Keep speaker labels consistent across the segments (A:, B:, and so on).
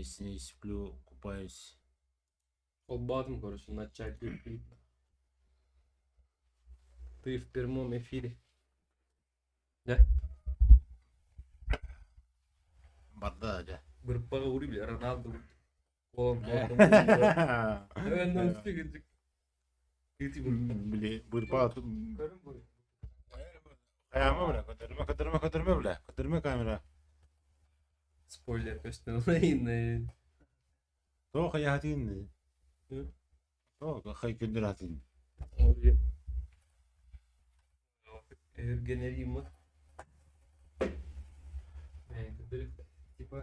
A: с ней сплю, купаюсь.
B: Холбоотум, короче, начать Ты в прямом эфире. Да?
A: Барда дьэ.
B: Бырпаҕа ури бля, Роналду. Колом
A: Били бырпаҕа Хайаама бля, көтөрүмэ, көтөрүмэ, көтөрүмэ бля, көтөрүмэ камера.
B: Спойлер көстөн
A: Тоҕо хайаатыын? Тоҕо хай күндүр атын?
B: Өһүргэнэриим
C: Типа,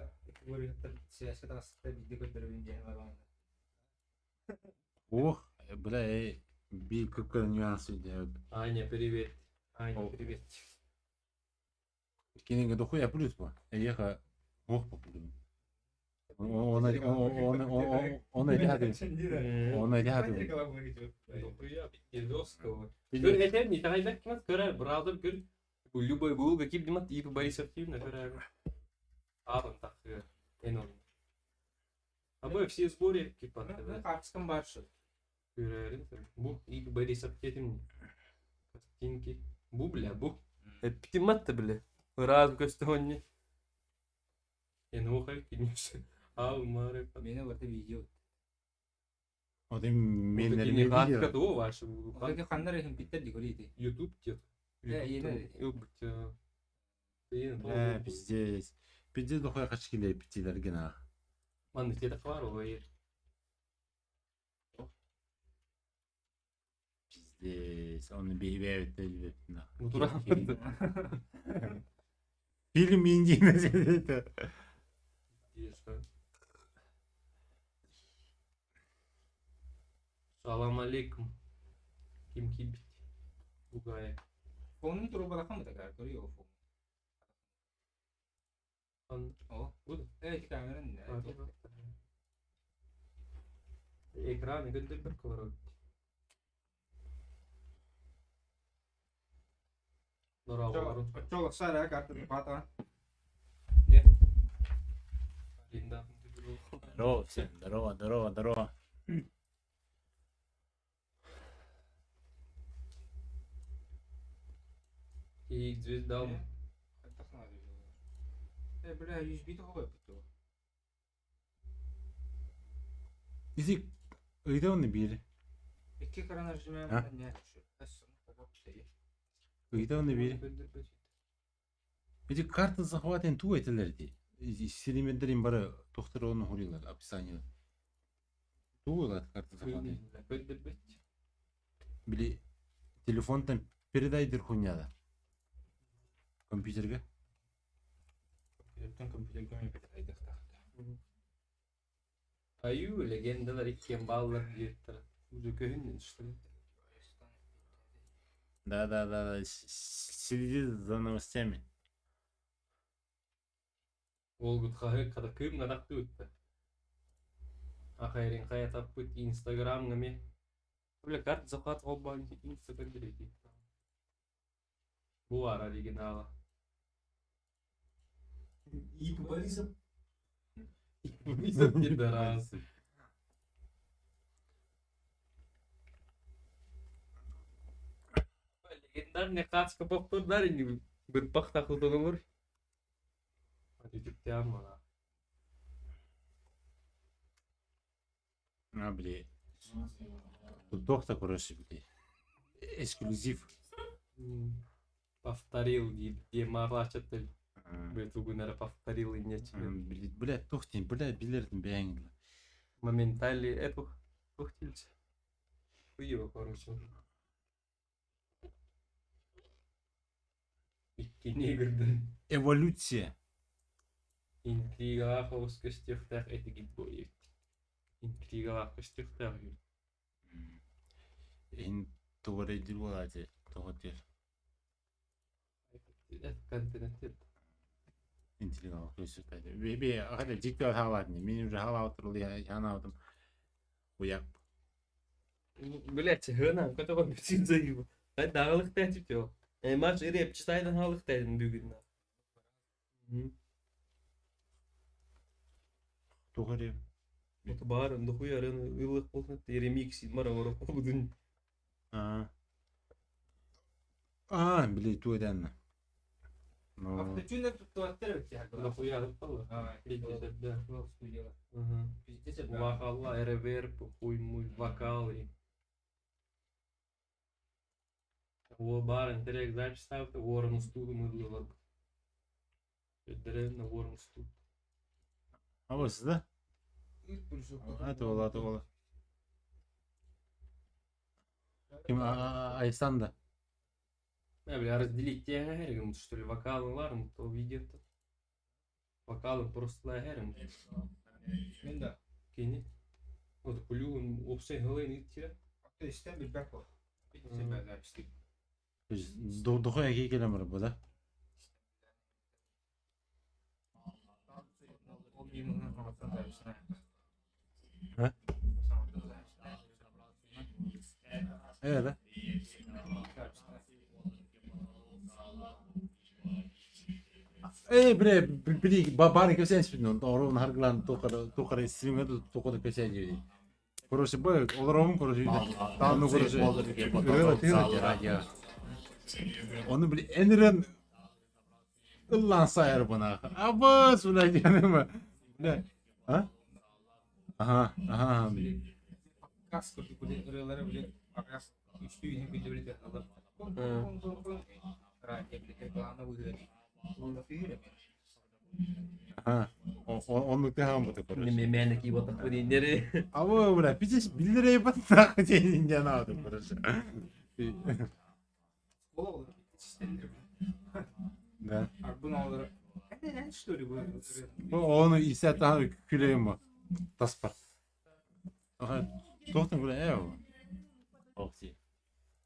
C: связка таҕыста биирдэ көрдөрөбүн диэн барбаҥда.
A: Ох, бля, биир кыккыр нюансы делают.
B: Аня, привет. Аня, привет.
A: Кинигэ дохуя плюс по. Эйиэхэ ох популюм. Он он он он он эти
B: Дохуя пиздецкого. Көр этэр не тайбэк көрөр браузер көр любой Google киирдимат ИП Борисов тиим көрөр. Аалын тахсыа. Эн он. А мы все сборе типа
C: Хаарчыкым баар шу.
B: Көрөрүн бу ИП Борисов диэтим картинки. Бу бля бу. Эппитим атта бля. Ыраас көстөһөннье. Эн уохай кинис. Ал мары.
C: Мene барда видео.
A: Вот мен
B: Хатка то ваше.
C: Отаки ханнар эхин питтер дикорити.
B: YouTube дед.
A: Э, пиздец. Пиздец дохуя хачкиле питилер гена.
B: Манны тебе хвар ой.
A: Пиздец. Он бейбе
B: Утура.
A: Фильм Индии это.
B: Салам алейкум. Ким кибит. Бугая.
C: Фонун турубалахан бутагар көрү фон. О,
B: Буду.
C: э камеран.
B: Экраны көндөрбөр колор. Дорогу.
C: Оччол сара карта пата.
B: Линда.
A: Здорово всем, здорово, здорово, здорово.
B: И звезда.
C: Э, бля, USB тоҕо буту.
A: Изи ыйда биир.
C: Икки экран нажимаем,
A: А?
C: не,
A: Ыйда биир. Эти карта захватын ту этилер ди. Силимендерин бары тохтор оны хурилар описание. Ту карта захватын.
B: Көндөрбөт.
A: Били телефонтан передайдыр хуйняда. Компьютерге.
C: Компьютертен компьютерге мен передайдык
B: Аю легендалар иккиэн бааллар диэттэр. Уже көһүннүн что ли?
A: Да, да, да, да. Следи за новостями.
B: Уолгут хаһы хата кыым надахты Ахайрин хайа таппыт Инстаграмҥа ме. Бля, карта захват холбоон Инстаграм диэки. Бу баар оригинала.
A: И Борисов.
B: Борисов пидорас. Легендарный хацка повтордар ини бырпах тахылтанылыр. Ютубтан мана.
A: А, бли. Тут доктор, короче, бли. Эксклюзив.
B: Повторил диye марлачаттыл. Бля, тугунара повторил и нечего.
A: Бля, тухтин, бля, билердин бэйэҥ.
B: Моментально эту тухтильче. Хуево, короче. Икки негрден.
A: Эволюция.
B: Интригалаах олус көстүөхтээх этигит буойут. Интригалаах көстүөхтээх үһү.
A: Ин тугары буолаати тоҕо диир.
B: Контент.
A: Интригалаах көстүөхтээх. Би би ахада дикти хаалаатни. Мин уже хаалаатыр ханаатым. Хуяк.
B: Блять, хына, көтөҕөн бүтүн заеб. Ай даҕалыктаах типте. Э матч реп читайдан халыктайдын бүгүн.
A: Туох эрэ
B: Вот баар дохуя арыны ылыах буолсан ремикс мара оро будун.
A: Аа. Аа, били туох этэннэ. Ну,
C: Автотюнер туттубаттар эбит дьаһаллар.
B: Дохуя арытталлар.
C: Аа,
B: Пиздец элбэх.
C: Флок студияла.
B: Мгм.
C: Пиздец элбэх.
B: Вахалла, реверб, хуй муй, вокал и Уол баар интерек запись ставты, уоран устууту мыдылар. Өйдөрөн уоран устуу.
A: Абыс да? Это была, это была. Ким Айсан да?
B: Э, бля, разделить тягерим, что ли, вокалы ларм, то видео-то. Вокалы просто лагерим.
C: Мен да.
B: Кини. Вот кулюн опсай галын итте.
C: То есть там билбэт буол. Пиздец элбэх запись.
A: То есть дохуя киһи кэлэн барбыт да?
C: Ол мимынан саҥаттан записына.
A: А?
C: Саҥаттан записына.
A: Э, да?
C: Записына.
A: Э, бля, били баары кэпсээн испитин, оруун харгылаан туохара стримҥэ туохара кэпсээн диэбит. Короче, бу олоробун, короче, таанну, короче, ырыа тыына Ону били энирен ыллаан сайар бына. Абыс, бля, диэниме. Бля, а? Аха, аха.
C: Подкаст курдук били ырыалары били араас үстүү иһин били били алар. Радио били реклама быһыыр.
A: Аха. Оннук тыһаан короче.
B: Неме мэне ки вот такой нере.
A: Абы, бля, пиздец, биллерей бат нахуй диэн аатым, короче.
C: Школа olur. Системдер.
A: Да.
C: Арбын олар. Это что ли bu?
A: Ону исэ таһан күлэйим таспар. Аха, туохтан күлэ ээ ол.
B: Окси.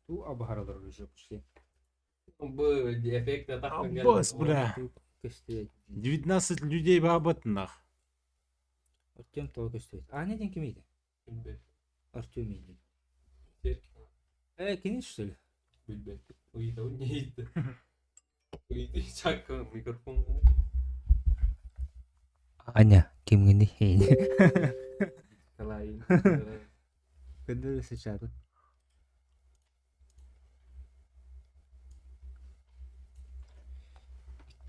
C: Ту абахаралар уже пошли.
B: Б эффект так.
A: Аббас, бля.
C: Көстүөт.
A: 19 людей баабат нах.
C: Артем того көстүөт. А не ден ким edi? Артем edi. Э, кини что ли?
B: Билбет. Уйда не иди. Уйда чакка микрофон.
C: Аня, кимгини?
B: Калай.
C: Көндөрү сычары.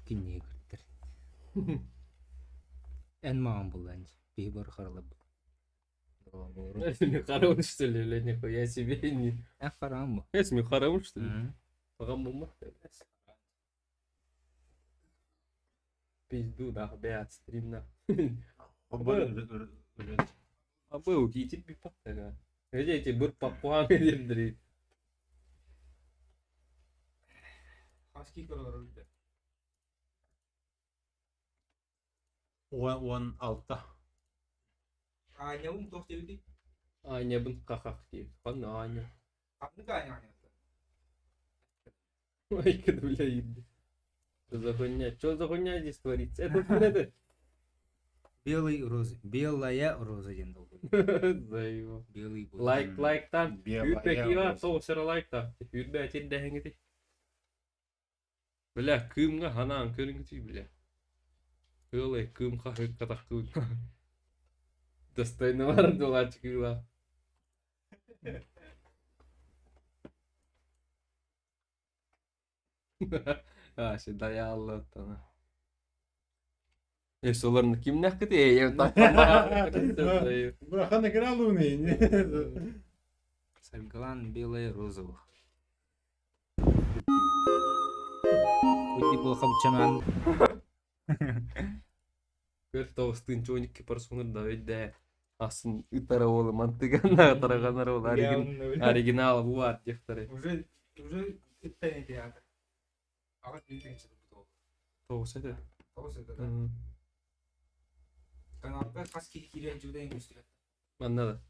C: Кинне көртөр. Эн маан булланж. Биһи бар харалап.
B: Михарон, что ли, блядь, нихуя себе не.
C: Эн харам бу.
B: Я с Михаром, что ли? Пагам бумма. Пизду, да, блядь, стрим на. А был, кити пипа. Где эти бур папуан дри?
C: Хаски көрөлөр.
A: 16.
C: Аня ум тох дебити.
B: Аня бын кахах дейт. Хан Аня.
C: Ханнык Аня Аня.
B: Ой, как бля, еб. Что за хуйня? Что за хуйня здесь творится? Это вот это.
C: Белый розы. Белая роза диэн долгуй.
B: Заебал.
C: Белый бу.
B: Лайк, лайк там.
A: Белая
B: Үүрбэ кива,
A: роза.
B: соусера лайк там. Үүрбэ тирдэһиҥити. Бля, кыымҥа ханаан көрүҥүтүй, бля. Кыылай кыым хаһык катах кыым. Достойно бар дулаачы кыыла. А, сюда я аллаттана. Э, соларны ким нәхкети? Э, я так.
A: Бля, хана киралуны.
C: Саргалан белая роза. Кути был хабчаман.
B: Көр тоғыстын чоник парсуныр да өйдә. Асын ытара олы мантыганна тараганар ол оригинал буар дехтары.
C: Уже уже иттен театр. Ага билдин чыгып бу.
B: Тоғыс это.
C: Тоғыз это да. Каналда хас ки кирен жуден көстүрөт.
B: Манна да.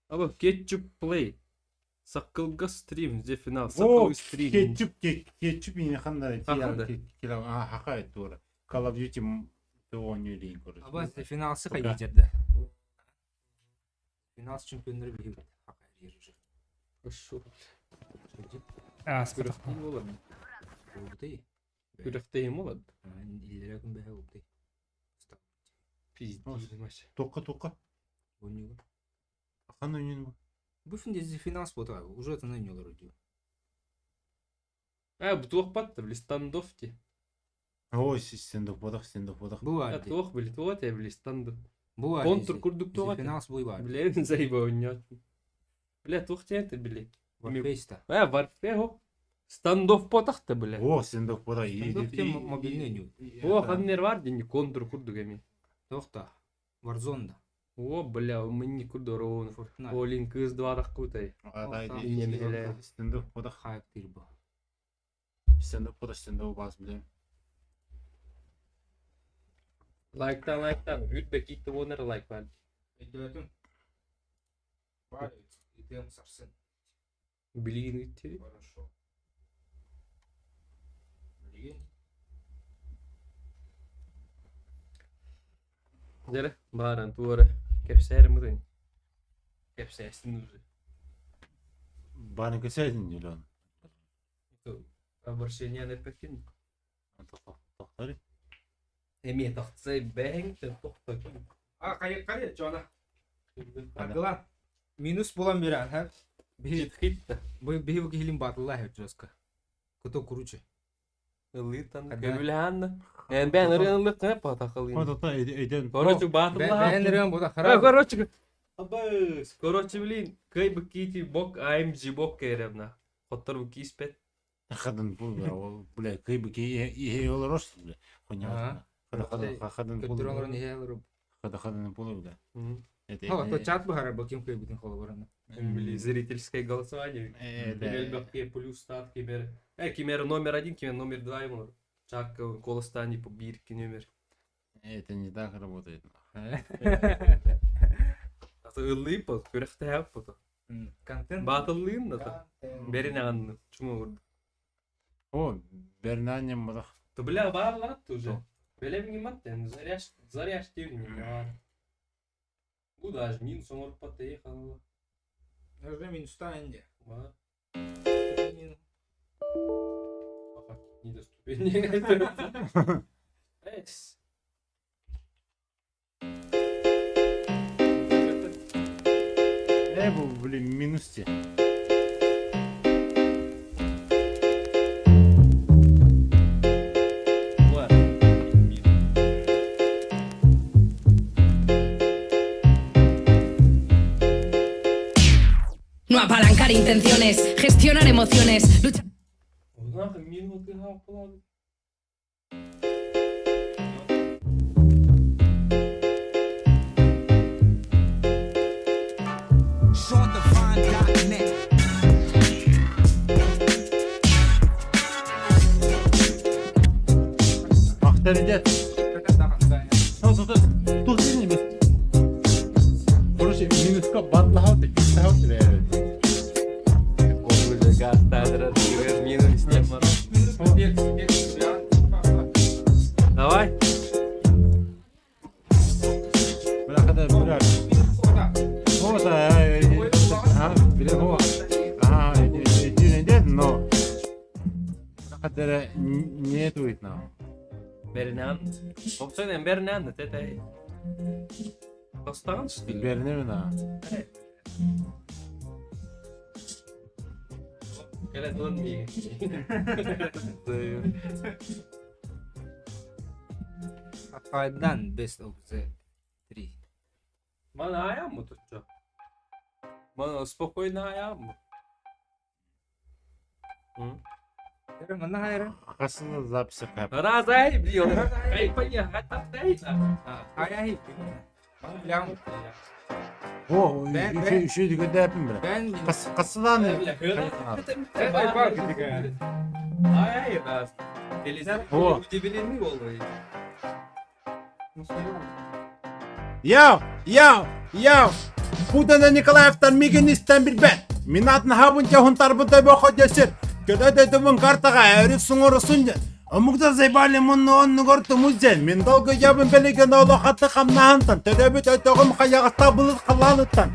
B: Аба кетчуп плей. Саккылга стрим, где финал?
A: О,
B: Саккылы стрим.
A: Кетчуп, кетчуп и ханда
B: Ханда.
A: А, хака тура. Call of Duty оонньуу короче.
C: Аба финалсы
A: Пока.
C: кайда жерде. Финал чемпиондары билбейт. Хака жер уже.
B: Хорошо.
C: А,
B: Күрәхтин болар.
C: Болду.
B: Күрэхтэһиим олорд.
C: Иллэрэ күн бэһэ ултай.
B: Пиздец.
A: Туохха туохха?
C: Онньуга.
A: Ханна ойньуун бу?
C: Бу финанс буота уже атын ойньолор дии.
B: А, бу туох батта, били стандофф ти.
A: Ой, стендофф бодох, стендофф бодох.
C: Бу
B: А
C: бар дии.
B: туох били туох этэ били стандофф.
C: Бу бар
B: Контур
C: дии.
B: курдук туох этэ.
C: Финанс бу бар.
B: Билэбин заиба ойньоот. Бля, туох диэн этэ били.
C: Warface та.
B: А, Warfare хо. Стандофф ботах та бля.
A: О, стендофф бодох.
C: Стендофф диэн мобильный ойньуу.
B: О, ханнер бар дии, контур курдук эми.
C: Туох та. Warzone да.
B: О, бля, мынни курдороон.
C: Fortnite.
B: Олин кыз двадах кутай.
A: Стендофф бодох.
C: Хайп диир бу.
A: Стендофф бодох, стендофф бас билем.
B: Лайктан, лайктан. Үрбе китти вонер лайк бар.
C: Өйдөөтүм. Бар. Итем сарсын.
B: Билигин үттери.
C: Хорошо. Билигин.
B: Дere, бааран туора. Кепсээр мыдын. Кепсээстин уже.
A: Баны көсәйдин юлон.
B: Обращение эппеккин.
A: Тохтори.
B: Эмиэ тахсай бэһэҥ тохтокин.
C: А, хайы хайы Джона. Аргылан. Минус булан берен, ха? Биһи
B: Хит
C: бу биһи бу киһилин батылла хэ жестко. Кто круче?
B: Ылыытан
C: Когда?
B: көбүлэһээн Эн бээн ырыан ылык патахалын.
A: Ото эйден.
B: Короче, батылла.
C: Бээн ырыан бу да
B: А,
C: хара.
B: короче, абыс. Короче, блин, кый бу кити бок AMG бок керебна. Хоттор бу киспет.
A: Хадан бу бля, кый бы ки и олорос бля. Хуйня.
C: Ага.
A: Хадан хадан
C: Көттөр олорон иһэ олору.
A: Хадан хадан пулу бля. Это
C: Ха, то чат бу хара бу ким кый бутин холо барана.
B: Били зрительское голосование. Кимер плюс стат кимер. Э, кимер номер один, кимер номер два ему. Чак колостани по бирки номер.
A: Это не так работает.
B: А то ыллыып күрэхтэһэ пото.
C: Контент.
B: Батыллыын да Берин анны. Чума урду.
A: О, Бернанем бодох.
B: То бля баарлар уже. Белем гиматтен заряж заряж тирни бар. Бу даже минус оңоруп батты ханала.
C: Уже минуста инде.
B: Бар.
C: Минус.
B: Аха, недоступен. Эс.
A: Э, бу, блин, минус те.
B: Бар.
D: No apalancar intenciones, gestionar emociones, luchar.
B: Однако минус ты хапла.
E: SeanDevine.net.
A: Ахтар идет. Короче, минуска батлахауты, кистахауты бля.
B: Уже гастадра, минус не Давай.
A: Бля, хада, бля. Вот, а, бля, вот. А, идет, но. Хадара нету it now.
B: Бернан. Опсайден Бернан, тете. Бастан что ли?
A: Бернемина.
B: Кэлэ тон ми.
C: Хайдан best of the three.
B: Мана аям мутуччу. Мана спокойно аям.
C: Эрэ манна хайра.
A: Хасына записи кап.
B: Разай, блин. Эй, понятно,
C: Хайа Билям.
A: О,
C: Бен,
A: еще
C: бен.
A: еще дегенде бля.
C: Бен
A: Кас касыланы.
B: Ай, раз.
A: О.
B: Удивлены олай.
A: Яу, яу, яу. Путана Николаевтан мигинистен билбет. Минатын хабын жахун тарбын төбө ходесир. Көдө дөбүн картага өрүк суңуруsun Омугда заебали мунну онну горту музен. Мен долго ябын белеген оло хаты хамнаһантан. Төрөбүт өтөгүм хаягыста былыт халаныттан.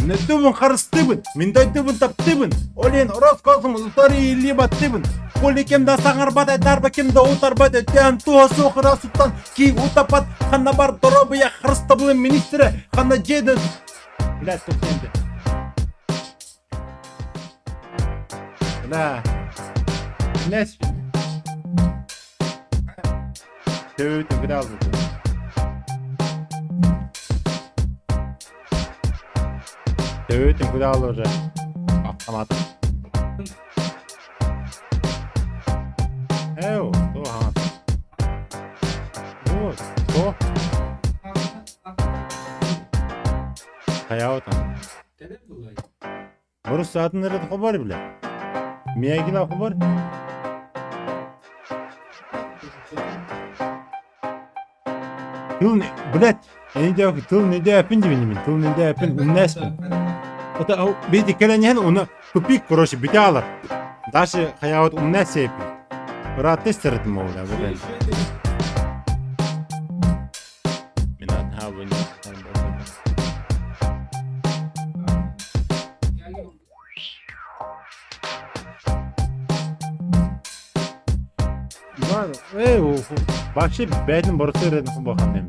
A: Мин харыстыыбын, мин дойдубун таптыыбын, ол иһин Роскосмос утары илии баттыыбын. Коли ким да саҥарбат, айтаарба ким да утарбат, өттөөн туһа суох ыраас уттан кии утаппат, ханна бар доруобуйа харыстабылын министрэ, ханна дьиэ Блядь, тут кемде. Бля. Блядь. Төбөбүтүн кыра албыт. Төбөбүтүн кыра алды уже. Автомат. Эу, то хаңат. Вот, то. Хайаутан. Орус саатын эрэ хобар бile. Миягила хобар. Тыл, блядь, я не тыл не дэпин дибин тыл не дэпин умнэспин. Это видите, кэлэн уна тупик, короче, бүтэ Дальше хаябыт умнэс сепин. Ыраатты истэрэтим ол да. Вообще бэйэтин боростуой эрэ бахан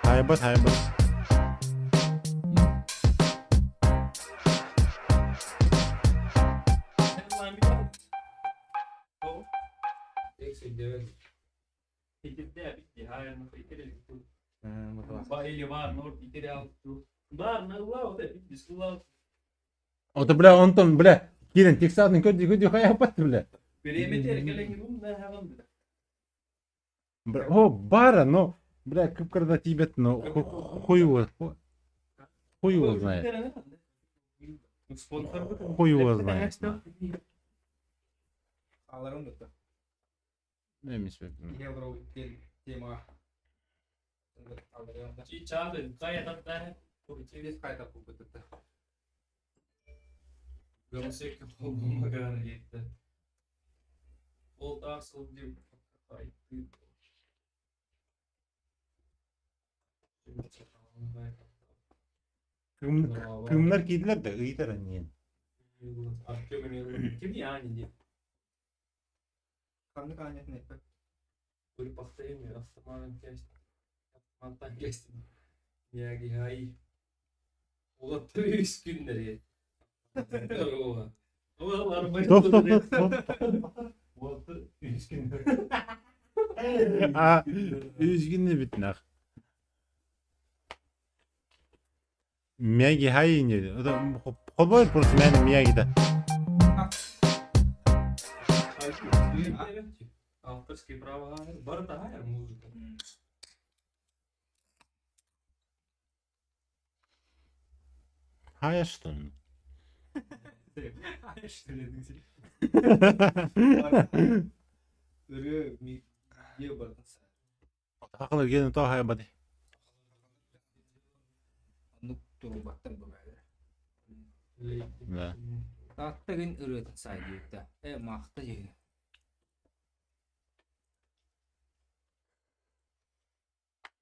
A: Хайбат, хайбат. Ото, бля, онтон, бля, киирэн тексатын көрдүү көрдүү хайаппат, бля. О, бара, но, бля, кып-кырда тиийбэт, но хуй его, хуй его знает. Хуй его знает. Эмис
C: тема.
A: Кымнар киирдилэр да ыйытар анньыан.
C: Ханнык аанньатын эппэт.
A: Стоп, стоп, стоп, стоп. А, үс күннэ бүтнэх. Мияги хай не. Холбой просто мен Мияги да.
B: Авторские права барда музыка.
A: Хайа что?
C: Ырыа ми бардын
A: Хакылар ген то хая бады.
C: Оннук турбаттар бу бәле.
A: Да.
C: Тааттагын ырыатын саайдыытта. Э маахта дии.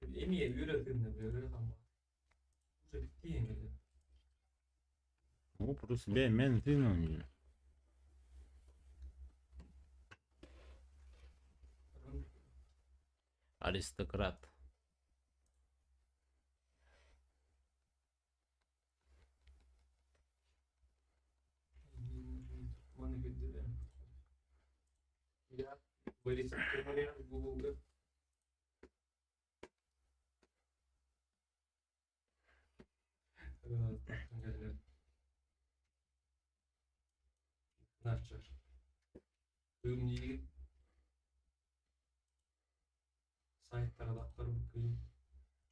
B: Эмиэ үөрэтиннэ бөрө Уже биттиэн
A: Ну, просто бе мен ты Аристократ.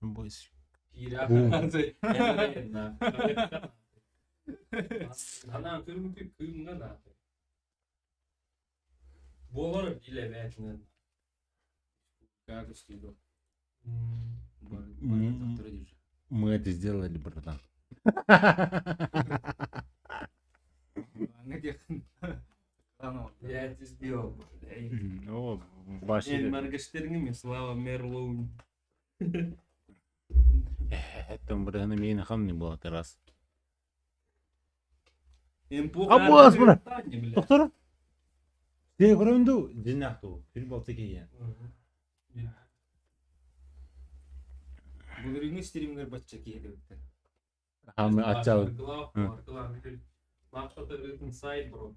A: Бойс.
B: Болар биле бәтинен.
A: Мы это сделали, братан.
B: Я это сделал.
A: О, Баши.
B: Моргенштернин Слава Мерлоун.
A: Эттэн бырыһаны миин хамны була терас.
B: Эмпух
A: Аббас була. Доктор. Те көрөнду динахту. Бир болты кийен.
C: Былырыыҥҥы стримҥэр бачча киһи эбиттэр.
A: Хамы аччал.
B: Махтата сайт бро.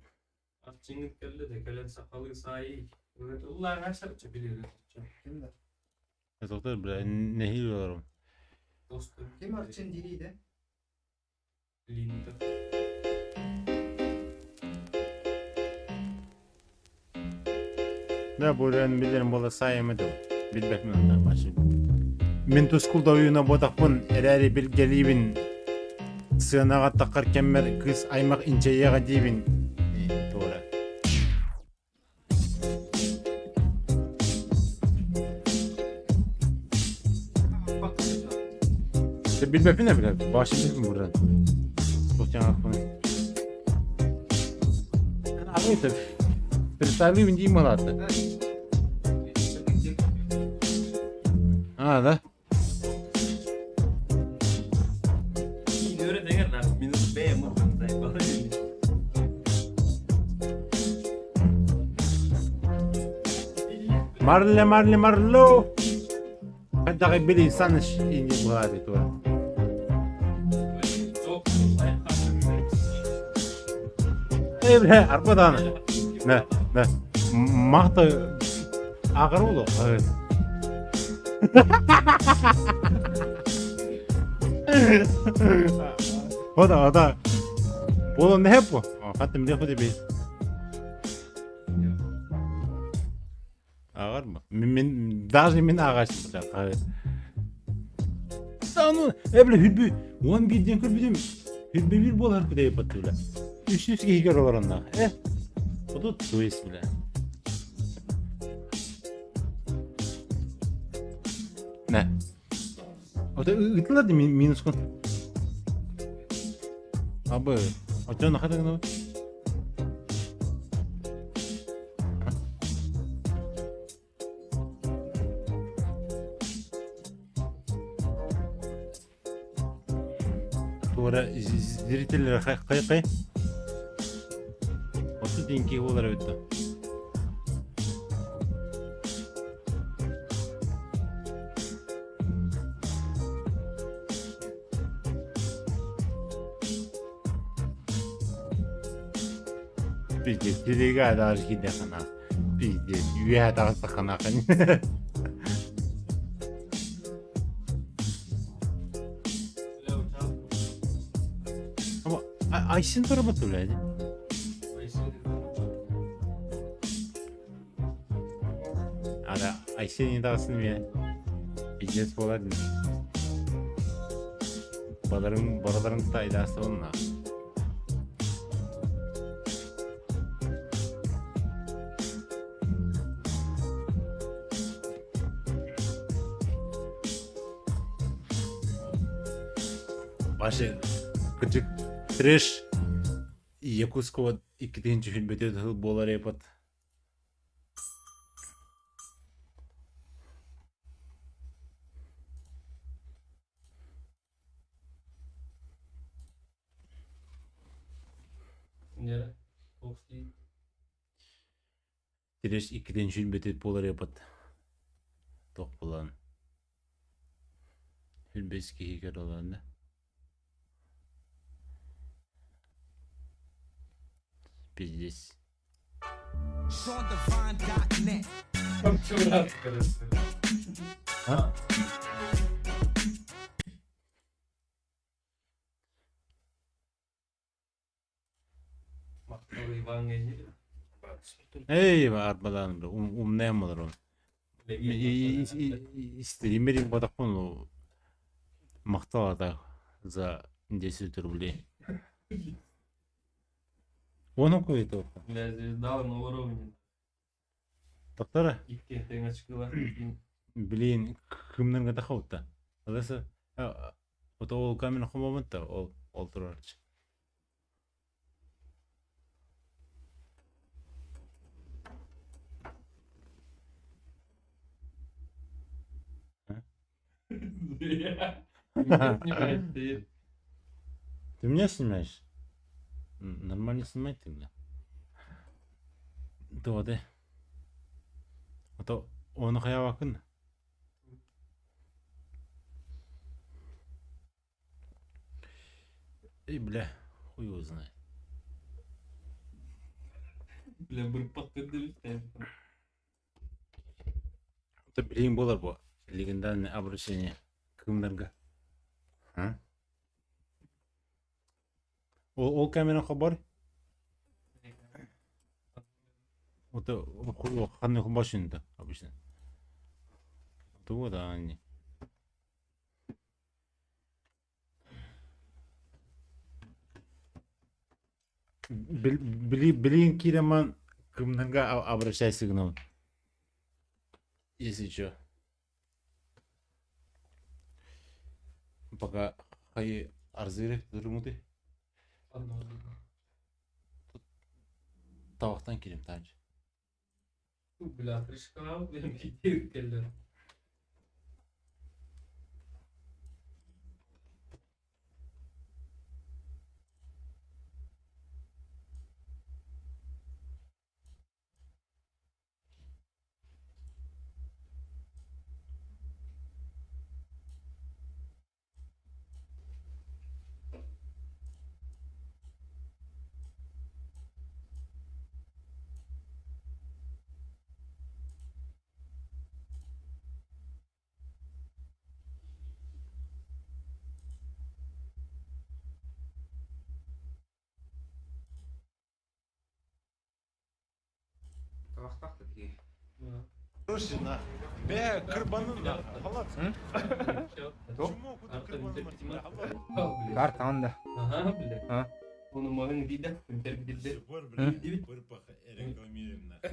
B: Арчыҥыт кэллэ да кэлэн сахалыы саайый. Ыллааҕа сарча билэр.
C: Ким да?
A: Доктор бля нехил олорум.
B: Достум.
C: Ким Арчын диирий да?
B: Линта.
A: Да буран билерим бола сайымы да. Билбек мен онда башы. Мин тускул дойуна ботақпын эрээри билгэлиибин сыанаҕа таххар кэммэр кыыс аймах инчэйиэҕэ диибин туора. Билбэппин да билэр. Башы билбин буран. Тохтяҥахпын. Аны Представлю дии малааты. А, да? Марле, марле, марло! Хайдах били саныш инди буһааты тура. Э, бля, арбадан. Не, не. Махта Аҕар уолу. Ода, ода. Буолан нэһэп бу. Хаттым билиэх бу Аҕар ма? Мин даже мин ааҕааччы Да ну, э бля хүлбү 11 диэн көрбүтүм. Хүлбү бир буолар күдэй баттыла. Үс үс киһигэр олоронна. Э. Отут то есть бля. Не. Ото ыытылар ди минус кун. Абы, очон хата гына. Туора зрителлер хай-хай. Оту динки болар өттө. Пиздец, телега даже кидехана. Пиздец, үөһэ таҕыстаххына Айсен турабыт үлэди. Ара Айсен таҕысын эмиэ бизнес буолар дии. Баларың бараларын тайдаасыбынна. Башы кырдьык трэш Якутского иккитинчи хүлбөтө тыл буолар эпот. Трэш иккитинчи хүлбөтө буолар эпот. Тох булан. Хүлбэс киһигэр олорно. Пиздец. А? Эй, арбадан умнем олорон. Стримерин бодохпун махтал ата за 10 рублей. Ону куйду.
B: Бля, звезда на уровне.
A: Доктора?
B: Икки тэҥ очкилар.
A: Блин, кымнарга тахаута. Аласа ото ол камера хомомунта ол ол турарчы.
B: Меня снимает ты.
A: Ты меня снимаешь? Нормально снимай ты меня. Туоте. Ото ону хайабакын. Эй, бля, хуй его знает.
B: Бля, бырпак кырдыбыт.
A: Это билигин буолар бу легендарное обращение кымнарга. А? Ол, ол камера хобар? Это ханны хобашин-то обычно. Это вот они. Билигин киирэммин кымнарга обращайся гынабын. Если чё. Пока хайы арзыры дурмуты. Табақтан кирем танчы.
B: Бля, крышка, бля, кэллэр.
C: Табахтах такие.
A: Короче, на. Бе, кырбанын на. Халат.
C: Карта анда.
B: Ага, бля.
C: А?
B: Оны маған вида, интербилде.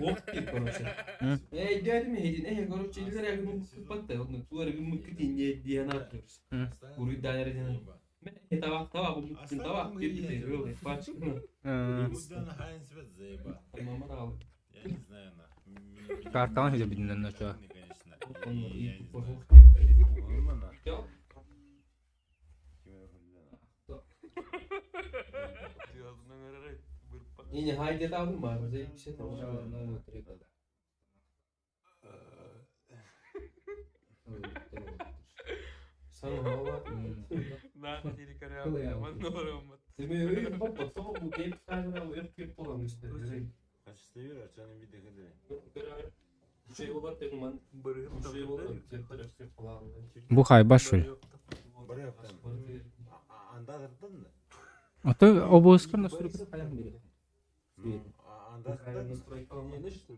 B: Ох ты, короче. Эй, дядя мне, эй, короче, илер ягын купатта, оны тулар гым кытин диана короче. Уруй данер дина. Мен табак табак бу табак деп бите, ой, пачка. Мама дал.
A: Я не знаю, на.
C: Картаны хиде бидинен нача.
B: Оны и ох ты. Не, хайде табын бар, бизе bir
C: Новые три года.
B: Сан хава. Деме өй хоппа, сол бу кейп камера өп кеп болгон үстө. Şey болар дедим мен. Şey болар, деп
C: Бу хайба шул. Ото обоскар настройка каян бире.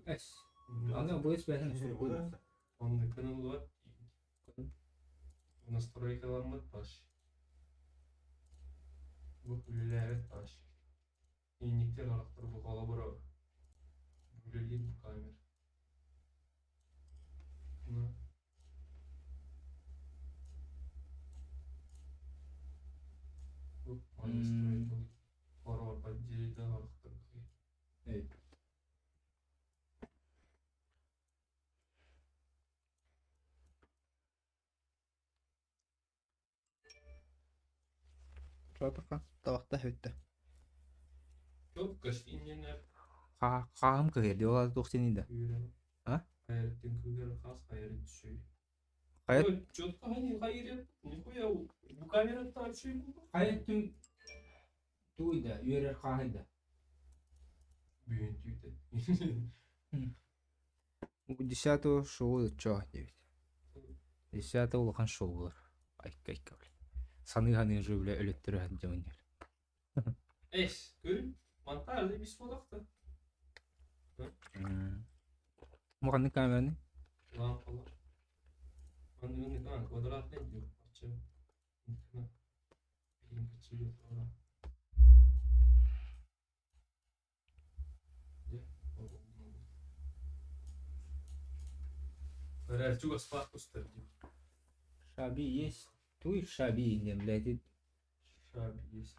C: Эс. Аны обоес бәһен настройка.
B: Онда канал бар. Настройкалармат баш. Бу үлеләре таш. Инниктер арактыр бу кала бара. Үлелер бу камера. На. Бу настройка. Пароль подделить арактыр.
C: Эй.
E: Табақта бүттэ.
B: Çok гостиница.
C: Хаам кыһыр ола тохсени да. А?
B: Хайреттин күгер хас хайрет түшүй.
C: Хайрет-
B: Четко hani hayret. Нихуя бу камера тарчуй бу.
C: Хайттым туйда, үөрер хаһыда.
B: Бүйін түйді.
C: Десятого шоу чо девять. Десятого улахан шоу булар. Айка айка бля. Саны ханы же бля өлөттөрө ханжамын.
B: Эш, көрүн. Монтажды бис болакта.
C: Муганны камераны.
B: Лампалар. Аны мени кан квадрат не диyor. Açı. Bilim kaçırıyor sonra. Рәрчуга спад устар диyor.
C: Шаби есть. Туй шаби не блядь.
B: Шаби есть.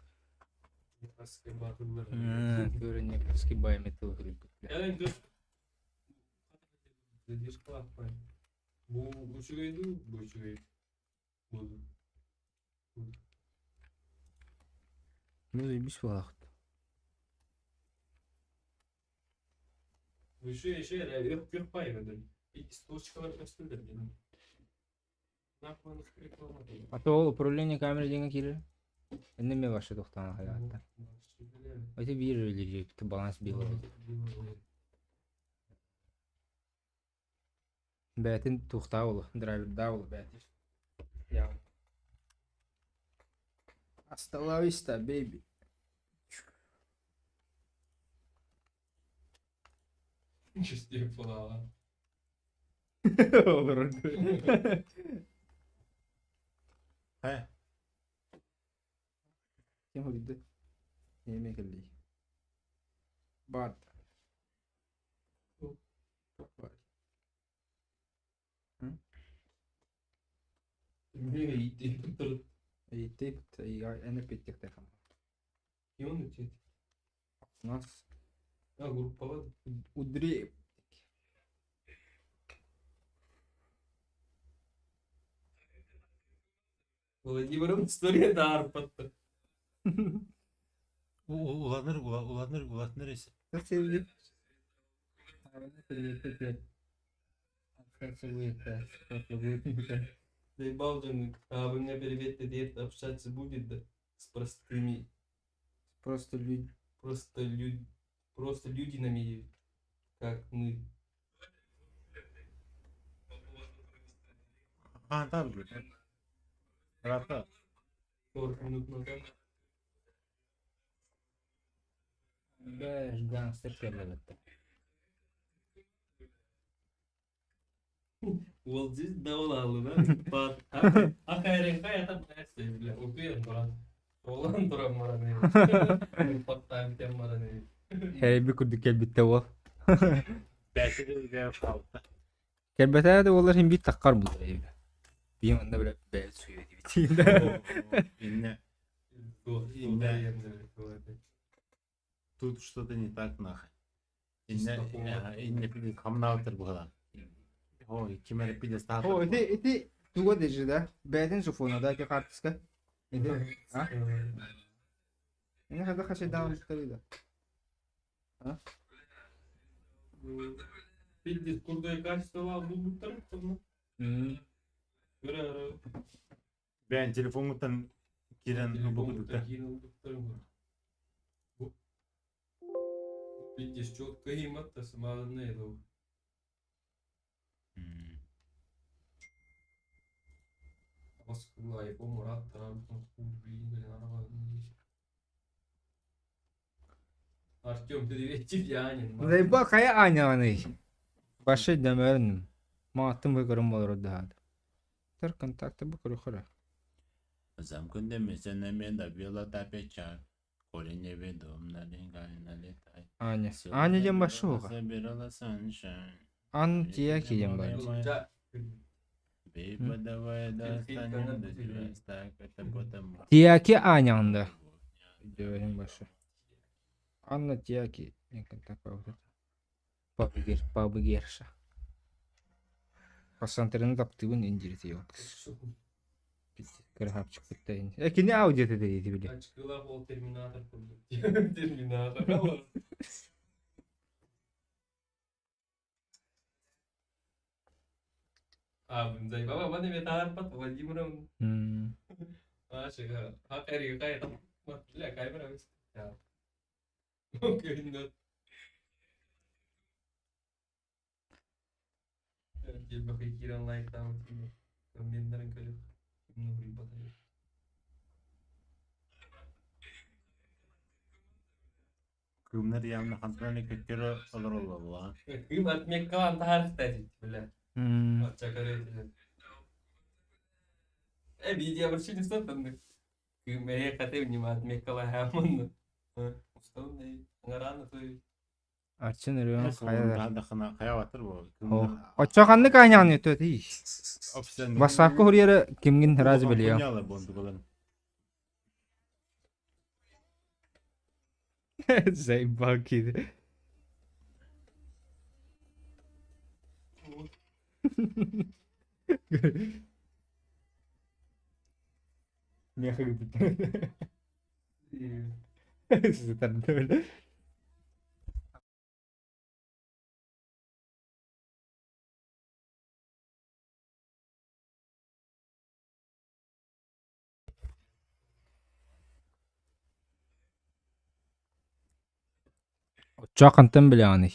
B: Некрасовский батыллар.
C: Көрө некрасский бай металл гриб.
B: Яғни дөс. Задержка лаппай. Бу үчүгөйдү, бу үчүгөйдү. Буду.
C: Ну заебись буолаахыт.
B: Еще еще я күөх пай Источкалар көстүллэр диэн.
C: А то ол управление камера диэҥҥэ киирэр. Иннэ эмиэ вообще тохтоон хайааттар. Ити биир үлэлиир баланс биир. Бэйэтин туохтаа буолуо, драйвердаа буолуо бэйэтин.
E: Hasta la vista, baby.
B: Чувствую полала.
C: Олорор.
A: Хэ.
E: Ким билди? Неме келли. Бар. Бар. Иттейт, эн эппиттиэхтээх.
B: Ким он үтет?
E: Нас
B: А, группалады.
E: удри
B: Владимирым история даарпатты.
A: Уланыр, уланыр, уланыр эс.
E: Sevdi.
B: Заебал же, а вы мне привет дед общаться будет, да? С простыми,
E: Просто люди.
B: просто люд, просто людинами, как мы.
A: Хаан таабыл. Рата.
B: 40 минут назад.
C: Бэш гангстер кэллэбэттэ.
B: Ол здесь давал, да? Пат. А хайрен хай это бля. Утуен туран. Олан туран мараны. Паттаам тем мараны.
C: Хэрэби курдук кэлбиттэ уол.
A: Бэти де хаалта.
C: Кэлбэтэ да уоллар иһин биир таххар булар эбит. Биир манна бля бэйэ суйа диэбит.
A: Инне тут что-то не так нахуй. Инне инне пиди хамнаутер бугала. О, кимер пиди стата.
E: О, ити ити туга дежи да? Бэйэтин суфона да ити картыска. Ити а? Эне хада хаши даун да. А?
B: Пиздец, курдуй качество булбуттар. Көрө
A: Бэн телефоңуттан кирен бу
B: Кирен Пиздец, четко им это самараны. Москва, я помню, рад, там, Артем, привет, Тивянин.
C: Заебал хайа аняный. Баши дэмэрним. Мааттым быкырым болор даат. Тер контакты быкыры хара.
A: Замкынды месене добила до печаль. Коли не ведом, налегай, налетай.
C: Аня. Аня диэн башы уга.
A: Забирала sunshine.
C: Ан тияки диэн бар.
A: Бей, подавай, достанем до звезд, так это потому.
C: Тияки Аняңда. Диэн башы. Анна Тияки. Диэн такой вот это. Пабыгер, пабыгерша. Пассантерын таптыбын индирити yok. Кырхапчык битте. Э кини аудио dedi били.
B: Ачкыла ол терминатор. Терминатор. А, заебала, бана метар пат Владимиром. А, шига. А, кайри, кай, там, бля, камера. Окей, нет. Киран лайк там, комментарий калю. Ну, батарея.
A: Кымнар явно хантаны көттөрө олор олла.
B: Кым отмеккалан тахар бля. Э, видео вообще не статанны. Кым э хаты внимат меккала хамын. Устан аңараны той.
C: Арчын өрөөн хайа.
A: Хандахана хаяватыр бу.
C: Очо ханнык аняны төт ий. Вассапка хурьера кимгин разы билио. Заебал киди. хагыппыттар. Сытар. Оччоҕо хантан билэҕиний?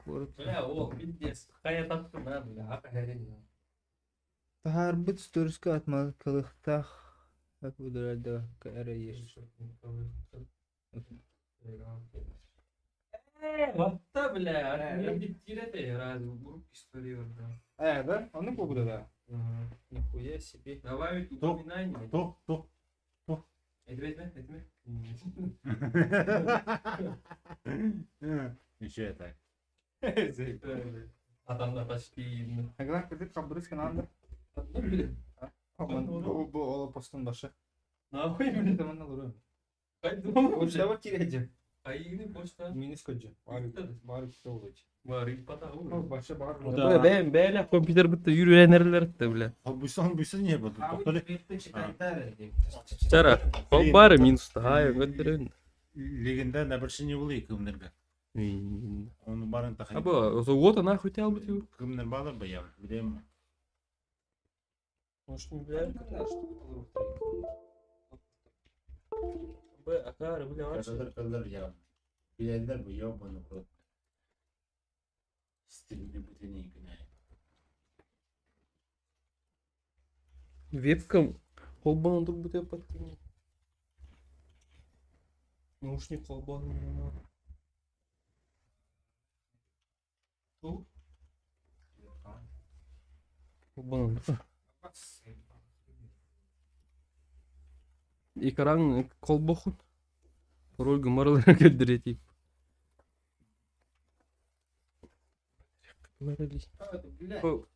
B: Бля, о, пиздец. Хайа таптым, а, бля, аха
E: Таһаарбыт сториска атмалкалыахтаах эрэ
B: Ватта, бля, не диктирете, разве групп истории да.
E: Э, да? Он и побуду, да. Нихуя себе.
B: Добавить упоминание.
A: Тух, тух.
B: Этме, этме, этме.
A: Еще это.
B: Адамда почти.
E: Агла кырдык хабдырыс каналында. Бу ол постун башы.
B: Нахуй, бля.
E: Таманна луру.
B: Кайда
E: Почта киреже.
B: Айгини почта.
E: Минус көжө. Бар бар болуч.
B: Бар пата.
E: Башы бар.
B: Бэм бэля компьютер бітті үйренерлер бітті, бля.
A: Буйсан, буйсан не был. Тоқтали.
B: Чара, ол бары минус та, көндөрөн.
A: Легендарный обращение было и кымнерге. Он барын тахай.
B: Аба, озо вот нахуй тял бит.
A: Кымнер балар ба я. Билем.
B: Может, не бля. Б, акары, бля,
A: Кадыр кадыр я. Билелер бу ёбаный в рот. Стилini бүтүней күнә.
B: Вебкам холбан тур бут паттыгын. Наушник холбан. Ту. Холбан. Экран колбохун. Роль гымаралар көдүрет.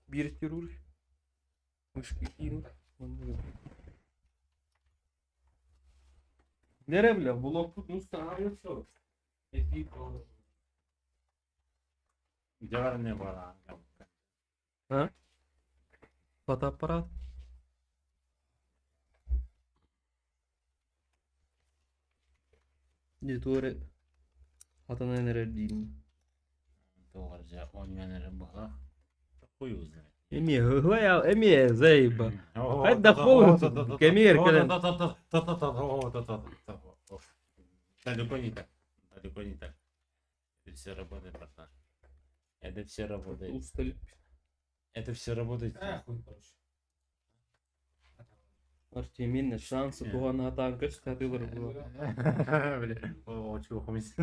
B: Бир тирур. Мышки киин. Нере бля, блок тут ну ставлю все.
A: Жагар не бар.
B: А? Фотоаппарат. Дитуре. Атана нере дейм.
A: Тоғар жа, он менер бала. Хуй узнает.
B: Эми, гуя, эми, заеба. Хайда хуй, камер, кэлен.
A: Далеко не так. Далеко не так. Это все работает, братан. Это все работает.
B: Устали.
A: Это все работает.
E: Хуй, короче.
B: Артемин шансы туган атан көч татылыр була.
A: Бля, о, чего хомис.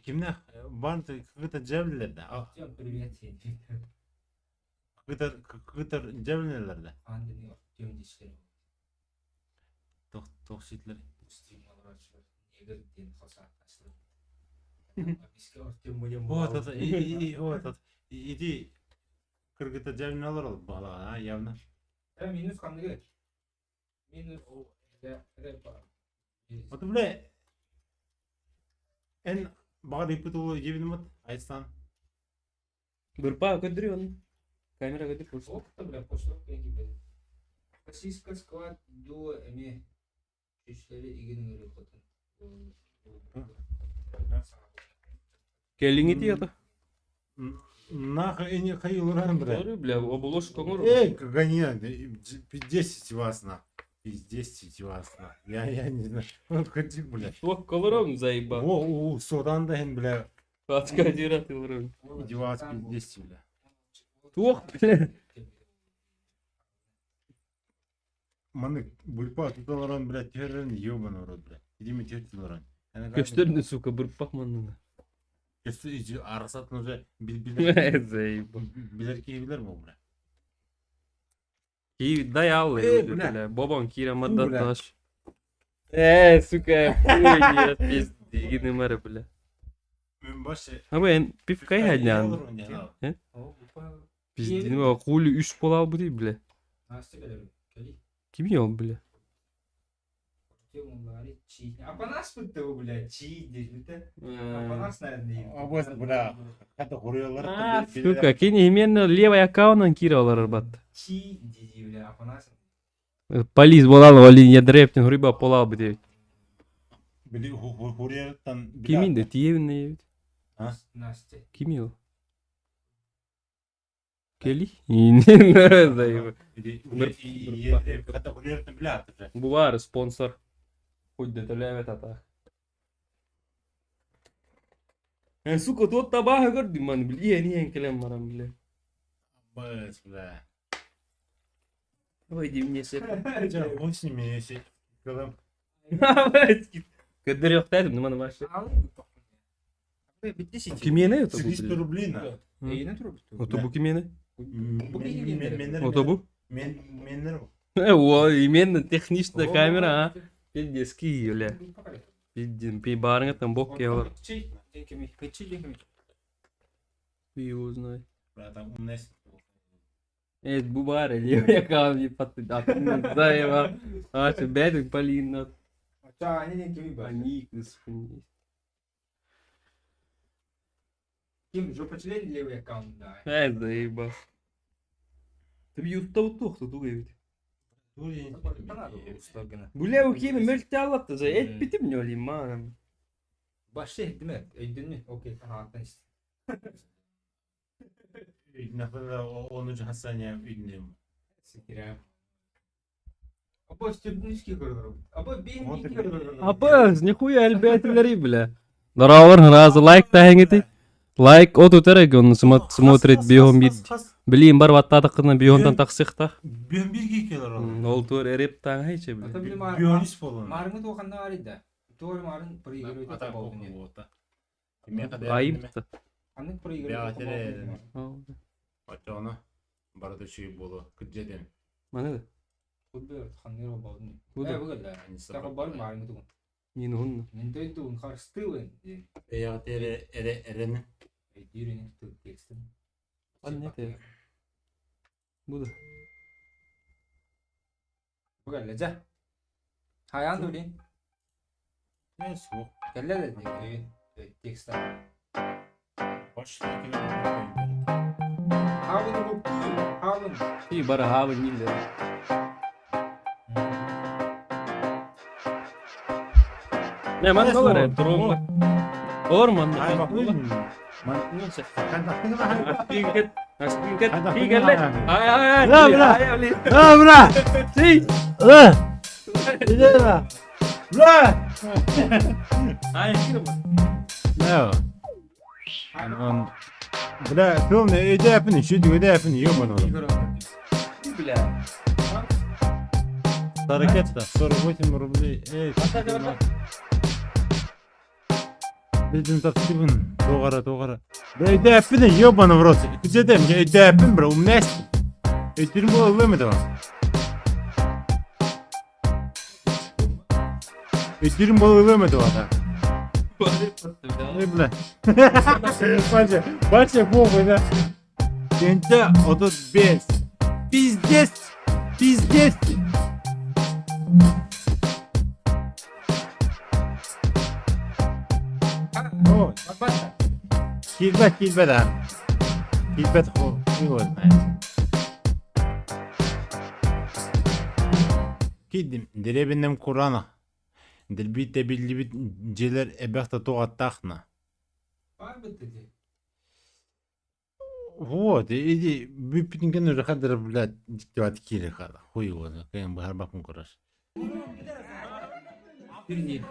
A: Кимне бар кыта жебилерде.
C: Привет.
A: Кыта кыта жебилерде. Тох тох ситлер. Вот это и вот это иди кыргыта жебилер ол бала, а явно.
E: Минус қандай? Минус.
A: Вот бля. Эн багар ипутулу жебинмат айстан.
B: Бырпа көдүрү он. Камера көдүр просто.
E: Опта, бля, почта кенги Российская склад до эме чүчлери игенин өрү хотун.
B: Келиңи тията.
A: Нахуй эни хайылыран бля.
B: Көрү бля, оболош коңор.
A: Эй, гони, пиздесить вас на. Пиздесить вас на. Я не знаю. Вот ходи, бля.
B: Туак колором заеба.
A: О, о, содан да хен, бля.
B: Ачка дира тылырым.
A: Иди вас пиздесить, бля.
B: Туак, бля.
A: Маны бульпа туталаран, бля, террен, ёбаный в рот, бля. Иди ми тертиларан.
B: Көстөрүн, сука, бырпак манны.
A: Арасатын уже билер
B: Заеба.
A: билер ки билер бу, бля.
B: Ки дай ал,
A: Э, бля.
B: бля. Бобон кира
A: Фу,
B: мадда
A: бля.
B: таш. Э, сука, хуй, пиздигини мары, бля.
A: Мен башы.
B: А мен пив кай хаднян. Пиздини хули үш бол ал бу бля. Ким ол, бля?
E: Апанас бытты бля, чи диэбитэ. Апанас, наверное.
A: Абас, бля, хата хуруйалар.
B: Сука, кини именно левый аккаунтан киирэ олорор бат.
E: Чи диди, бля, Апанас.
B: Полис болал, оли ядрептин хуруйба полал бит.
A: Били хуруйаттан.
B: Кимин де тиевин не бит.
E: Настя.
B: Кими ол? Кели? Не
A: Хата хуруйаттан бля.
B: Бу бар спонсор. Хоть деталевет атах. Сука, тут табаха көрдүм маны били не келем марам бile.
A: Бас, бля.
B: Выйди мне се.
A: Очень месяц. Когда
B: Көддөр маны машы. Кимиene это
A: 300 рублей на.
E: Эйне туруп.
B: Ото бу кимиene? Ото бу?
A: Меннер.
B: О, именно техничная камера, а. Пиздец, бля. Пиздец, пи барыңа там бок келер.
E: Чи, денкеми, кычи денкеми.
B: Его знает.
A: Бля, там умная.
B: Бу бар, левый аккаунт, ебать, заеба. А, бәдік Полина.
E: Ча, они денкеми ба.
B: Они, господи.
E: Ким, жопа член левый аккаунт, да.
B: Заебал. Ты бьют тухту тугай ведь. Бля, у кими мөлтө алатты за эт битим не олим мана.
E: Башы этме, өйдөнү, окей, аттан исти.
A: Например, он уже Хасаня үйдүнем.
E: Секирем. Або степнички көрөр. Або бейники көрөр.
B: Апа, нихуя альбетлери, бля. Даравар разы лайк тахиңити. Лайк от утерег он смотрит бихом бит. Блин, бар ваттадыкына бихонтан таксыкта.
A: Бен бирге келер ол.
B: Ол тур эреп таң хайчы, бля.
A: Бионис болон.
E: Марыңы тоқанда бар еді. Тур марын проигрывать ете болдun.
B: Айыпты.
E: Аны проигрывать ете болдun.
A: Ачана барда чүй болу. Күджеден.
B: Мана да.
E: Худбе ханнер болдun.
B: Бу да.
E: Э, бүгүн. Тага бар марыңы тугун.
B: Мин хунна.
E: Мен той тугун харстылын.
A: Эя тере эре эрен.
E: Дүйренин тыл текстин.
B: Ан не те. Бу да.
E: Бүгүн лежа. Хаян дулин.
A: Не сук.
E: Келле де текст.
A: Баш келе.
E: Хабын бу хабын.
B: И бар хабы ниле. Не, ман доллар турум. Олар ман.
A: Ай бак. Ман
B: Ну се.
A: Канда.
B: Аспингет, аспингет, тигеле. Ай ай ай.
A: Бра, бра.
B: Ай, ай.
A: А, бра.
B: Си.
A: Э. Иде, бра.
B: Ай, кирма.
A: No. Бля, film öde yapın, şu öde yapın, yok bana oğlum.
B: Бля.
A: Ракета, 48 рублей. Эй, Bizim taktibin, doğara doğara. Бля, öde yapın, yok bana в рот. Күзедем, öde yapın, бра, умнес. Ödürüm bu olur mu da? Ödürüm bu olur mu da? Эй, бля. Бача, бача, похуй, да. Кенте, 35. Пиздец! Пиздец! О, килбэт, килбэт, а. Килбэт хуй его знает. Кидим, деребинем Курана. Дербите биллибит дьиэлэр эбэхта туҕаттаахна.
E: Бар битти.
A: Вот, иди, бүппүтүн уже хадыр, блядь, диктовать кири хада. Хуй его, кайын бахар кораш.
E: Бирни.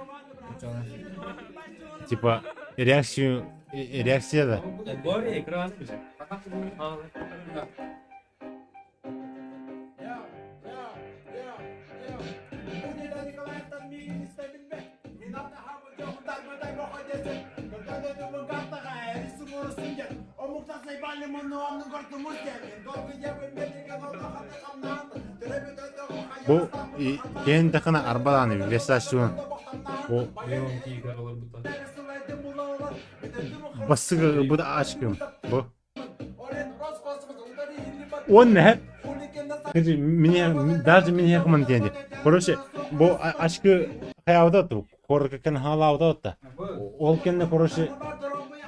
A: Типа, реакцию, реакция да.
B: Бар экран.
A: Бу кеһин тахына арбалааны весашуун. Бу
B: Леон тигр олар бута.
A: басыгы бу ачкым. Бу. Он не Меня, даже меня хман денди. Короче, бу ачкы хайаабыта ту, коркакын хаалаабыта Ол кэннэ, короче,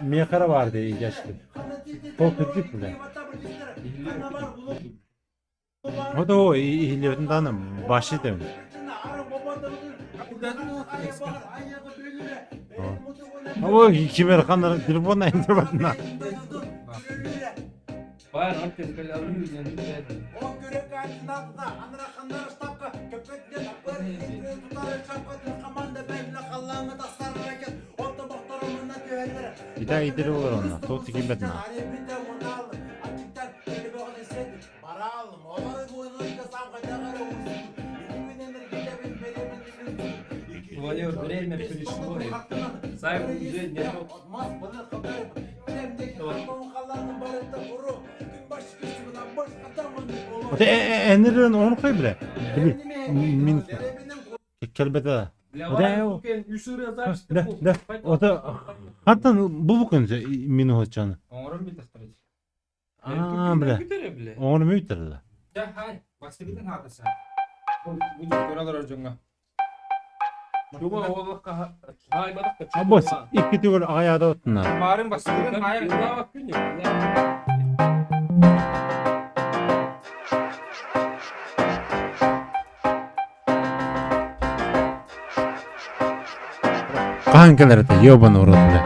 A: миэхэ эрэ баар дии ити ачкы. Ол кырдьык бля. Ото иһиллибитин даҕаны баши дэм. Ой, кимер ханна телефон айдырбатына. Итаа идири олор онно, туох тикийбэтин
B: Твое время пришло. Сайм уже не тот.
A: Энерин ону кой биле. Били мин кэлбэтэ. Да, да. Ото хаттан бу букун мин уһаччаны.
C: Оҥорон билтэхтэрэ.
A: Аа, бля. Оҥорон бүтэрдэ.
C: Дьэ, хай, бастакытын хаатаса. Бу көрө олорор дьоҥҥо.
A: Абос, икки түгөл аҕайаада оттуна.
C: Баарын бастакытын хаайар.
A: Хаһан кэлэр этэ, ёбаный в рот, бля.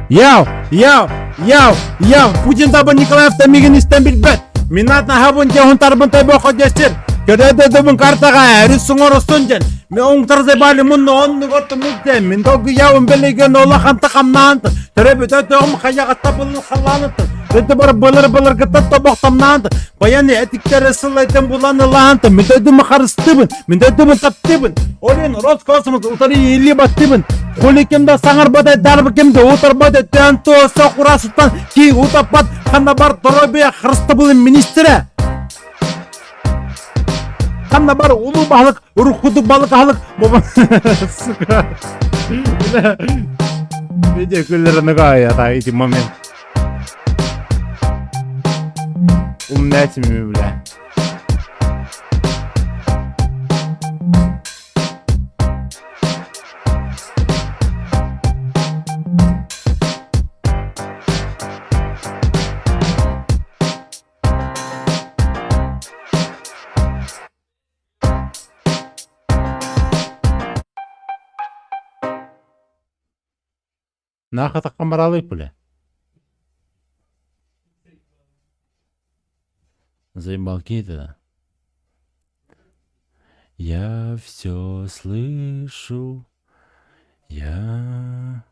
A: Яу, яу, яу, яу, Путин табын Николаевта мигин истэн билбэт. Минат наһабын дьоһун тарбын тойбохо дьэсир. Көрөдө картаға әрі суңоростун ден. Мен оңтар забали мунну онну гортумуз ден. Мен долгуябын билеген олаханты хамнаанты. Төрөбүтө төҕүм хайаҕатта былын халлаанытын. Өтө бар былыр былыргыта тобохтомнаанты. Баяны этиктері сылайтын булан ылаанты. Мен дөдүмү харыстыбын, мен дөдүмү таптыбын. Олен Роскосмос утары или баттыбын. Хули кимде саҥарбат дарбы кимде утарбат өттөөн туоса курасыттан ки утаппат ханна бар доробия харыстабылын министрэ. Ханна бар улуу баһылык уруккудук балык аһылык сука. Видео күллere нагая та эти момент. Умнятими, бля. Наахатаххан бараалый бля. Заебал да. Я все слышу. Я...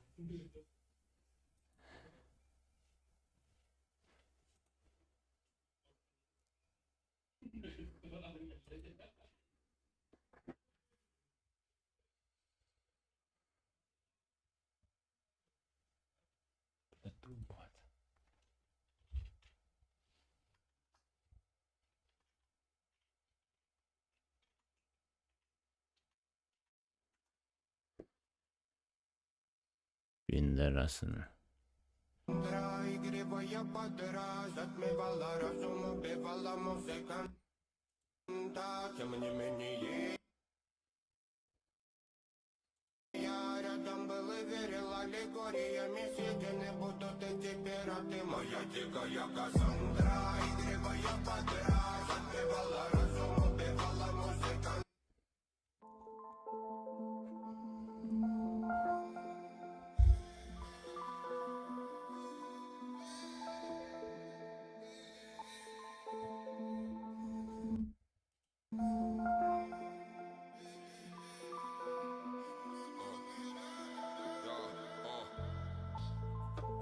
A: Пидорасы.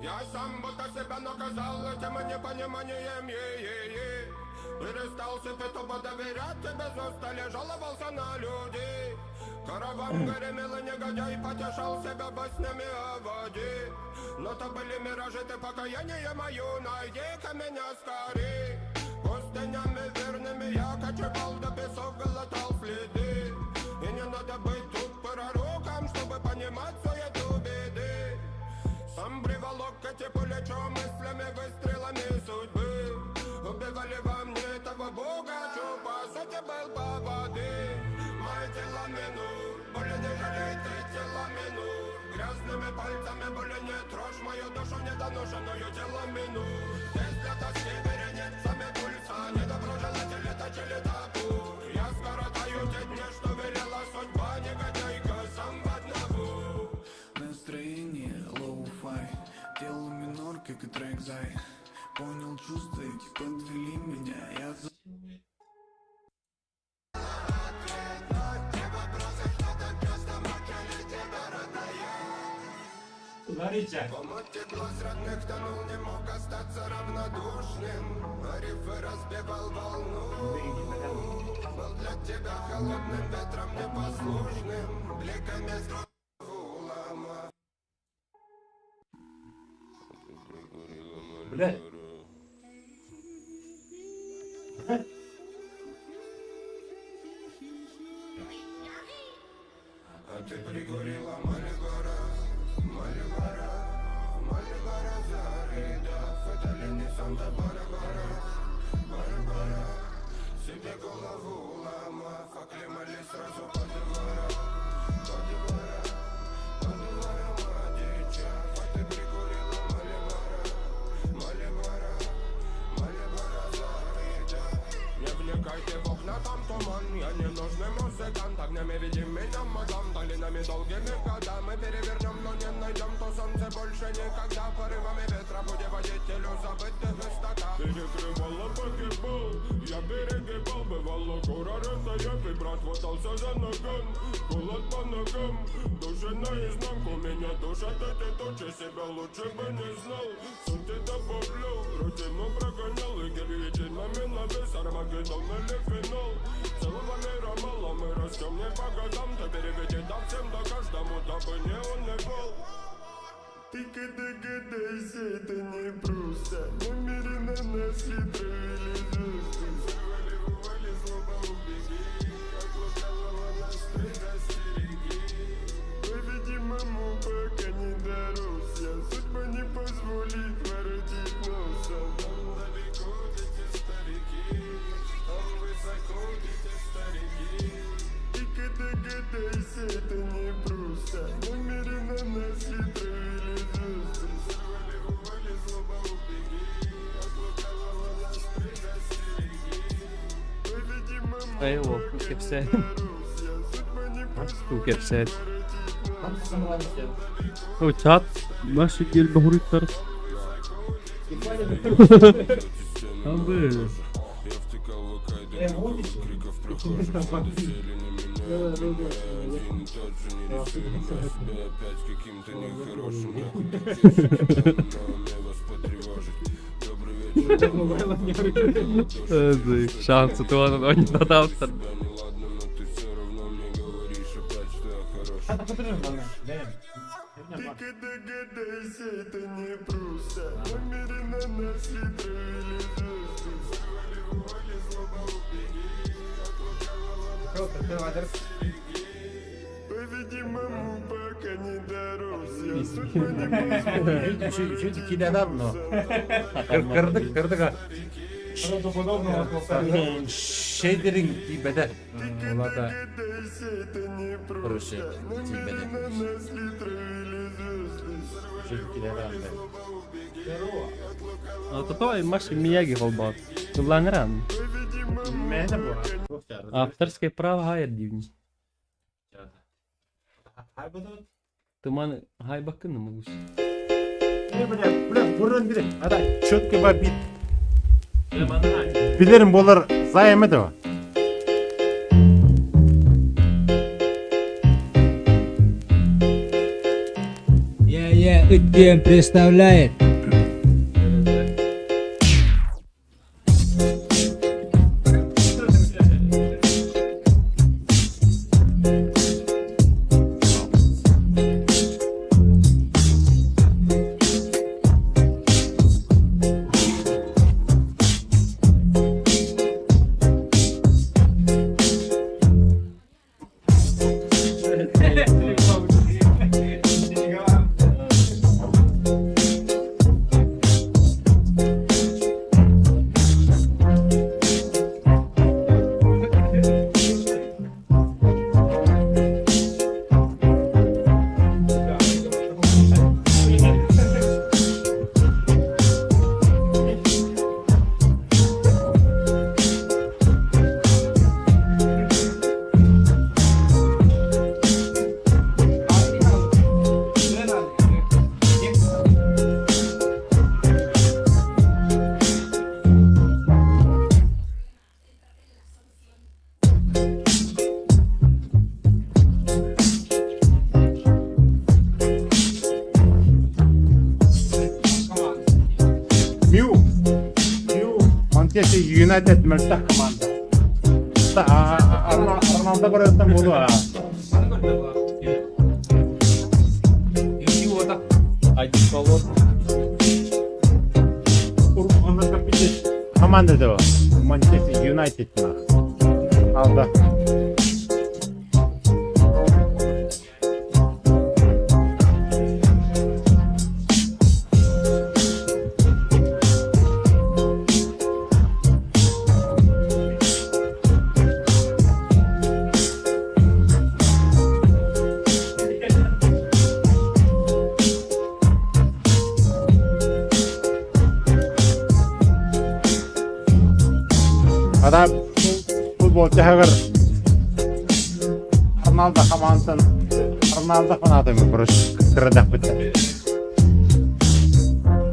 F: Я сам будто себя наказал этим непониманием, е-е-е. Перестал себе тупо доверять тебе, устали, жаловался на людей. Караван гремел, и негодяй потешал себя баснями о воде. Но то были миражи, ты покаяние мое, найди-ка меня скорей. Пустынями верными я кочевал, до песок глотал следы. И не надо быть тут пророком, чтобы понимать суету беды. Сам приволок эти плечо мыслями, выстрелами судьбы. Убивали во мне этого бога, что по сути был поводы. Мои тела минут, более не жалейте тела минут. Грязными пальцами более не трожь мою душу недоношенную тело минут. Здесь для тоски вереницами пульса, недоброжелатели точили табу. Я скоротаю те дни, что велела судьба, негодяйка, сам в одного.
G: Настроение lo-fi, тело минор, как и трек зай. Понял чувства эти подвели меня, я за...
F: Помните глаз родных тонул, не мог остаться равнодушным. А рифы разбивал волну. Был для тебя холодным ветром непослушным. Бликами с улама.
A: Блядь.
F: А ты пригорела Мальборо, Мальборо, Мальборо зарыдав. Это ли не Санта-Барбара, Барбара? Себе голову ломав, оклемали сразу по двора, по двора, по дворам одичав. А ты прикурила Мальборо, Мальборо, Мальборо зарыдав. Не вникайте в окна, там туман. Я не нужный музыкант. Огнями видим меня, мадам. Долинами долгими года мы перевернем, но не найдем то солнце больше никогда. Порывами ветра путеводителю забытых истока. Перекрывала погибал, я перегибал. Бывало курорта, я брат хватался за ногам. Холод по ногам, души наизнанку. Меня душат эти тучи, себя лучше бы не знал. Сути добавлял, рутину прогонял. И кирпичинами навес, Армагеддон или финал. Целого мира мало, мы растем не по годам. Ты переведи да всем да каждому, дабы не унывал.
G: Только догадайся, это не просто. Намеренно нас ли травили звезды.
F: Сорвали, ували, злоба убеги. От лукавого нас предостереги.
G: Поведи маму, пока не дорос я. Судьба не позволит воротить носа.
F: Там далеко дети старики, там высоко дети старики.
G: Только догадайся, это не просто. Намеренно нас ли травили звезды.
F: Сорвали, ували, злоба убеги. От лукавого нас предостереги.
G: Поведи маму,
B: Эй, о,
G: пока не
B: кепсе.
G: дорос я. Судьба не
B: Ту кепсе.
G: позволит
B: О, чат. Наши гельбахуриттар. Абы.
F: Я втыкал в ВК и до криков, криков прохожих. Надо зелени меня, меня один и тот же не рисую я себя опять каким-то нехорошим. Как у таких, на уме вас потревожить. Добрый вечер.
B: Шансы туанан ойнатаптар.
F: Себя неладным, но ты все равно мне говоришь опять, что я хороший.
G: Только догадайся, это не просто. Намеренно нас ли травили звезды.
F: Сорвали, ували, злоба убеги. От лукавого нас
G: Поведи маму, пока не дорос я. Судьба не позволит
A: Şu kineler mi? Kırdık kırdık ha. Şeylerin bedel.
C: Ola da
G: Догадайся, это не
A: Короче,
G: просто.
A: тибеде.
G: Намеренно нас ли травили звезды.
A: Şu kineler mi?
B: Ото Маша Мияги холбат. Туланран.
G: Поведи маму,
A: Mene bu.
B: Авторське право гайр дивні. Туман гай бакын мулус.
A: Бля, бля, бурun biri. Ada четко ба бит. Bilirim bolar zayemedi o.
C: Я-я, Үттен представляет.
A: Манчестер Юнайтед мөлтөх команда. Арналда көрөттөн буолуо.
B: Маны көрдө бу. Үчү уота. Айдын болот.
A: Команда да Манчестер Юнайтед Алда. Ата футбол чаһыгар Арналда хамаантан Арналда фанатымын короче кырадахпыт.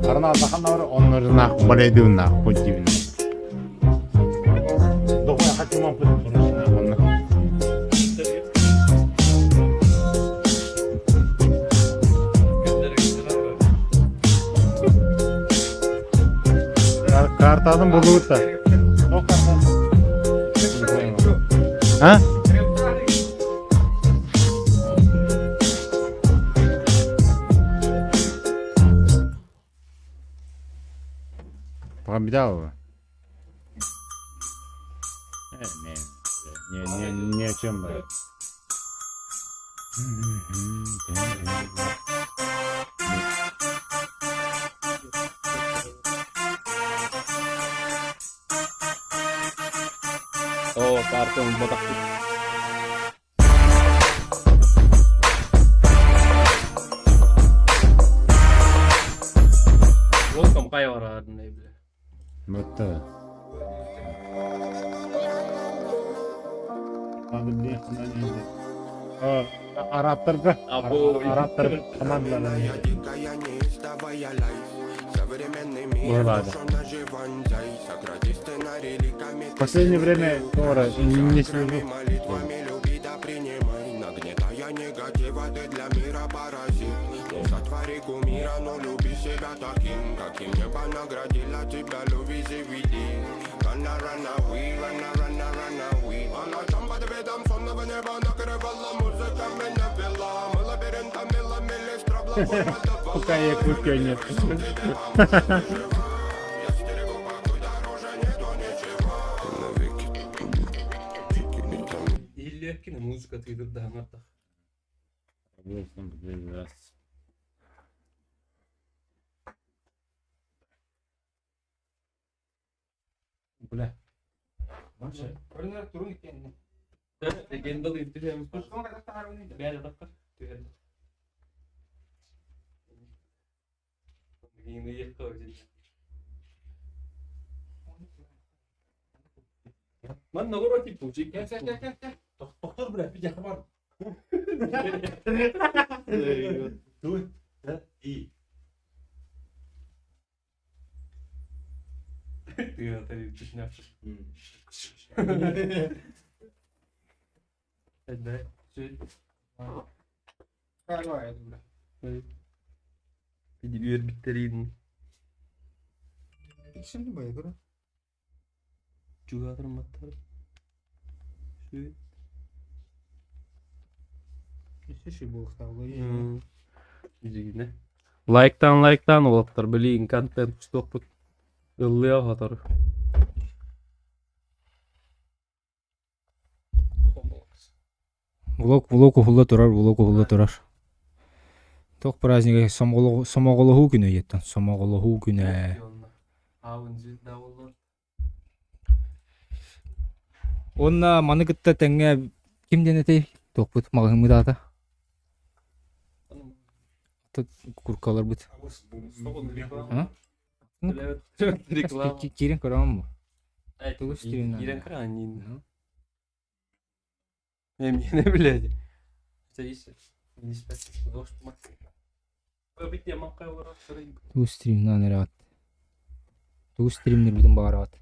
A: Арналда ханнары оннорунах болейдуунах худжибин. Дохуя хачуман пут короче онно. Картатын булуутта. А? Победал. Не, не, не, ни о чем.
B: Оо, картон ботахпыт. Welcome кайварадын бile.
A: Мөттө. Арабтарга.
B: Або.
A: Арабтар командалар.
F: Дикая неистовая лайф Современный мир
A: Бывает.
F: душу наживанзай Сократи сценарий ликами
A: В последнее время Тора не слежу.
F: Молитвами люби да принимай Нагнетая негатива, ты для мира паразит Не сотвори кумира, но люби себя таким Каким небо наградило тебя, люби заведи Рана, рана, we, рана, рана, рана, we По ночам под видом сонного неба накрывала музыка меня вела Мы лабиринтами ломились, трабла
A: Пока я куртки нет.
B: Иллеркин музыка тыйдырда аңартах.
A: Бля.
E: Көрүнөр турун иккенне.
B: Легенда ыйтты
E: Соң кайда тахарбын иде.
B: Бәрі таққар. Түгел. Енді екі Ман нагора тип уже.
E: Кел кел кел кел.
A: Доктор, бля, пидя хабар. Туй. И.
B: Ты это чечнявший. Да.
E: Кайва бля.
B: Үйер биттерин.
E: Şimdi bayı көрө.
B: Жугатыр маттар. Şu.
E: Үсү болуктагы.
B: Жигине. Лайктан лайктан олаптар билин контент кустокпут. Ыллыа хатар.
C: Влог влог уһулла турар, влог уһулла турар. Тох празднига сомоголоһуу күнэ еттен. Сомоголоһуу күнэ.
B: Аун звезда боллар.
C: Онна маны кытта тэҥҥэ ким диэн этэй? Туохпут маҕаһыыммыт аата? Тут куркаларбыт. А?
B: Реклама.
C: Киирэн көрөҕүн бу. Тугу стримнан?
B: Кирен кранин. Эмине биледи.
C: Тугу стримнан эрэ Тугу стримнирбитин баҕарабат.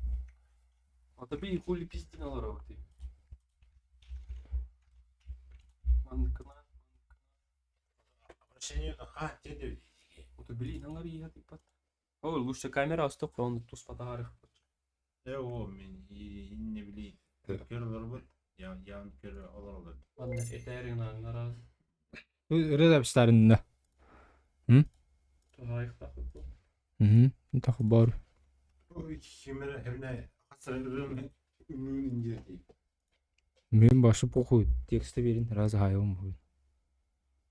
B: Ата би хули пиздин алар ты. Манкына. Ото били наңар иха типат. О, лучше камера осток, он туспатаарых.
A: Э, о, мен инне били көр олорбут, я я көр олоролор.
B: Манна этээриҥ аҥараас.
C: Ырыа записьтарынна.
B: Туһаайыктаах.
C: Мм. Тах бар.
A: Кимere хебне хасырын үмүн индирди.
C: Мен башы похуй тексті берин раз хайым буй.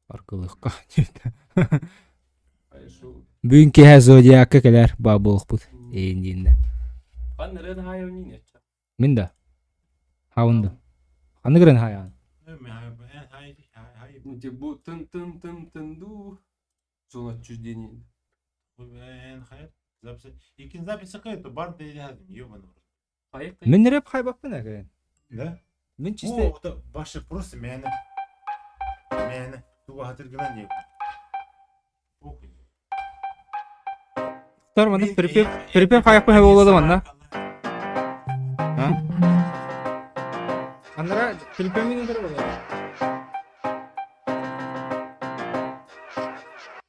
C: Аркылыкка диэт.
B: Айшу.
C: Бүгүн киһэ зодиакка кэлэр баа буолукпут. Эйин дииннэ.
B: Хан рен хайым нин эча.
C: Мин да. Хаунда. Ханнык рен хайаан?
B: Ну типа тын тын тын тын ду. Зона отчуждения.
A: Икин запись кайты бар дейdi ебаный.
B: Хайык.
C: Мин рэп хайбаппын әкән.
A: Да?
C: Мин чисто
A: О, это башы просто мені. Мені. Туга хатыргынан деп. Похуй.
C: Тар маны припев припев хайаппын хэ болду манна. А?
E: Анара припев мин өтөр болар.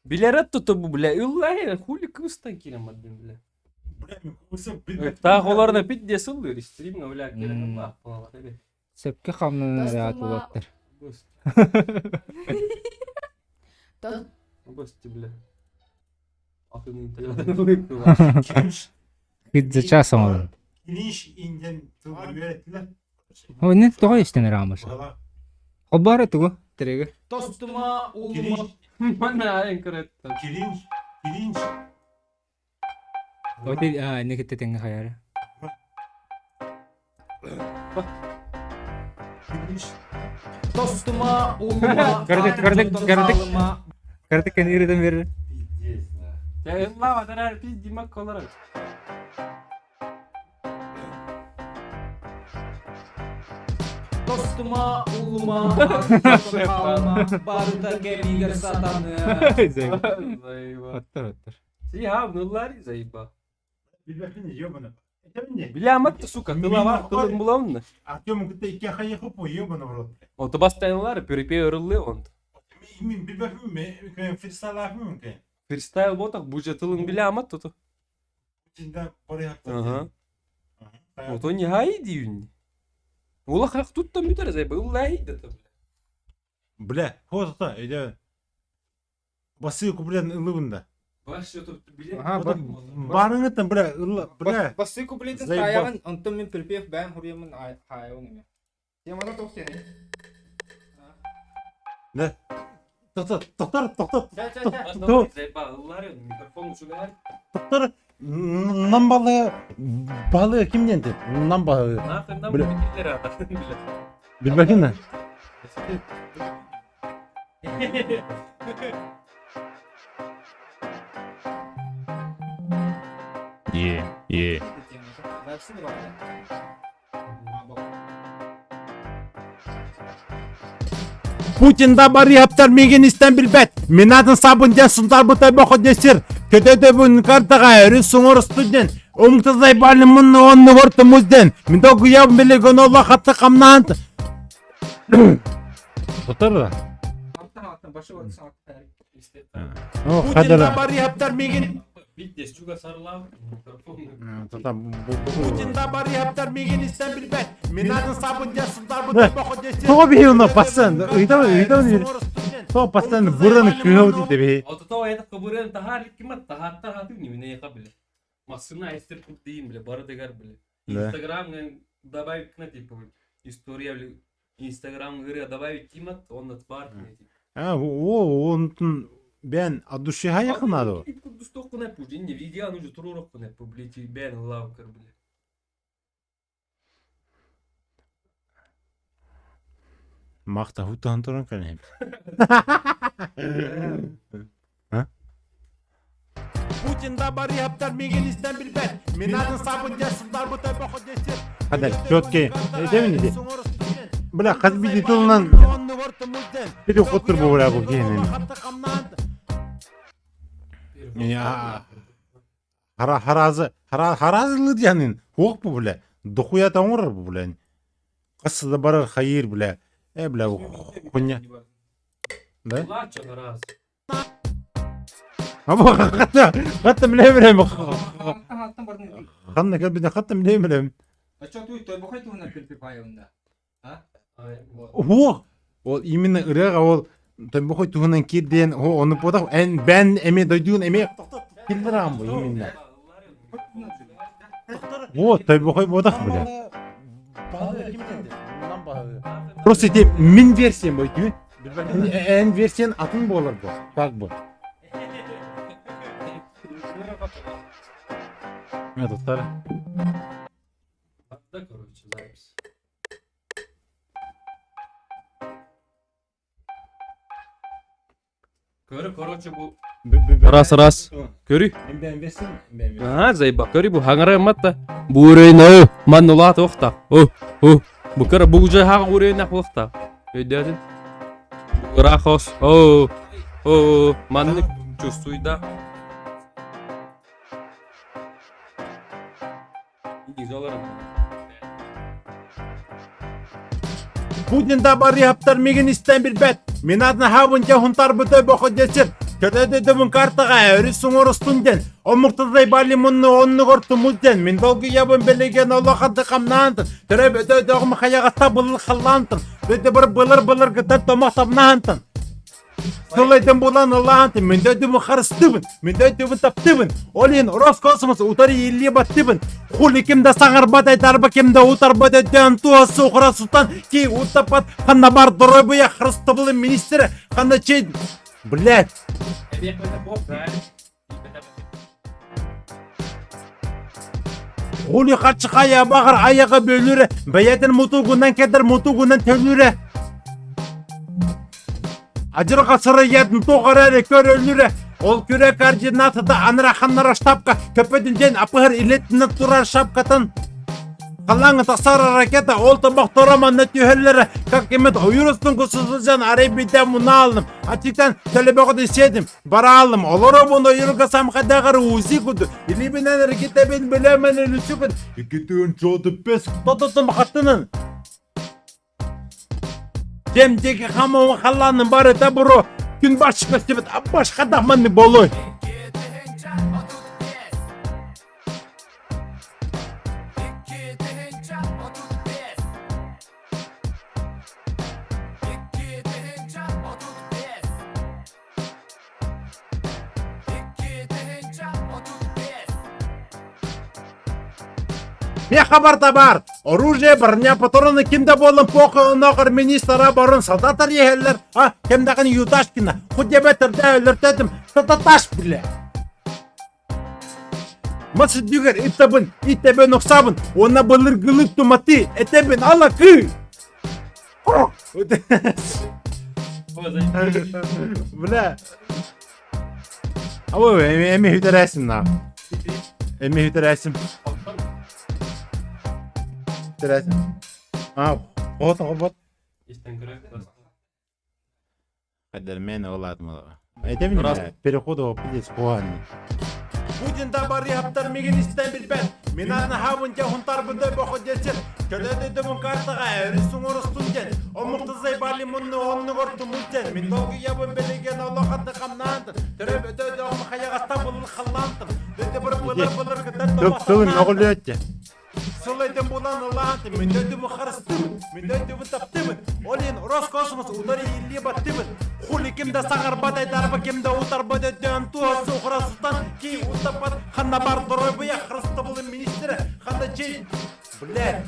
B: Билерет туту бу бля. Иллахи хули кыстан кирем аддым бля.
A: Бля, мен көсім білмей.
B: Таах оларына пит десылдыр стрим бля
C: М.
B: кирем бах балалар эбе.
C: Сөпкө хамнан
H: Достума-
C: рәт булаттыр.
B: Гость.
H: Тот
B: Гости бля. Атын интернет.
C: Хидзе часом алын.
A: Кириш инден туга үйреттилер.
C: О, не тоҕо истэн ыраамыш.
A: Бала.
C: Холбаара тугу тереги.
I: Достума
A: Кириш,
I: улума
B: Мана айын көрөт.
A: киринч, киринч.
C: Оти а не кете теңге хаяра.
A: Киринч.
I: Достума улума
C: Көрдүк, көрдүк, көрдүк. Көрдүк кен ирден берер.
A: Пиздец, да.
B: Я ыллава дарар пиз димак колорар.
I: Достума улума Артын Барыта кемигер сатаны
B: Заеба.
C: Оттор оттор.
B: Си ха нуллар заеба.
A: Билбеппин ебаный. Это не.
B: Бля матты сука тыла бар тылын буламын.
A: Артем кытта икки хайы хопу ебаный в рот.
B: Оты бастайнлар перепей ырылы онт.
A: Мен билбеппин мен фристайл апмын ке.
B: Фристайл ботак бу же тылын бля амат туту.
A: Путинда бары хапта.
B: Ага. Ото не хай дийүн. Ула хак туттан бүтөр заеба ыллай да бля.
A: Бля, вот это, иде. Басы куплен ылыбында.
B: Баш тут бля.
E: Аха, бар.
A: Барыңыттан бля, ылла, бля.
E: Басы куплетин
A: Заебал.
E: таягын, онтон мен припев бәм хуриямын хайабын эме. Темада тоқ сени.
A: Да. Тоқтар, тоқтар, тоқтар,
E: Ча ча ча.
B: Заеба ыллар микрофон учугар.
A: тоқтар. Нам балы, балы кимден деп? Нам балы.
B: Нахрен
A: Бля.
B: битилер ата. Бля.
A: Билбекин да.
J: Yeah, yeah.
E: Записи бар.
A: Путин да бары хаптар меген истен билбет. Минатын сабын ден сындар бұтай бақы десер. Көтөтө бүн картаға өрі сұңыр студент. Умтызай балі мұны онны ворты музден. Мен тоғы яв милигон ола хатты қамнант. Тоқтар да.
E: Аттан аттан башы бар саат.
A: О,
F: Путин да бары хаптар меген
B: Бит чуга сарлав микрофон.
F: Путин да бары хаптар меген истен билбет. Минатын сабын ден сындар бұтай бақы десер.
A: Тоғы бейі оны пастан. Ыйтам, ыйтам. Тоғы пастан бұрын күйеу дейді бейі.
B: Ото это кабурен тахар кимат тахаттар хаты не не кабеле. Масына эстер кут дейм бля бары дегар бля.
A: Да.
B: Инстаграм добавить на типа история бля. Инстаграм говоря добавить кимат он от бар не типа.
A: А, о, онтун бен от души якын надо.
B: Кудусток на пужин не видео ну же турурок на публити бен лавкар бля.
A: Мақта хутан туран кәлем.
F: Путин да бары хаптар меген истен билбет. Минатын сабын ден сындар бұтай бақы десер.
A: Хада, четкий. Демин иди. Бля, хат биди тулнан переход тур бу бля бу генен. Я хара харазы хара харазылы диянин хук бу бля. Дохуя таңыр бу бля. Касы да барар хайыр бля. Э бля хуйня. Да?
B: Лача на раз.
A: Абы хатта хатта биле билем. Ханна кел бите хатта биле билем.
C: А что ты той бухай туһунан перепипайында? А?
A: О, ол именно ырыаға ол тойбохой туһунан киирдиэн о ону буотах эн бэн эми дойдуун эми киллэрам бу именно. О, тойбохой буотах бля. Просто ити мин версиям бу ити. Эн версиян атын буолар бу. Как бы. Методтар.
B: Да, короче, запись. Көрü, короче, бу Раз, раз. Көрү. Аа, зайба. Көрү бу хаңара матта. Бу үрейн маннула тоқта. О, о. Бу көрө бу уже хаг үрейн ах Өйдөдүн. Рахос. О, о, манны чувствуй да.
A: Путин да барыһаптар мигин истэн билбэт. Мин адна хабын дьэ хунтарбыта бохо десер. Көтөдөдөбүн картаға өрүс уҥорустун ден. Омуктадай бали мунну оннугор тумул ден. Мин долгуябын билеген олоханты хамнаантын. Төрөп өтөдөҕүм хайаҕаста былыр халлаантын. Дөдө бір былыр былыр гытан томох тамнаантын. Сылайдан булан ылаантын. Мин дөдүмүн харыстыбын. Мин дөдүмүн таптыбын. Ол иһин Роскосмос утары ииллии баттыбын. Хули ким да саҥарбат айтарба ким да утарбат өйдөөн туо суохура сутан ки утаппат ханна бар доруобуйа харыстабылын министрэ ханна чей блядь Хули харчы баҕар айаҕа бөлүрэ бэйэтин мутугунан кэтэр мутугунан төлүүрэ Адьырҕа сырыйатын туох эрэ көрөллүрэ ол күрэ координатата анараханнара штабка көпөтүн диэн апыһар илэтинэн турар шапкатын Халлааҥҥа тахсар ракета ол тобохторо манна түһэллэрэ как имет ойуурустун кусусузан арай биирдэ мунаалным ачыктан төлөбөҕүтүн сиэтим бараалым олоробун ойууруга самхадаҕар узи куду илиибинэн эргитэбин билэмэн өлүсүкүн иккитин чуоту пес тототум хаттынын Дем диэки хамаҕын халлаанын барыта буруо күн бач көстүбүт башка да маннык буолуой Меха барда бар. Оружие, броня, патроны кимде буолан похуй онооҕор министра барын солдаттар иһэллэр. А, кимдэҕин Юташкина. Худебеттерде өлөртөтүм. Тататаш бile. Мас үрдүгэр иттабын, иттэбин охсабын, уонна былыргылык туматы, этэбин алакы. Бля. Ой, эми хүтэрээсин на. Эми хүтэрээсин. Хүтэрээсин. А, вот, вот. Хайдармен олаатмала. Этебин переходу пиздец куһаҕан. Путин да барыһаптар мигин истэн билбэт. Мин аны хабын дьэ хунтарбын да бохо десер. Төлөдөдөбүн картаҕа өрүс уҥорустун ден. Омуктызай бали мунну оннугор тумул ден. Мин долгуйабын билеген олоханты хамнаантын. Төрөп өтөдөҕүм хайаҕаста былыр халлаантын. Дөдө бір былыр былыр кытан Тылын оҕолуөттэ. Сылайдым булан ылаантым, мин дөдүмү харыстыбын, мин дөдүмү таптыбын. Ол иһин Роскосмос утары ииллии баттыбын. Хули ким да саҥарбат айдарба, ким да утарбат өйдөөн туо суохура сутан ки утаппат ханна бар доруобуйа харыстабылын министрэ, ханна чей, блядь.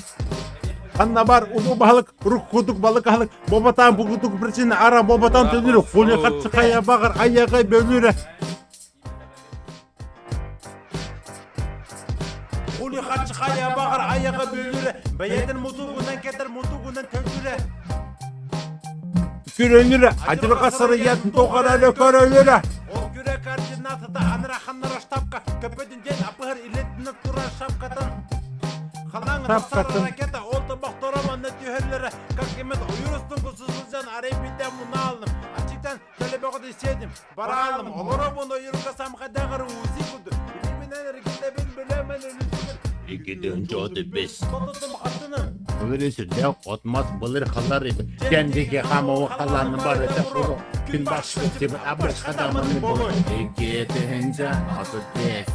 A: Ханна бар улуу баһылык, уруккудук балык аһылык, бобатаан бугутук причина ара бобатаан төлүүр, хули харчы хайа баҕар айаҕай бөлүүрэ. Хули харчы хайа баҕар айаҕа бөлүүрэ, бэйэтин мутугунан кэтэр мутугунан төлүүрэ. Көрөнүрэ, адьырҕа сырыйатын тоҕарары көрөлүрэ. Ол күрэ координатата анараханнара штабка көпөтүн диэн апыһар илэтинэн турар шапкатын Халаҥ тахсар ракета ол тобохторо манна түһэллэрэ как имет ойуурустун кусусузан арай биирдэ мунаалным аччыктан Төлөбөҕүтүн сиэтим, бараалым, олоробун ойуурга самхадаҕар уузи курдук, илиибинэн эргитэбин, билэмэн өлүсүгэр.
J: Иккитин чуоту бес.
A: Тототум хаттынын. Былыр сүрдээх от-мас былыр халар кэнники хамау халааны барыта куру күн башкы тиб абыр хадаманы болу 2035.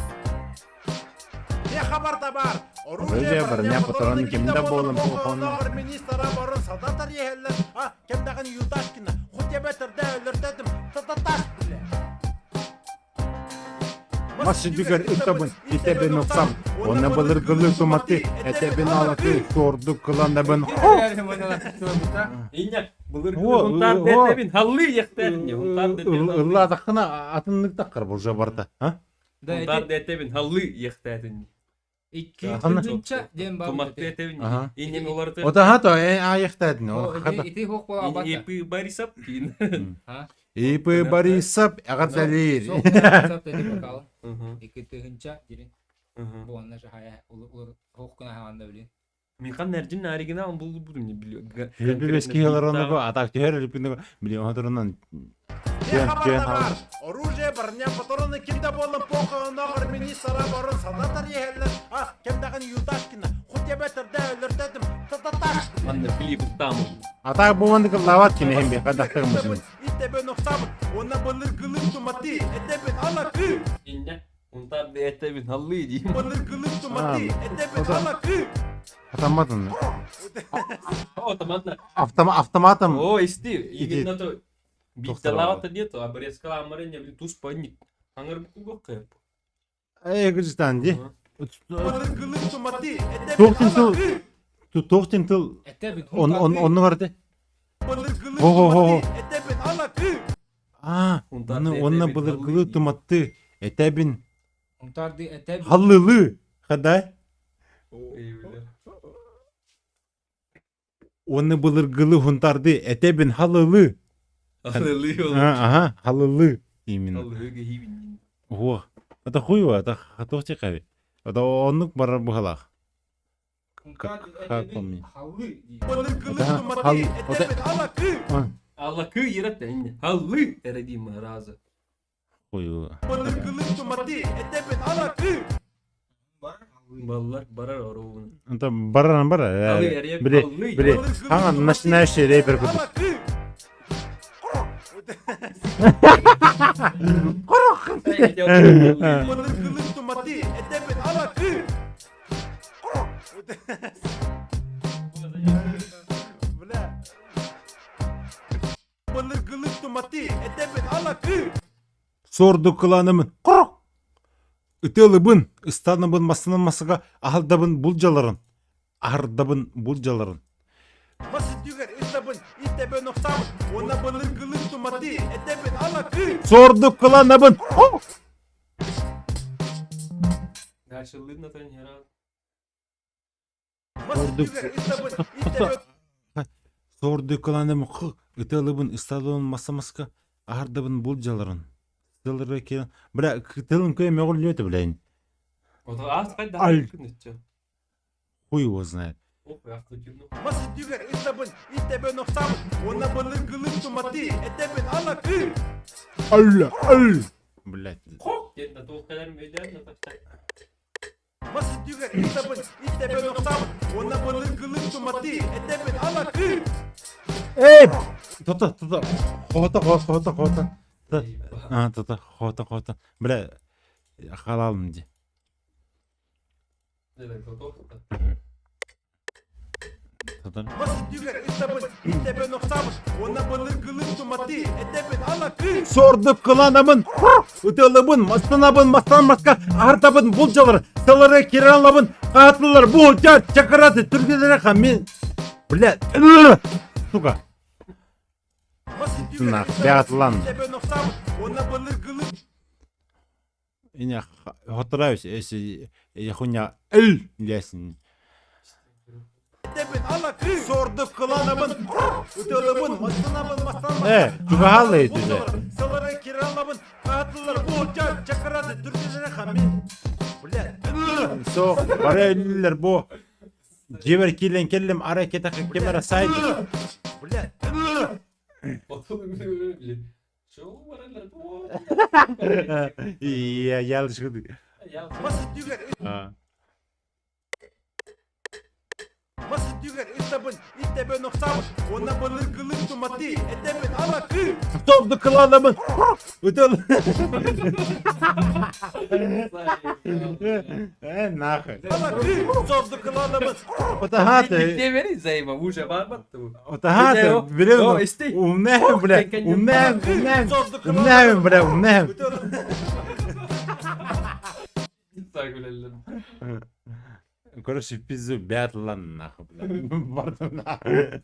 F: Не хабар да бар.
A: Оружие, броня, патрон, кимде болын похону.
F: Министра барын солдаттар ехеллер. А, кемдагын Юдашкина. Хоть я беттерде өлөртөдүм. Тататаш биле.
A: Мас сүдүгэр ыттабын, итэбин уксам, Онно былыргылыы туматы, этэбин алаты, суордук кыланабын.
B: Иння былыргы
A: О,
B: хунтар
A: о.
B: дэтэбин халлы яхтэрни хунтар дэтэбин
A: Ыллаатаххына атыннык таххар бұл барда. А?
C: Да,
B: хунтар
C: ити
B: дэтэбин халлы яхтэрни
C: икки
A: Аны-
C: тыһыынча диэн баар
B: тумат
C: ити.
B: дэтэбин
A: Аха.
B: иннем оларды
A: Ота хато аяқтадын.
C: О, ити ити хуох буола абата.
B: епи Борисов кин
C: А?
A: Ипы Борисов ағардалир.
C: Суох, Борисов ити бакал. 2 тыһыынча диэн. Бу онно жахая хуох гына хаанда билин.
B: Михан нәрдин оригинал булду буду не билю.
A: Бибески хиларонго атак түһэр липинго билион хоторунан
F: Не хабар да бар. Оружие, броня, патроны кимде болын похону министра барын солдаттар ехеллер. А, кемдагын Юдашкина. Хоть я беттерде өлөртөдүм. Тататаш.
B: Манна клип там.
A: Атак бугандык лават кине хем кадактыгы мышын.
F: Итэбин уксабын. Онна былыргылык туматы. Этэбин алакы.
B: Иння хунтар дэтэбин халлы ди.
F: Былыргылык туматы. Этэбин
A: Ота-
F: алакы.
A: Автоматом.
B: О, таматна.
A: Автоматом.
B: О, исти,
A: Иди.
B: именно то. Битталавата нету, а брескала амарення блин туз паник. Аңыр букуга кып.
A: Эй, гүлстан ди.
F: Былыргылык туматы. Этэбин
A: Тоқтин тыл.
F: алакы.
A: Тоқтин тыл.
C: Этэбин
A: Он он онну барды.
F: Былыргылык
A: Хо-хо-хо.
F: туматы. Этэбин алакы.
A: А, оны онна былыргылы туматты. Этебин
C: Унтарды этэбин.
A: халлылы. Хадай. Оны былыргылы хунтарды этебин халлылы.
B: Халлы.
A: Ага, халлылы именно.
B: Халлы гибин.
A: О, это хуево, это хатохти кави. Это оннук барар бухалах.
C: Унтарды
A: Как
C: этэбин
A: помни.
C: халлы ди.
F: Былыргылык
A: Ата-
F: туматы.
A: хал- ота-
F: Этэбин алакы.
B: Аллакы ерат иння. Халлы эредим разы.
A: Хуево.
F: Былыргылык туматы. Этэбин алакы.
B: Баллар барар оруун.
A: Это барар барар.
B: Халлы эрек
A: Бре,
B: халлы.
A: бре. Хаңа начинающий рэпер кудук.
F: Алакы. Былыргылык туматы. Этэбин алакы. Бля. Былыргылык туматы. Этэбин алакы.
A: Сорду кыланымын. Курок. Ытылыбын, ыстаныбын, масынан масыга ахалдабын булжаларын. Ахардабын булжаларын.
F: Мас түгэр ытабын, итэбин охсабын. Онна былыргылык туматы. Этэбин алакы.
A: Сорду кыланабын.
B: Дальше лыбна то не раз.
F: Мас түгэр ытабын, итэбин
A: Сорду кыланым хы. Ытылыбын, ыстаныбын, маса маска ахардабын булжаларын. Тылыры кен. Бля, тылын көй мөгөл лөтө билейин.
B: Вот ас кайда
A: Аль.
B: күнүччө.
A: Хуй его знает.
B: Ох, автотюбну.
F: Мас түгэр ытабын, итэбин охсабын. Онна былыргылык туматы. Этэбин алакы.
A: Алла, алла. Блять.
B: Ден да толкаларым өйдөн да ташта.
F: Мас түгэр ытабын, итэбин охсабын. Онна былыргылык туматы. Этэбин алакы.
A: Эй! Тота, тота. Хота, хота, хота. А, тота, хота, хота. Бля, халалым ди. Тота.
F: Мас түгэр ытабын, итэбин охсабын. Онна былыргылык туматы. Этэбин алакы.
A: Сордук кыланабын, ытылыбын, мастанабын, мастан маска, артабын, булжалар, сылары киралабын, катылар, бул, жар, чакыраты, түргелere хамен. Бля, сука.
F: Мас түгэр
A: Нах, бятлан.
F: итэбин охсабын. Онна былыргылык
A: Иня хотраюсь, если я хуйня эл лясин.
F: Этэбин алакы. Сордук кыланабын, ытылыбын, мастанабын, мастан маска.
A: Э, чугахалы эти.
F: Сылары киралабын, катылар, бул, жар, чакыраты, түргелere хамен. Бля,
A: Со, бареллер бу. Жебер килен келлем аракета кемера сайт.
F: бля.
A: Я ялыш.
F: Мас түгэр
A: А.
F: Мас үрдүгэр ытабын, иттэбин охсабын, уонна былыргылык туматы этэбин алакы.
A: Торду кылаанабын. Ытыл. Э, нахуй.
F: Алакы, сорду кылаанабын.
A: Отахаты.
B: Бери заима, уже барбатты бу.
A: Отахаты.
B: О, исти.
A: Умнэм, бля. Умнэм, умнэм. Умнэм, бля, умнэм.
B: Так,
A: Короче, пизду бятлан нахуй, бля. Бардым нахуй.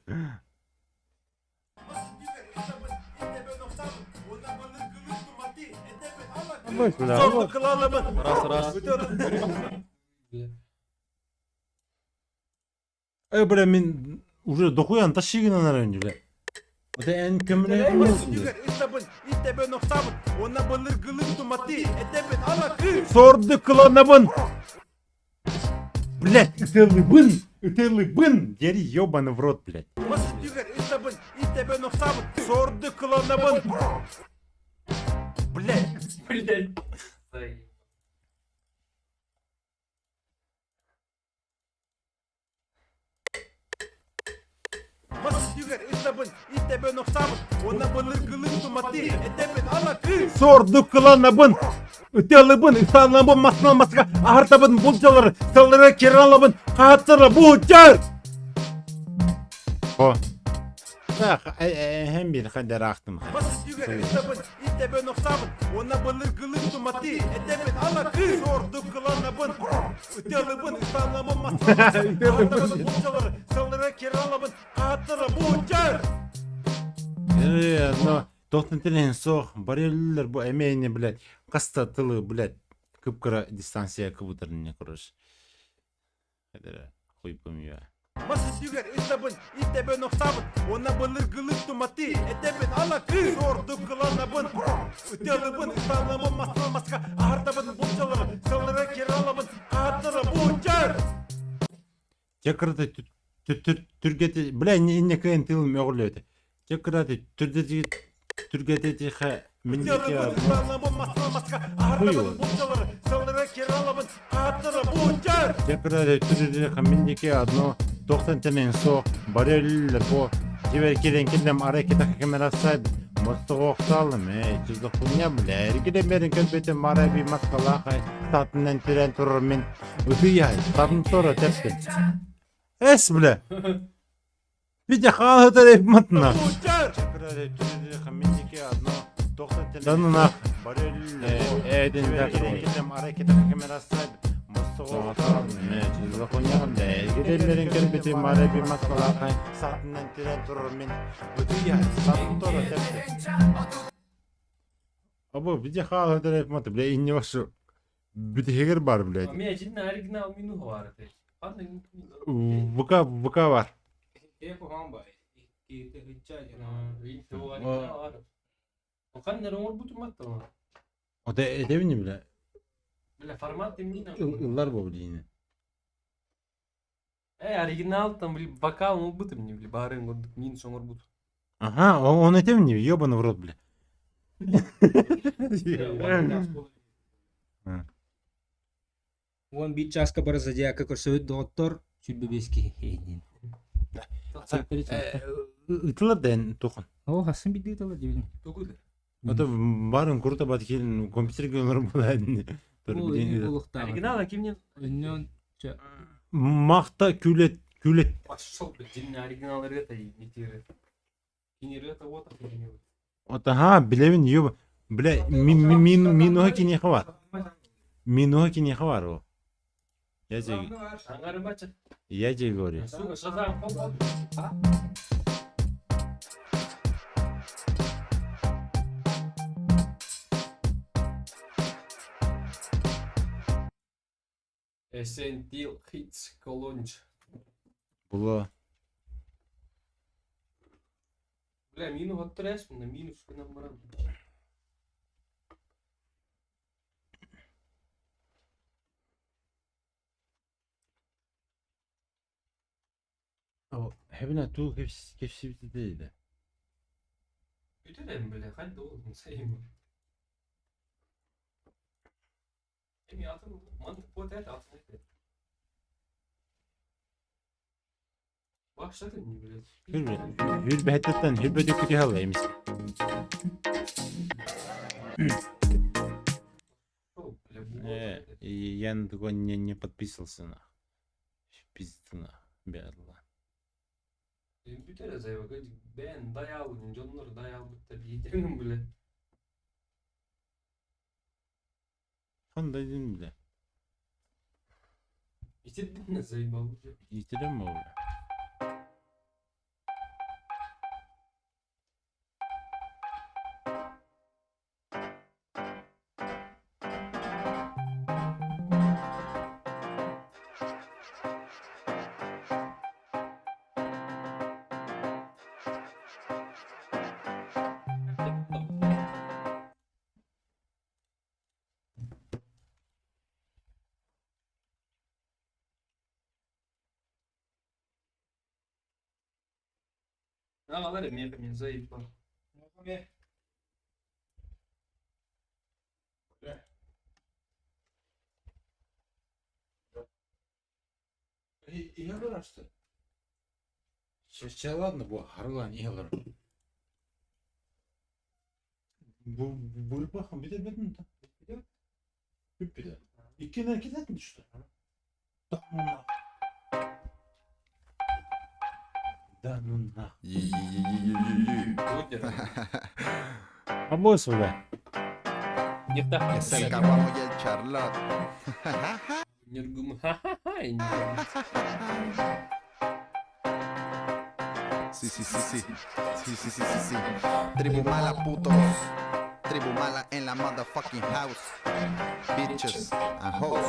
F: Сорду кылаанабын.
B: Раз, раз.
A: Э, бля, мин уже дохуян тащигин анарын, бля. Вот эн көмүлэ
F: Үрдүгэр ытабын, иттэбин охсабын, уонна былыргылык туматы этэбин алакы.
A: Сорду кыланабын. Блять, ытылыбын, ытылыбын. Дери ебаный в рот, блядь.
F: Мас үрдүгэр ытабын, иттэбин охсабын, сорду кылаанабын. Блять.
B: Блять. Заима.
F: Мас үрдүгэр ытабын, иттэбин охсабын, уонна былыргылык туматы этэбин алакы.
A: Сорду кыланабын. Ытылыбын, ытанабын, масынан маска, ахартабын, булжалары, саллары кералабын, хааттара бучар. О. Так, эм бир хадер ахтым.
F: Мас үрдүгэр ытабын, иттэбин охсабын, уонна былыргылык туматы этэбин алакы. Сорду кылаанабын, ытылыбын, ытанабын, масынан маска, ахартабын, булжалары, саллары кералабын, хааттара бучар.
A: Э, но тоқтын телен соқ, бареллер бу эмейни, блядь, каста тылы, блядь, кыпкыра дистанция кыбытырны, короче. Хадер, хуй помию.
F: Мас үрдүгэр ытабын, иттэбин охсабын, уонна былыргылык туматы этэбин алакы. Сорду кылаанабын, ытылыбын, ытанабын, масынан маска, ахартабын, булжалары, саллары кералабын, хааттара бучар.
A: Текраты түргети, бля, не кыйын тылым öғүлөтө. Текраты түрдети түргети ха миндики
F: Ытылыбын, ытанабын, масынан маска, ахартабын, булжалары, саллары кералабын, хааттара бучар.
A: Текраты түрдети ха миндики одно тоқтан телен соқ, бареллер бу Тибер кирен килдем ара кета камера сайд. Мостугоқталым, эй, чүзді хуйня, бля, эргиле мерин көлбетем мара би маскалаха, татынан тирен турur мен. Үтү яй, татын тора тепти. Эс, бля. Видя халы тареп матна. Дану нах. Эдин Або, видя халы тареп мат, бля, и не вашу. Бүтегер бар, блядь.
B: Мен жинна оригинал мину бар. Кандай
A: ВК, ВК бар.
B: Кандай оңор бутун батты.
A: Ота этебини, бля.
B: Бля, формат именно.
A: Ыллар бу дейін.
B: Э, оригинал там, бля, вокал ну бутым не, бля, барын гордук, мин соңор бут.
A: Ага, он этебини, ебаный в рот, бля.
C: Уон бит часка бар зодиака көрсөбүт доҕоттор сүрбэ бески хейнин.
A: Ытылар ден тоқын.
C: О, хасын бидди тала дебин.
B: Тугуды.
A: Ото барын курта бат келин компьютер гөлөр булайын.
B: Оригинал а кимнен?
C: Өннөн
A: Мақта күлет, күлет.
B: Пошел, бля, жинна оригинал рета и не тире. Кинерета вот охренел.
A: Ота ха, билебин ёб. Бля, мин минуха кине хавар. Минуха кине хавар о. Я тебе,
B: Аңгары бача.
A: я тебе говорю.
B: Сука, шазам, хоп. Essential Hits Collonge.
A: Була.
B: Бля, минус от трес, на минус на баран.
A: Хебина ту кепси дейді.
B: Бүтүрем, бля, хай должен сайым. Эми атын, мантык вот это атын это. Башта не, блядь.
A: Хүрбэһэттэн хүрбөтүк күтүһалла эмис. Я на такой не подписывался на. Пиздец на. Бядло.
B: Бүтэрэ заебага бэйэн дайаалын дьоннор дайаалбыттар диэтиҥ бile.
A: Хандай дин биле.
B: Итирдин заебал уже.
A: Итирем бile.
B: Аҕалар эмиэ мин заебал.
A: Чэ ладно бу харылаан иһэлэр. Бу бульбахан бүтэрбэтин да. Бүппүтэ. Иккиэн китэтин түстэ. Да ну нах. Да ну нах. Обоз бля.
F: Es el Caguamo y el Charlotte.
B: Ньургум
F: Sí, sí, sí, sí. Sí, sí, sí, sí, sí. Tribu mala, putos. Tribu mala en la motherfucking house. Bitches and hoes.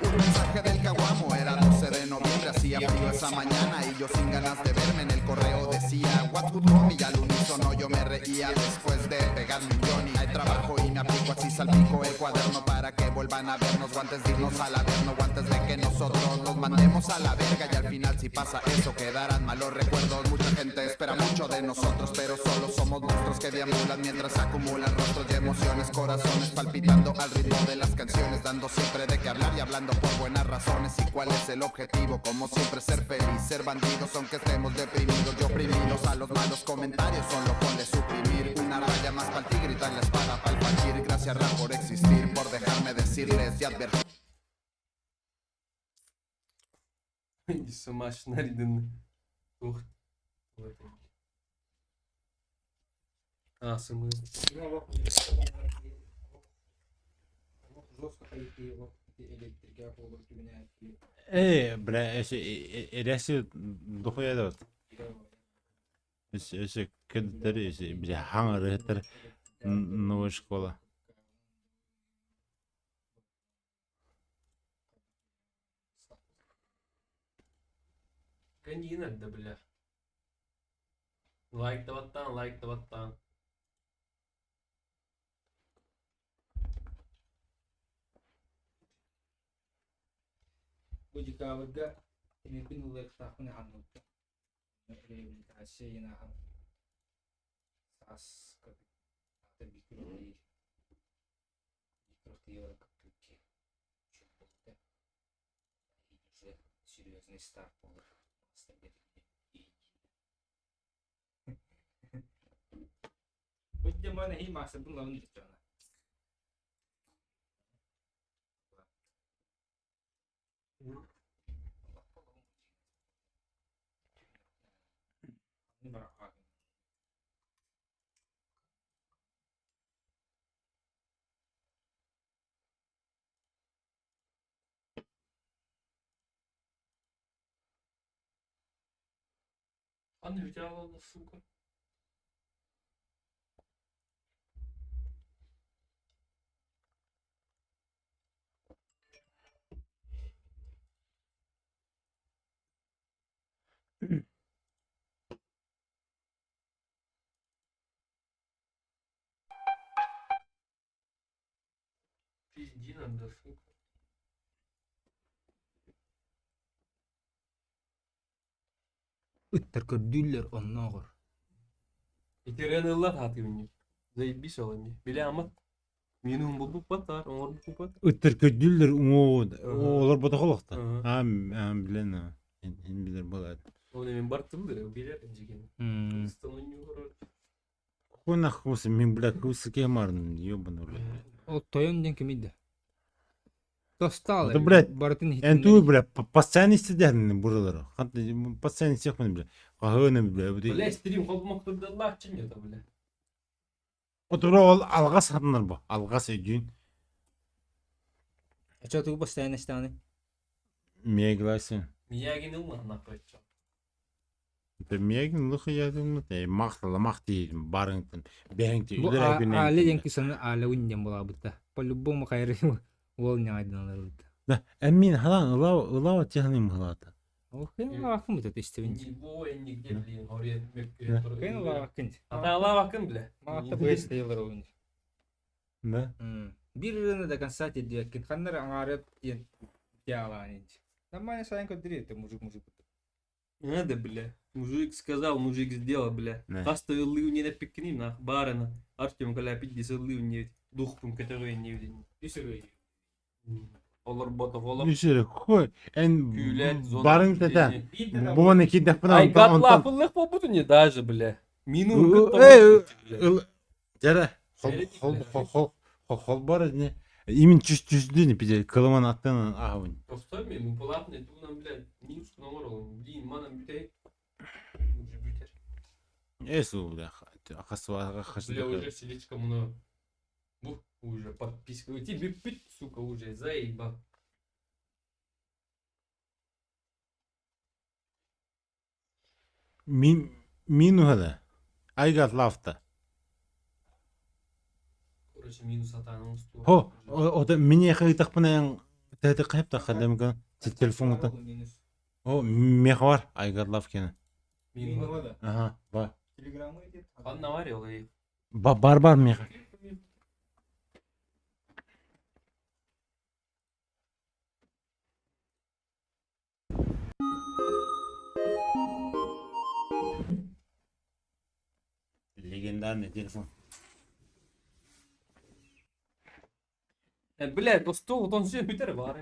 F: Un mensaje del Caguamo era 12 de noviembre, hacía frío esa mañana y yo sin ganas de verme en el correo decía What's good homie y al unísono yo me reía después de pegarme un Johnny. Hay trabajo y me aplico así salpico el cuaderno para que vuelvan a vernos o antes de irnos al averno o antes de que nosotros los mandemos a la verga y al final si pasa eso quedarán malos recuerdos. Mucha gente espera mucho de nosotros pero solo somos monstruos que deambulan mientras acumulan rostros y emociones, corazones palpitando al ritmo de las canciones, dando siempre de qué hablar y hablando por buenas razones. ¿Y cuál es el objetivo? Como siempre ser feliz, ser bandidos aunque estemos deprimidos y oprimidos a los malos comentarios, solo ponle suprimir una raya más pa'l tigre y trae la espada pa'l fakir. Gracias rap por existir, por dejarme decirles y advertir.
B: Сумасшедший. Ух. А, сымы.
A: Э, бля, эси эрэси дохуя да. Эси кедтер эси бля хаңыр хетер новая школа.
B: Канина, да бля. Лайк даваттан, лайк даваттан.
C: Бу декабрьга тимирбин ылыахтаахпын аһанныбыта. Реабилитация ааһан саас аата биир күрэхтэһии биир күрэхтэһии баран кыттыбыт киһи уже серьезный старт буолар Будь маны хи маасырбын лабын дьона.
B: Аны взяла, сука. Пизди надо, сука.
C: Ыттар көрдүүллэр оннооҕор.
B: Итирен ылла таатыгынньык. Заебись ол эми. Биле амат. Минуһун булбуппат, оҥорбуппат.
A: Ыттар көрдүүллэр уҥуоҕун олорботох олохтон. Аам билэн ин билэр буолаат.
B: Оны мен бартым билер дьигин.
A: Кунах кусы мин бля кусы кемарным ёбаный бля.
C: Ол тойон диэн кимий да? Тостаал
A: Да, блядь,
C: барытын
A: Эн туу бля постоянно истеден буралары. Постоянно истехмин бля. Хаһыны бля.
B: Бля стрим холбомохтурдаллаах чиньята бля.
A: Отура ол алҕас хатынар бу. Алҕас өйдүүн.
C: Ача тугу постоянно истэҕиний?
A: Мегласин.
B: Миягин ылма нахуй чё.
A: Миягин лых ядыммыт махталамах диирим барыҥтын бэһиҥти
C: Бу
A: үлэрэ күнэн.
C: Аля диэн кысаны Аля диэн булаабыта. По-любому хайры уол ньаҕайдан ыларбыт.
A: Да, эммин халан ылаа ылаа тиханым халата.
C: Охен лаакын бут истибин.
B: Нибо нигде блин орен мөккө.
C: Кен лаакын.
B: Ата лаакын бля.
C: Маата бэс тейлер ойын.
A: Да.
C: Бир ырыны до конца тирдибэккин. Ханнар аҥаарыт диэн дьаалаан Нормально сайын көрдүрү мужик мужик.
B: Надо, бля. Мужик сказал, мужик сделал, бля.
A: Да.
B: Хаста ыллыы не напиккини нах барына. Артем каля пидди ыллыы не духпун который не виден. Олор ботох олох.
A: Нүсүрэ хой эн
B: Күүлэт зона.
A: барыҥ тата. Буны киддэх
B: Ай
A: онтон
B: гатлапыллых побуту не даже, бля. Мину
A: ыл Жара хол хол хол хол хол бар не имин түс түстүн пиде кылыман аттан ахабын.
B: Постой мен платный тунан, бля, минус номер ол. Блин, манам бүтей. Уже бүтер.
A: Эсу бля хасва хас.
B: Бля, уже слишком много. Бух, уже подписка. Тебе пить, сука, уже заебал.
A: Мин мину хада. I got love
B: Короче, минус атаның усту.
A: Хо, ода миний хайтахпына тэт кайпта хадамга телефонта. О, мехвар I got love кена.
B: Минус.
A: Ага, ба.
E: Телеграммы идет.
B: Анна варил и
A: Ба бар бар мех. Легендарный телефон.
B: Бля, достол, он все бүтер бар.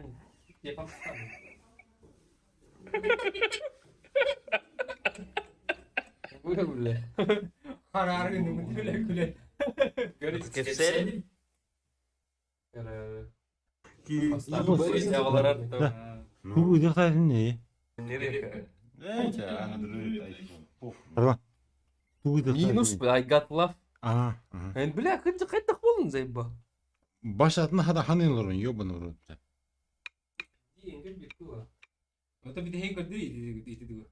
B: Я Бля.
E: Харары күле күле.
B: Кепсел.
A: Бу удахтар не? Пардон.
B: Минус, I got love.
A: Ага.
B: Бля, қайда болдың заеба?
A: Баш атына хада ханылырын, ёбаный в рот.
C: Это бит хен көрдү ити дугу.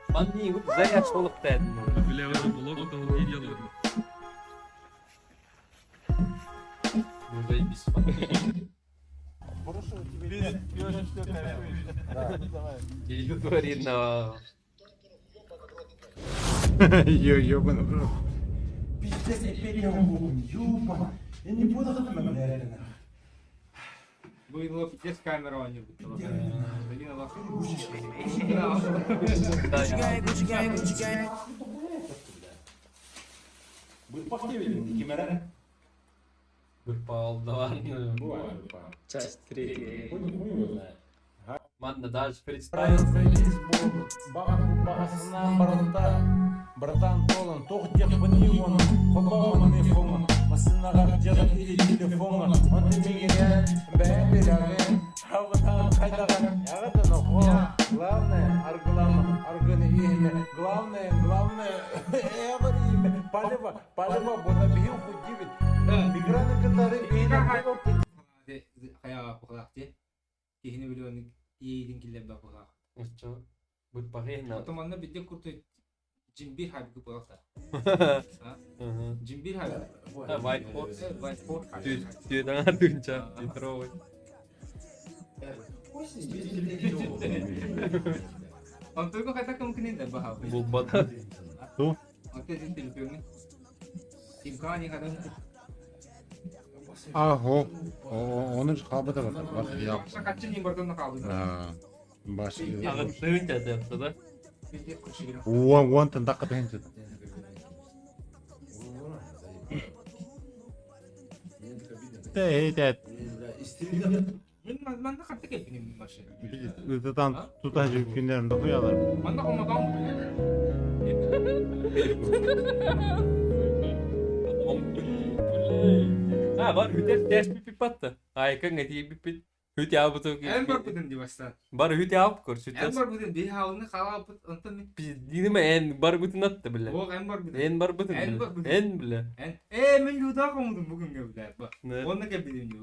B: Манни, вот заяц олық
H: Бля, уже блог там увидел.
B: Ну заебись. Говорит на...
A: Ё, ёбаный в рот.
K: Пиздец, я переебу, ёбана. Я не буду блядь.
C: Было пиздец камера у него.
B: Часть третья. Манна даже представил.
K: Братан толан, тох тех панион, хобон не фон, масына делать или телефон, он тебе бэбилярен, хавган хайдаган, ягата нохо. Главное, арглама, арганы имя, главное, главное, эвер имя, палево, палево, бона бил худивит, миграны катары бина
C: Хая пухлахте. Кихини билионы иейдин киллер ба пухлах.
B: Будет погрена.
C: Потом она бидде курту джимбир хайбы пухлахта. Джимбир хайбы.
B: White Horse.
C: White Horse.
B: Түйеден түйінча, литровый.
C: Он только хотя кым кинен да баха.
B: Бұл бата.
A: Ту?
C: Он те телефонны. Тимкани хада.
A: Ахо. Оны хабата бар. Бар я.
C: Качын имбортон калды.
A: Баш.
B: Ағы түйінча депті да?
A: Уон тандаққа тыһынчы. Тэ
E: Манна хатта кэлбин машина.
A: Ытытан тутан күннэрин дохуялар.
E: Манна хомотон.
B: А, бар үтер тәс пиппит батты. Айкын эти биппит. Хүт яабыты.
E: Эн барбытын ди бастан.
B: Бар хүт яап көр
E: Эн
B: сүтәс.
E: барбытын би хаалны халаапыт онтон мен.
B: Диниме эн барбытын атты биле.
E: Ох эн барбытын.
B: Эн барбытын
E: Эн
B: биле.
E: барбытын.
B: Эн биле.
E: Эн э мен юда комудум бүгүнгө биле. Онна кэлбитим ду.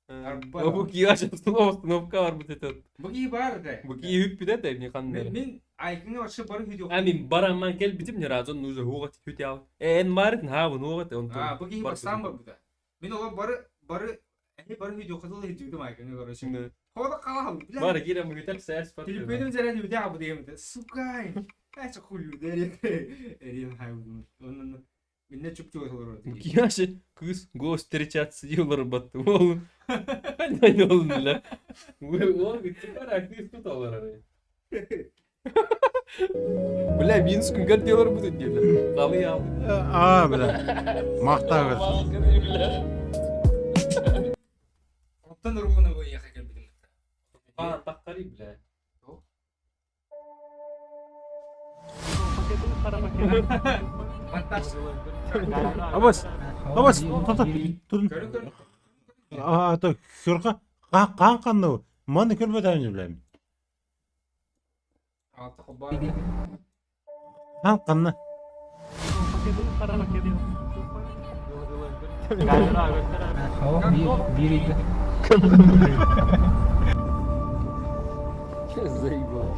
B: Бу кияш установка бар бит этот.
E: Бу ки бар да.
B: Бу ки хүп бит это не хан.
E: Мен айкыңа вообще бар видео.
B: А мен бараман кел битим не разон нужно хугат хүт яап. Эн марытын ха бу нугат он.
E: А, бу ки бастан бар бу. Мен ола бары бары эми бары видео кызыл хеджигдим айкыңа короче. Хода калам.
B: Бар кирем бүтәп сәс бар.
E: Телефоным заряд үтә абы дигән. Сука. Әче хулю дәри. Эрин хайбы. Онны минне чүп чүп олор.
B: Кияш кыз голос встречаться юлар батты. Ол. Ай ол бля. Ол битти бар кыз тут алар. Бля, минус күнгә диялар бу диялар. Калы алды.
A: А, бля. Мақта бер.
E: Оттан ургуна бу яха кэлбитим.
B: А, таққари, бля.
A: Абас. Абас. Тота. Турun. А, то хөрга кан канны. Маны көрбөт билем.
E: Алты хобба.
A: Кан канны.
C: Бир иде.
B: Заебал.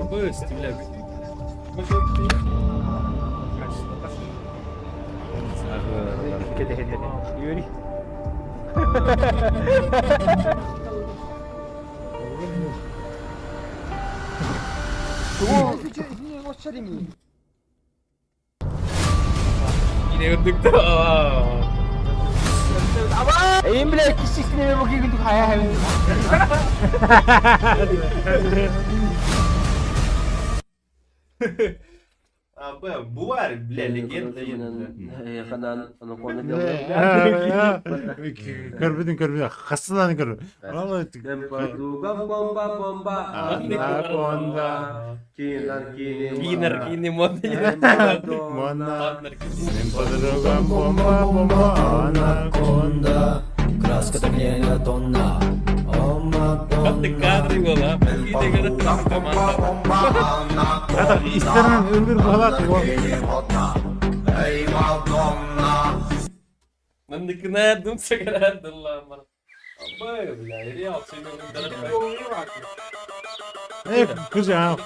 B: Быстро, бля. Юрий. Yine öldük de.
C: Эйм бля кисикне бу кигин хая хая.
B: А, б, бувар, бля, легенда.
A: Көрбүдүн көрбүдүн хасылан көр. Ала Anaconda.
B: Кинер, кине,
A: Мона. Подругам бомба бомба анаконда.
L: Краска давления тонна. О, Мадонна.
B: Кадры была.
A: Ата истерин өмүр балат.
F: Эй, Мадонна.
B: Нандыкына дум сагарадылла мана. Абай, бля, реал
A: Э, кыз а.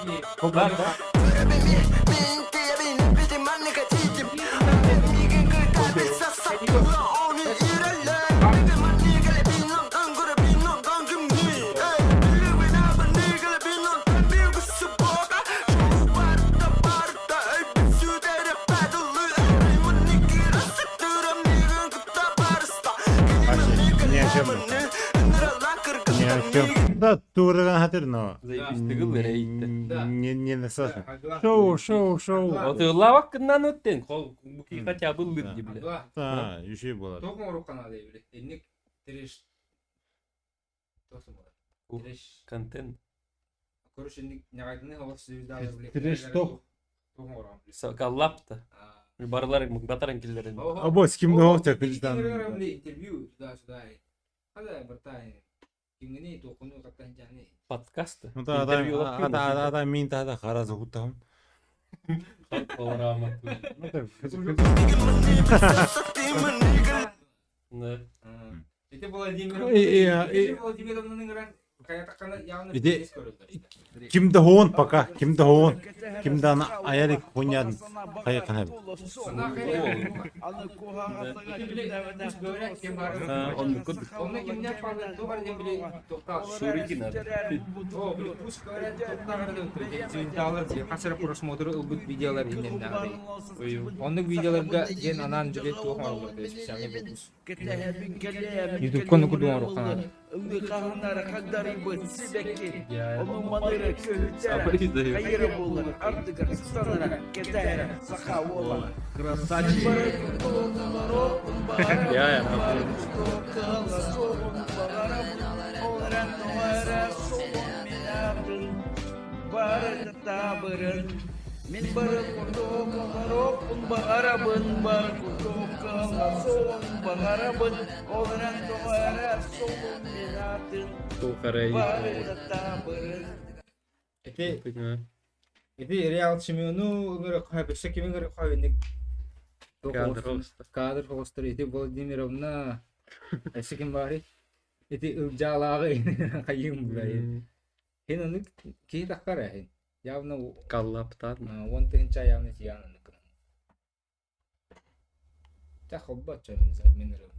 A: Ни о чем. Ни о чем. Да, турыган хатыр, но.
B: Заебись, тыгыл рейт.
A: Не не насасın. Шоу, шоу, шоу.
B: Вот лавак нануттен, кол буки хотя бы лыдни, бля.
A: Да, еще болады.
E: Тоқын уруккан ады биле. Энник тиреш. Тоқсын болады. Тиреш.
B: Контент.
E: Короче, энник нягайтыны хавас звезда биле.
A: Тиреш тох.
E: Тоқын уруккан.
B: Каллапта. Барлар батаран киллерин.
A: Абос кимде оқты кылдан.
E: Интервью туда-сюда. Хада бартай. Кимгени тоқыну каттан жаны.
B: Подкасты.
A: Да, да, да, да, мин та да харазы хуттам.
B: Да.
E: Ити Владимир. Ити Владимировнаның ран
A: Ити кимде хоон пока, кимде хоон, кимде ана аярик хунян кайыкан хаб.
E: Просмотр ылбыт видеолар инен Оннук видеоларга ден анан жүре туох оҥороллор специальный выпуск. Ютубка нукурдуҥ оҥоруохха наада.
K: Ыллыхаһынара хагдарыйбыт сибэкки, ону-маныры көһүтэрэ, хайыра буолар, ардыгар сыстанара, кэтэһэрэ саха уола.
H: Красавчик.
B: Я,
K: Мин бары курдук олоруохпун баҕарабын, бары курдук кыһалласуон баҕарабын, ол эрэн тоҕо эрэ солун мин атын, бары татаабырын.
C: Ити ити Реал Чемпиону ыҥыры өссө кими ыҥыры хойунник кадр хоҕустар ити Владимировна өссө ким баарый ити ылдьаалааҕы хайыым булай Һин аны киһи таххар ээ һин. Явно
B: Каллаптаан.
C: 10 000 явно тиийэн аннык гынан. Ча холбо ча мин мин ырым.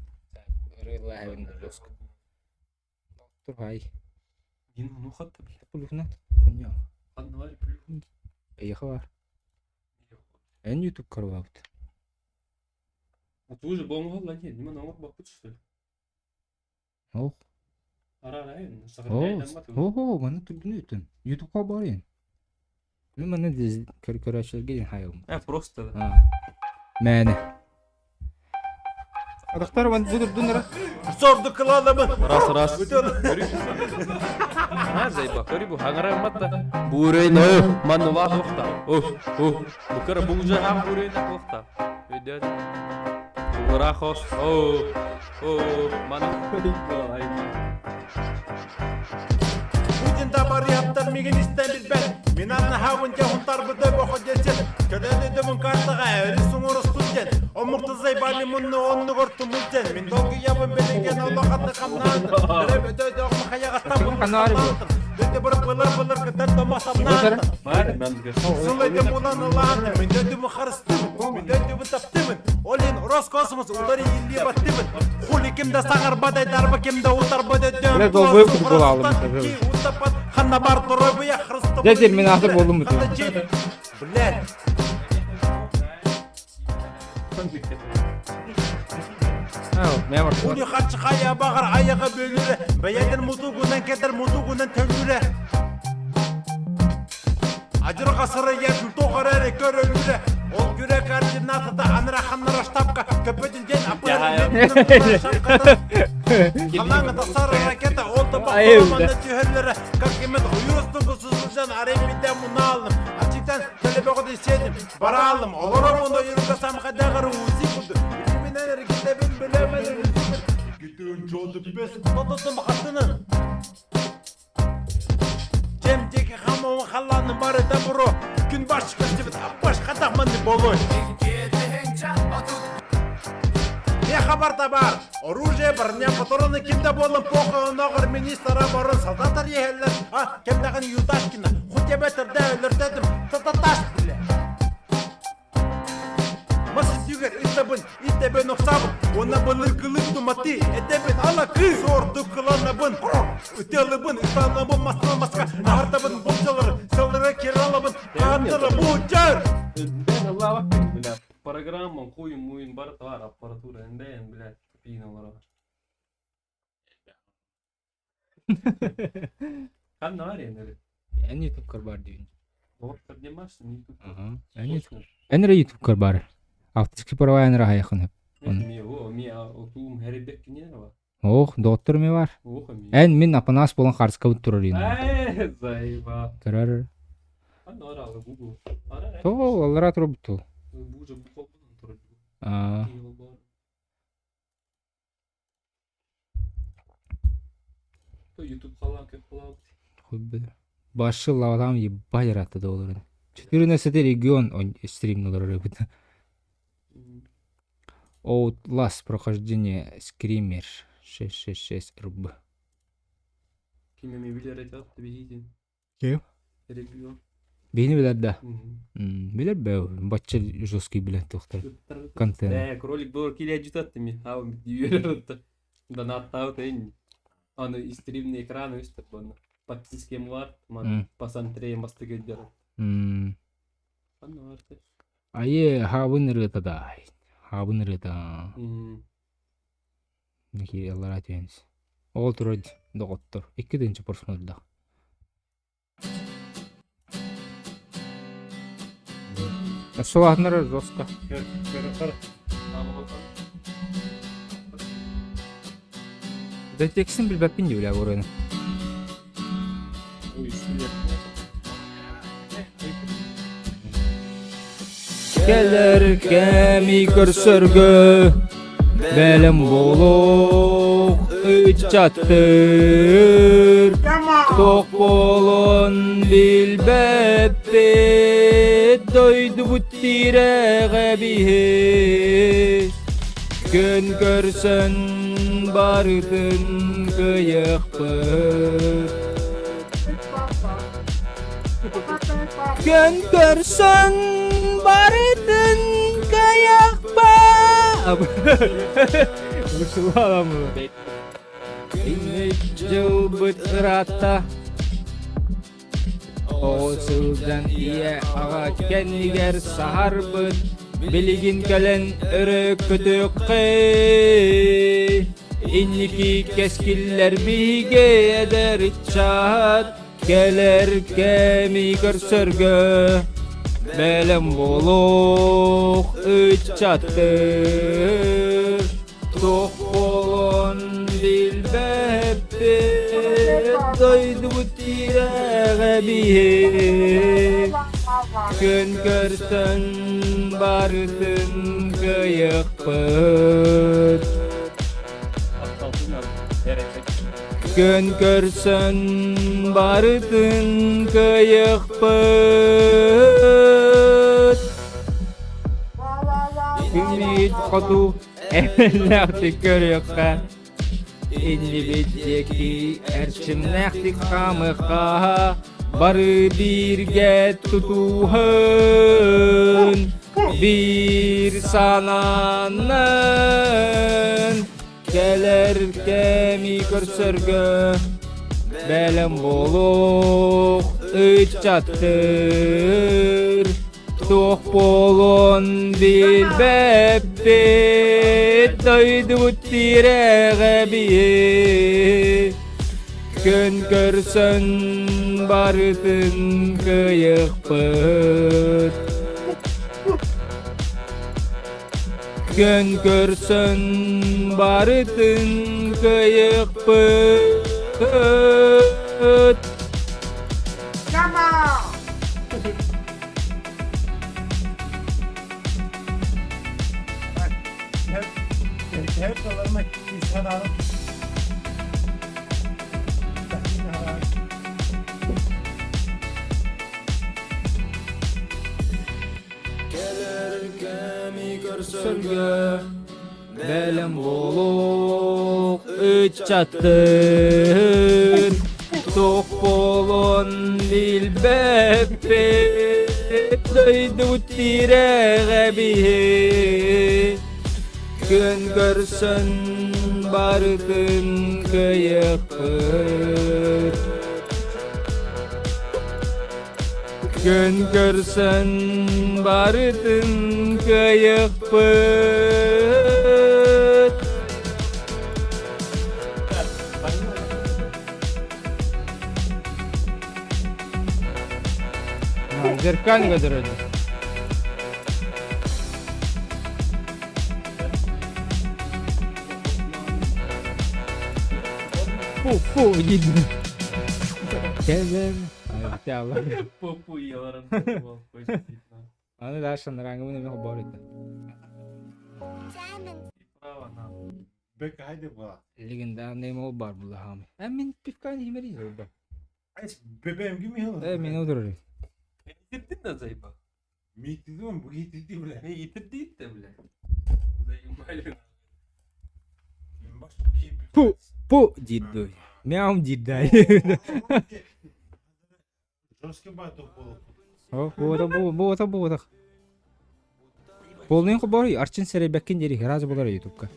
C: Ырыылааһын жестко. Турхай.
B: Дин ну хатта бля.
C: Плюхна. Хуйня.
B: Ханна плюх.
C: Эйиэхэ бар. Эн YouTube карвабыт.
B: А ты уже бомбал, нет, не могу бахпыт что ли?
C: Ох. Оо, манна түргүнү үтүн. Ютубка барайын. Мен манна көрөөчүлэргэ диэн хайым.
B: Э, просто.
C: Мээнэ.
E: Адахтар ван бу турдунара.
A: Сорду кылаанабын.
B: Раз раз. А, зайба, көрү бу хаңара матта. Бурей но, маннула хохта. О, о, букара бугжа ха бурей на хохта. Өйдөт. Урахос. О, О, маны
A: Путин да барыһаптар мигин истэн билбэт. Мин аннаһабын дьэ хунтарбыты бохо десен. Көлөн өдөмүн картаға өрүс уҥур студент. Омуктызай бали мунну оннугар тумулден. Мин долгуябын билеген олоханны хамнаан. Өрөм өтө махаяғаттан Дөтө бір былыр былыр кытар томасамнаан. Сылайдым улан ылааны, мин дөтүмү харыстым, мин дөтүмү таптымын. Олин Роскосмос удари илли баттымын. Хули кимде саҥарбадай дарба кимде утарбадай дөм.
C: Бля, долбоеб курдук буолаалым.
A: Ханна бар торобуя хрыстым.
C: Дядя, мин аатыр буоллум буту.
A: Блядь. Ули хачхая бағар аяғы бөлүрэ, бэйэтин мутугунан кэтэр мутугунан төлүүрэ. Адьырҕа сырайа тоҕор эрэ көрөллөрө, ол күрэ координатата анара ханнара штабка көппөтүн диэн Халаҥа сары ракета ол да бахталаманна түһэллэрэ, как именно ойуурустун сылдьан арай бидэ мунаалым, ачыктан төлөбөҕө сиэтим, бараалым, олоромун ойууруга самхадаҕар уузи курдук, билиминэн эргитэбин билэмэн Гүтүн чолду бес тототум хатынын. Чем диэки хамауын халлаанын барыта буро, күн баш көстүбүт аппаш хатахманны болой. Не хабар табар, оружие, броня, патроны кимде болын похуй оноҕор министр оборон солдаттар иһэллэр, а кэмдэҕин Юдашкина, хоть эбэтэрдэ өлөртөтүм, тататаш бля. Мас үстүгэр ытабын, итэбин охсабын, уонна былыргылык туматы, этэбин ала кыыс ордук кыланабын, ытыалыбын, ытанабын мастан маска, аһартабын болдьалары, сыллары киралабын, хааттара бучар.
B: Бля, программа хуй муин бар товар аппаратура НДН, блядь, пиналара. Ханна бар енді.
C: Эн YouTube бар дейін.
B: Доктор демаш, не YouTube.
C: Ага. Эн YouTube. Эн эрэ YouTube бар. Авторский права эн эрэ хайахын.
B: Ми о, ми отуум хэрибек кине бар.
C: Ох, доктор ми бар.
B: Ох, ми.
C: Эн мин апанас болан харска турар ин.
B: Эй, заеба.
C: Көрөр.
B: Ханна бар алы Google. Ара.
C: То аллара турбуту.
B: Бу же бу колбунан турар.
C: А.
B: То YouTube халан көп кылабыт.
C: Хуй Башы лаватам ебать ратты долларын. 14 регион он стрим доллары бит. Outlast прохождение Скример 666 РБ.
B: Ким эми билер айтат, бийдин.
C: Ким?
B: Регион.
C: Бейни билер да. Билер бе, бачча жесткий билер тоқтар. Контент.
B: Э, кролик доллар киле жутат ми. Ау, дибер Донаттаут эйн. Аны стримный экран өстөп бұны. Подпискем бар, ман пасантре масты келдер. Аны бар.
C: Айе хабын рыта да. Хабын рыта. Ники аллара түйенс. Ол турар доҕоттор 2000 просмотрдаах. Сулаатынар жестко. Да текстин билбэппин дии бля буруйну. Кэлэр кэми көрсөргө бэлэм буолуох ыччаттыр Туох буолуон билбэппит дойдубут тирэҕэ биһи Күн көрсөн барытын кыайыахпыт Күн көрсөн барытын кыайыахпыт Вышла Дьылбыт ыраатта Оҕо сылдьан ийэ аҕа кэннигэр саһарбыт билигин кэлэн өрө көтүөххэ инники кэскиллэр биһиги эдэр ыччат кэлэр кэми көрсөргө бэлэм буолуох ыччаттыр Туох буолуон билбэппит, дойдубут тирэҕэ биһик. Күн көрсөн барытын кыайыахпыт. Күн көрсөн барытын кыайыахпыт. Күммүт хоту Эрэллээхтик көрүөххэ, иннибит диэки эрчимнээхтик хаамыахха, бары бииргэ тутуһан, биир санаанан кэлэр кэми көрсөргө бэлэм буолуох ыччаттыр. Туох буолуон билбэппит, дойдубут тирэҕэ биһи. Күн көрсөн барытын кыайыахпыт. Күн көрсөн барытын кыайыахпыт. Көрсөргө Бэлэм буолуох ыччаттыр Туох буолуон билбэппит Дойдубут тирэҕэ биһи Күн көрсөн барытын кыайыахпыт Күн көрсөн барытын кыайыахпыт. Зеркально көтөрөдү. Фу, фу, диди. Кэлэн Аны дальше нараңыбын эме хобор итте.
A: Бек хайде була.
C: Легендарный мол бар була хами. Ә мин пивканы химери жолда.
A: Айс бебем ким хил?
C: Э мен отырыр.
B: Итирдин да заебал.
A: Митидим бу гитиди бля.
B: Не итирди да бля. Заебали.
C: Пу, пу дидду. Мяум диддай.
A: Жесткий батл был.
C: О, буота буота буота. Полный хобор арчин серебеккин дери разы болар ютубка.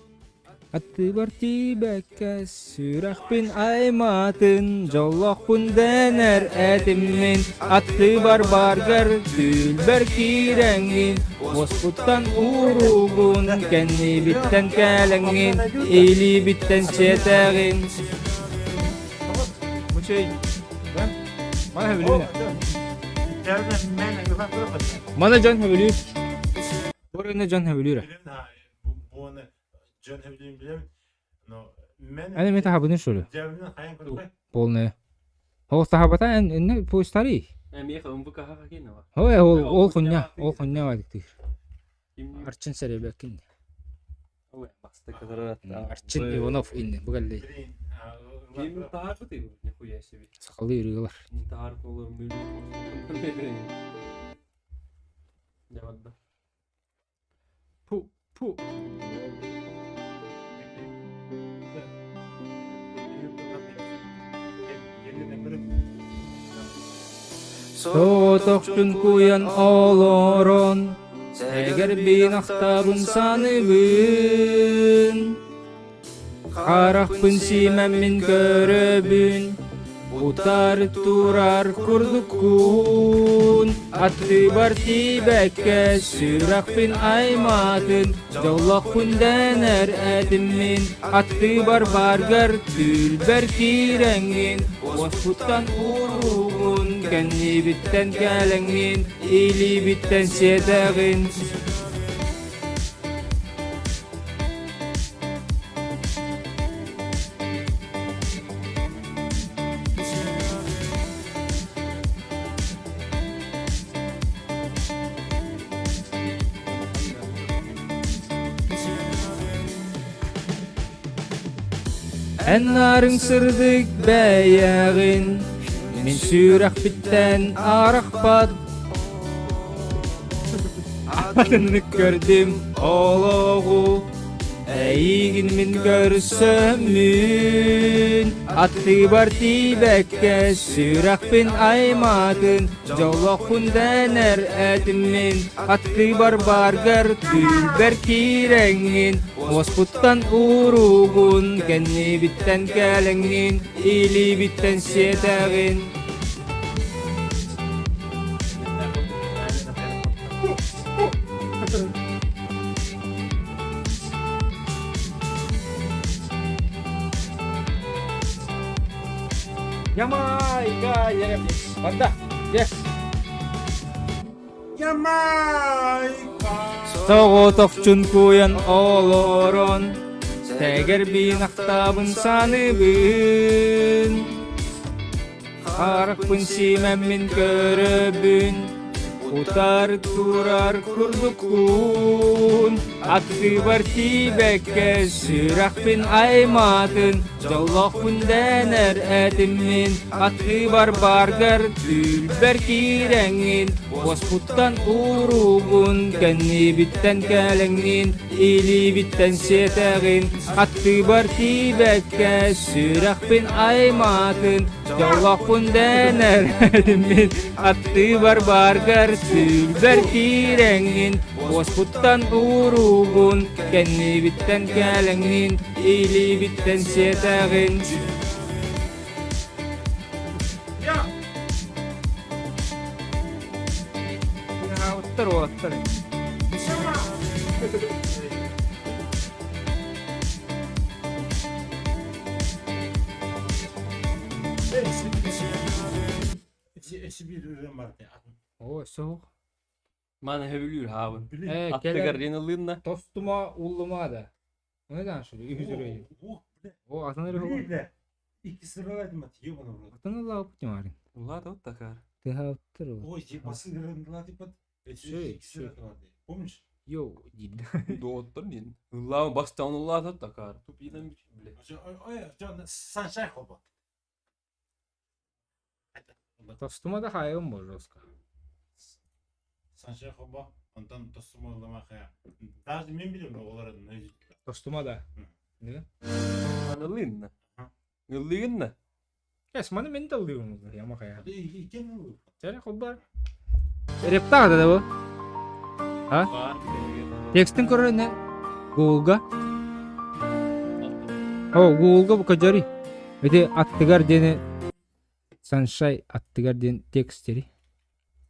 C: Аттыбар тиибэккэ сүрэхпин аймаатын, дьоллоохпун дэнэр этим мин. Аттыбар баргар түүлбэр киирэҥҥин, уоспуттан ууругун, кэннибиттэн кээлэҥҥин, илиибиттэн сиэтэҕин. Өлөксөй. Мана хөбүлүүр. Мана дьон хөбүлүүр. Бу өрүнэ дьон хөбүлүүр. Эн эмиэ таһабыны шулу. Полная. Ол таһабата эн инне пуустари.
B: Эмиэ ымбы каха кин
C: Ой, ол ол хуння, ол хуння вадиктыр. Арчын сэребеккин. Арчын Иванов инне бу кэллей.
B: Ким таһарбыты нихуя себе.
C: Сахалыы ырыалар.
B: Таһар болор Дьэ
C: Пу пу. Соҕотохчун куйан олорон, сэгэрбин ахтабын саныыбын. Харахпын сиимэммин көрөбүн, утары турар курдуккун. Аттыбар тиийбэккэ сүрэхпин аймаатын, дьоллоохпун дэнэр этим мин. Аттыбар бааргар түүлбэр киирэҥҥин, уоспуттан ууругун, кэннибиттэн кэлэҥҥин, илиибиттэн сиэтэҕин. Эн нарыҥ сырдык бэйэҕин, мин сүрэхпиттэн арахпат Атыннык көрдүм олоҕу, эйигин мин көрсөммүн, аттыбар тиийбэккэ сүрэхпин аймаатын, дьоллоохпун дэнэр этим мин, аттыбар бааргар түүлбэр киирэҥҥин, уоспуттан ууругун, кэннибиттэн кэлэҥҥин, илиибиттэн сиэтэҕин. Ямайка, Банда, yes.
A: Ямайка.
C: Соҕотохчун куйан олорон, сэгэрбин ахтабын саныыбын. Харахпын сиимэммин көрөбүн, утары турар курдуккун. Аттыбар тиийбэккэ сүрэхпин аймаатын, дьоллоохпун дэнэр этим мин. Аттыбар бааргар түүлбэр киирэҥҥин, уоспуттан ууругун, кэннибиттэн кэлэҥҥин, илиибиттэн сиэтэҕин. Аттыбар тиийбэккэ сүрэхпин аймаатын, дьоллоохпун дэнэр мин аттыбар бааргар түүлбэр киирэҥҥин, уоспуттан ууругун, кэннибиттэн кэлэҥҥин, илиибиттэн сиэтэҕин. Уоттар, уоттар. Оо, суох.
B: Маны хөбүлүүр хаабын.
C: Э,
B: Аттыгар
C: кэлэн
B: ренылыынна.
C: тостума уллума да. Оны да шули үһүзүрөйү. О, атын эрэ хоҕо.
A: Икки сыралайтым ат, ебаный в рот.
C: Атын ылаапыт тимарин.
B: Улаат от такар.
C: Тыһаптыр.
A: Ой, ебасы типа
C: Шей, шей.
A: Помнишь?
C: Йоу, дид.
B: Доттор дин. Ыллаан бастаан улаат от такар. Тупидан бит бле.
A: Ой, Саншай хоба.
C: Тостума да хайым бо жестко.
A: Саншай хоба, онтон тостума ыллама хая. Даже мен билем олар
C: Тостума да. Не?
B: Анылынна. Ыллыгынна.
C: Эс, маны мен да ыллыыбын яма хая.
A: Иккен
C: Чэ, холбар. Рептаах да бу. А? Текстин көрөр не? Гуглга. О, Гуглга бу көдьөрүй. Ити аттыгар диэни Саншай аттыгар диэн текстери.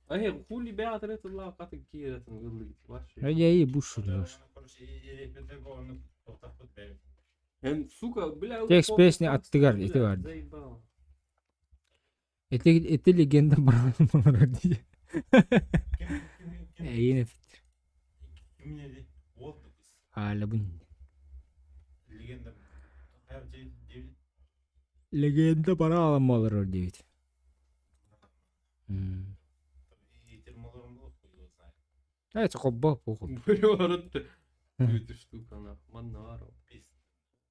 B: Ай, хули бэҕэтэрэ тыллаах хатын киирэтин ыллыгыт вообще.
C: Ай, бушулар.
B: Эн, сука, бля,
C: Текст песни аттыгар ити бар.
B: Заебал.
C: Ити ити легенда баран дии. Эйин эфит. Аалабын. Легенда бараалам олорор диэбит. Это хобба похуй.
B: Эта штука нахуй. Манна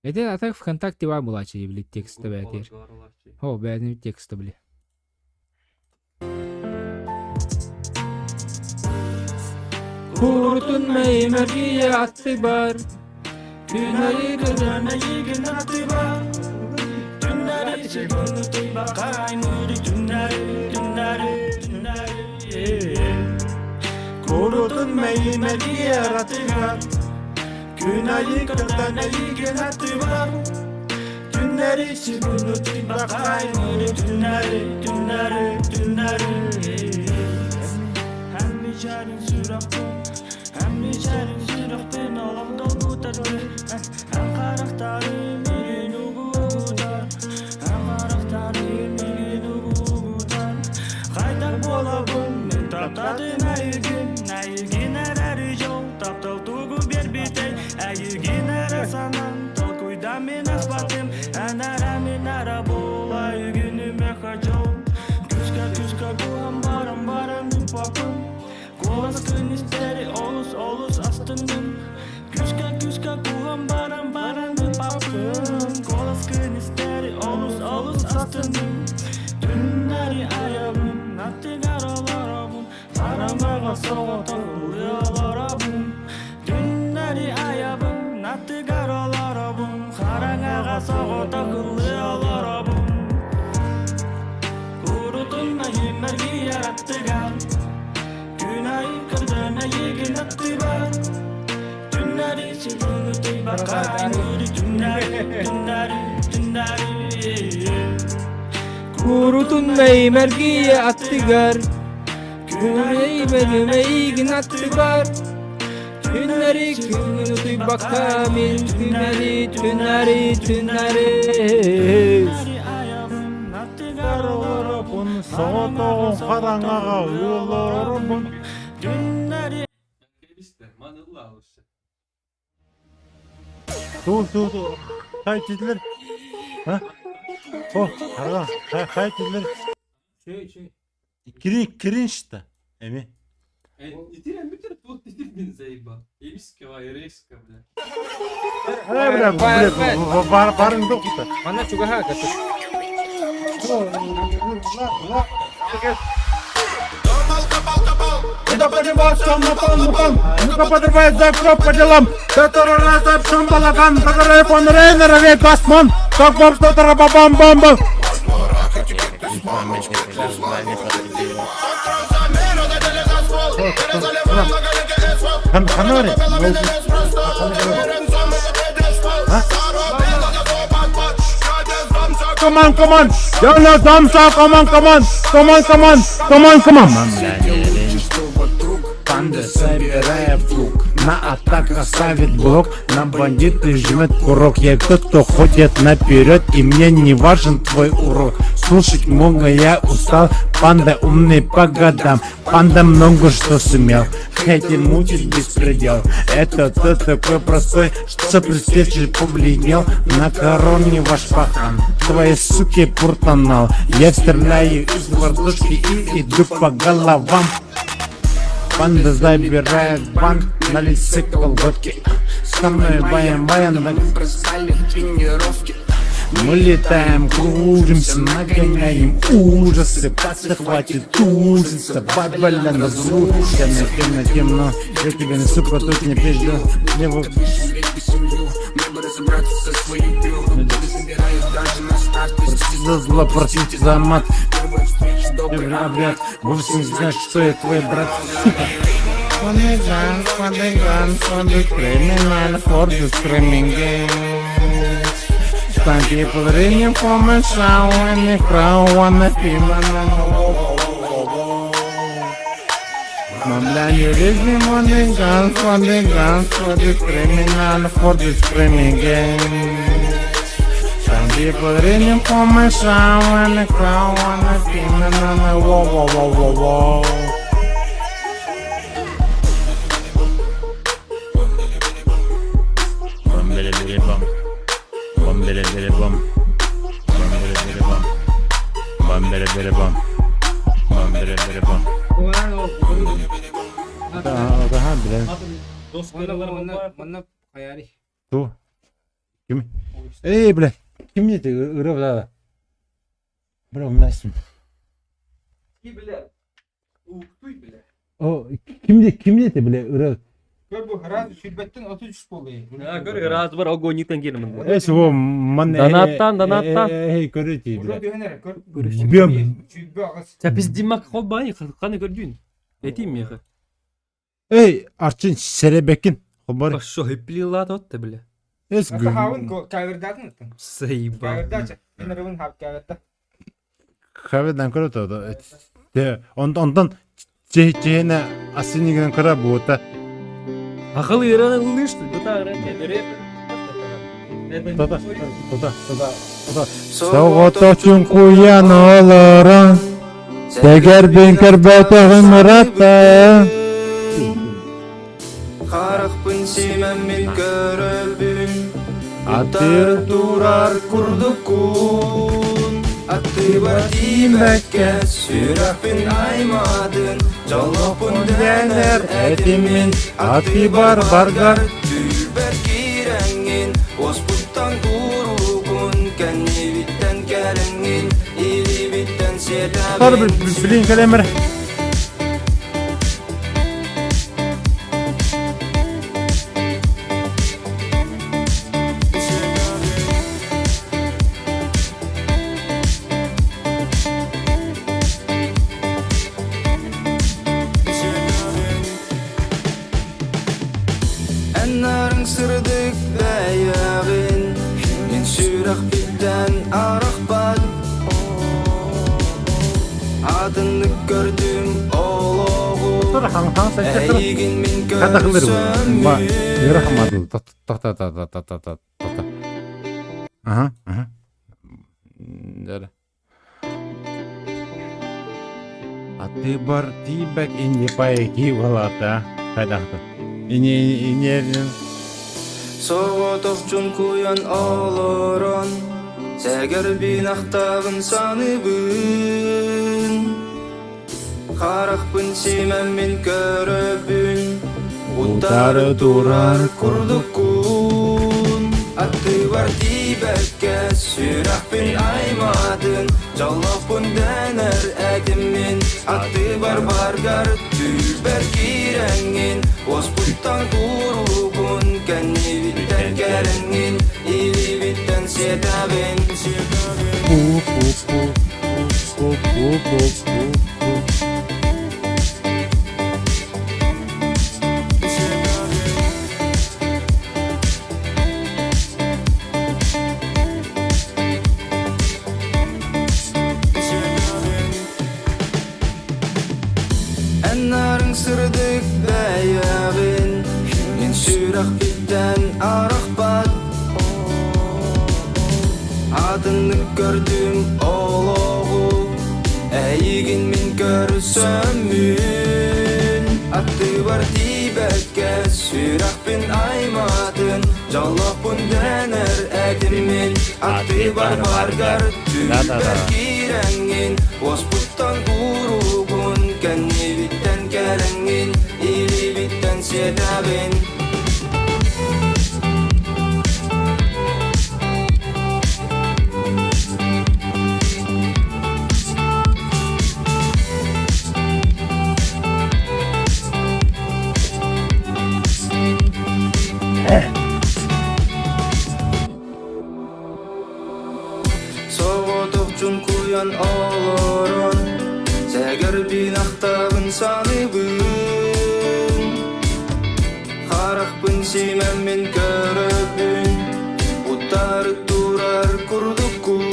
C: Это а так ВКонтакте бар булачы били текста бәтер. О, бәтер текста били. Курутун мэймэргие атты бар. Күнәри
K: Көдөнөйгүн аты бар Түннәри секунду тыйбакай мури түннәри түннәри түннәри Курутун мэймэргие аты бар Күнәри көдөнөйгүн аты бар Түннәри секунду тыйбакай мури түннәри түннәри түннәри Хәммичәрин сүрәхпин Хәммичәрин сүрәхпин олоғдол бутарды Һәм қарақтары меген угутар Һәм қарақтары меген угутар Қайтақ болабын мен таптадым әйгін Әйгін әрі жол таптал тугу бербитей Әйгін әрі санан толкуйда мен аспатым Ән әрі мен әрі бол әйгініме хажол Күска күска куһам барам барам папым Голос күністері олус олус астыным Күска күска куһам барам барам папым Голос күністері олус олус астыным Түннәри аябым наттыгар оларабым Харамаға соғытыл Түннәри аябым наттыгар оларабым Хараңаға соғытыл оларабым Курутун айыммерги яраттыгар Күн ай кырдана егин аттыбар Түннәри сыгыны тыйбакай нури түннәри түннәри түннәри
C: Курутун мэймэргие аттыгар. Күнәй мэйгин аттыгар. Түннәри күнү тыйбакка мин түннәри түннәри түннәри.
A: Олоробун, соҕотоҕун хараҥаҕа олоробун.
K: Түннәри
A: Ту ту ту. Хай тилер. Ха? О, харга. Хай хай тилер.
C: Чөй чөй.
A: Кирин кириншта. Эми.
B: Итирен бүтер тут итирдин заеба. Эмиска резко, бля.
A: Э, бля, бля, бар барың докута.
C: Мана чугаха каты.
A: Это поднимался на пол, на пол. Ну-ка подрывает за по делам. Который раз обшум балаган, который фон Рейнер, век осман. Как бом, что то бам бам бам. Ханари. Come on, come on. Y'all thumbs up, come on, come on. Come on, come on. Come on, come on. Панда собирая плуг, на атака ставит блок, на бандиты жмет курок. Я тот, кто ходит наперед, и мне не важен твой урок. Слушать много я устал, панда умный по годам, панда много что сумел. Эти мутит беспредел, это тот такой простой, что при встрече побледнел. На короне ваш пахан, твои суки пуртанал. Я стреляю из вертушки и иду по головам. Панда забирает банк, на лице колготки. Со мной баян баян, мы летаем, кружимся, нагоняем ужасы. Пацы хватит ужаса, бабаля на звук. Темно, темно, темно, я тебя несу, проток не пизду. Лево. Прости за зло, простите за мат. Добрый обряд, вовсе не знаешь, что я твой брат. Сука. For the guns, for the guns, for the criminal, for the screaming gangs. Some people ringing for my sound and they crow on the female. Мамля не лезли for the guns, for the guns, for the criminal, for the screaming gangs. Some И подарение помешала на крауна на во во во во во. Бам бире бире бам. Бам бире бире бам. Бам бире бире бам. Бам бире бире бам. Бам бире бире бам. Да, билен.
C: Манна хайари.
A: Ту. Ким? Эй, бля. Ким не ты? Ыры да. Бля, умнайсың.
B: Ки, бля. Уктуй, бля.
A: О, ким ким не бля, ыры.
E: Көр бу раз сүрбэттэн 33 болду.
B: А, көр, раз бар огонниктан келемин.
A: Эс во ман
B: Донаттан, донаттан.
A: Эй, көрөти,
E: Уже
A: бля.
E: дүйэнэр көр.
A: Бем.
E: Сүрбэ агыс.
B: Та пиздимак холбай, каны көрдүн. Этим меха.
A: Эй, арчин серебекин. Хобар.
B: Пошо, хиплила тот, бля.
A: Эс
E: Ата хавын кавердатын аттан.
B: Заебал.
E: Кавердача. Мен рыбын хап каверда.
A: Хаведан көрөтө. Те, онтон чехне асиниген кара бута.
B: Ахыл ираны лышты, бута рэп.
A: Тата, тата, тата, тата. Соғоточун куян олорон, Тегербин кербетегин мырата.
L: Харахпын симэммин көрөбүн
A: Атыр
L: турар курдуккун Аттыбар тиимэкке сүрэхпин аймадын Жолоппун дэнэр
A: этимин Аты бар баргар
L: Түлбэр кирэҥҥин Оспуттан куругун Кэннибиттэн кэлэҥҥин Илибиттэн
A: Тар
L: сиэтэбин
A: билин кэлэмэр.
L: Эн сырдык бэйэҕин Мин сүрэхпиттэн арахпат Атыннык көрдүм олоҕу
A: Тар хан хан сача.
L: Эйигин мин
A: Хата кылыр бу. Ба,
L: көрсөммүн
A: yürü хамады. Та та та та та та та та. Аха, аха. Дара. Аты бар тибек инни пайки валата. Хайдахта. Ини ини
L: Соҕотохчун куйан олорон Сэгэрбин ахтабын саныбын Харахпын симэммин көрөбүн Утары турар курдуккун Аттыбар тиибэккэ сүрэхпин аймадын Жолоппун дэнэр этиммин Аттыбар баргар түлбэр кирэҥҥин Оспуттан куругун Кэннибиттэн кэлэҥҥин Илибиттэн сиэтэбин
A: Пу пу пу пу пу пу пу пу.
L: Эн сырдык бэйэҕин Мин сүрэхпиттэн арахпат Атыннык көрдүм олоҕу Эйигин мин көрсөммүн Аттыбар тиибэккэ сүрэхпин аймадын Жолоппун дэнэр этиммин Аттыбар баргар түлбэр кирэҥҥин Оспуттан куругун Кэннибиттэн кэлэҥҥин Илибиттэн сиэтэбин Соҕотохчун куйан олорон Сэгэрбин ахтабын саныбын Харахпын симэммин көрөбүн Утары турар курдуккун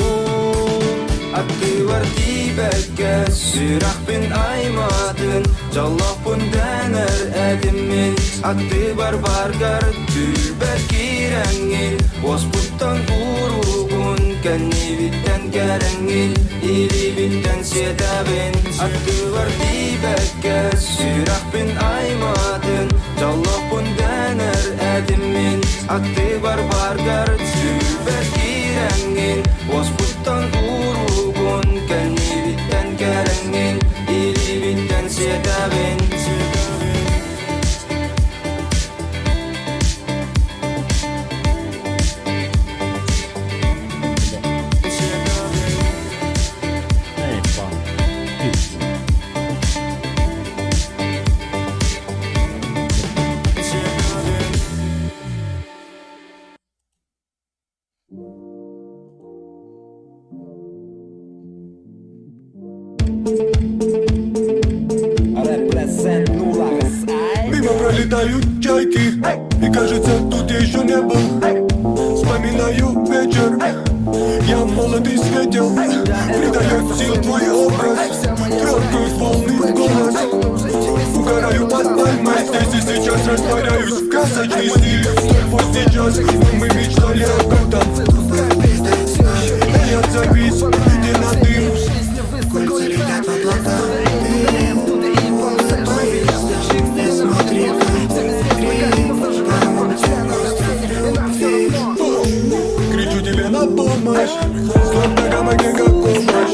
L: Аттыбар тиибэккэ сүрэхпин аймадын Жолоппун дэнэр этиммин Аттыбар баргар түлбэр кирэҥҥин Оспуттан куругун Кэннибиттэн кэлэҥҥин Илиибиттэн сиэтэбин Аттыбар тиийбэккэ Сүрэхпин аймаатын Дьоллоохпун дэнэр этим мин Аттыбар бааргар Сүүрбэт киирэҥҥин Уоспуттан ууруубун Кэннибиттэн кэлэҥҥин Илиибиттэн сиэтэбин Мимо пролетают чайки, и кажется, тут я еще не был. Вспоминаю вечер, я молод и светел. Придает сил твой образ, трёхают волны в голос. Угораю под пальмой, здесь и сейчас растворяюсь в красочный стиль. Столь поздний час, но мы мечтали об этом. Эй, отзовись, иди на дым. Кольца летят в облака. Кричу тебе на помощь, словно гамаке как овощ.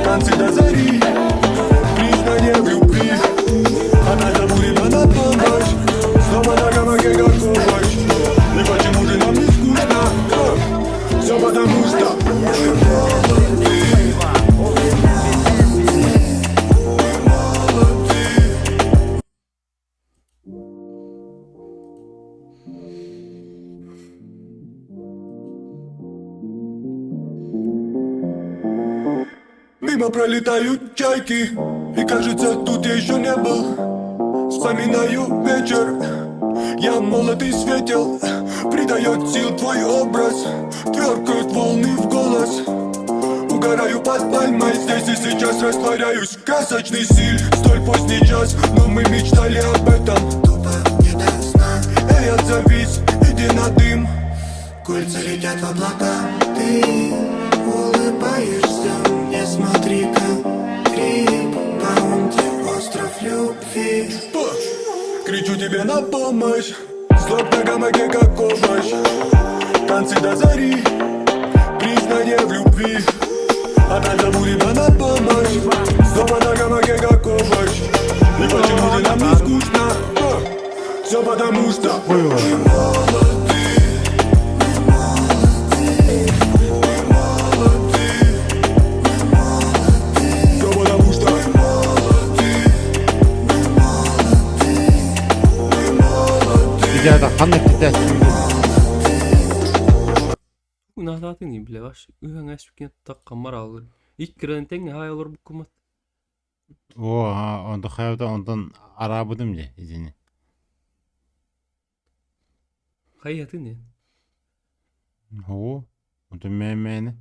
L: Танцы до зари, признание в любви. Она забудет, она помощь, снова на гамаке как овощ. И почему же нам не скучно? Все потому что мы молоды. Мы молоды. Мимо пролетают чайки, и кажется, тут я еще не был. Вспоминаю вечер, я молод и светел. Придает сил твой образ, тверкают волны в голос. Угораю под пальмой, здесь и сейчас растворяюсь. Красочный стиль, столь поздний час, но мы мечтали об этом. Тупо не до сна. Эй, отзовись, иди на дым. Кольца летят в облака, ты улыбаешься мне, смотри-ка. Трип, Баунти, остров любви. Кричу тебе на помощь, словно гамаке как овощ. Танцы до зари, признание в любви. Опять забудет она помощь, снова на гамаке как овощ. И почему же нам не скучно? Все потому что мы молоды. Все потому что мы молоды. Мы молоды.
A: Ребята, ханна китайский.
B: Унаатаатын бile баш үһәң әспикен таккамар алыр. Иккирен тең хай олор буккумат.
A: О, онда хайда ондан арабыдым же, изини.
B: Хайатын не?
A: О, онда мен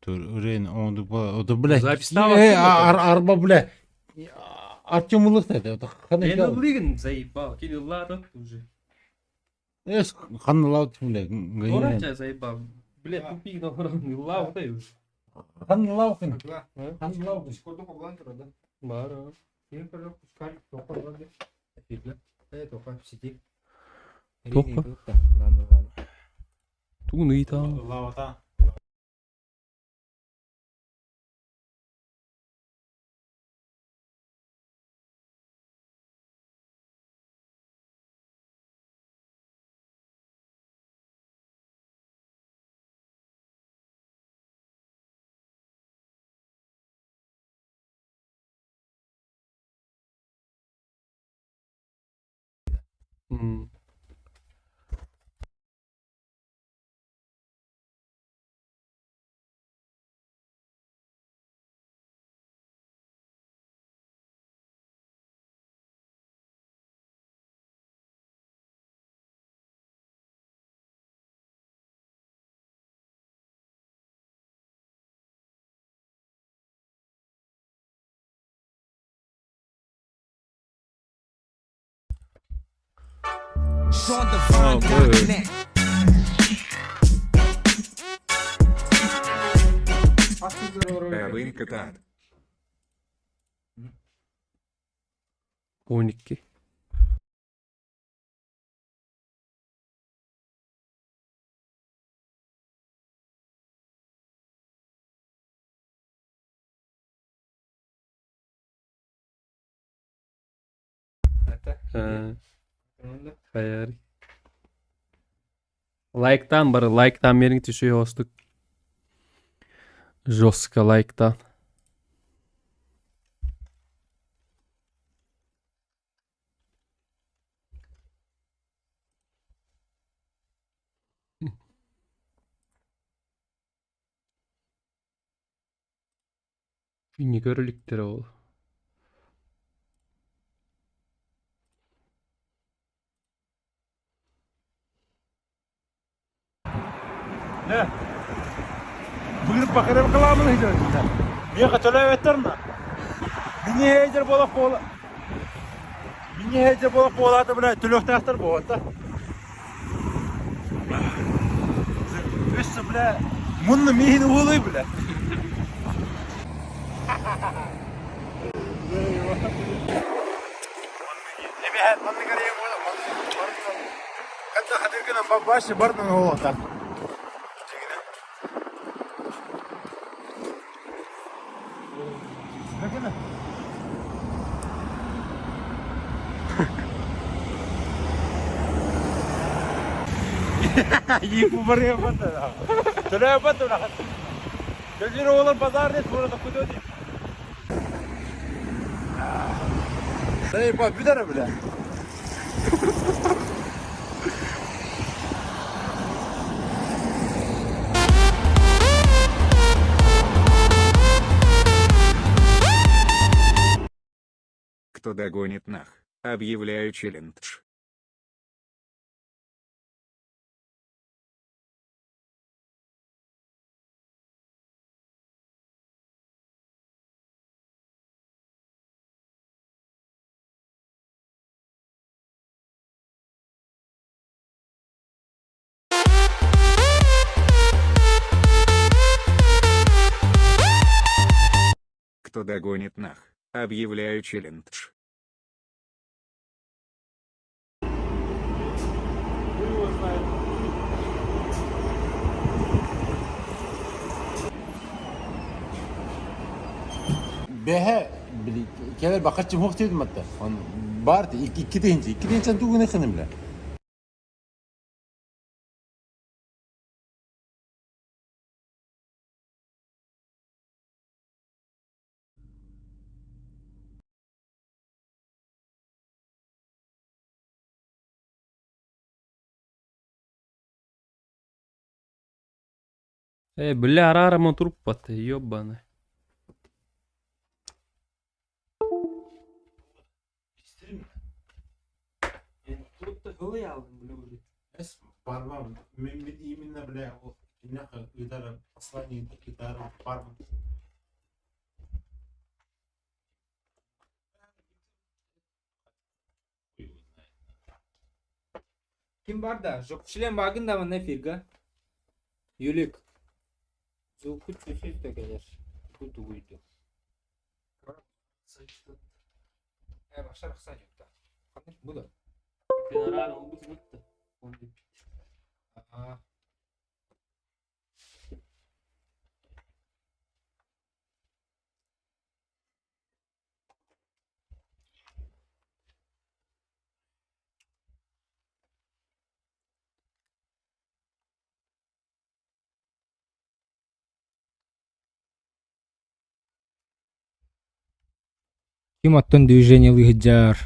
A: Тур урен онду ба, ода бля.
B: Записала.
A: Э, арба бля. Артем улых да, это хана.
B: Мен улыгын заебал, кирилл уже.
A: Эс хана лаут бля.
B: Орача заебал. Бля, тупик на хорон, лау да уже.
A: Хана лаукин. Хана лаукин.
E: Скорду хоблан турада.
B: Бара.
E: Ким көрөр пускай тоқор бар. Э, тоқор сити.
B: Тоққа? Тугун ыйта.
A: Лаута.
E: Хас сылдьар олорор
M: Эвин кытаат.
B: 12. Хайар. Лайктан бары лайктан бериң түшүй хостук. Жестко лайктан. Күннү көрүлүктэр ол.
K: Не? Быыр бакырым кыламын ыйдырдым. Миэхэ төлөөбөттөр на. Мини хейдер буолах буола. Мини хейдер буолах буолаата бля төлүөхтээхтэр буолта. Өссө бля мунну миин уһулуй бля. Эбэһээт маннык эрийэн Хатта хатыргынан башы бардын оҕота. Бүтэрэ бля.
M: Кто догонит нах, объявляю челлендж. Кто догонит нах, объявляю челлендж.
A: Бэһэ били кэлэр бакаччы муох диэбитим атта. Он баар икки тыһыынча, икки тыһыынчан тугун эхиним бля.
B: Э, бля, араарама туруппат, ёбаный.
A: Барбам, мен именно, бля, ол киняха ыытара, послание ыытара барбын.
C: Ким бар да? Член багын да манна эфирга. Юлик. Звуку чуть-чуть да келер. Бу тугуйду. Э, башар хса жокта. Бу да. Аа. Ким оттон движениелыы сылдьар,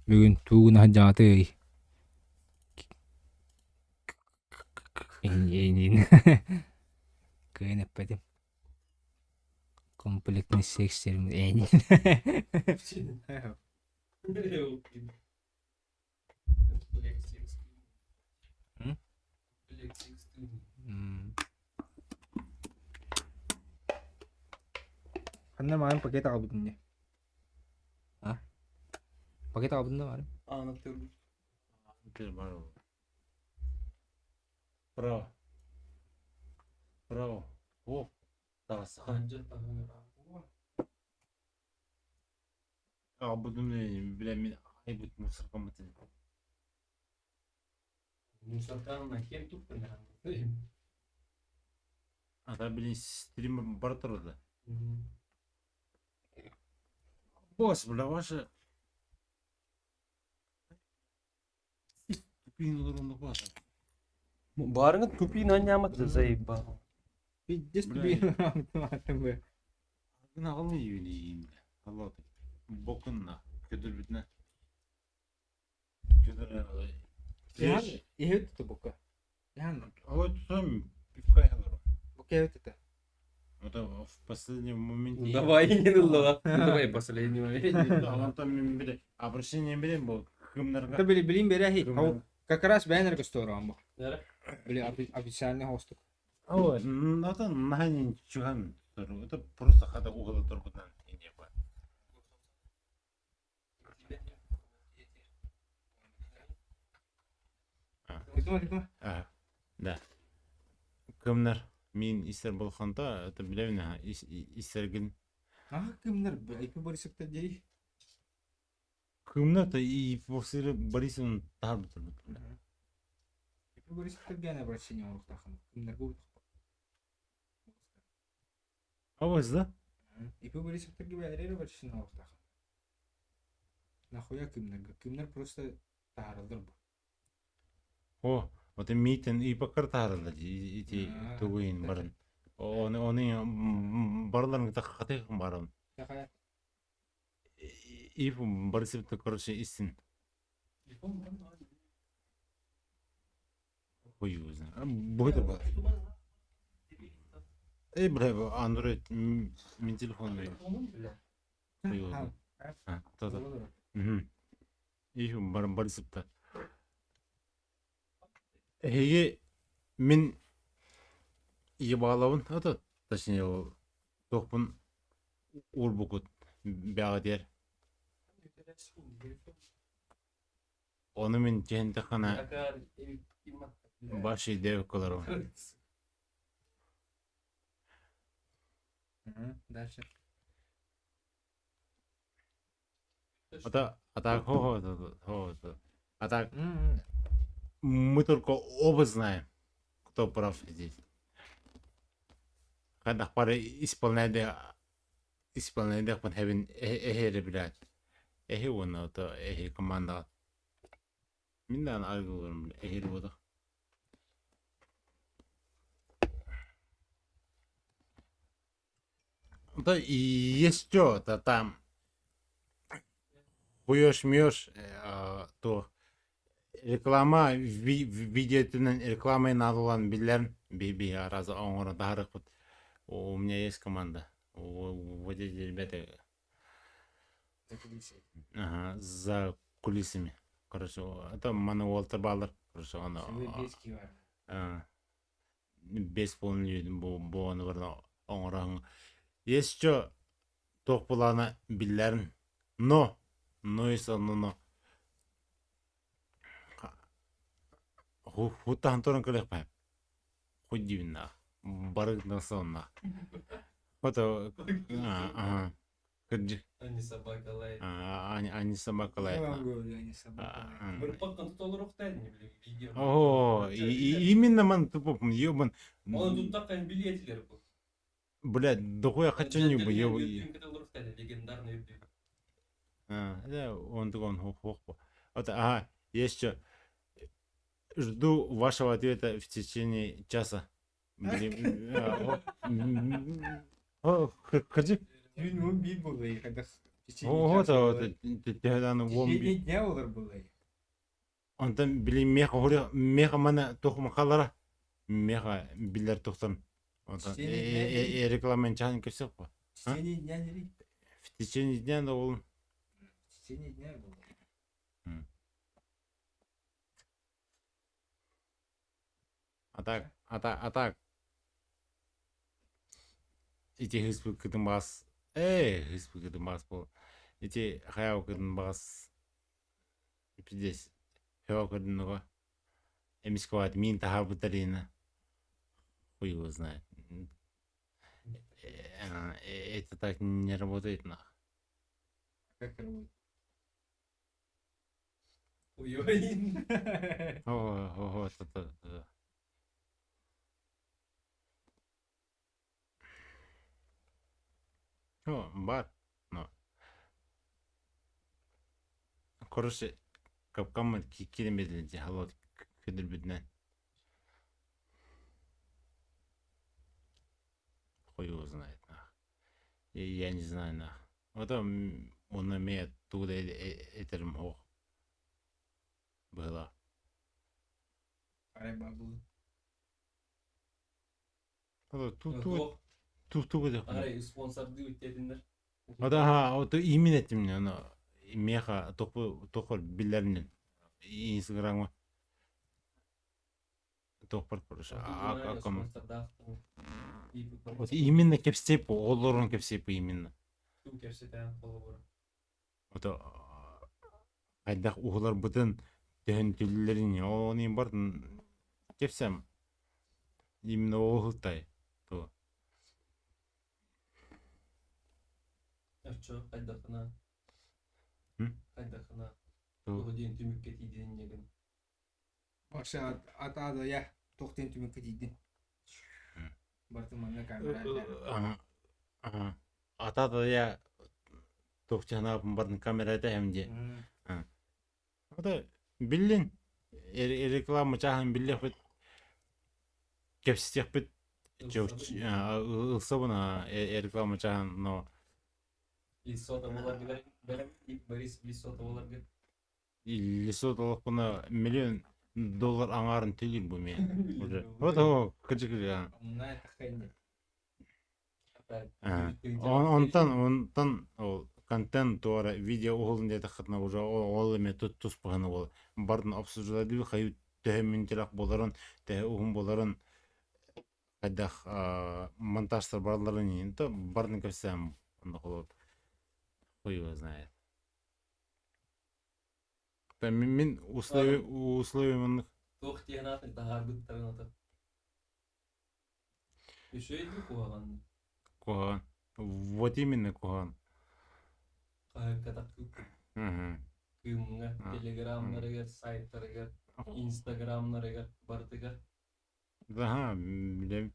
C: бүгүн тугун сылдьаҕытый? Эйиин кыайан эппэтим. Комплектный секс эйиин. Ханна маҕан пакет аҕалбытын дии. А? Пакет аҕалбытын да баарым.
A: Право. Право. О. Таҕыстаха. Аҕабытын билэммин айбыт мусоркаммытын.
B: Мусорканы кем туттун
A: Ата билин стрим бар турда. Босс, бля, ваша Тупин олорон баар.
B: Баарыңа тупин анньаамат заебал.
E: Пиздец тупин олорон бу.
A: Гына юлиин. Аллах. Бокунна. Көдөр бүтнэ. Көдөр.
E: Иһит тубука. Ян.
A: Вот там пивка ялар.
E: Бука это.
A: Это в последнем моменте.
B: Давай не нулла. Давай последний момент.
A: Он там биле обращение билем бу кымнарга.
E: Это били билин берәһи. Как раз бәнер көстөрөн бу. Били официальный хостук.
A: Ой, это наханин чухан. Это просто хата угла туркутан. А, да. Кымнар мин истер болханта, это билебин истергин.
E: А кымнар айпы Борисовта дери.
A: Кымнар та и после Борисовн тар бутыр.
E: Айпы Борисовта гәне обращение олуктахын. Кымнар бу.
A: Аваз да?
E: Ипи Борисовта гибәрер обращение олуктахын. Нахуя кымнар? Кымнар просто тарылдыр бу.
A: О, вот митен и бакар тарылды ити тугуин барын. Оны оны барларын та хатык барын. И Борисовта короче истин. Хуй его знает. Будет это. Эй, бля, Android мин телефон Хуй его знает. А, то-то. Угу. И Борисовта. Эһиги мин ебалабын, это, точнее, ол туохпун уурбукут бэҕэтиэр. Ону мин түһэнтэххинэ баш идея кыларым.
E: Дальше.
A: Ата, а так, хо, хо, а так, мы только оба знаем, кто прав здесь. Хайдах бары исполняйды исполняйдыхпын хэбин эһэри блядь. Эһи уонна ото эһи командаҕа. Мин даҕаны арыгылыырым эһири буолуох. Да и есть что-то там. Хуешь-мешь, то реклама видеотунан реклама наадалаан биллэрин би араза оҥоро таһарыахпыт. У меня есть команда. Вот эти ребята ага, за кулисами. Короче, это маны уолтар баалар. Короче, оны бес полный бу буону барна оҥороһуҥ. Есть что туох былаана биллэрин. Но, но если но хуттаһан туран кэлиэхпэ. Хоть дивиннаах. Бары соннаах. Вот, ага. Кырдьык.
B: Они собака лает.
A: Они собака лает.
E: Я вам говорю, они собака лает.
B: Бір паққан толы видео.
A: О, и именно ман тупо ебан.
B: Оны туттаққан билетилер бұл.
A: Блядь, дохуя хочу не бы, еб.
B: Легендарный.
A: А, да, он такой, он хох. Вот, ага, есть еще. Жду вашего ответа в течение часа. Блин, о, кырдьык.
E: Түүн 11 буолла когда
A: О, вот, төһөдөн
E: В течение дня олар буолла.
A: Онтон били меха хори меха мана тухма халара меха биллер тухтан. Онтон реклама чаһын көсөк по.
E: В течение дня не
A: В течение дня да ол.
E: В течение дня было.
A: А так, а так, а так. Ити хыспы бас. Эй, хыспы бас бол. Ити хаяу кытын бас. Пиздец. Хаяу кытын Эмискават мин тахабытарина. Хуй его знает. Это так не работает нах.
E: Как работает?
B: Ой-ой.
A: О, это да. О, бар. Но. Короче, капкаммыт киирэн биэрдилэр дии, халыат күдүрбүтүнэн. Хуй его знает нах. Я не знаю нах. Ото уонна эмиэ тугу да этэрим суох быһыылаах.
E: Арай баабылы.
A: Ту ту тугу да
B: Арай спонсордыы этиннэр.
A: Ата ото имин этим оно меха тохор биллэринэн инстаграмҥа тохпор короче Вот именно кэпсиэп олорон кэпсиэп именно.
B: Ту кэпсэтээн холобура.
A: Ото хайдах уһуларбытын төһөн түллэрин оонин бартын кэпсэм именно оһултай то
B: Оччо хайдахына хайдахына тугу диэн түмүккэ тиийдин инньэгин
E: Вообще ата я туох диэн түмүккэ тиийдин? Барытын манна камера
A: Ата да я туох санаабын барын камера этэһэм диэ. Ата биллин реклама чааһын биллиэхпит кэпсэтиэхпит ылсабын реклама чааһын но
B: Лисота буларгы Борис Лисота буларгы
A: Лисота олохпуна миллион доллар аҥаарын төлүүр бу миэ уже вот о кырдьык Онтон онтон ол контент туора видео уһулун диэтэххитинэ уже ол эмиэ туспаһына буолар. Бардын обсуждали хайы төһө мүнтэлэх буоларын, төһө уһун буоларын хайдах монтажтар баралларын иһин то бардын кэпсээн онно холобур хуй его знает. Мин условия условия маннык
B: Туох диэн аатын таһаарбыттарын ото. Үчүгэй дуу куһаҕан дуу?
A: Куһаҕан. Вот именно куһаҕан.
B: Хаһыакка тахсыбыт. Кыымҥа, телеграмнарыгар, сайтарыгар, инстаграмнарыгар барытыгар.
A: Аха, билэбин.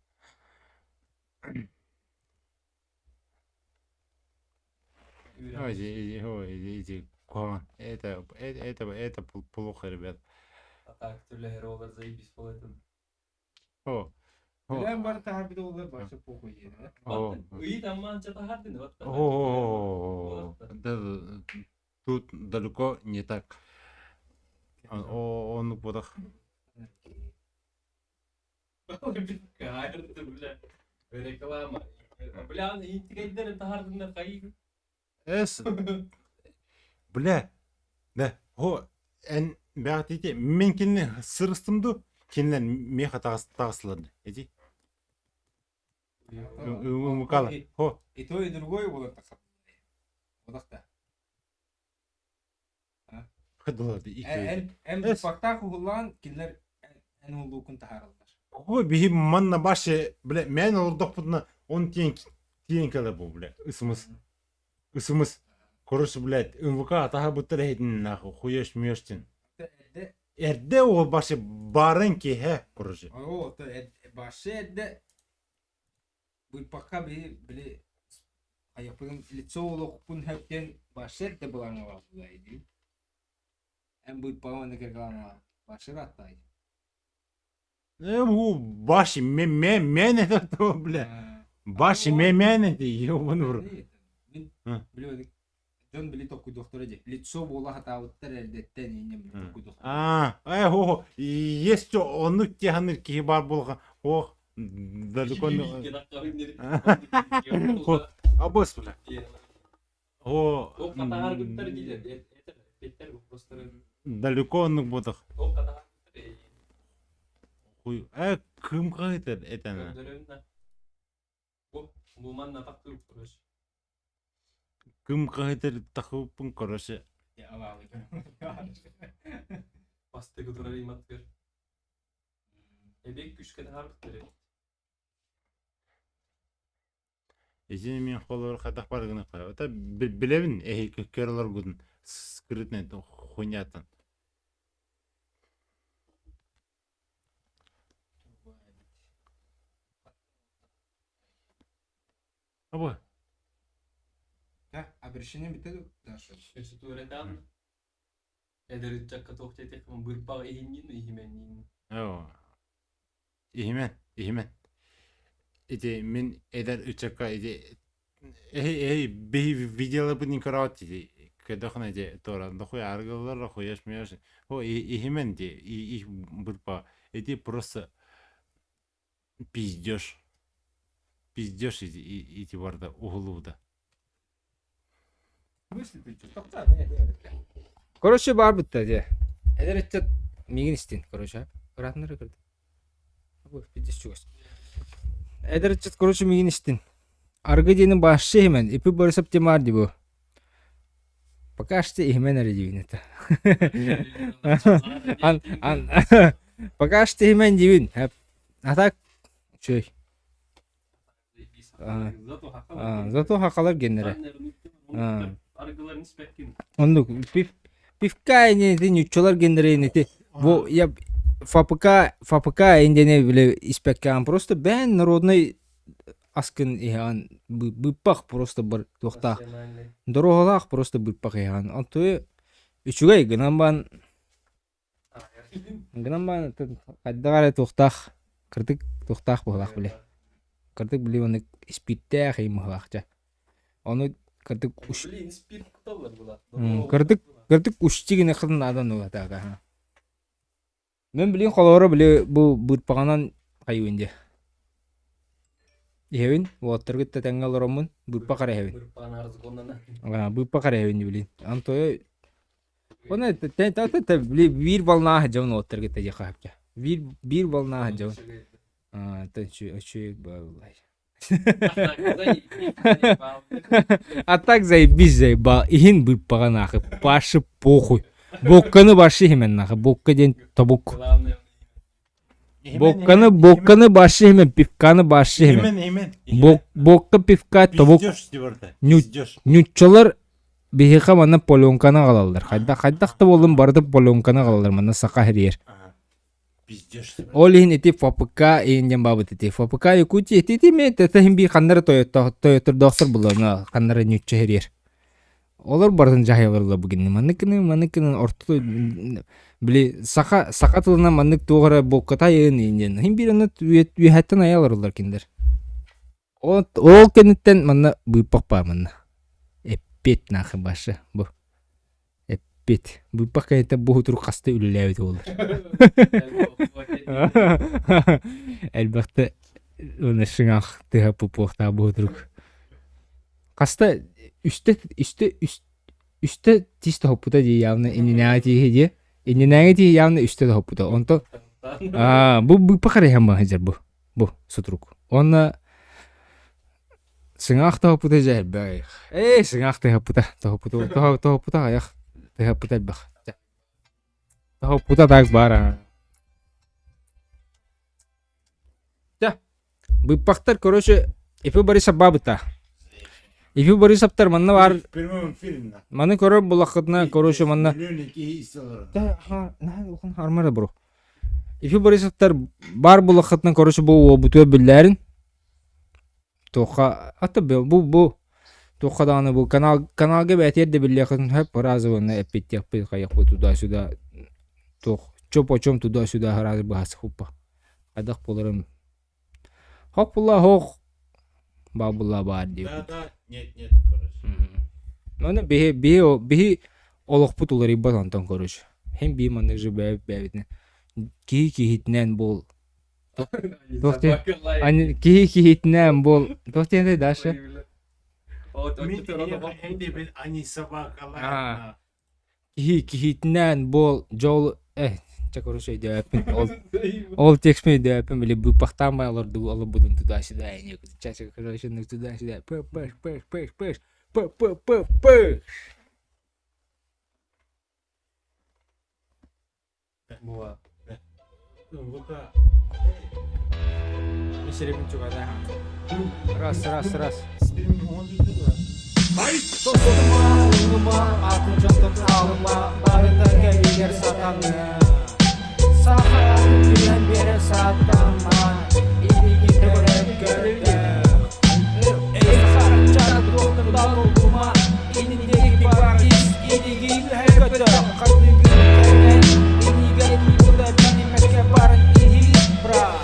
A: Ой, ой, эти куһаҕан. Это, это, это плохо, ребят.
B: А так түлэһэр олар заебись болатын.
A: О,
E: Билэн бар таһарбыт олар барса похуй диэн.
A: О.
B: Ыйыт аммаанча таһардын
A: О, да, тут далеко не так. Оннук бодах.
B: Бля, реклама. Бля, интигейдерин таһардыннар хайыы.
A: Эс. Бля. Да. Хо эн бэҕэтиити мин кинини сырыстым ду кинилэр миэхэ таҕыстылар эти. Умукала. Хо.
E: И то, и другое было так. Вот так. Эн эн фактах уһуллаан кинилэр эн уһуллуукун таһаараллар.
A: Ой, биһи манна баше, бля, мен олордохпутуна он тиэн тиэн кэлэр бу, бля, ысымыс. Ысымыс. Короче, блядь, МВК атаха буттар эһитин нахуй, хуешь мёштин. Эрдэ ол баше барын киһэ, короче.
E: О, то баше эрдэ быйпакка биһи били айаппытын лицо олохпун хэптен баше эрдэ былаҥа баар Эн быйпаҕа манна кэргэлаҥа баше раттай.
A: Э, бу баши мен мен это то, бля. Баши мен мен это, ёбаный в рот.
E: Мин били дьон били токкуйдуохтара дии. Лицо буола хатаабыттар эрдэттэн иннем били токкуйдуохтара.
A: А, э, хо, есть оннук тиһаныр киһи баар буолха. Ох, далеко. Абыс, бля. О,
B: Ох, хатаарбыттар диилэр. Эппиттэр вопростары.
A: Далеко оннук буотах.
B: Ох, хатаарбыттар.
A: Хуй, э, кым хаһытар этана.
B: Көрдөрөмнө. Бу, бу манна тахтыр короче.
A: Кым хаһытар тахыппын короче.
B: Бастыгы турар иматтыр. Эбек күшкә таһаарбыттар.
A: Итини мин холобур хайдах баар гыныахха. Это билэбин эһи көрөлөргүтүн скрытный хуйняттан. Абы.
E: Да, обращение битэ Даша.
B: Өссө туоратаан эдэр ыччакка туох диэтэх бырпаҕа иһиннин иһимэнниин.
A: Оо. Иһимэн, иһимэн. Ити мин эдэр ыччакка ити эһи эһи биһи видеоларбын көрөөт ити көдөхүнэ ити туора дохуй арыгылар хуяш муяш о иһимэн ди их бырпа ити просто пиздеж пиздеж ити ити барда уһулууда.
C: Короче, баар бытта дии. Эдэр ыччат миигин истин, короче. Ыраатыннара көрдүм. Бу пиздец чугас. Эдэр ыччат, короче, миигин истин. Аргы диэни баашчы иһимэн, ипи Борисов Тимар дии бу. Пока что иһимэн эрэ диибин это. Ан, ан, пока что иһимэн диибин. А так, үчүгэй. Зато хакалар геннere. Оннук пивка ини нюччалар геннere ити бу я ФПК ФПК индене биле испеккаан просто бээн народный аскын иһаан быппах просто бар туохтаах дороһолаах просто быппах иһаан онтуй үчүгэй гынан баан Гынан баран хайдах эрэ туохтаах кырдык туохтаах быһыылаах били. Кырдык били маннык испииттээх иһин быһыылаах дьэ. Ону кырдык уш кырдык кырдык ушти гына наада нулатаата. Мен билин холоро били бу быырпаҕынан хайыыбын дии. Иһэбин, уолаттаргыт да тэҥҥэ олороммун быырпах эрэ иһэбин. Быырпах эрэ иһэбин билин. Антоя Оны биир волна дьон уоттарга тэйиэхэ сөпкө. Биир биир волна дьон. Аа үчүгэй буоллай. А так заебись заебал. Иһин быыппаҕа нахуй. Паши похуй. Бокканы баши иһимэн нахуй. Бокка диэн тобук. Бокканы бокканы баши иһимэн, пивканы баши иһимэн. Бокка пивка тобук. Нюччалар биһиэхэ манна пленканы аҕалаллар. Хайдах хайдах да буоллун барыта пленканы аҕалаллар манна саха иһириэр. Ол иһин ити ФПК иһин диэн баабыт ити. ФПК Якутия ити ити эмиэ тэтэ би ханнары тойоттордоохтор буллар ханнары ньучча иһириэр. Олор барытын дьаһайалар бу гинни. Маннык гыны маннык гынан орто били саха саха тылынан маннык туох эрэ буоккатайын диэн. Иһин биир онно үөһэттэн айалар олар кинилэр. Ол ол кэнниттэн манна быыппах баар манна. Эппиэт нахы башы бу. Эппиэт. Быыппах кэнниттэн бу утурук хаста үлэлээбит буолар. Элбэхтэ уонна шыҥах тыһа пупуохтаах бу утурук. Хаста үстэ үстэ үстэ тиис тоһуппута дии явно иннинээҕи тииһи дии. Иннинээҕи тииһи явно үстэ тоһуппута. Онтон аа бу быыппах эрэ иһэн баһыдьар бу. Бу сутурук. Уонна сыҥаах тоһуппута дьэ элбэх. Ээ сыҥаах тыһаппыта тоһуппута тоһуппута аҕыйах тыһаппыта элбэх. Тоһуппута так баар аа. Дьэ, быыппахтар короче Ифи Борисов баабыта. Ифи Борисовтар манна баар маны көрөр булаххытына короче манна армара бро Ифи Борисовтар баар булаххытына короче бу уобутугар биллээрин туохха ата бу бу туохха даҕаны бу канал каналга бээтиэр да биллиэххитин сөп разованы эппиттиэхпит хайахпыт туда-сюда туох чё почем туда-сюда разы быһаасыхпыппа хайдах буоларын хоп була хоох баабыла баар диэбит
A: Да, да, нет, нет, короче.
C: Оны биһи биһи биһи олохпут уларыйбат онтон короче. Һин бии маннык же бэйэбит бэйэбитинэн киһи киһитинэн буол. Туох диэн киһи киһитинэн буол. Туох диэн дальше?
A: Они собака
C: Киһи киһитинээн буол дьол э чэ короче өйдөөппүн ол ол текстпин өйдөөппүн били быыппахтаан бай олордубу олорбутун туда-сюда чача короче туда-сюда п п п п п п п п п
B: Буа.
C: Раз, раз, раз.
A: Стрим уһун түсті да.
I: Тостума, улума, атын дьонтон хаалыма, барыта кэмигэр сатаныа. Саха атын түһэн биэрэр сатама, илиги көрөр көрдөөх. Эй, саха туохтан да толлума, инниги бар ис, инигин үһэ көтөх, хардыгын кэлэн, инигэр тиийбитэ билиммэккэ баран иһи, брат.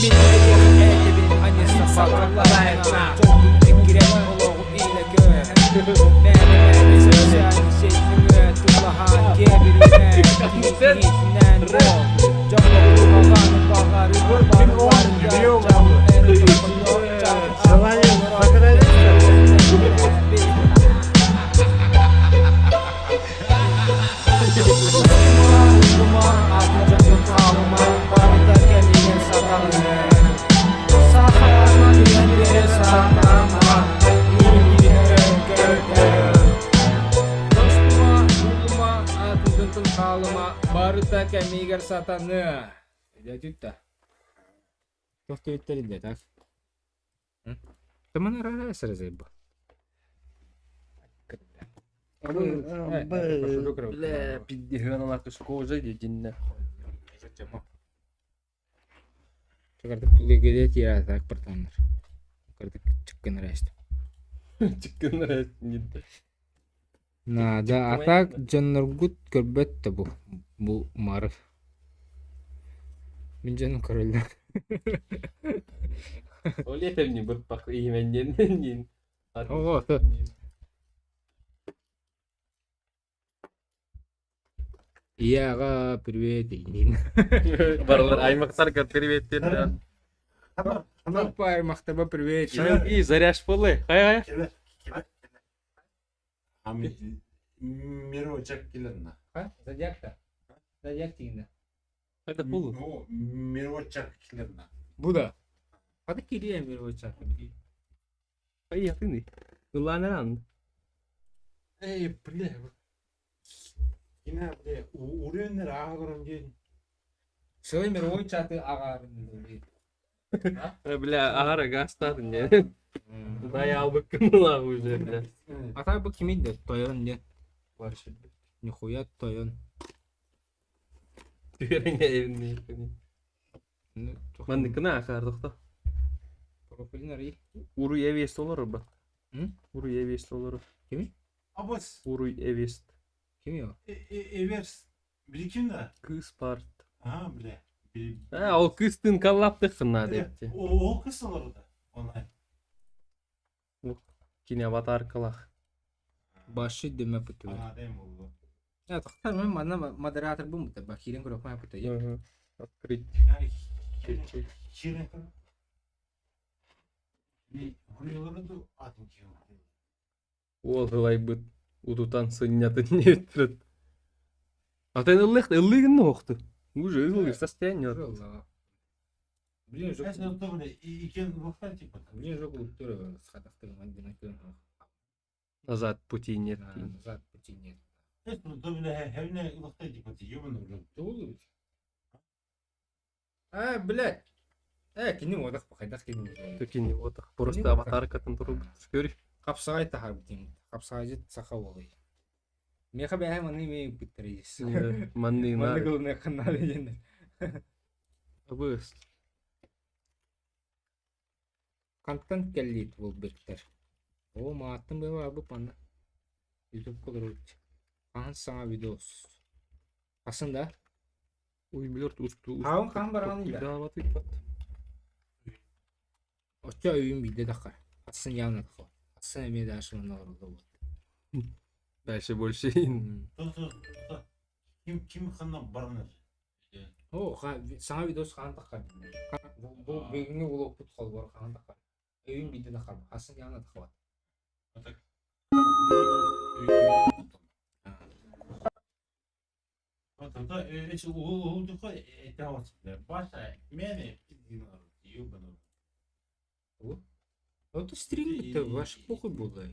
I: Мин эйиэхэ этэбин аньыса саҕалаайна Дьолгун эккирэн олоҕу илэ көр Мээнэ-мээнэ социальнай сеть нөҥүө тулаһаан киэбиримэ Киһи киһитинэн буол Дьоҥҥо куһаҕаны баҕарыма барыларыгар дьал эрэ тохтото
A: Желание сохранится.
E: Барыта кэмигэр сатаныа. Дьэ, Туох диэбиттэрий да так? Тыман арара сразу
B: Бля, пиддиһыан алаакыс кожа дединне.
E: Кырдык лигеде тиэрэ так бартаннар. Кырдык чыккын рэст.
B: Чыккын рэст нидде.
E: Наада, а так дьонноргут көрбөт да бу, бу мары. Мин дьонум көрөллөр.
B: Ол этэмни бырпах иһимэнньэн
E: Ого, Ийэ аҕа привет иинин.
B: Барылар аймактарга привет диэн.
E: Опа, аймактарба привет.
B: И заряж полы. Хай хай.
A: Миро чак килерна.
E: Зодиак-то? Зодиак тигинде.
B: Это пулу.
A: Миро чак килерна.
E: Бу да. Хады кириэ мировой чак.
B: Ай ятыны. Ылланаран.
A: Эй, бля. Кина, бля, уреннер ааҕырын диэн.
E: Сылы мировой чаты аҕаарын.
B: Бля, аһара гастаатын диэн. Дай албыккын ылаах уже, бля.
E: А бу кимий да тойон диэн. Нихуя тойон.
B: Түһэриҥэ эбинни. Манныкына акаардохто.
E: Профилин арый.
B: Уруй эвест олорор бат. Уруй эвест олорор.
E: Кими?
A: Абас.
B: Уруй эвест.
E: Кими о?
A: Эверс. Били да?
B: Кыыс парт.
A: А, бля.
B: А, ол кыыстын коллаптыххын наада эбит.
A: Ол кыз олорор да. Онлайн.
B: Кини аватаркалах.
E: Башы дөмө путуга.
A: Анаадайм болду.
E: Я тохтар мен манна модератор бу мута бакирен көрөкмө пута.
B: Открыть.
A: Кирен
B: Уол ылайбыт утутан сынньатын диэбиттэрин. Атын ыллых ыллыгын охту. Уже ыллыыр состояние.
E: Блин,
A: же
E: Блин, же культура схатахтыгын
B: Назад пути нет.
E: Назад пути нет. А, блядь. Э, кини уодах хайдах кини.
B: Кини уодах. Просто аватаркатын турубут. Көрү.
E: Хапсаҕай таһарбытым. Хапсаҕайдьыт саха уолай. Миэхэ бэйэм маны эмиэ ыыппыттар
B: Манны
E: Манны кылыныаххын наада диэннэр.
B: Абыс.
E: Хантан кэллиит буолбуттар. Оо, мааттым быһа бу панна. Ютубка олорбут. Хаһан саҥа видос. Хасын да?
B: Уй, блөрт усту.
E: Хаһан хаһан бараҕын да? Оччо өйүм биирдэ таххар. Хасын явно таххар. Хасын эмиэ дальше манна олорулла буолла.
B: Дальше больше.
A: Ким ким ханна баранар?
E: Оо, саҥа видос хаһан таххар? Бу бүгүҥҥү влогпут холбор хаһан таххар? Өйүм биирдэ таххар. Хасын явно таххар. Это стрим это ваш похуй было.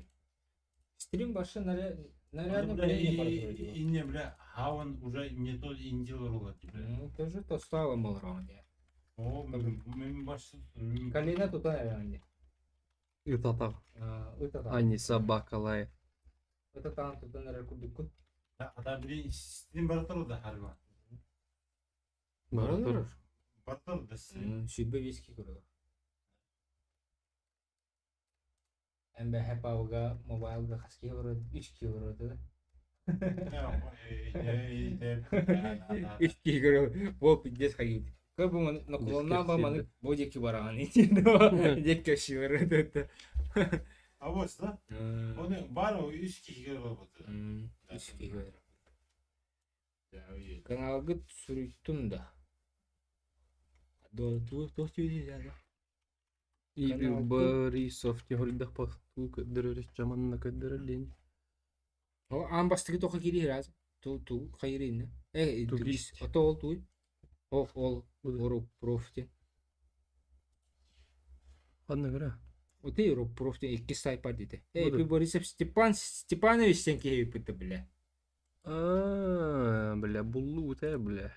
E: Стрим башы нарядно
A: И не, бля, Хаван уже не то индил
E: Ну, тоже то стало мал рауне.
A: О, мен баш
E: Калина тут наверное.
B: Ыт атах.
E: Ыт атах.
B: А не собака лает.
E: Ыт атаҕын тутан эрэр курдуккун.
A: Ата били син баратар да харма.
B: Баратар.
A: Баратар да син.
E: Сүүрбэ виски көрөр. Эн павга мобайлга хас киһи олорор? Үс киһи олорор да. Үс киһи көрөр. Бу пиздец хайыт. Көр бу наклоннаан ба маны бу диэки бараҕын диэки өссү
A: А вот да? Оны бар үс киһиге болбут.
E: Үс киһи Каналгыт суруйдум да. Туох түйү
B: Игорь Борисов тиһордах пахтуу көрдөрөр чаманна көрдөрөр диэн.
E: О аан бастакы тоха киири раз ту ту хайырынна. Э
B: Турист.
E: Ото ол туй. Ох ол Оруп проф диэн.
B: Ханна көрө.
E: Оти Оруп проф диэн иккис сайт бар диэтэ. Э Эпи Борисов Степан Степанович диэн киһи эбиппит бля.
B: Аа, бля, буллуу те, бля.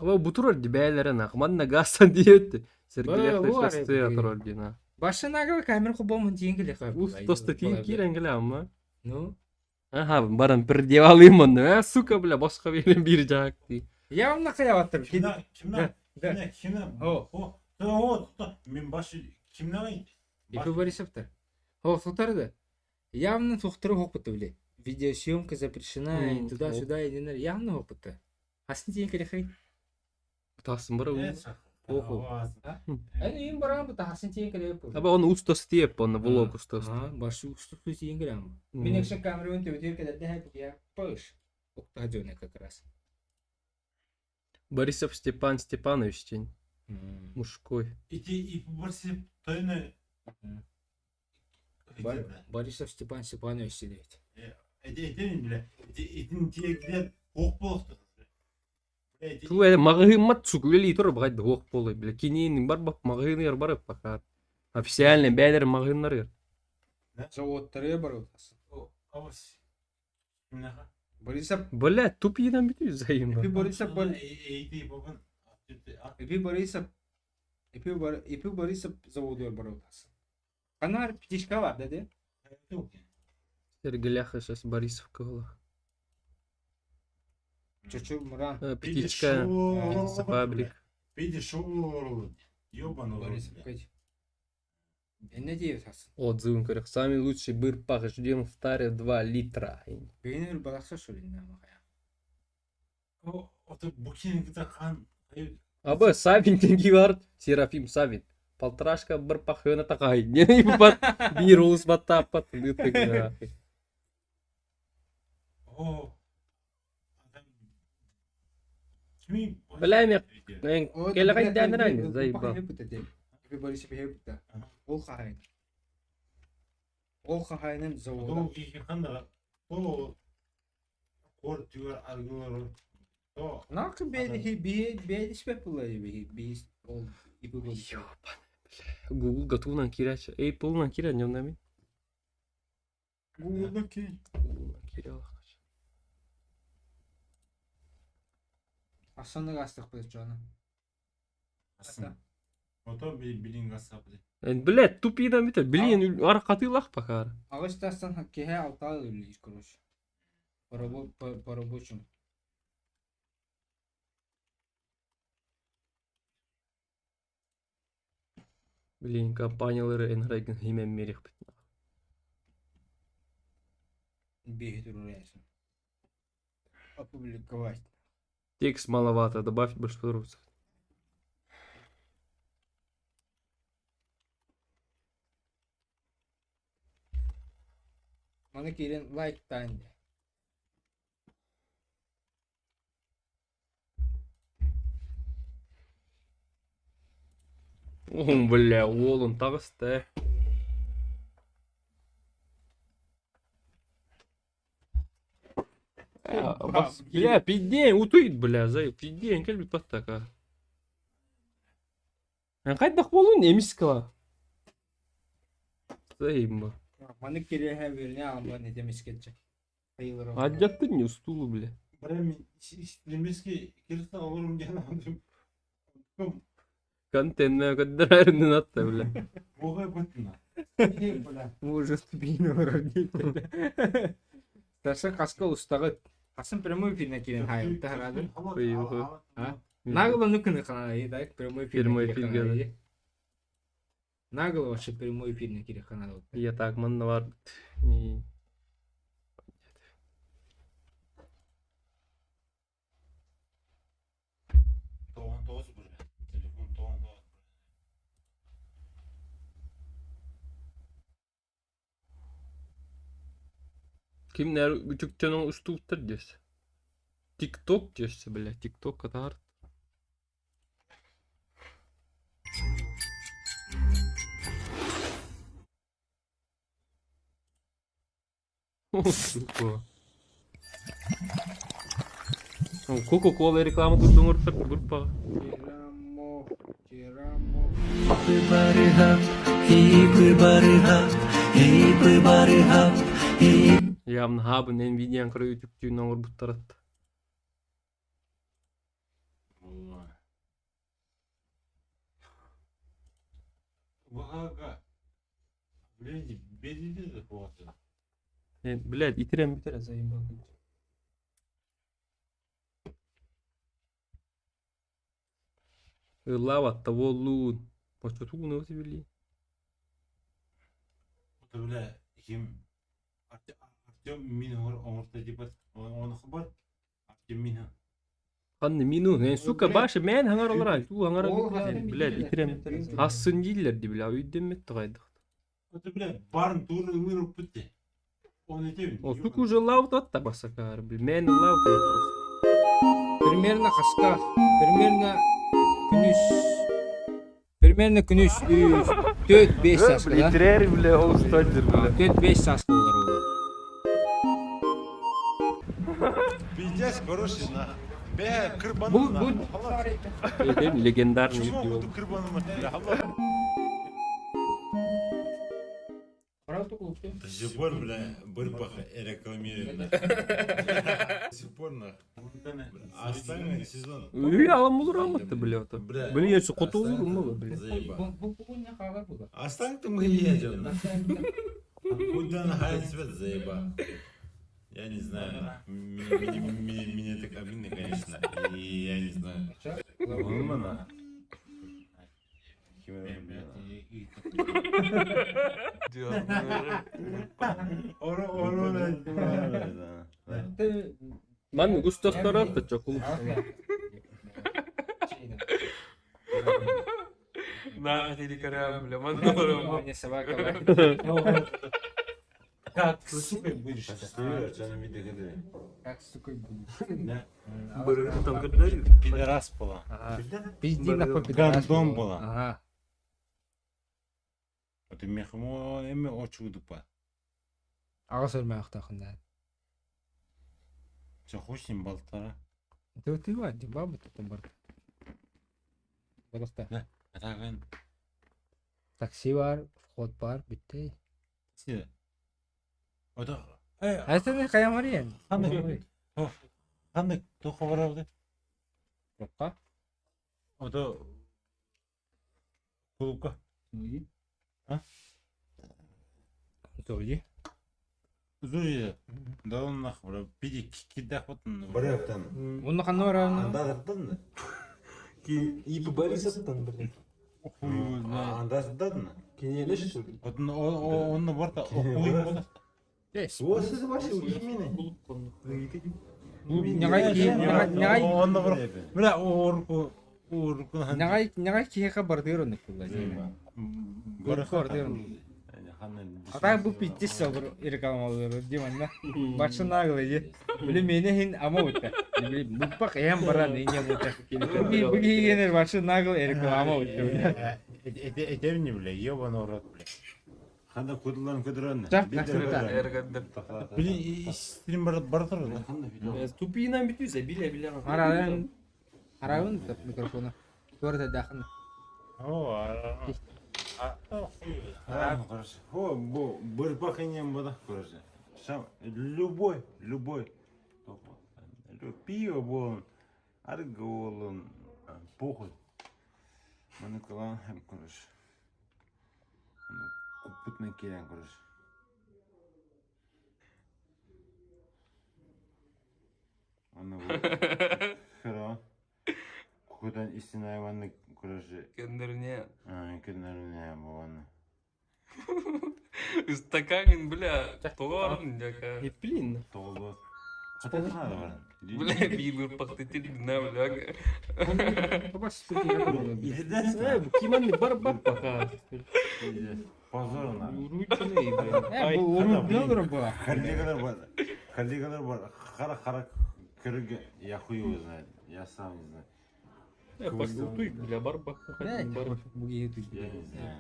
B: Аба бу турар ди бээлere нах манна гасан диэт. Сергеев стоя турар ди на.
E: Башынагы камера хобомун тиин келе
B: Уф, тоста тиин киирен келе амма.
E: Ну.
B: Аха, баран пердевалым онно. Э, сука, бля, босхо берен бир жаак ди.
E: Явно каябаттым.
A: Кимне кимне кимне кимне? О, о, мен башы кимне?
E: Ипи Борисовтар. О, сутарды. Явно тухтыры хоппуту били. Видеосъемка запрещена, туда-сюда, явно хоппуту. Асын тиин келе хай.
B: Тасын бара
E: Оху. Эн им баран бу тасын тиин келе.
B: Аба оны устас тиеп, оны влог устас.
E: А, башы устас тиин келе. Мен экшен камераны төбөтөр келерде хәп я пыш. Октадёна как раз.
B: Борисов Степан Степанович тень. Мужской.
A: Ити и Борисов тойны
E: Борисов Степан Степанович сидит.
A: Эти бля, этин тиеклер ок болду.
B: Ту э магыһыммат сук үлэлии турар баҕайда уох буолуй бля киниин бар бап магыһыныгар барып пока официальный бээлэр магыһыннарыгар
E: Заводтары бар Борисов
B: Бля тупиынан бүтүү зайым
E: Эпи Борисов Эпи Борисов Эпи Борисов заводугар бар Канар птичка бар деди.
B: Сергеляха сейчас Борисов кыһылах.
E: Чочу муран.
B: Птичка, птицефабрик.
E: Борисов Эмне дейбит асын?
B: Отзывын көрөх. Самый лучший бырпах ждем в таре 2 литра.
E: Бейнер балакса шулин
B: Абы Савин деньги бар. Серафим Савин. Полторашка бырпах хөна такай. Не бат бир улус баттаппат. Бля, мен келе кайдан ран заебал.
E: Ол хахайын. Ол хахайынын завода. Накы бэди би бэди спеп булай би би ол ипи
B: Google гатунан кирача. Apple-нан кира немнами.
A: Google-дан кир.
B: Google-нан кире алакач.
E: Асаны гастык быз жана.
A: Ото билин гасап.
B: Бля, тупидан битер. Блин, аркатылах пока.
E: Агыч тастан кеhe алтаа үллейш, короче. По рабочему.
B: Блин, компаниялары энрайгын химен мерих бит.
E: Бейхи турурайсың. Опубликовать.
B: Текст маловато, добавь больше подробностей.
E: Маны кирен лайк танди.
B: О, бля, уолун тагыста. Бля, пиддень, утуйт, бля, зай, пиддень, кэлбит баттака. Кайдах болун эмис кыла. Зайымба.
E: Маны кире хәберне алма не демескетче.
B: Адяттын не устулу, бля.
A: Бля, мен истемеске кирсен алырым диэн.
B: Контентмэ көрдөрөрүнэн атта бля.
A: Буга бытна.
E: Ужас тупиин олорор диэбитэ. Саша хаска устаҕыт? Хасын прямой эфирне киирэн хаайбыта хараадын. А? Нагло ну күнү ханаайы да прямой эфирне
B: Прямой
E: киирэ
B: эфирге, да.
E: ханаайы. Нагло вообще прямой эфирне киирэ ханаайы.
B: Я так манна бар.
A: Тоҕон тоҕус бля. Телефон тоҕон тоҕус.
B: Кимнэр үтүктэн устууттар диэс. Тикток диэс, бля, тикток катаар. Кока-кола реклама турдун ортак группаҕа. Явно хабын Nvidia'н кыра үтүктүүн оҥорбуттарат.
A: Вага. Блядь, бери захвата.
B: Блядь, итирэн бүтэр заебал. Ыллаабатта буоллуун. Оччотугун ылы били.
A: Это, бля, ким Артем мин оҥорто типа он хабар Артем мин
B: Ханны мину, э, сука, баша, мен хаңар олар, ту хаңар блядь, итирем. Асын дииллер ди, бля, өйдөммөт тагайдык.
A: Это, бля, барын тууру ыңырып бүтти. Он этебин.
B: О, сука уже лаут атта басакар, бля, мен лаут просто.
E: Примерно хаска, примерно күнүс примерно күнүс 4-5 сааска да?
H: Итирер, бля, ол стадир, бля.
E: 4-5 сааска болар ол.
A: Пиздец, хороший, на. Бе, кырбаным
E: Бу
A: на.
E: бу
B: Этем легендарный
A: Чмо
B: видео.
A: буду кырбаным, бля, До сих пор, бля, бырпах рекламирует, на. До сих пор, на. Останьте сезон.
B: Үй алам болur аматты, бля, это.
A: Бля,
B: Блин, я все котулур му, бля.
A: Заеба.
E: Бу бу не хаалар була.
A: Останьте мы едем. Куда на хай свет заеба. Я не знаю, на. Мне так обидно, конечно. И я не знаю. Нормально.
B: Ман густастар атты чокул.
H: На, телекарам, бля, ман олором.
E: Не собака.
A: Как, сука, будешь?
E: Как сука будешь.
B: Там көрдөрү.
A: Пидорас была.
E: Пизди на пидорас.
A: Гандон была.
E: Ага.
A: Это мехмо эме очудупа.
E: Ага сөрмө ахтахында.
A: Все хуй с ним болтара.
E: Ты ты ва, баба тут бар. Болоқта.
A: Да. Атагын.
E: Такси бар, вход бар, битте.
A: Си. Ото. Э,
E: Айсен каямариен.
A: Ханнык. Ханнык тохо барабы.
E: Жокка.
A: Ото клубка. А?
E: Зои.
A: Зои. Да он нахуй, бля, пиди кидах вот. Бараптан.
E: Онно ханна барабы?
A: Андаздан.
H: Ки ип Борисовтан, блин.
A: Хуй его знает. Андаздан.
H: Кинелеш,
A: Вот он на борта хуй его.
E: Нягай нягай
A: Он на борта. Бля, орку орку.
E: нягай нягай киһиэхэ бардыыр оннук буолла. Бардыыр оннук. А так бу пиздец собр рекламалары диманна. Бачы наглый ди. Били мени хин ама утта. Били буппак эм баран ине бута. Бу кигенер бачы наглый реклама утта.
A: Этем не, бля, ебаный рот, бля.
N: Ханда кудлан кудран.
E: Так, так,
A: Блин, стрим бартыр.
B: Тупиынан бүтүсө, биле биле.
E: Арабын арабын микрофона. Туарда дахын.
A: О,
N: О, бу бырпахынем бада, короче. Сам любой, любой. Пиво болон, арга болон, похуй. Маныкылаан хэм короче. Куппутунан киирэн короче. Аны бу Хера кукутан истинай ванны короче.
H: Кендерне.
N: Кендерне бу ванны.
H: Ыстаканин, бля, тоҕорун дьака.
B: Блин.
N: Тоҕолуот.
H: Бля, биир бырпахты на, бля.
B: Киман бар бар пока.
N: Позор на.
C: Бу урут бар.
N: Коллегалар бар. Коллегалар бар. Хара-хара көрүгө я хуй его знает. Я сам не знаю.
B: Погутуй, бля, барбах.
N: Я не знаю.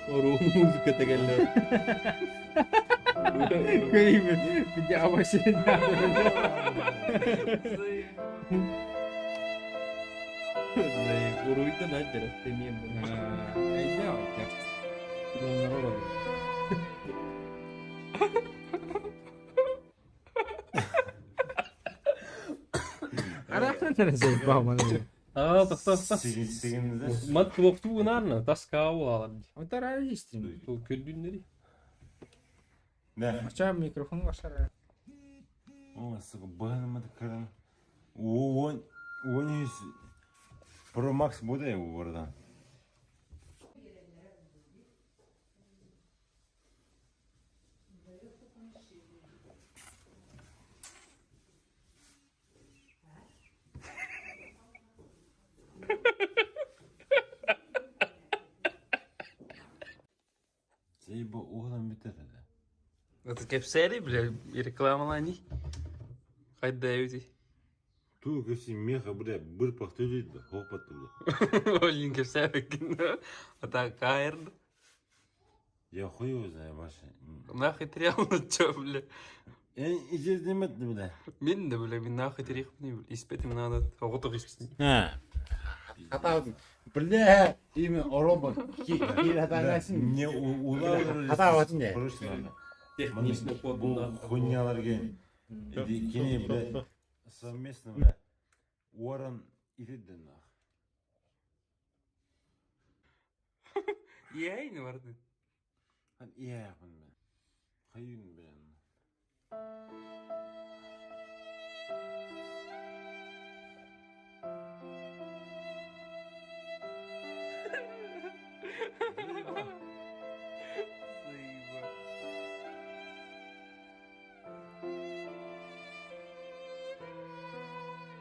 B: Ору музыка тегеллер. Уруйда надера, темем. Аа, тахта тахта. Мат туохтуу гынаарна, таскаа буолалар. Тул көрдүннери.
N: Да.
C: Ача микрофон башар.
N: О, сука, быһанымады кырын. Он, он Pro Max буде bu arada. Şey bu oğlan biter hadi.
H: Это кепсери, бля, рекламалани. Хайда эвди.
N: Ту көсі меха, бля, бір пақты дейді, хоқ бля.
H: Олин кепсери А так каерд.
N: Я хуй его знаю, Маша.
H: Нахуй трял, чё, бля.
N: Я издемет, бля.
H: Мин да, бля, мин нахуй тряхни, бля. Испетим надо. Оҕото истин.
A: Хата бля, именно робот.
N: Не улар.
A: Хата вот не.
B: Технично
N: Бу хуйнялар ген. Кини, бля, совместно, бля. Уоррен итидден нах.
H: Иэйни барды.
N: Хан ие бля. Хайын, бля.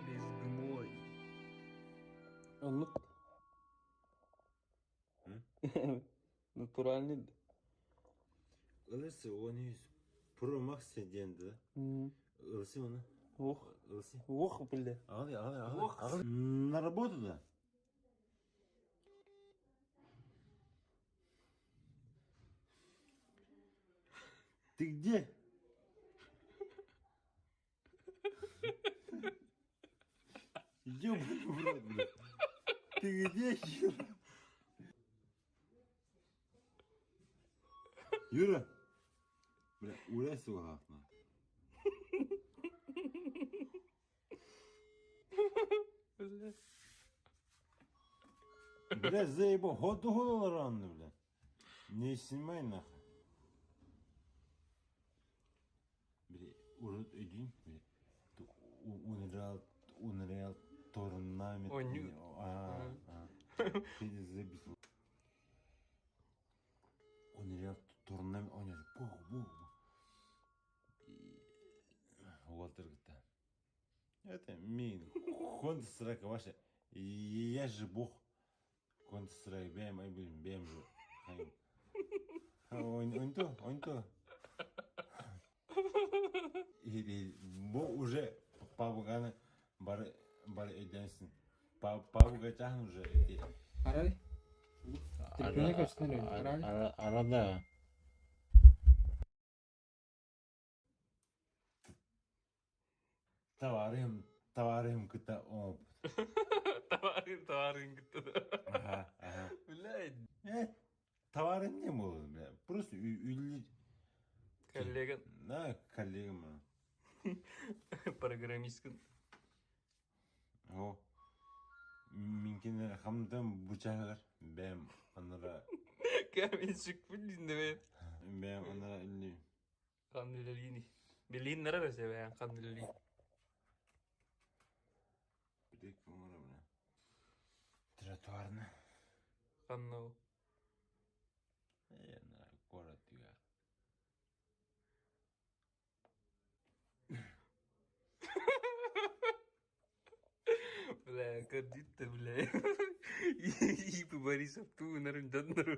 H: Без гной. Оннук. Натуральный.
N: Ылысы оны Pro Max денді. Ылсы оны.
H: Ох.
N: Ылсы.
H: Ох, бля.
N: Ағалы, ағалы, ағалы. Ағалы. На работу да. Ты где? Ёбаный в рот, бля. Ты где, Юра? Юра! Бля, урайся на.
H: Бля.
N: Бля, заебал, ходу ходу рано, бля. Не снимай нахуй. Бля, урод един, бля. Unreal, Unreal Tournament.
H: О,
N: А, а. Ты заебись. Unreal Tournament ойнады. Бу, бу, бу. Уолтер говорит, Это мин. Контр срака ваша. Я же бог. Контр срака бэм, ай блин, бэм же. Он то, он то. И бу уже пабуганы бары бары эденсин. Пабуга чахын уже.
C: Арай. Телефону көстөрү. Арай.
N: Арада. Товарым, товарым кыта оп.
H: Товарым, товарым кыта.
N: Ага, ага.
H: Бля.
N: Товарым не было, бля. Просто үлли.
H: Коллега.
N: Да, коллегам.
H: Программистка.
N: О. Минкинер хамдам бучаһыгар бэм анара
H: Каменщик диннебе.
N: Бэм анара үлли.
H: Ханнылалини. Билин нара себен ханнылали.
N: Билек оңора бля. Тротуарны.
H: Ханнал.
N: Э, анара город дигәр.
H: Бля, кадитте, бля. Ипы Борисов ту нарым даннару.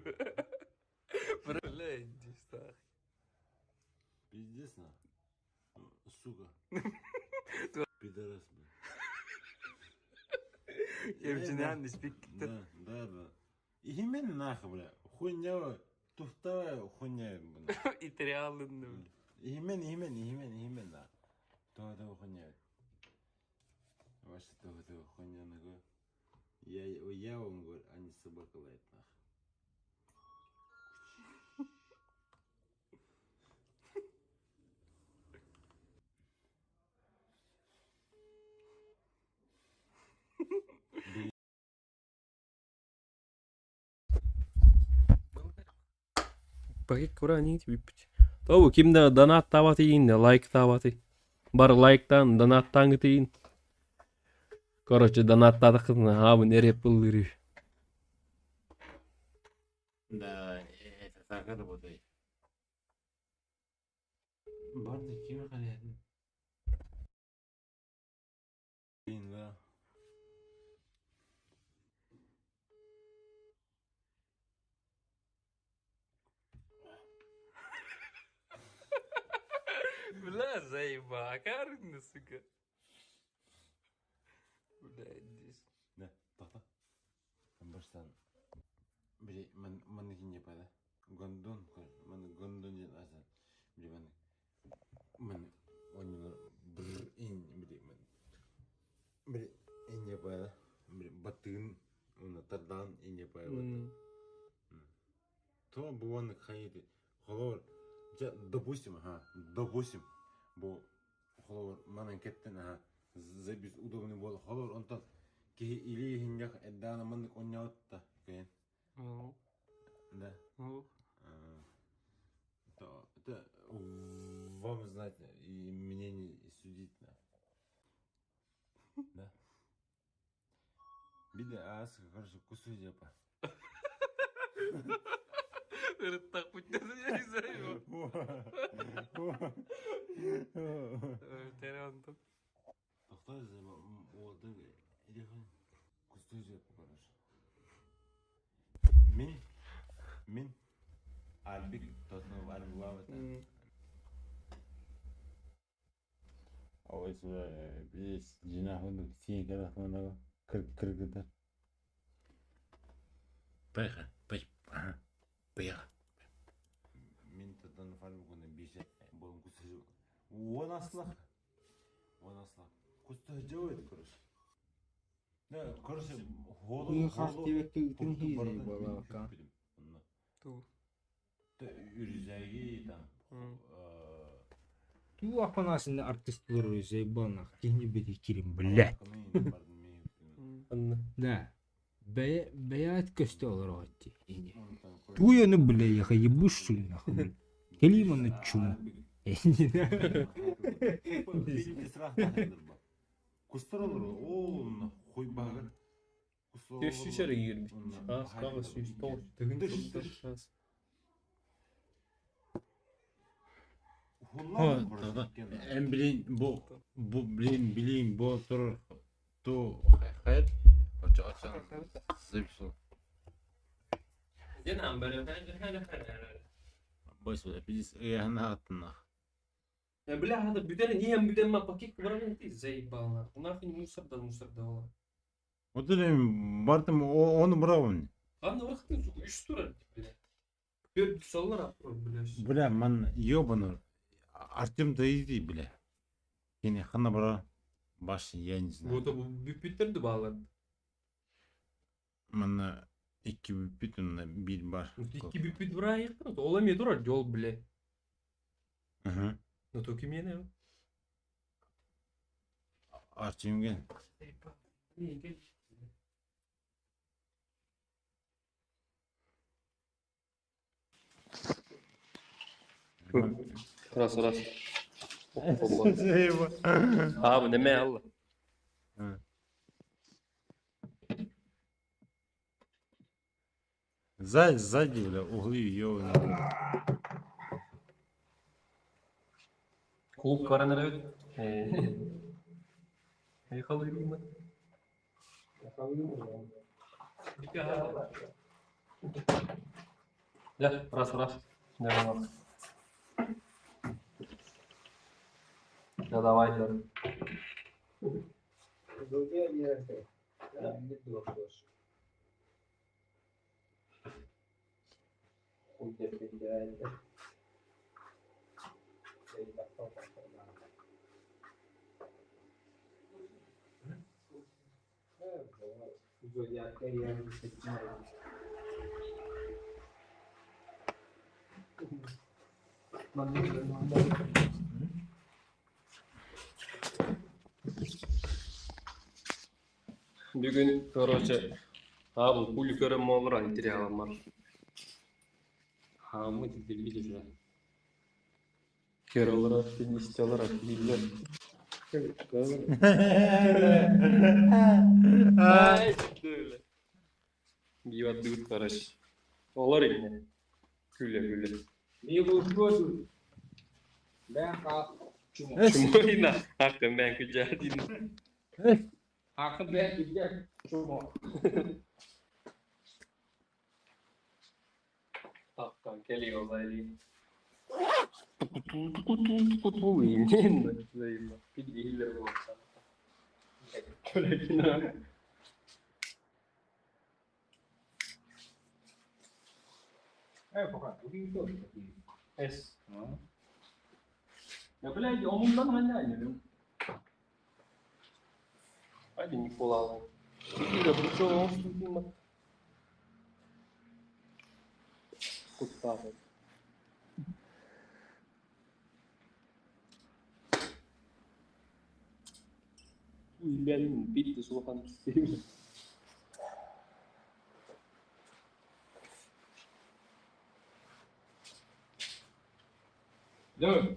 H: Бля, иди стах.
N: Пиздец на. Сука. Пидорас, бля.
H: Кемчинен диспик.
N: Да, да, да. Именно нахуй, бля. Хуйня, туфтовая хуйня, бля.
H: Итриалын.
N: Именно, именно, именно, именно. То это хуйня. Ваша то это хуйня нахуй. Я, я вам говорю, а не собака лает нахуй.
B: Пакет курани биппит. Тобу кимде донат табаты лайк табаты. Бар лайктан донаттан гытыйын. Короче, донаттадыкын абын эреп булдыры.
A: Да, это так работает. Барды ким халядын?
N: Блин, да.
H: Бля, заеба, карны, сука. Бля, здесь.
N: Да, тоқта. Баштан. Били, ман маныкин деп ада. Гондон, ман гондон ден аса. Били, ман ман оннор бр ин били ман. Били, ин деп ада. Били, батын, уна тардан ин деп ада. То буан хайды. Холор, допустим, ага, допустим, бу холор манан кеттен, ага, забис удобный бол. Холор онтон киһи или хиннях эддаана маннык онньоотта кыйын. Да. То, это вам знать и мне не судить. Да. Биде аас, короче, кусу жепа.
H: Так путь я не знаю. Терантон.
N: Тоқта олдың кусту жепа, короче. Мин, мин, Альбик, тотну Альбик вабыт.
A: Ой, бес жинахунду сен карахманага кыргыдар. Байха, бай, ага, байха.
N: Мин тотну Альбик оны бише болым кусту жеп. Он аслах. Он аслах. Кусту жеп, короче. Да, короче, холу.
C: Ыы, хах диэбэккэ ыытын хиизэй буоллаҕа.
H: Ту.
N: Үрүзәги там.
C: Туу апанасында артистлар заебал кихни бити кирим, блядь. Да. Бэйэ бэйэт көстө олороотти. Тууйаны бля, я ебуш что ли нахуй. блядь. Кэлиим онно чуму.
N: Кустар olur. О, хуй багыр.
B: Төш шүшәрі кирбит. Ас, кагыз, сүүс, тоғыз, тыгын, тоғыз,
A: Эн билин бу бу билин билин бу тур ту хайр. Очо очо. Зипсу.
B: Ден амбары, хана, хана.
A: Бойс бис яна атна.
B: Бля, хада бүтән не һәм бүтән ма пакет барабан ти заебал нахуй. Нахуй мусор да мусор да ола.
A: Вот бартым оны бравын.
B: Анда вакытын сука үч турар бля. Бер саллар апыр бля.
A: Бля, ман ёбану. Артем да иди, бля. Кене хана бара баш я не знаю.
B: Вот бу бүпүттер балар.
A: Манна икки бүпүт онна бир бар.
B: Икки бүпүт бара яктыр. Ола ме турар жол бля.
A: Мгм.
B: Но то ким ене?
A: Артемге.
B: Не, кел. Раз, раз. Аа, неме алла.
A: Сзади, бля, углы ёбаные.
B: Клуб баран эрэбит. Хайхалыырмын. Да, раз, раз. Да, да, давай, да. Бүгүн, короче, аабын кули көрөн буоллар материалым бар. Хааммыт билбит Көр олорор, истэ олорор, биллэр. Ай, Биир короче. Олор инне. Күлэ-күлэ. Чумойна. Акын бэн күлдьээтин. Аккан кели олайли. Тукуту инен. Пидихиллер болса. Көлекина. Эс. Я, блядь, омундан ханяйнырым. Hadi Nikola. Куттаабыт. Үллэрин битти сулахан кистиим.
E: Да.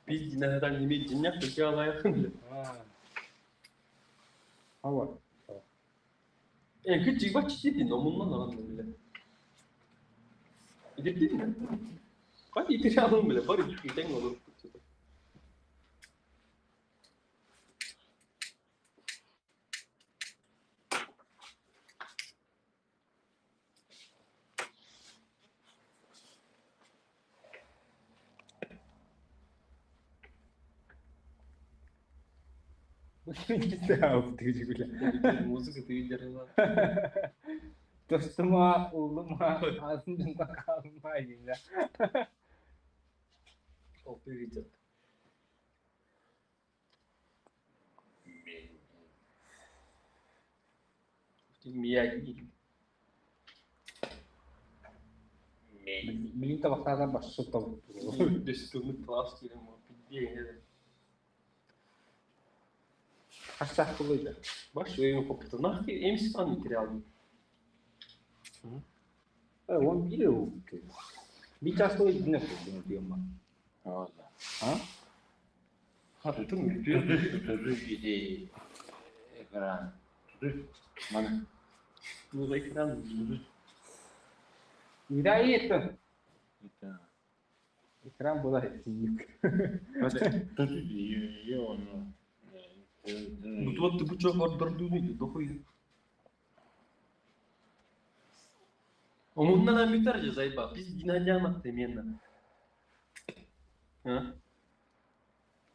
B: Пиздина не имеет денег, только она
E: Ава.
B: Э, күчүк бачы номуннан алам биле. Идептин. Кай итер алым биле, бар итең olur. Музыка ты держала.
E: Dostuma, oğluma, ağzımdan kalma yine.
B: Ол видят. Мияги.
E: Билин табақтардан башы табып.
B: Дөстүмүт класс кирем, пидде.
E: Қашсақ бұлайды.
B: Баш өйін қопты. Нахи эмси материал.
E: Он бире ол. Би часто динер дием. А?
B: Тутун
N: Туту экран. Туту. Мана.
B: Ну, экран.
E: Да это.
N: Это.
E: Экран была тиик.
N: Туту ее
B: Ну, вот ты бучок ордордуну, дохуй. Омуннан амитар же зайба. Биз динадяма темена. А?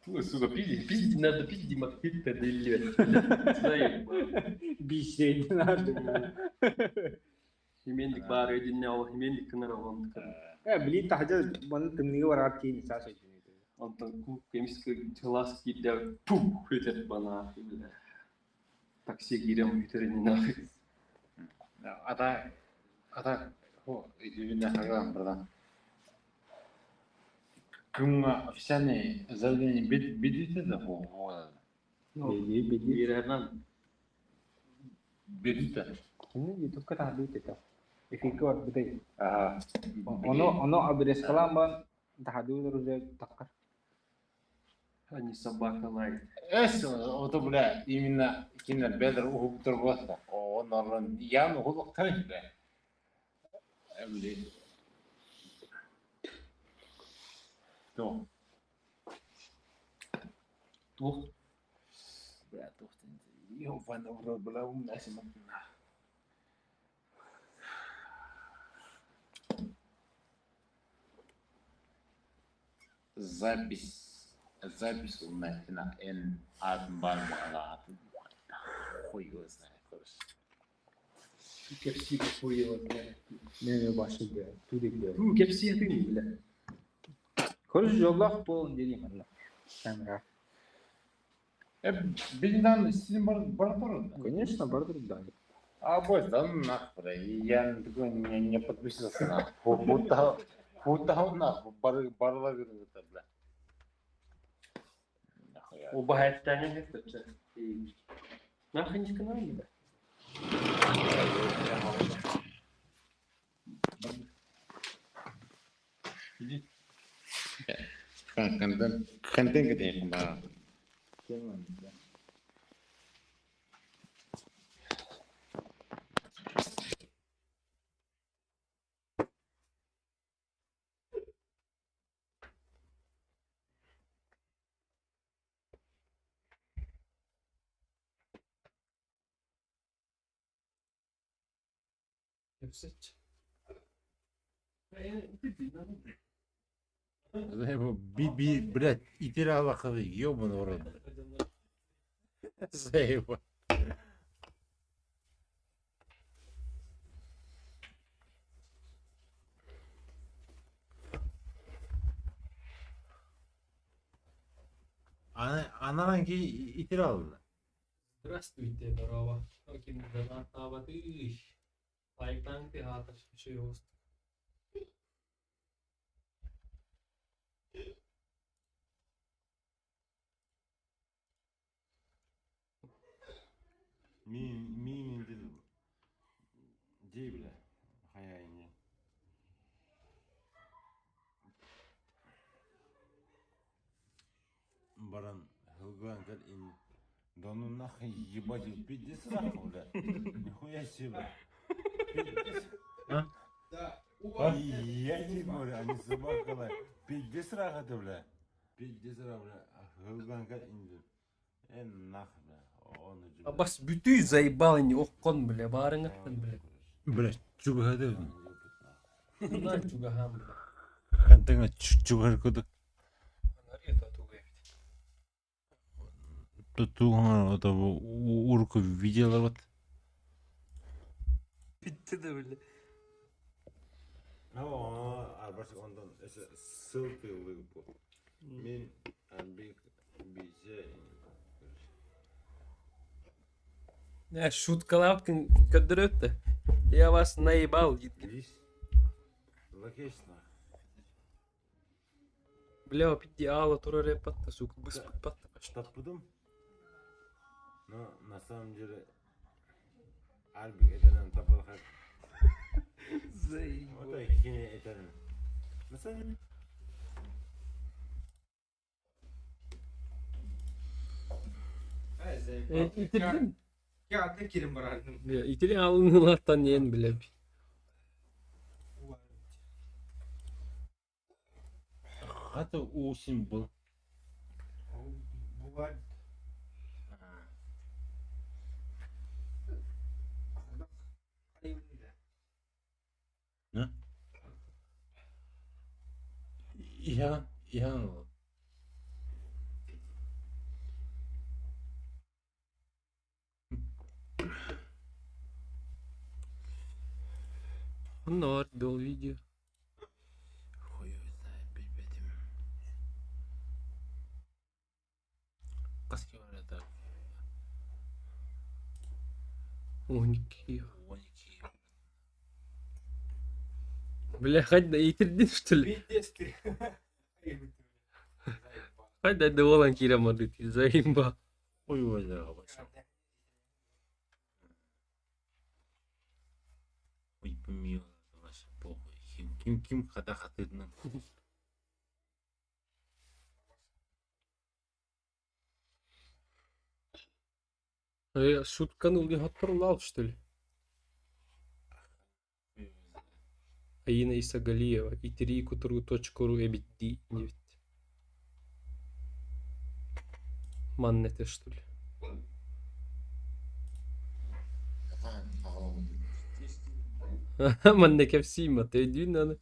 B: Ну, сука, пизди, пизди надо, пизди макхитта деле. Заеба.
E: Бишейдин
B: Химендик бар эдинне ол химендик кынар ол.
E: Э, билин тахжа баны тымныгы барар кейин саса
B: Онтон кук эмске класс кидде пук көтер бана. Такси кирем үтерин нахи.
N: Ата ата хо идибинне хаган бирдан. Кымҥа официальное заявление билбитэ да
B: Биирэрнэн.
N: Билбитэ.
E: Ютубка таһдыы этэ. Эфиргэ барбытай. Ону ону обрезкалаан баран таһдыы уже таххар.
B: Они собака лает.
N: Эс, ото бля, именно кине бедер уһуктар буолла. Онорон ян уһулуктар бля. Били. То.
B: Туох?
N: Бля, туох Ёбаный в рот, бля, умная Запись, запись у меня на Н хуй его знает, короче.
B: Кепси хуева, бля.
E: Не башы бля. Тудик бля.
B: Ту кепси ты, бля.
E: Короче, жоллах полон делим анна. Камера.
N: Билиндан син бар бар
E: Конечно, бардыр да.
N: А бой, да ну нахуй, бля. Я такой не, не подписывался нахуй. Будто, будто он нахуй, бар, барла это, бля. Нахуя.
B: Убаһаттаҥа хэттэччэ. Нахуй не канал, бля.
N: Контент, контент где да.
B: Кепсич.
A: Би, би, блядь, итир аллахы, ёбаный в рот. Заеба. Ананан ки итир алды.
B: Здравствуйте, здорово. Окей, донат Лайктан театр, еще
N: Мин, мин дил. Ди, бля. Хаяйни. Баран, хылган кал ин. Да ну нахуй ебать, пиздец нахуй, бля. Нихуя себе. Пиздец.
A: А?
E: Да.
N: Я тебе говорю, они собака лает. Пиздец рахаты, бля. Пиздец бля. Хылган кал ин. Э, нахуй, бля. Он уже, бля.
B: Абас бүтүй заебал не оккон, бля, барыңаттан, бля.
A: Блядь, чугады.
B: На чугахам, бля.
A: Контент чугар куду. Тут это урку видела вот.
B: Bitti de бля.
N: О, арбасы ондан ссылка выкупу. Мин арбик бизе.
B: Не, шуткалап көддөрөттө. Я вас наебал,
N: Вис. Логично.
B: Бля, опять ала турар патта, сука, быспыт патта.
N: Таппыдым. Но на самом деле арбик этенен тапалхак.
B: Заебал.
N: Вот хине этенен. На самом деле
B: Итирдин.
E: Кağıtlı kirim barardım.
B: Бля, итири алынылартан ен, бля.
A: Хата усин был.
E: Бывает.
A: Не? Я, я.
B: Оннор дол видео.
A: Хуй его знает, блядь. Каски это.
B: Оники.
A: Оники.
B: Бля, хоть да итирдин, что ли?
E: Пиздец ты.
B: Хайда да буолан киирэн бардыт заимба.
A: Ой ой ой. Ой помилуй, ваше похуй. Ким ким ким хата хатырынан.
B: Шутканул не хотторлал, что ли? Аина Исагалиева итирии кутуругу точка.ру эбит дии диэбит. Манна этэ что ли? Манна кэпсиим аты өйдүүн аны.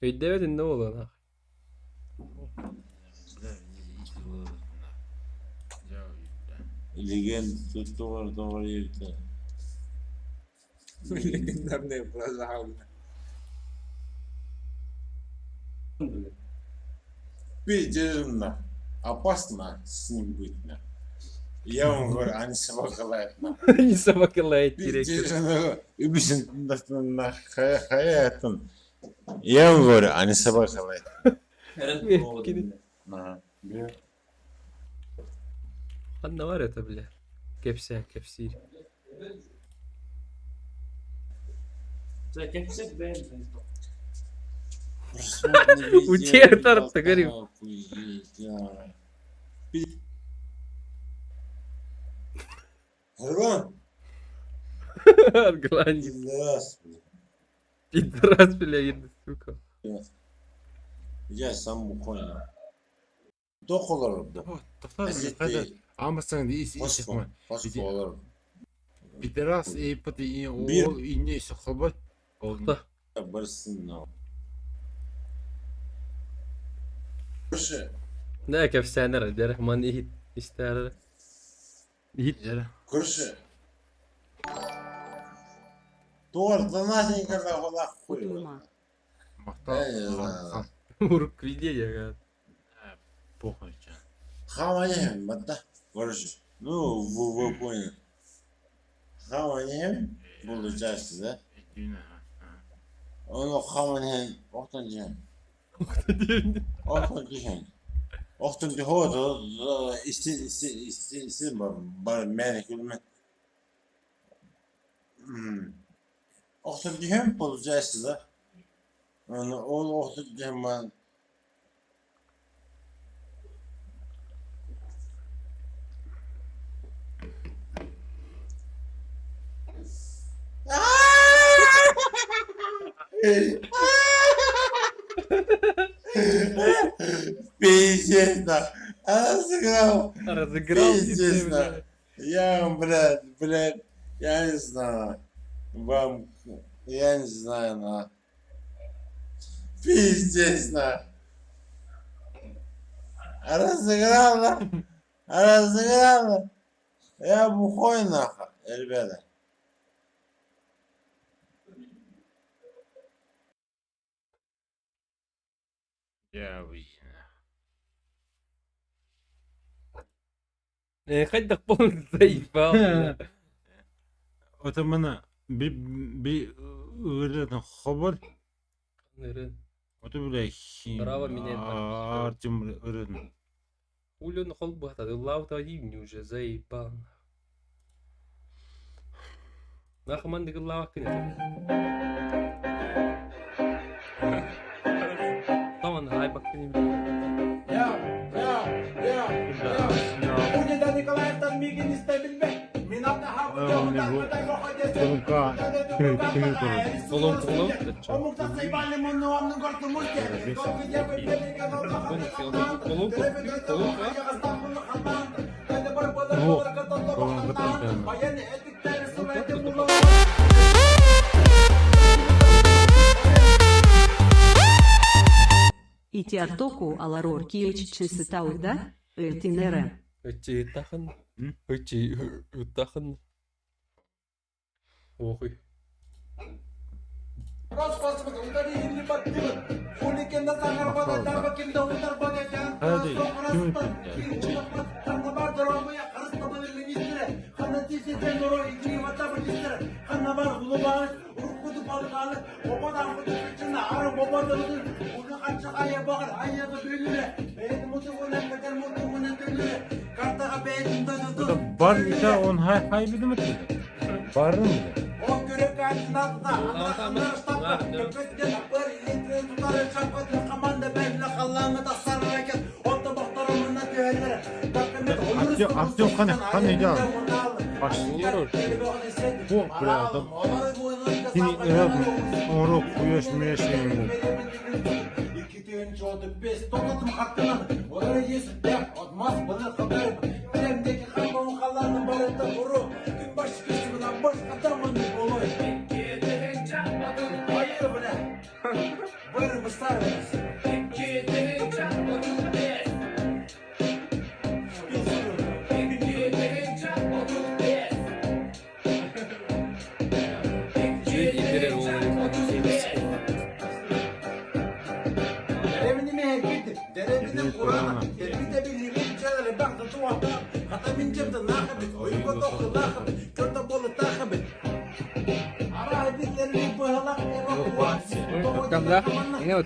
B: Өйдөөбөт иннэ буолуон
N: Легенда тоҕо тоҕо диэбитэ.
E: Легендарная фраза.
N: Пиздец, опасно с ним быть, на. Я вам говорю, они собака лает, на.
B: Не собака лает,
N: Пиздец,
B: директор.
N: Я вам говорю, они собака лает. Ага.
B: Ханна бар это, бля. Кэпсээн кэпсиир. Утиэр тарта көрүм. Аргланец. Пидорас, бля, еду, сука.
N: Я сам бухой. Дохолор.
A: Амасан ис ис Пидорас и пати и ол инне сохобот. Ол
B: Да, кэпсээнэр дэр ман иһит истээр. Иһит.
N: Көрші. Туар донатенько нахуй.
B: Урук видео.
A: Похуй.
N: Хаманем, да. Короче, ну, вы поняли. Хаманем, получается, да? Ону хаманем, охтан дьэн. Охтан дьэн. Охтан дьэн, истин, истин, истин, истин, бар, бар, мэне күлме. Охтан дьэн, получается, да? Ону, ол охтан дьэн, man. Пиздец, да. Разыграл.
B: Разыграл.
N: Пиздец, да. Я вам, блядь, блядь, я не знаю. Вам, я не знаю, на. Пиздец, на. Разыграл, да. Разыграл, да. Я бухой, нахуй, ребята.
A: Я
B: Хайдах полный заебал.
A: Это мана би би ырытын хобор. Это бля хим.
B: Браво меня.
A: Артем ырытын.
B: Улен холбата, лаута не уже заебал. Нахман дыгыллаах кини. Таман хай баккини.
D: Ити артоку аларор киэччи сытаугда, элтинере.
B: Өтчи тахан. Өтчи тахан. Охуй.
A: Бар ita он хай хай бидим Барым бile. Артем Артем қане қане идеал. Бу бля адам. Кини оро куяш меш
C: Там да? Не вот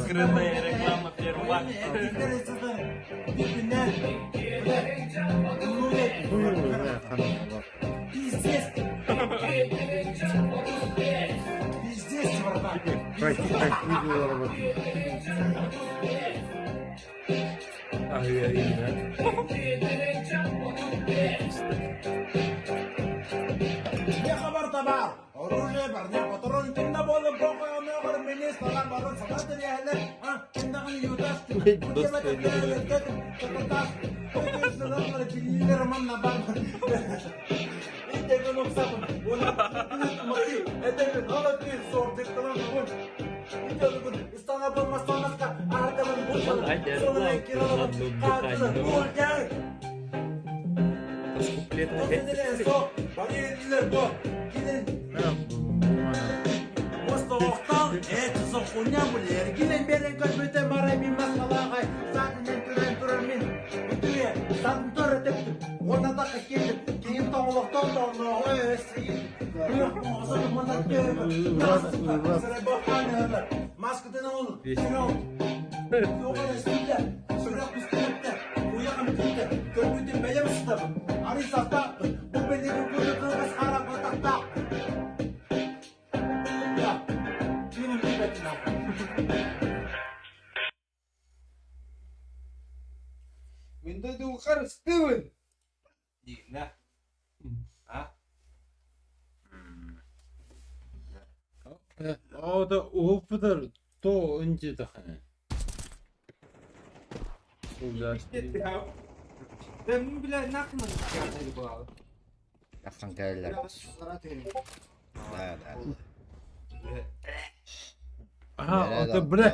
H: Скрытая реклама первак.
E: Мен дойдугар Стивен. Дина. А?
A: О да опыдыр то инче тахана.
E: Ben bile nakın geldi bu abi.
O: Тахсан кэллэр. Да, да.
A: Ага, это бля.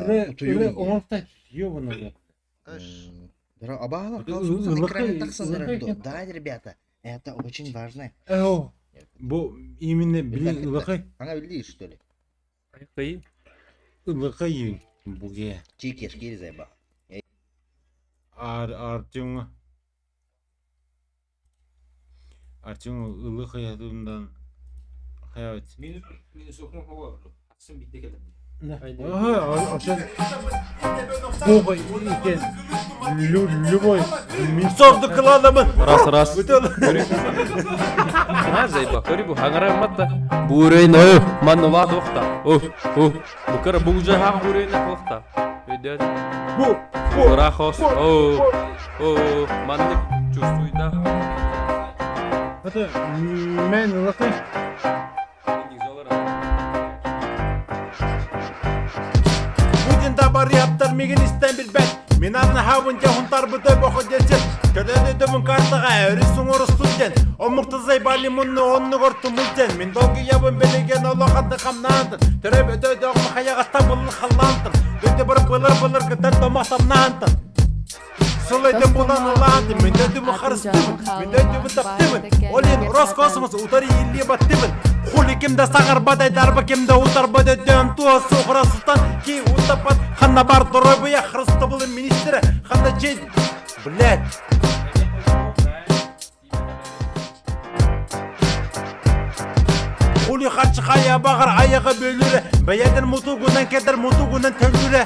A: Ре ре он ёбаный.
O: Абала, Да, ребята, это очень важно.
A: Эо. Бу именно блин ылыкай.
O: Она билди, что ли?
B: Кый.
A: Ылыкай буге.
O: Чикеш кири заеба.
A: Ар Артемга. Артем ылыкай ятымдан хаят.
E: Минус минус окма хава. Атсын битте келди.
A: Ага, ошон Бога икен любой
N: Сорду кыладамын.
B: Раз раз. Нар зайба, кори бу хангара матта. Бурей ною, манова дохта. О, о, букара бугжа ха бурей на хохта. Өйдет.
A: Бу,
B: бу. Рахос. О, о, манны чувствуй да.
A: Это мен ылыкай.
N: Путин табар яптар мигин истен билбет. Мен аны хабын жахун тарбыты бохо десет. Көдөдө дөмүн картага өрү суңор студент. Омуктызай бали мунну онну горту мултен. Мен долгу ябын белеген олоханды камнаантын. Төрөп өтө огма хаягаста буллы халлаантын. Дөдө бір былыр былыр кытан томақ тамнаантын.
A: Сылайдым булан ылаатым, мен дөдүмү харыстыбын, мен дөдүмү таптыбын. Олин Роскосмос утары илли баттыбын. Хули кимде саҥарбат айдарба кимде утарбат өйдөөн туо суохура сытан ки утаппат ханна бар доруобуйа харыстабылын министрэ ханна чей блядь Хули харчы хайа баҕар айаҕа бөлүрэ, бэйэтин мутугунан кэтэр мутугунан төлүрэ.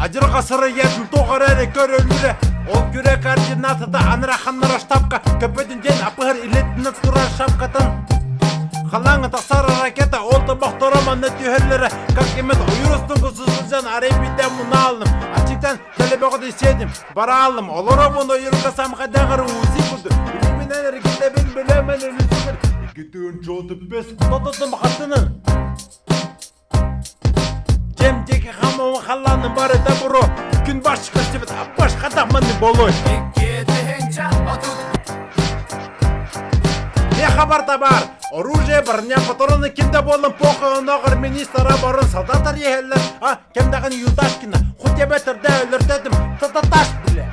A: Адьырҕа сырыйатын тоҕо эрэ көрөллүрэ, ол күрэ координатата анара ханнара штабка көппөтүн диэн апыһар илэтинэ турар шапкатын халааҥа тахсар ракета ол тобохторо манна түһэллэрэ как именно ойур устун сылдьан арай биирдэ мунаалным аччыктан Телебөҕө сиэтим, бараалым, олоробун ойурга самхайдаҕар уузи курдук. Билиминэн эргитэбин билэмэн өлүсүгэр. Иккитин чуоту бес тототум хатынын. Кем диэки хамаҕын халлаанын барыта буро. Күн баш көстүбүт, баш хатахманы болой. Не хабар да бар. Оружие броня патроны кимде болын похуй оноҕор министра борун солдаттар иһэллэр. А Кем даҕаны Юдашкина, хоть я бэтэрдэ өлөртөтүм, тататаш бile.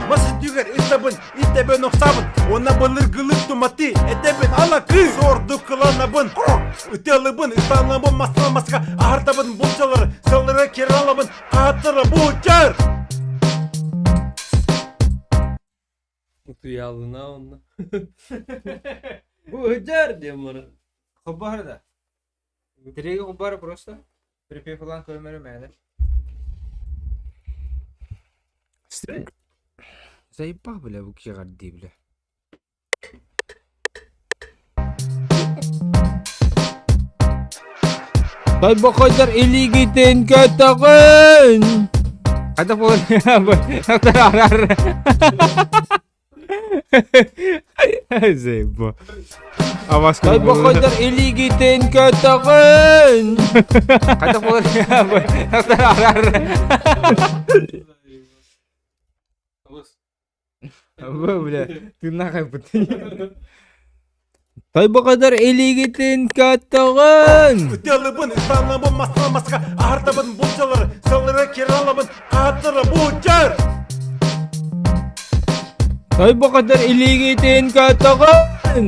A: Мас үрдүгэр ытабын, итэбин охсабын, уонна былыргылык туматы, этэбин алакы сордук кыланабын, ытыалыбын, ытанабын, мастан маска аһартабын, булчалары, сыллары киралабын, хааттара бучар!
B: Утуйаалына онно. Бу ыдьар диэн баран.
E: Хоббар да. Тириги хоббар просто. Припев ылан көрмөрү мээнэ.
C: Заебал, бля, бу киҕэрдии, бля. Тойбохойдор илиигитин көтөҕүн! Хайдах буолан Заебал. Тойбохойдор илиигитин көтөҕүн! Хайдах буолан Бу, бля, тыыннаах айбыт. Тойбохойдор илиигитин көтөҕүн!
A: Ытыалыбын, ытаанабын, мастан маска аһартабын, булчалары, сыллары киралабын, хааттары бучар!
C: Тойбохойдор илиигитин көтөҕүн!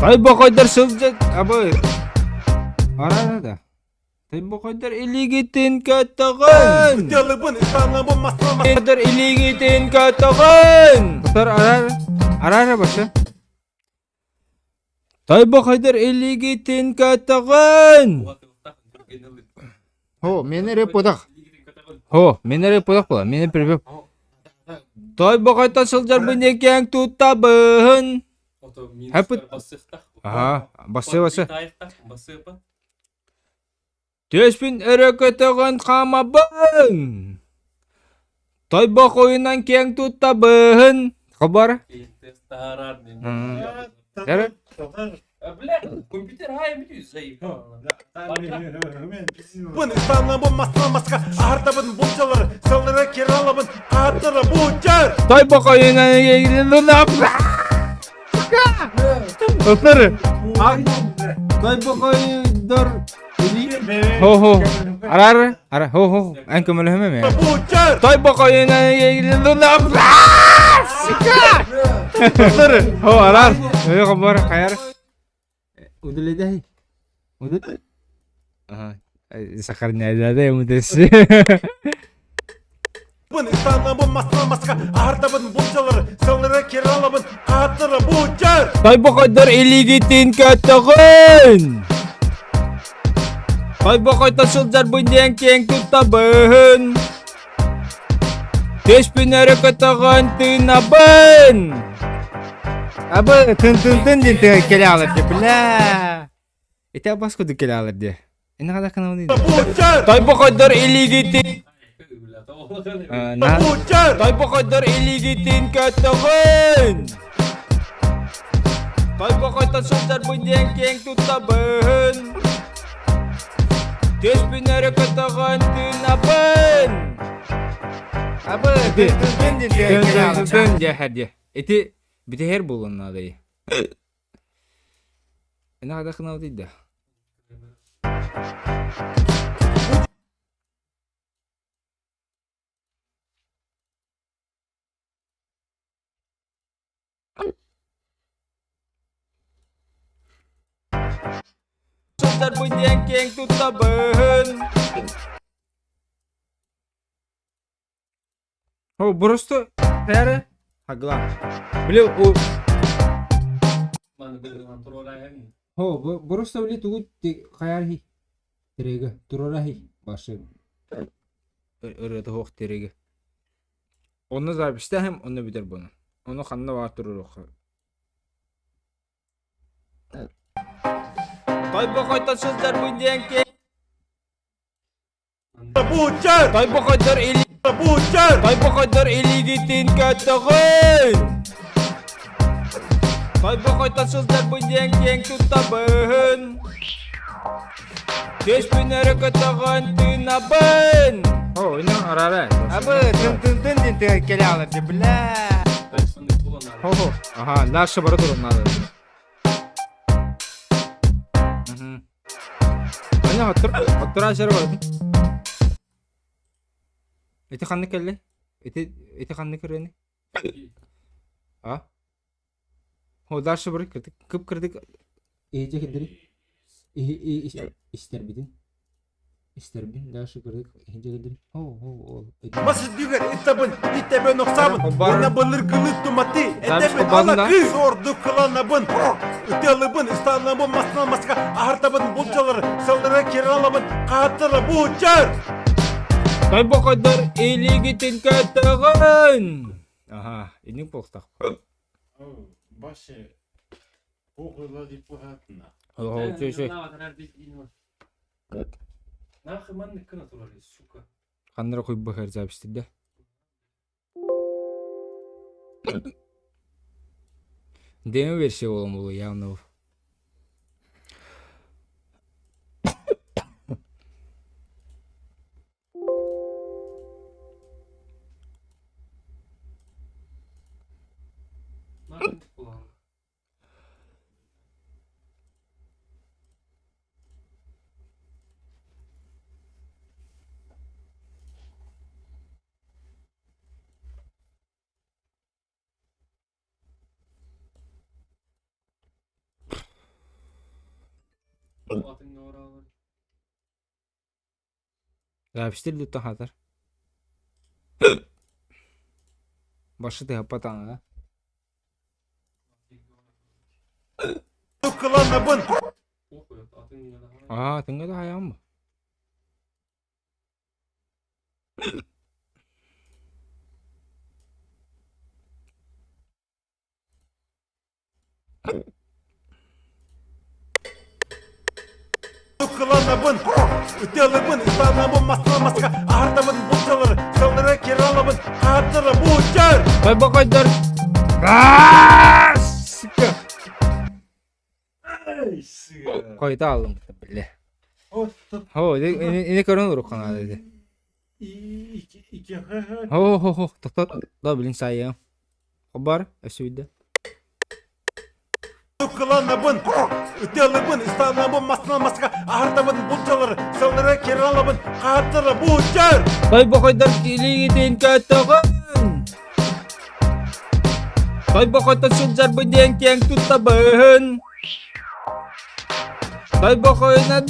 C: Тойбохойдор сылдьан... Абы... Ара да. Тойбохойдор илиигитин көтөҕүн!
A: Ытыалыбын, ытаанабын, мастан маска
C: Тойбохойдор илиигитин көтөҕүн! Тор арар арара башы. Тойбохойдор илиигитин көтөҕүн! Хо, мен эрэ подах. Хо, мен эрэ подах була. Мен припев. Тойбохойтон сылдьарбын экэҥ туттабын. Хэппит. Аха, бассы бассы. Түөспүн өрө көтөҕөн хаамабын, Тойбох ойунан киэҥ туттабын. Хабар.
A: Бын ытанабын мастан маска аһартабын булчалары сыллары киралабын хааттары бучар
C: Тойбох ойунан Ыпыр. Тойбохойдор Хо-хо. Арар, ара, хо-хо. Эн көмөлөһөмө ме. Тойбохойунан Ыпыр. Хо, арар. Өй хобор хайар. Удуледай. Удул. Ага. Сахарняда мудес.
A: Бын ытанабын мастан маска аһартабын булчалары сыллары киралабын хааттары бучар
C: Тойбохойдор илиигитин көтөҕүн! Тойбохойтон сылдьарбын диэн киэҥ туттабын. Түспүн өрө көтөҕөн тыынабын. Абы тын-тын-тын диэн тыа кэлэ аалар диэ, бля. Ити абас курдук кэлэ аалар диэ. Ини хада каналын Тойбохойдор илиигитин Тойбохойдор илиигитин көтөҕүн! Тойбохойтон сылдьарбын диэн киэҥ туттабын. Түспүн өрө көтөҕөн тыынабын. Абы тын диэ Ити бүтэһэр буолуон наада. Ини хада канал да.
E: Сылдьарбын диэн киэҥ туттабын.
C: О, просто пәрі хагла. Бile о
B: Маны быһыылаан туруораайаҥ.
C: Хо, просто бile тугу хайархи тереге турарахи башы ырыата хоох тереге. Онно записьтаһым, онно бүтэр буну. Ону ханна баар туруруохха.
E: Тойбохойтон сылдьарбын диэн киэҥ
K: Бучер!
E: Тойбохойдор или
K: Бучер!
E: Тойбохойдор илиигитин көтөҕүн! Тойбохойтон сылдьарбын диэн киэҥ туттабын. Түспүн өрө көтөҕөн тыынабын.
C: О, ина арара.
E: Абы тын тын тын диэн тыа кэлэ алар бля.
C: Хо хо. Ага, дальше бара турун надо. Ана оттор оттор ашары бар. Ити ханнык кэлли? Ити ити ханнык ырыаны? А? О, дальше бар кырдык кып кырдык иһи киллери. Иһи истербитин. Истэрбин дальше кырдык иһи киллери. О, о, о.
K: Мас үрдүгэр иттабын, иттэбин охсабын, уонна былыргылы туматы, этэбин ала кыыс ордук кыланабын, ытыалыбын, ыстанабын, мастан маска аһартабын, булчалары, сыллары киралабын, хааттара бучар!
E: Тойбохойдор илиигитин көтөҕүн!
C: Аха, инник буолтах.
A: Башы похуйла деп қойатына.
C: О, чөй чөй.
B: Нахуй маннык гына турар, сука.
C: Ханнара куйбахар запись да. Демо версия болом булу явно.
B: Нахуй буолан.
C: Запись дута хатар. Башы тыһаппатаҥа.
K: Кыланабын!
C: Аа, тыҥа да хайаан бу.
K: Кыланабын, ытыалыбын, ыстанабын, мастан маска аһартабын, булчалары, сыллары киралабын, хааттара бучар!
E: Тойбохойдор
C: Сука! Койта алым, бля. Хо, ini көрөн уруккан dedi. Хо хо хо, тохтот, да билин сайым. Хобар, өсүйдө.
K: Кыланабын, ытыалыбын, ыстанабын, мастан маска аһартабын, булчалары, сыллары киралабын, хааттара бучар!
E: Тойбохойдор илиигитин көтөҕүн! Тойбохойтон сылдьарбын диэн киэҥ туттабын. Тойбохойунан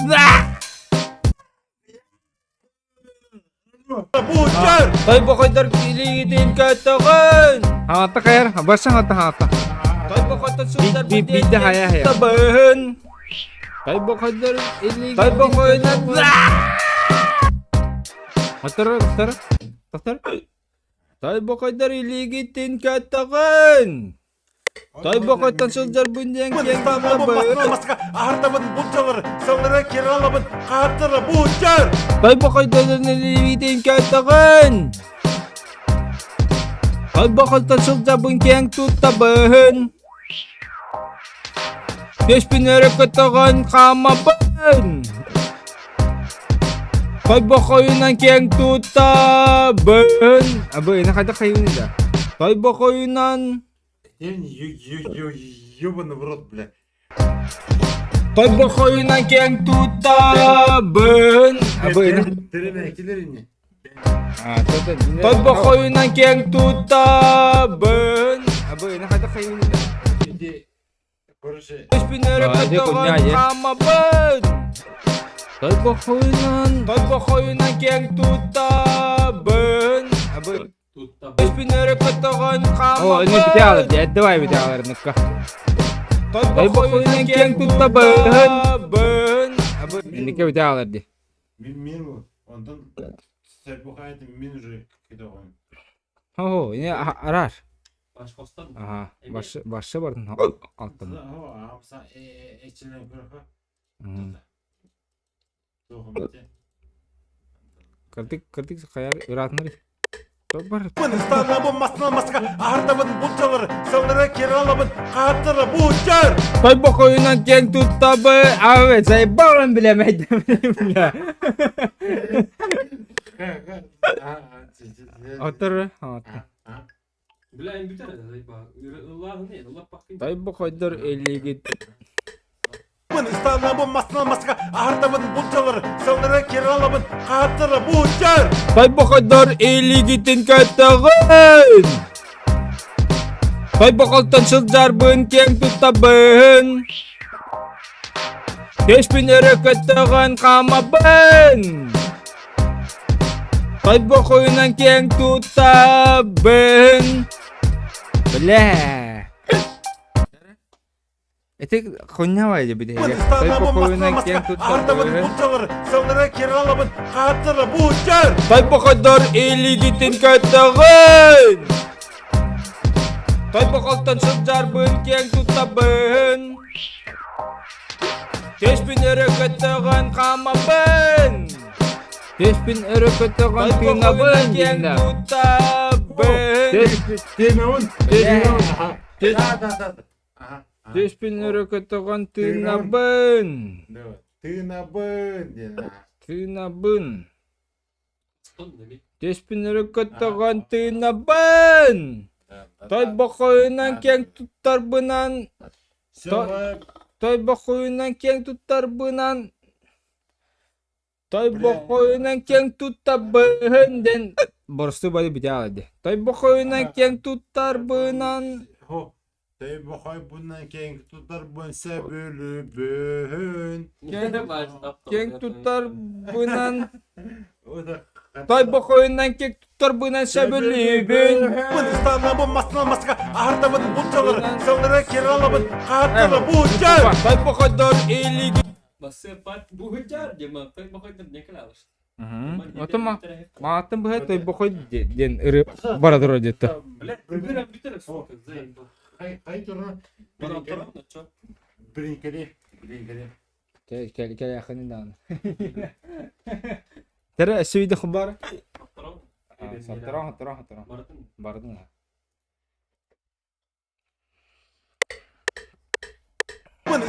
K: Бучар!
E: Тойбохойдор илиигитин көтөҕүн!
C: Хаата хайар, башан хата хаата.
E: Тойбохойтон сылдьарбын диэн
C: Бидде хая хая.
E: туттабын.
C: Тойбохойдор илиигитин
E: Тойбохойунан
C: Оттор, оттор, оттор.
E: Тойбохойдор илиигитин көтөҕүн! Тойбохойтон сылдьарбын диэн киэҥ туттабын.
K: Маска аһартабын, булчалары, сыллары киралабын, хааттара бучар!
E: Тойбохойдор илиигитин көтөҕүн! Тойбохойтон сылдьарбын киэҥ туттабын. Түспүн өрө көтөҕөн хаамабын. Тойбохойунан киэҥ туттабын.
C: Абы, ина хайдах хайыны да.
E: Тойбохойунан
A: Ёбаный в рот, бля.
E: Тойбохойунан киэҥ туттабын.
C: Абы, ина.
E: Тойбохойунан киэҥ туттабын.
C: Абы, ина хайдах хайыны да.
E: Түспүнөрө көтөҕөн хаамабын.
C: Тойбохойунан
E: Тойбохойунан киэҥ туттабын. Түспүнөрө көтөҕөн
C: О, не
E: хаамабын.
C: битэ дед, давай битэ аларныкка.
E: Тойбохойунан киэҥ туттабын.
C: Инникке битэ алар ди.
A: Мин мин онтон Тойбохойдун мин уже кетөҕүн.
C: Хо, не арар.
B: Баш хостон.
C: Ага, башы башы бардын алтын.
A: Амса эчилен көрөхө.
C: Кырдык кырдык хайар ыраатынар. Бар.
K: Станабын масына маска аһардабын булчалар сыллары киралабын хааттара бучар.
C: Тойбохойунан киэҥ туттабы, аве заебалан билэмэйдем бля. Отор, отор.
B: Бля, им бүтэр заебал. Ыллаах не, ыллап баккын.
C: Тойбохойдор элигит.
K: Станабын масына маска аһардабын булчалар сыллары киралабын хааттара бучар.
C: Тойбохойдор илигитин көтөҕүн. Тойбохолтон сылдьарбын киэҥ туттабын. Түспүн өрө көтөҕөн хаамабын. Тойбохойунан киэҥ туттабын. Бля. Ити хуннявай дебит
K: Тойбохойунан
C: киэҥ
K: аһардабын
C: туттабын.
K: булчалар сыллары киралабын хааттара бучар.
C: Тойбохойдор илигитин көтөҕүн. Тойбохолтон сылдьарбын киэҥ туттабын. Түспүн өрө көтөҕөн хаамабын. Түспүн өрө көтөҕөн тыынабын
E: Киэҥ
C: диэннэ.
E: туттабын.
A: Тыынабын. Да да да.
C: Түспүн өрө көтөҕөн тыынабын.
A: Тыынабын диэн.
C: Тыынабын. Түспүн өрө көтөҕөн тыынабын. Тойбохойунан киэҥ туттарбынан Тойбохойунан киэҥ туттарбынан Тойбохойунан киэҥ туттарбын диэн боростуой бары бүтэ аҕай Тойбохойунан киэҥ туттарбынан
A: Тойбохойбунан киэҥ туттарбын сөбүлүүбүн.
C: Киэҥ туттарбынан Тойбохойунан киэҥ туттарбынан сөбүлүүбүн.
K: Станабын масына маска аһардабын булчалар сыллары киралабын хааттара бучар.
C: Тойбохойдор илиги
B: Бассыппат бу хыджар дима тойбохойдор не калалыш.
C: Ото мааттын быһа тойбохой диэн ыры бара турар диэтэ.
B: Бля, бүтэр бүтэр сука, заебал.
A: Хай хай турна.
B: Баран туран, чё?
A: Блинкери, блинкери.
C: Кэл кэл кэл ахын дааны. Тәрә сөйдө хубар. Саттаран хаттаран хаттаран.
B: Бардын.
C: Бардын.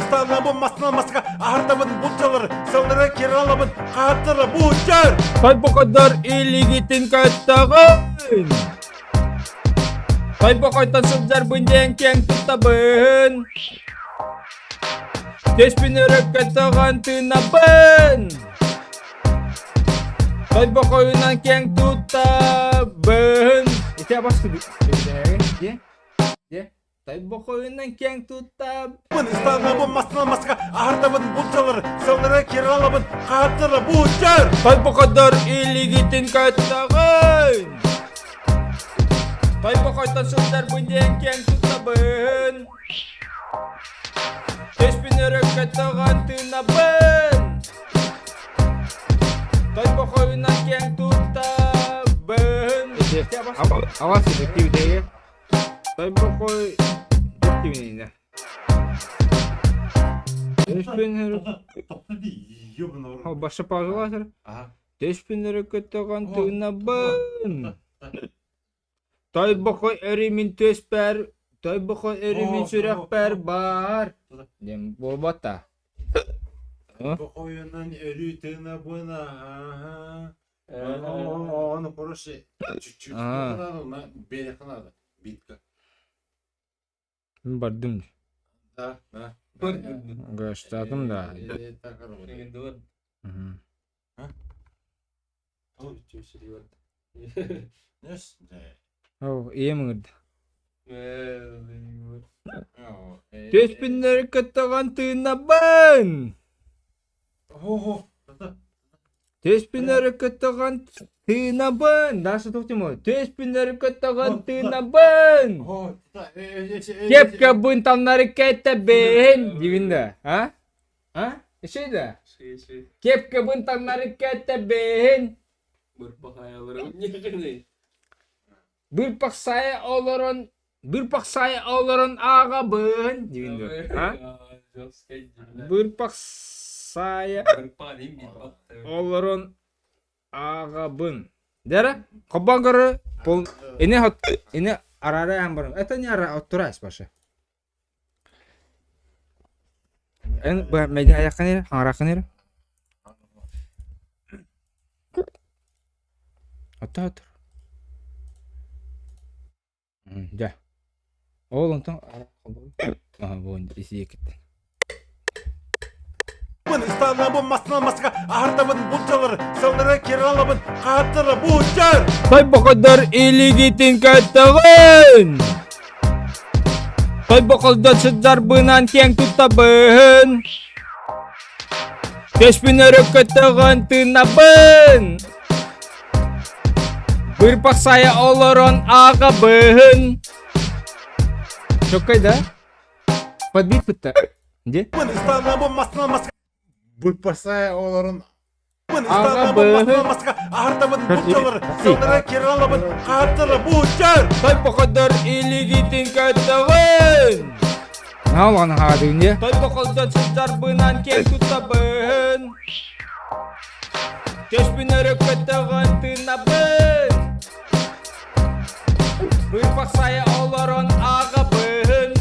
K: Станабын масына маска аһардабын булчалар сыллары киралабын хааттара бучар.
C: Тойбохойдор илигитин көтөҕүн. Тойбохойтон сылдьарбын диэн киэҥ туттабын. Түспүн өрө көтөҕөн тыынабын. Тойбохойунан киэҥ туттабын. Ити абас Де? Де? Тойбохойунан киэҥ туттабын.
K: Станабын масына маска аһардабын булчалар сыллары киралабын хааттара бучар.
C: Тойбохойдор илигитин көтөҕүн. Тойбохойтон сылдьарбын диэн киэҥ туттабын. Түспүн өрө көтөҕөн тыынабын. Тойбохойунан киэҥ туттабын. Авас эффективитеге. Тойбохой эффективинэ. Түспүн өрө Башы паузаласыр. Түспүн өрө көтөҕөн тыынабын. Тойбохой өрүмүн түспэр, тойбохой өрүмүн сүрэхпэр бар. Диэн буолбата.
A: Тойбохойунан өрүү тыынабын аха. Оны короче чуть-чуть надо, на берег надо. Битка.
C: Бардым.
A: Да, да.
C: Гаштатым да.
A: Так работает.
C: О, ием ыңырды. Түспүннэри көтөҕөн тыынабын. Түспүннэри көтөҕөн тыынабын. Даша туох тимой? Түспүннэри көтөҕөн тыынабын. Кепкабын тамнары кэтэбин. Дивин да, а? А? Ишей да? Кепкабын тамнары кэтэбин. Бырпахсайа олорон Бырпахсайа олорон ааҕабын диибин дуо? А? Бырпахсайа олорон ааҕабын. Дера, хоббон көрө, пол ине хот ине арара ан баран. Это не ара оттурас баша. Эн бу меди аяккан эр, хаҥараккан эр. Отто оттур. Дьэ. Ол онтон исиекиттен.
K: Ыстанабын масына маска аһартабын булчалар сыллары киралабын хааттара бучар
C: Тойбохойдор илигитин көтөҕүн! Тойбохойдор сыдьарбынан киэҥ туттабын! Көспүн өрө көтөҕөн тыынабын! Бырпах сайа олорон ааҕабын. Чоккай да? Подбит бытта. Где?
A: Бырпах сайа олорон
C: Тойбохойдор илигитин көтөҕүн. Наалан хаадыын дьэ. Тойбохойдор сылдьарбынан киэн туттабын. Төспүн өрө көтөҕөн тыынабын. Быыпах сайа олорон ааҕабын.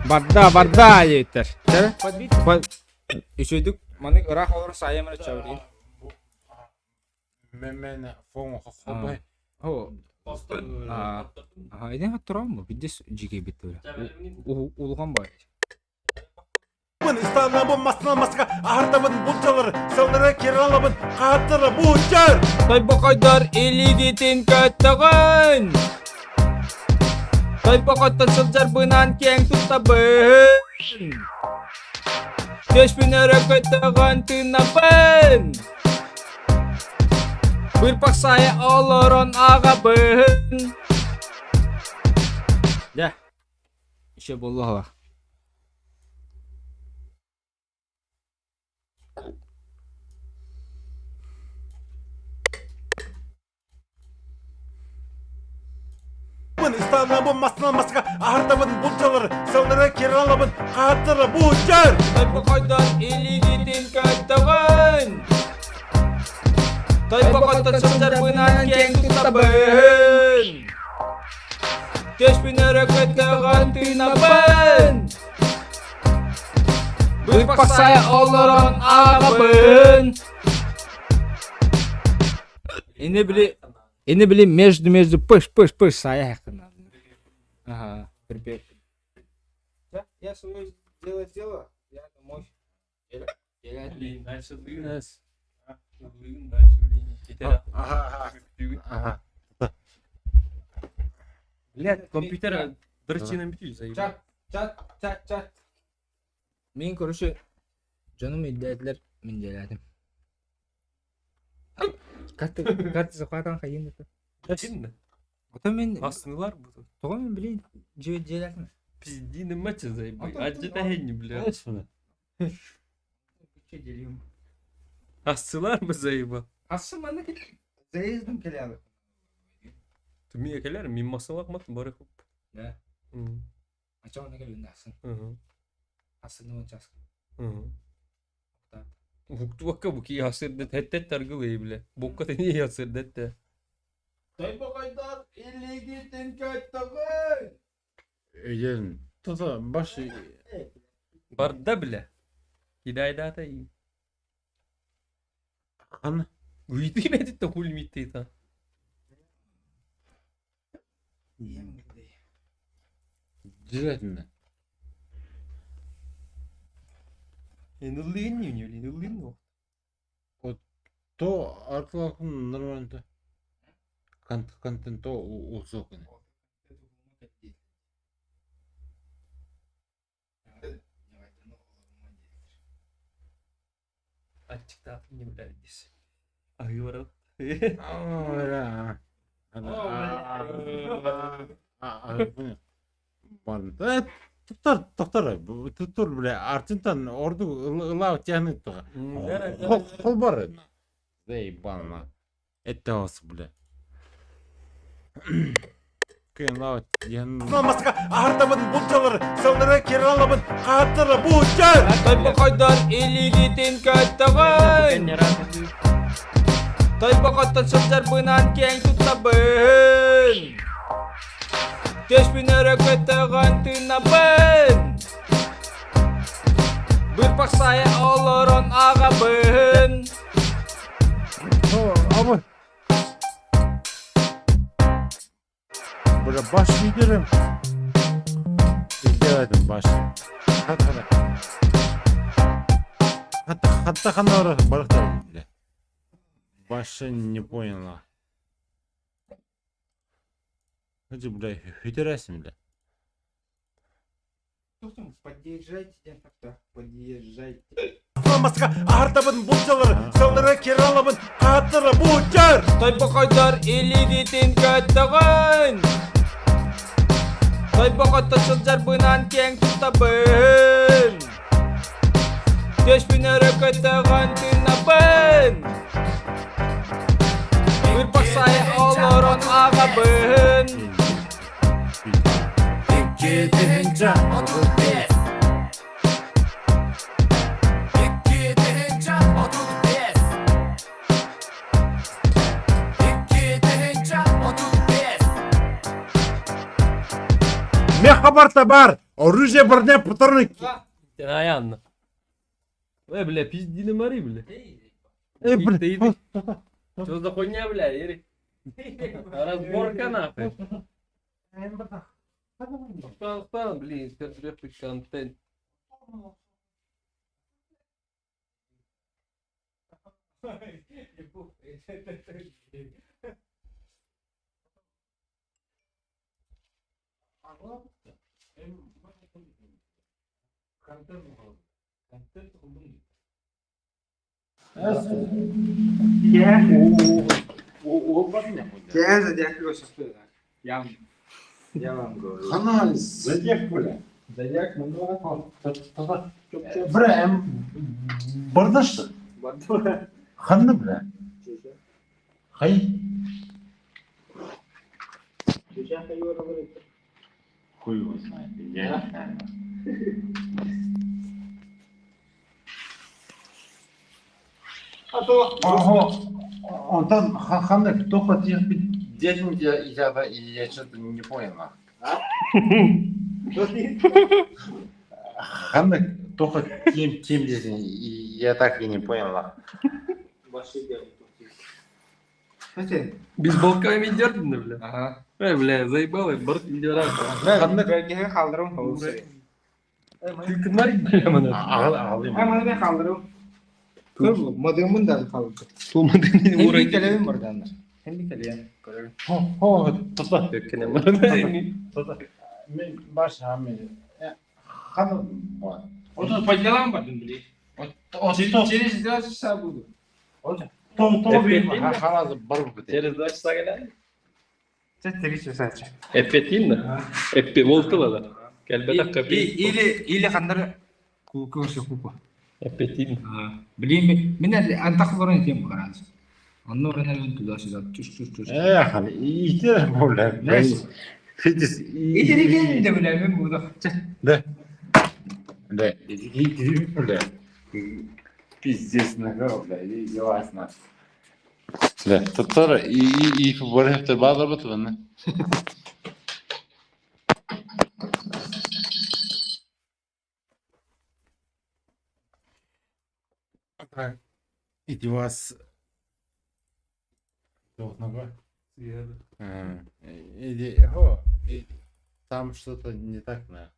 C: Барда, барда диэттэр. Үчүгдүк маннык ыраах олорор сайым эрэ чабырыйын.
A: Мэмэнэ фоҥ хохобай.
C: О, а, иден турам бу бидес жиге бит Улухан бай.
K: Ыстанабын масына маска аһартабын булчалар сыллары киралабын хааттара бучар
C: Тойбохойдор илигитин көтөҕүн Тойбохоттон сылдьарбынан киэҥ туттабын Түспүн өрө көтөҕөн тыынабын Бырпах сайа олорон аҕабын Дьэ, еще буолла
K: Ыстанабын масына маска аһартабын булчалар сыллары киралабын хааттара бучар
C: Тойбохойдон илигитин көтөҕүн Тойбохойтон сылдьарбынан киэҥ туттабын Түспүн өрө көтөҕөн тыынабын Быппахсайа олорон ааҕабын Ини били ини били между между пыш пыш пыш сайа Ага, припев. Я свое дело сделала, я домой.
B: Блин, дальше дальше блин.
A: Ага.
B: Блядь, компьютер дрочина бүтүү заебал.
C: Чат, чат, чат, чат. Мин, короче, дьонум өйдөөтүлэр, мин дьиэлээтим. Карта, карта захватан хайын это.
B: Ким
C: Ото мин
B: Аснылар бу.
C: Тоҕо мин билин дьиэ дьиэлээтим.
B: Пиздины мача заебал. Аджита хенни, бля. Ассылар бы заебал.
C: Ассы манна кел. Заездом келе
B: Түмие келер, мин масалак мат бары хуп.
C: Да. Ача оны кел үндасын. Ассыны он час.
B: Буктуакка бу ки асырдет хеттет таргылы бля. Бокка тени асырдет те.
C: Тойбохойдор илигитин көттөҕүн.
A: Өйден тата баш
B: Барда бля. Кидайдата и.
A: Хан.
B: Уйды бетит та хули миттейта.
A: Дилетин.
B: Энылыын не не энылыын
A: Вот то артылакын нормально. Контент то усокын.
B: Аччыктаатым не бля здесь. Аһыы барабыт.
A: Туттар, тоқтар, туттар, бля, Артинтан орду ылаа тяны туға. Хол бар. Заебал, Это ос, бля. Кыйын лава диэн.
K: Маска аһартабын булчалар, сыллары кералабын, хааттара булчар!
E: Тойбохойдор илиигитин көттөҕүн Тойбохоттон сылдьарбынан киэҥ туттабын Түспүн өрө көтөҕөн тыынабын Бырпах сайа олорон аҕабын
A: Абы. Бля, баш лидерім. Сделай баш. Хат хата. Хатта хатта хана барахта бля. Баша не поняла. Ходи, бля, хүтерәсің, бля.
E: Подъезжайте, подъезжайте.
K: Маска аһартабын булчалар, сыллары кералабын, хааттара булчар!
E: Тойбохойдор илиигитин көттөҕүн Тойбохоттон сылдьарбынан киэҥ туттабын Түспүн өрө көтөҕөн тыынабын Бырпах сайа олорон аҕабын
G: 2035 2035 2035
A: Мехабарта бар! Оружие броня патроны.
B: Аянна. Ой, бля, пизди на мари, бля.
A: Эй, бля.
B: Что за хуйня, бля, Ерик? Разборка нахуй. Спан, блин, теперь контент.
E: Я зодиак Я, я вам говорю.
A: Хана зодиак, бля.
E: Зодиак много.
A: Бля, эм бардашты. Ханна, бля. Хай. Хуй его знает, я не знаю. Ого, онтон ханнык туох тиэхпит диэтин я я что-то не понял. Ханнык туох тиэм тиэм диэтин я так и не понял.
B: Бейсболками идет, бля.
E: Ага.
B: Эй, бля, заебал, я борт не
E: Ханнык халдырым.
B: Ты кымар, бля, мана.
A: Аҕалым.
E: Маны мен халдырым. Мадымын да халдырым.
B: Тулмадын
E: урай келебим бардандар. Хем келем. Көрөм.
A: Хо, тота. Тота. Мен баш хами. Хан.
E: Вот по делам бардым, блин. Через 2 часа буду.
A: То то ханаз бар бу.
B: Через 2 часа келе.
E: 3 часа.
B: Эппетин Эппе болтула да. Келбетак
E: Или или хандар курсы купа.
B: Эппетин.
E: Блин, мен антах лорен тем гараз. Онно ренен туда сюда чуш чуш чуш.
A: Э, хан, итер бля. Фитис.
E: Итер де бля, мен буду.
A: Да. Да, иди, бля. Пиздец, нахуй, бля, ясно. Да, татар и и барахтар базар бутван. Так, иди вас. Иди, хо, там что-то не так, на.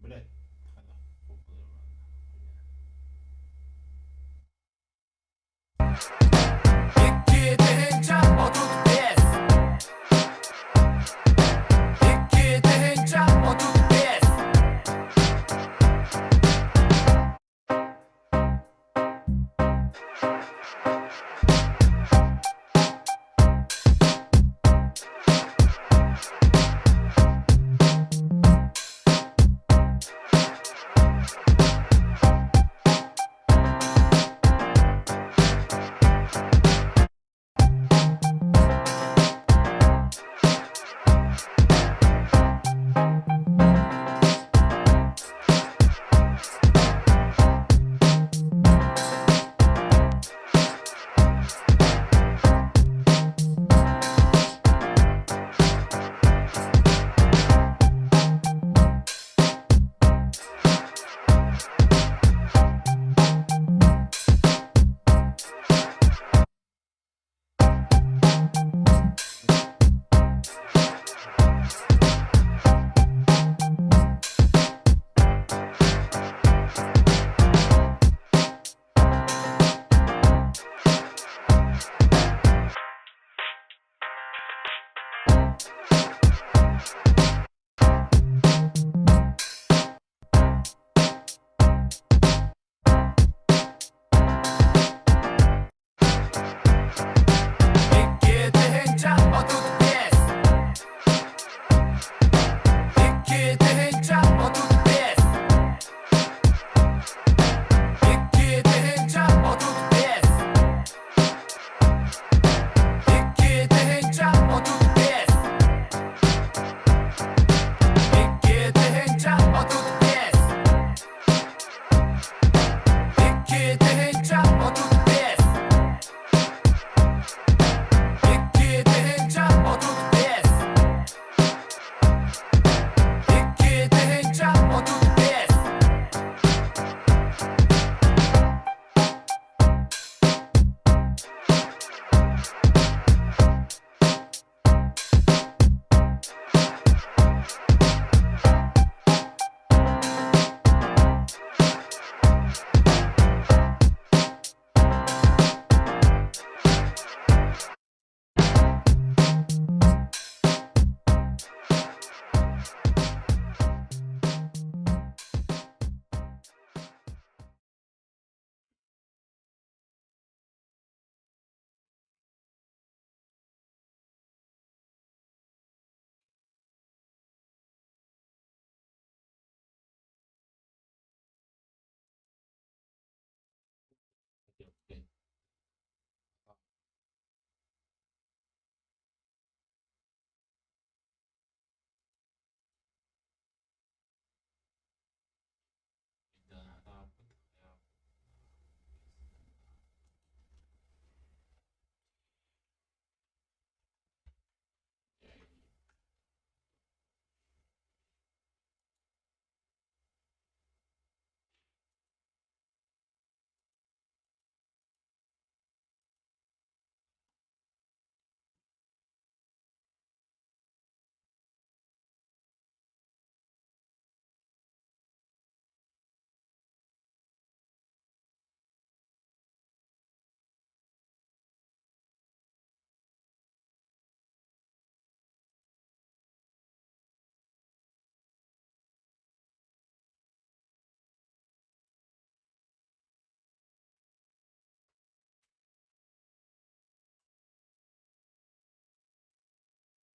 N: Блять.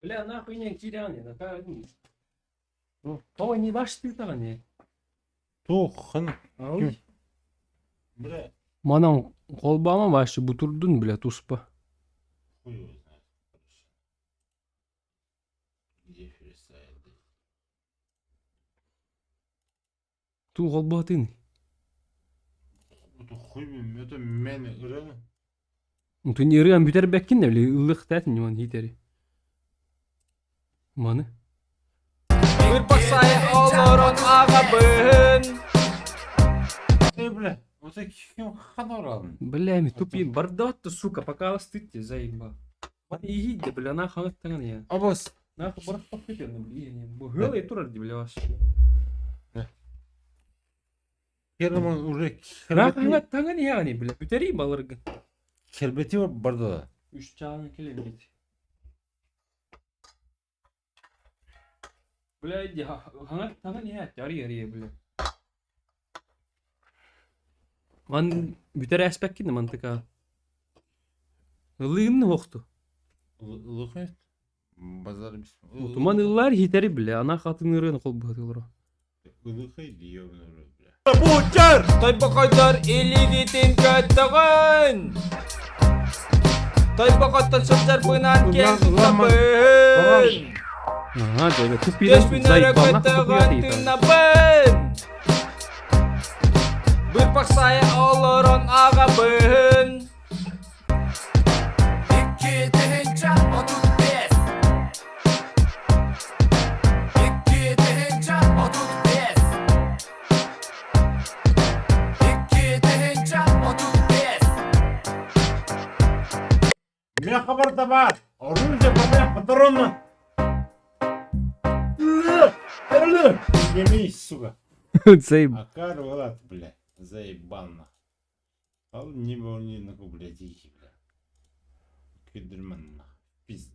B: Бля, нахуй не киирэн Тоҕо не баштыытаҕын
A: Туоххан. Бля.
B: Манан холбаама вообще бутурдун, бля, туспа.
A: Хуй его знает. Где фристайл?
B: Туу холбоотын.
A: Хуй это мен ыры.
B: Тун ырыан бүтэрбэккин да, бля, ыллыхтаатын ньыман хитери. Маны.
E: Бырпахсай олорон аҕабын.
A: Ты, бля, вот ким ханоралын?
B: Бля, ми тупи бардат, сука, пока стыдьте, заебал. Иди, бля, нахуй аттаган я.
A: Абас.
B: Нахуй барахпакыт, блин, бу гылай турар, бля, ваш.
A: Керман уже
B: Нахуй аттаган я, бля, бүтери балыргын.
A: Кербети бар барда.
B: Үч чағын келем бит. Бля, иди, хаңат таган я, яри яри, бля. Ман бүтер әспәккин мантыка. Ылыгын хохту.
A: Лухет. Базар бис.
B: Туман ыллар хитери, бля, ана хатын ырын кол бутылро.
A: Лухай диёбны, бля.
E: Бучар! Тойбохойдор илигитин көттөҕүн. Тойбохоттон сылдьарбынан киэн туттабын.
B: Ага, дядя, тупи.
E: Түспүнөрө көттөҕүн тыынабын. Бырпахсай олорон аҕабын.
G: 2035 2035
A: Меня хабар табар. Оружие броня патроны. Емей, сука.
B: Заеб.
A: Акар Влад, бля, заебал Ал не был ни на блядь, дикий, бля. Кедерман, пиздец.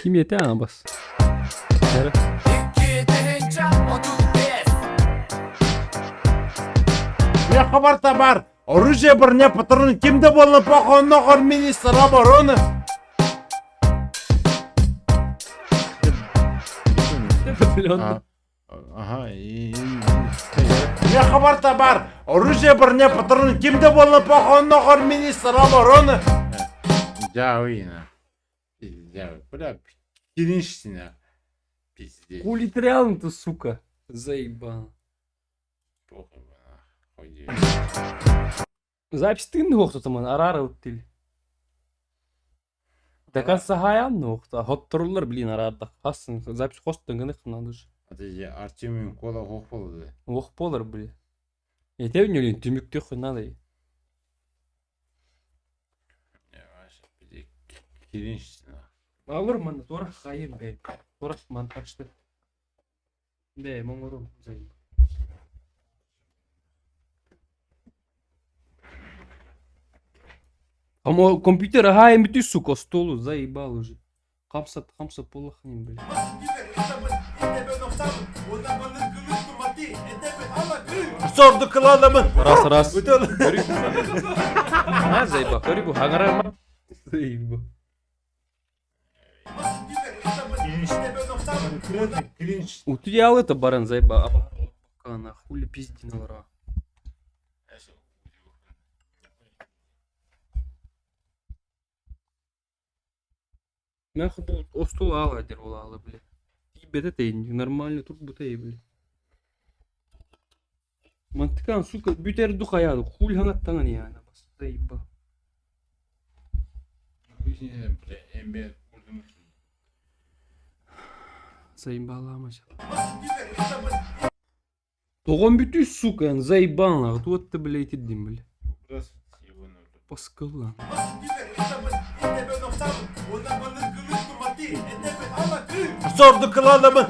B: Ким ете ана бас?
G: 2035
A: Меня хабар табар. Оружие броня патроны. Ким да был похуй нахуй министр обороны. Ага, и... Меня хабар табар. Оружие броня патроны. Ким да был похуй нахуй министр обороны. Дявина. Пиздец. Бля, кинешься. Пиздец.
B: Хули трял ты, сука. Заебал.
A: Похуй, нахуй.
B: Запись тын хохту таман арара уттил. Дакан сахаян нохта. Хотторулар блин арарда. Хасын запись хостын гыны хнадыш.
A: Аты Артемий кола хох болды.
B: Ох болар бли. Этеп нөлін түмүктө хынады.
A: Кинешься.
B: Алыр маны тора хайын бей. Тора монтажты. Бе, моңорум заеб. А мой компьютер, ага, я ты, сука, столу заебал уже. Хамса, хамса полохнем, блин.
A: Sordu kılalımın.
B: Раз, раз. А, заеба, көрі бұл, хаңара ма? Заеба. Утуял это баран, заеба. А, хули пиздиналара. Нахуй бұл остул ала дер ол алы, бля. Тибет это нормально тут бута бля. Мантыкан, сука, бүтер дух аяды. Хули ханаттаңан яна. Заеба. Заебала Тоҕон бүтүй, сука, заебал, нахуй. Вот ты, бля, итирдим, бля. Паскала.
A: Sordu kılalımın.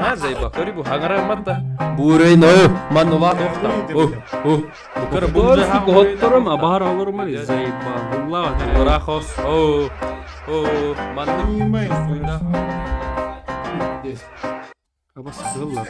B: А, заеба, көрі бұл хаңара матта. Бурей ною, манула тохта. О, о, букар бу сука, хоттором, а бахар алырым али, заеба. Булла, рахос, о, о, манны. Суйда. Абас кыллар,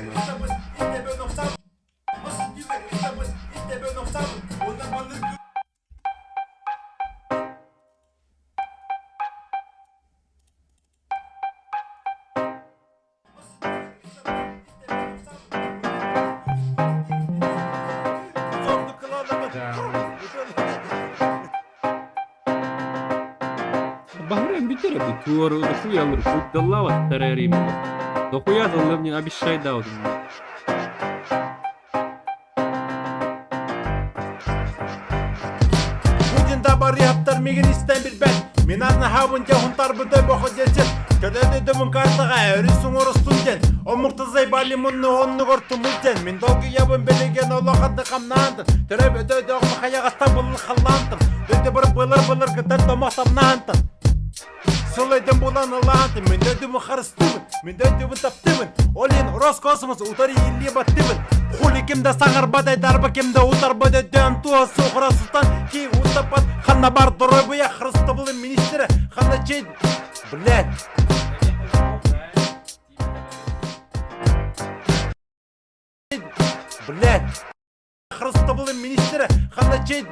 B: Туору дохуя путь тарарим. Дохуя залым не обещай дал.
K: Путин да барыһаптар мигин истэн билбэт. Мин арнаһаабын дьэ хунтарбыта бохо дьэчет. Төлөдө дөмүн картаға өрүс уҥорустун ден. Омуктызай бали мунну оннугор тумул ден. Мин долгуябын билеген олоханды хамнаантын. Төрөп өдө-дөҕүм хайаҕастан былыр халлаантын. Дөйдө бар былыр-былыр кытар томох тамнаантын. Сылайдым булан ылаантым, мин дөйдүмүн харыстыбын, мин дөйдүмүн таптыбын. Ол иһин Роскосмос утары ииллии баттыбын. Хули ким да саҥарбат, айдарба ким да утарбат, өйдөөн туоһа суохура сытан ки утаппат. Ханна бар доруобуйа харыстабылын министрэ, ханна чей... Блядь. Блядь. Харыстабылын министрэ, ханна чей...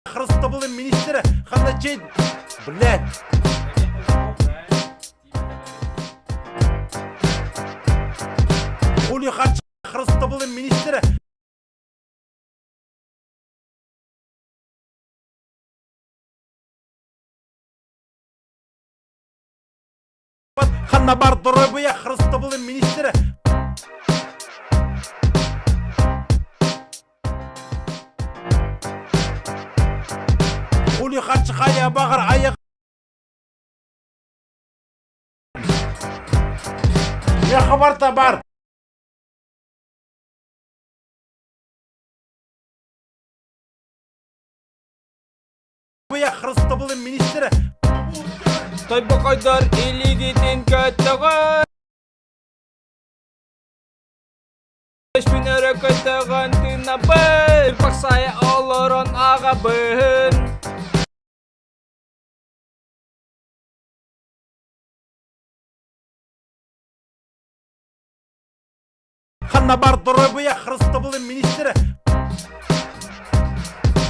K: Харыстабылын министрэ ханна чей... Блядь. Хули харчы харыстабылын министрэ Ханна бар доруобуйа харыстабылын министрэ Хули харчы хайа баҕар айах Я хабар бар. Харыстабылын министрэ
E: Тойбохойдор илигитин көттөҕө Өспүн өрө көтөҕөн тыынабын Баксайа олорон аҕабын
K: Ханна бар доруобуйа харыстабылын министрэ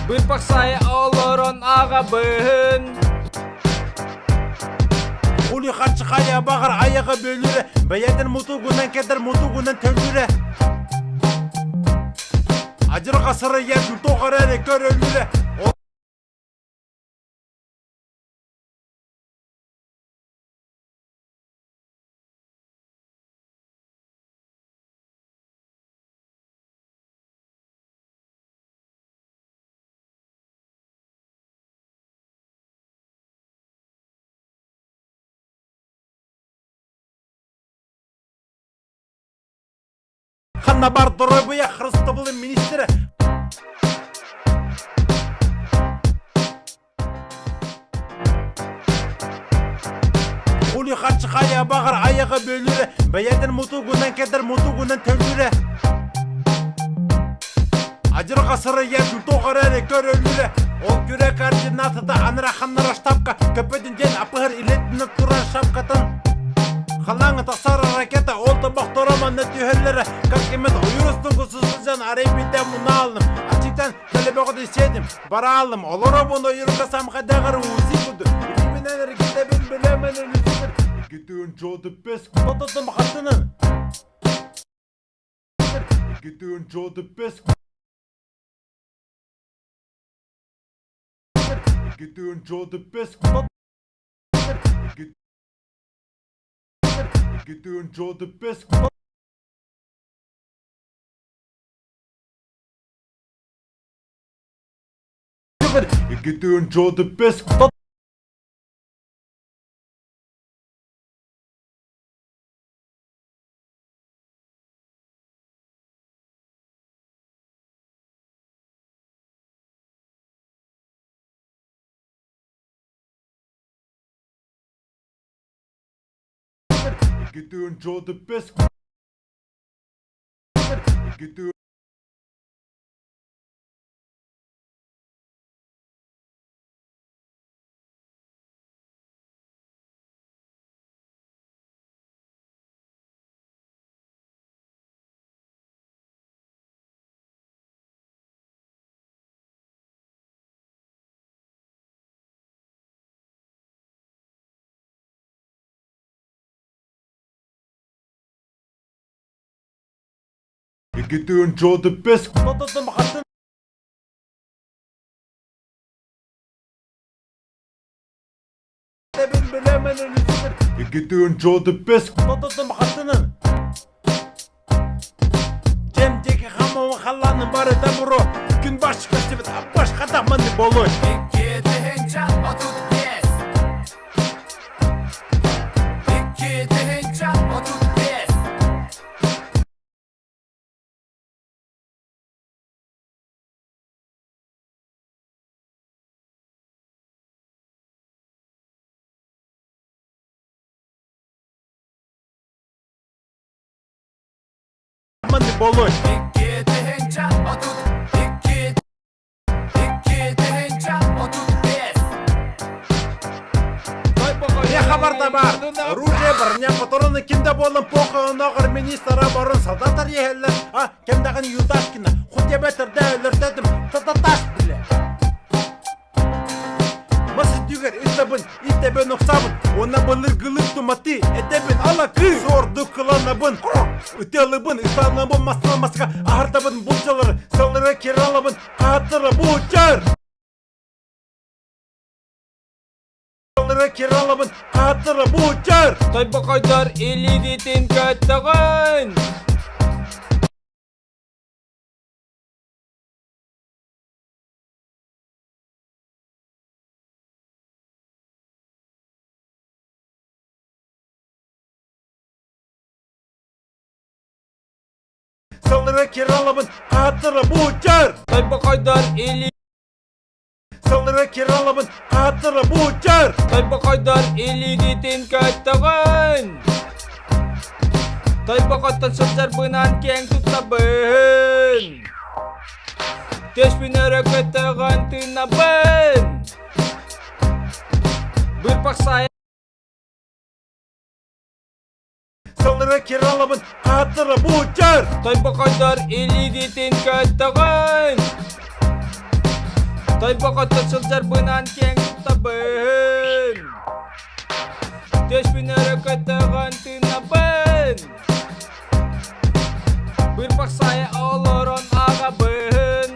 E: Бырпахсайа олорон аҕабын
K: Хули харчы хайа баҕар айаҕа бөлүрэ бэйэтин мутугунан кэтэр мутугунан төлүүрэ Адьырҕа сырыйа тоҕо эрэ көрөллүрэ Ханна бар доруобуйа харыстабылын министрэ Хули харчы хайа баҕар айаҕа бөлүрэ бэйэтин мутугунан кэтэр мутугунан төлүүрэ Адьырҕа сырыйа тоҕо эрэ көрөллүрэ ол күрэ координатата анара ханнара штабка көппөтүн диэн апыһар илэтинэ турар шапкатын Халааҥа тахсар ракета ол тобохторо манна түһэллэрэ как именно ойуурустун кусусузан арай битэ мунаалным ачыктан Телебөҕөтө сиэтим, бараалым, олоробун ойуурга самхайдаҕар уузи курдук. Илиибинэн эргитэбин билэмэн өлүсүбүн. Иккитин чуоту пес кутатытым хатынын. Иккитин чуоту пес Иккитин чуоту пес Иккитин чуоту пес Иккитин чуоту пес Иккитин чуоту пес Иккитин Иккитин чуоту пес кутатытым хатын. Бля, мен Люцифер. Иккитин жолды пес кутататым хаттынан. Жем деки хамамы халланын бары табуро. Күн баш көстебет, баш хатаманы болой.
G: 2035
K: Маны болой.
G: 2032 2035
K: Не хабар табар. Оружие, броня, патроны кимде болын похуй оноғыр министр обороны солдаттар ехеллер. А, кемдағын Юдашкина. Худ ебетерде өліртедім. Тататаш, бля. Мас дүгер итебин, итебин оксабын. Она былыр гылып туматы, этебин ала кы. Сорду кыланабын. Үтелыбын, ыстанабын, масына маска. Ахартабын булчалары, салыры киралабын. Катыры бучар. Салыры киралабын, катыры бучар.
E: Тойбохойдор илигитин көттөҕүн.
K: Салыры киралабын, катыры бучар.
E: Тойбохойдор или
K: Салыры киралабын, катыры бучар.
E: Тойбохойдор илигитин көттөҕүн. Тойбохоттон сылдьарбынан киэҥ туттабын. Түспүн өрө көтөҕөн тыынабын. Бырпах сайа
K: Салыры киралабын, катыры бучар.
E: Тойбохойдор илигитин көттөҕүн. Тойбохоттон сылдьарбынан киэҥ туттабын. Түспүн өрө көтөҕөн тыынабын. Бырпах сайа олорон аҕабын.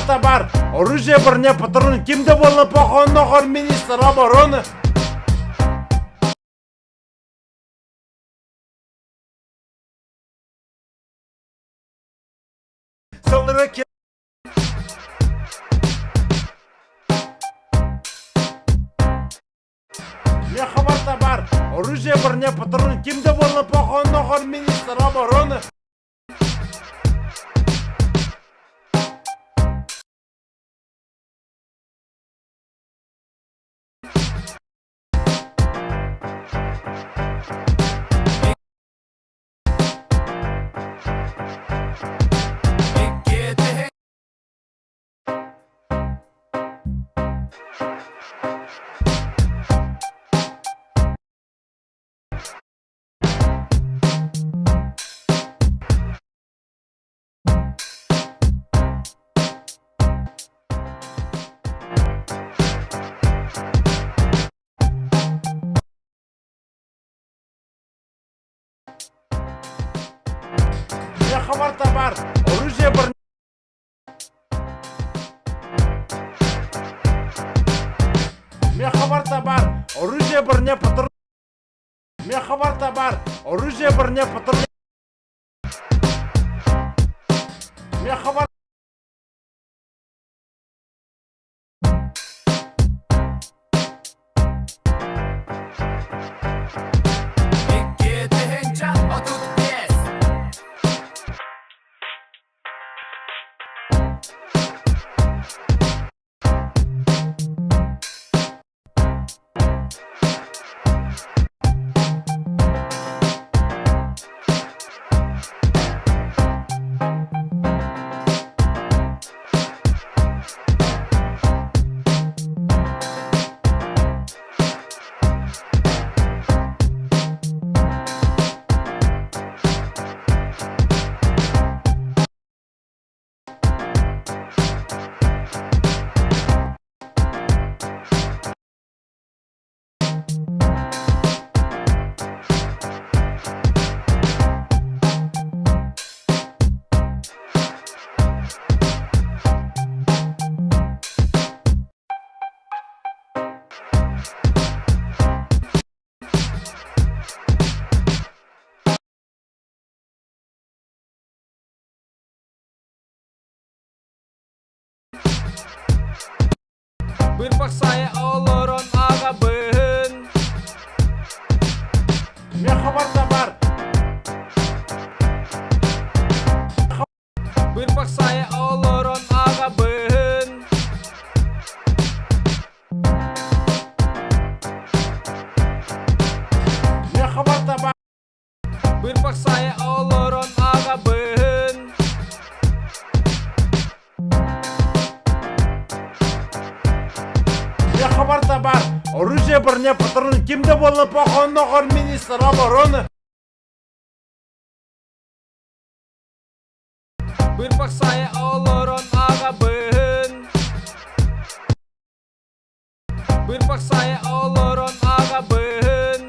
K: Табар, оружие, броня, патроны, кимде болын похуй оноғыр министр обороны. Салыры ки... Не хабар табар, оружие, броня, патроны, кимде болын похуй оноғыр министр обороны.
G: 20
K: Не хабар табар, оружие, броня. Не хабар табар, оружие, броня, патроны. Не хабар табар, оружие, броня, патроны. Не хабар.
G: 2035
E: Бырбах сайа олорон аҕабын.
K: Мехабар да бар.
E: Бырбах сайа олорон аҕабын.
K: Мехабар да бар.
E: Бырбах сайа олорон аҕабын.
K: Не хабар да бар. Оружие броня патрон кимде буолла похонноҕор министр обороны.
E: Бырбах сайа олорон аҕабын. Бырбах сайа олорон аҕабын.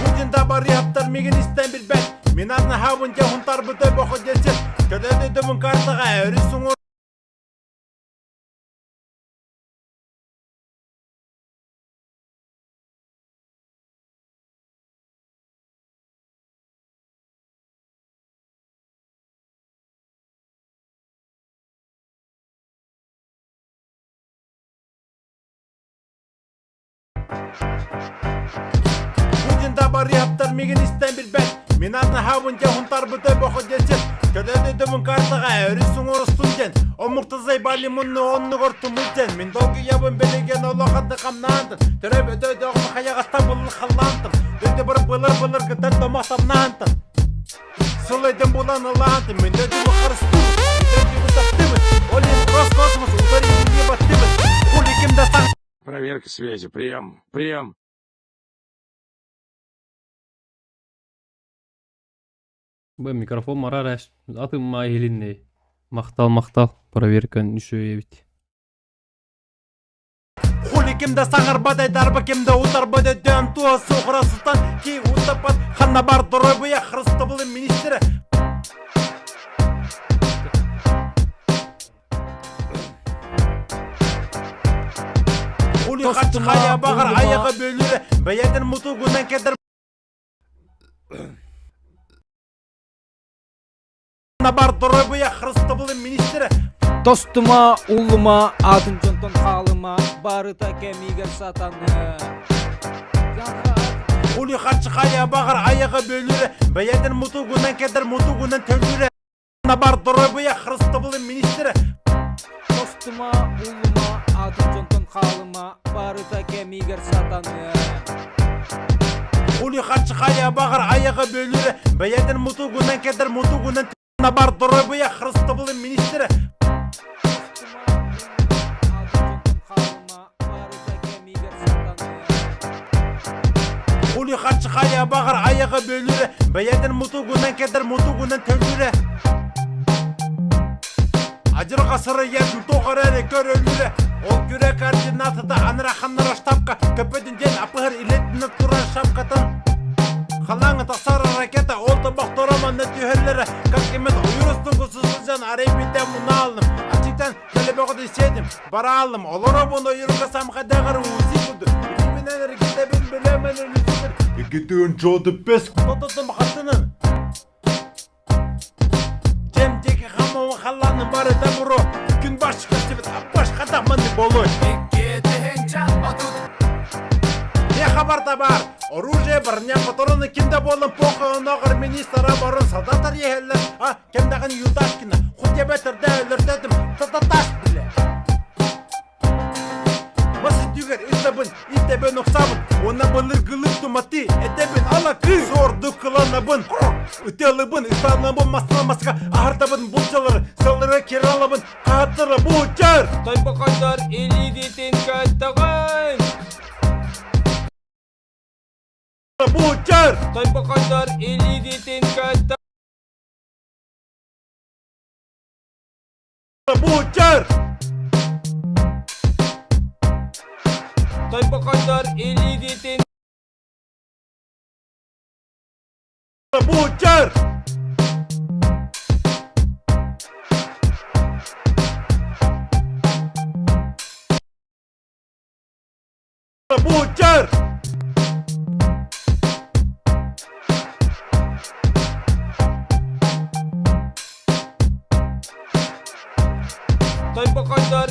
K: Путин да барыһаптар мигин истэн билбэт. Мин арнаһаабын дьэ хунтарбыта бохо десет. Көлөдө дөбүн картаҕа өрүс уҥур. Путин да барыһаптар мигин истэн билбэт. Мин арнаһаабын дьэ хунтарбыта бохо десет. Көлөдө дөбүн картаҕа өрүс уҥур устун дьэн. Омукта зайбали мунну оннугар тумул дьэн. Мин долгуйабын билигин олох ады хамнаантын. Төрөп өтө-өтөҕүм хайаҕастан булул халлаантын. Дөйдө бар былыр-былыргыттан домох тамнаантын. Сылайдым булан ылаантым. Мин дөйдүмү харыстым. Дөйдүмү таптыбын. Ол иһин Роскосмос ударение баттыбын. Хули ким да саҥ
M: Проверка связи. Прием. Прием.
B: Бу микрофон марар эш. Атын ма иһилиннэй. Махтал, махтал. Проверканы үчүгэй эбит.
K: Хули ким да саҥарбат айдарба ким да утарбат өйдөөн туо суохура сытан ки утаппат ханна бар доруобуйа харыстабылын министрэ Хули хачхая баҕар айаҕа бөлүрэ бэйэтин мутугунан кэдэр бар доруобуйа харыстабылын министрэ
E: Тостума, уллума, атын дьонтон хаалыма, барыта кэмигэр сатаны.
K: Хули хачхая баҕар айаҕа бөлүрэ бэйэтин мутугунан кэдэр мутугунан төлүүрэ бар доруобуйа харыстабылын министрэ
E: Тостума, уллума, атын дьонтон хаалыма, барыта кэмигэр сатаны.
K: Хули хачхая баҕар айаҕа бөлүрэ бэйэтин мутугунан кэдэр мутугунан бар доруобуйа харыстабылын министрэ Хули хачхая баҕар айаҕа бөлүрэ бэйэтин мутугунан кэдэр мутугунан төлүүрэ Адьырҕа сырыйатын туох эрээри көрөллөрө ол күрэ координатата анараханнара штабка көппөтүн диэн апыһар илэтинэ турар шапкатын халааҥа тахсар ракета ол тобохторо манна түһэллэрэ как именно ойуурустун сылдьан арай биирдэ мунаалным ачыктан кэлэбэҕэ сиэтим бараалым олоробун ойууруга самхадаҕар ууси курдук илиминэн эргитэбин билэмэн өлүсүбүт Иккитин чооту пес тототум хаттынын Дьэм диэки хамаҕа халлаанын барыта буруо Күн баш көстүбүт аппаш хатах маннык буолуой Не хабар да баар оружие броня патроны ким да буолан похуй онооҕор министр оборон солдаттар иһэллэр а кэмдэҕин Юдашкина хотя бы төрдө өлөртөтүм тататаш биле Мас өттүгэр ытабын, итэбин охсабын, уонна былыргылык туматы этэбин алакы сорду кыланабын, ытыалыбын, ытанабын мастан маска аһартабын булчалары, сыллары киралабын, хааттара бучар!
E: Тойбохойдор илиигитин көтөҕүн!
K: Бучар!
E: Тойбохойдор илиигитин көтөҕүн!
K: Бучер!
E: Тойбохойдор илиигитин
K: Бучер! Бучер!
E: Тойбохойдор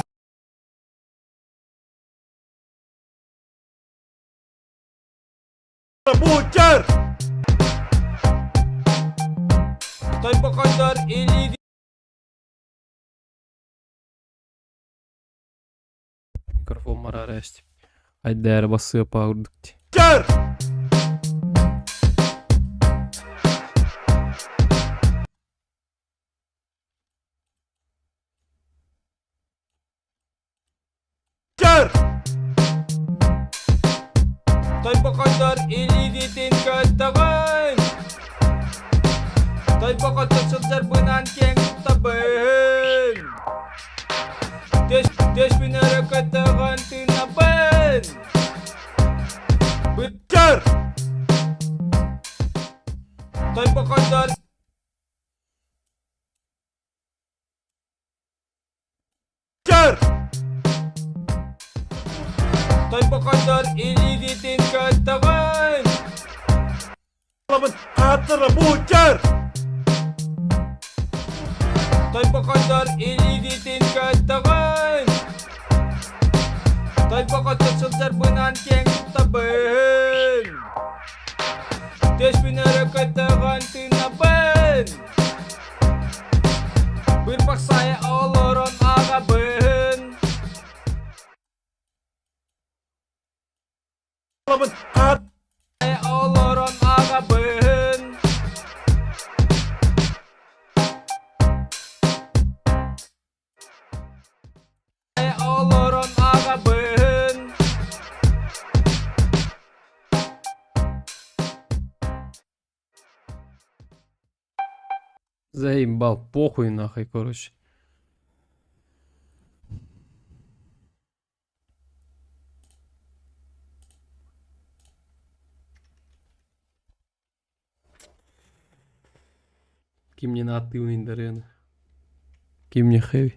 K: Бучер!
E: Тойбохойдор илиигитин
B: Микрофон марара эстип. Айдаар бассыапаа курдук дии.
K: Чер! Чер!
E: Тойбохойдор илиигитин көтөҕүн Тойбохойдор сылдьарбынан киэҥ туттабын Түс түспүн өрө көтөҕөн тыынабын
K: Чер!
E: Тойбохойдор
K: Чер!
E: Тойбохойдор илиигитин көтөҕүн
K: Хатыра бучер!
E: Тойбохойдор илиигитин көтөҕүн Тойбохойдор сылдьарбынан киэҥ туттабын Түспүн өрө көтөҕөн тыынабын Бырбах сайа олорон аҕабын Олорон аҕабын Олорон аҕабын
B: Заебал, похуй нахуй, короче. Ким не нааттыыбын дарыаны. Ким не хэви.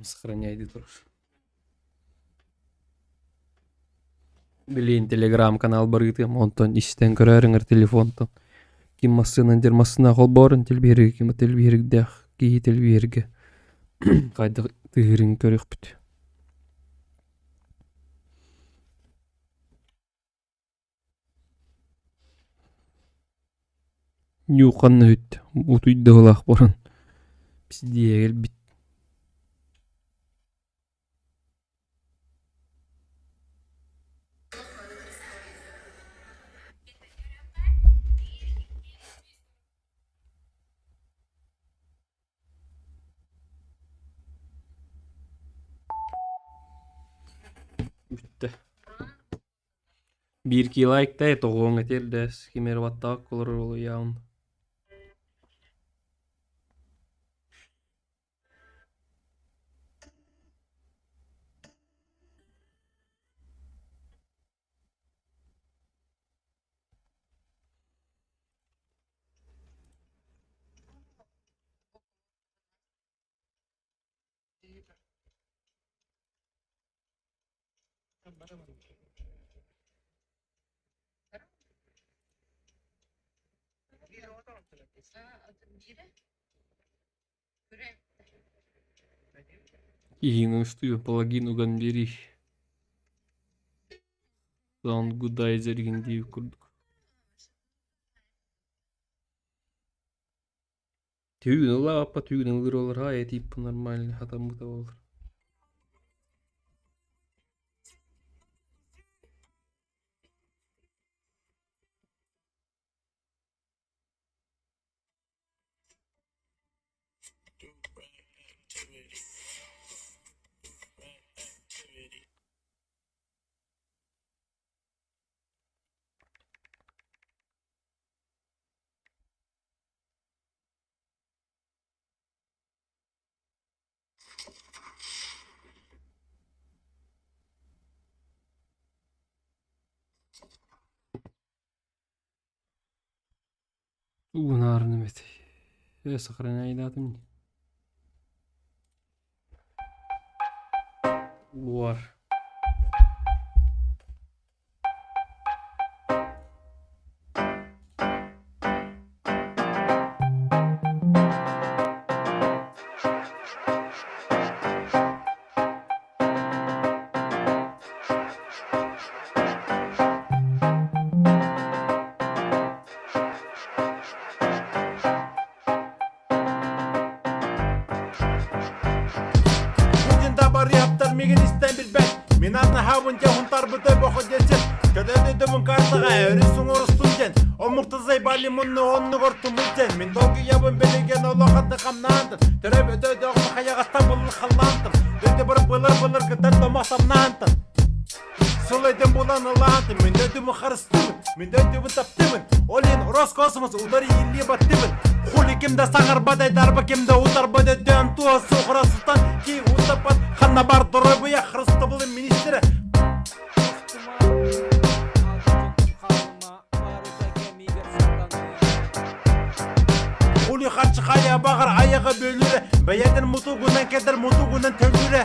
B: Сохраняй турар. Билин телеграм-канал барыытым, онтон истэн көрөөрүҥэр телефонтон. Ким массыынан дир массына холбоорун телбиһиргэ, ким телбиһирдээх киһи телбиһиргэ хайдах тыһырын көрүөхпүт. Ньууханна үт, утуйдыһылаах баран. Пиздиэ кэлбит. Бүттэ. Биир кии лайктай тоҕуоҥ этиэрдээс ким эрэ баттаҕа олорор олуйаҕын. Иһиҥ устуйу палагин уган биэрий Саундгудайзер игин диэбит курдук. Түүн ылааппа түүн ылыр олор haa типа нормально хатаммыта буолар. Уунаарным этэй. Э, сохраняйдаатым. Уор.
A: Путин да барыаптар мигин истэн билбэт. Мин атнаһаабын дьэ хунтарбыта бохо десен. Көдөдө дөмүн картаға өрүс уҥорустун ден. Омуктызай бали мунну оннугор тумул ден. Мин долгуябын билеген олоханды хамнаантын. Төрөп өтө хайаҕастан былыр халлаантын. Дөйдө бар былыр былыр кытар томох самнаантын. Сыл өйдөн булан ылаантын. Мин дөйдүмү харыстыбын. Мин дөйдүмү таптыбын. Олин Роскосмос удар илли баттыбын. Хули кимде саҥарбадай дарба кимде утарбадай дөм туа сухрасытан ки утапат ханна бар доробуя хрыстыбылы министрі. Хули харчы хайа бағар аяғы бөлүрі, бәйәдін мутугунан кедер мутугунан төлүрі.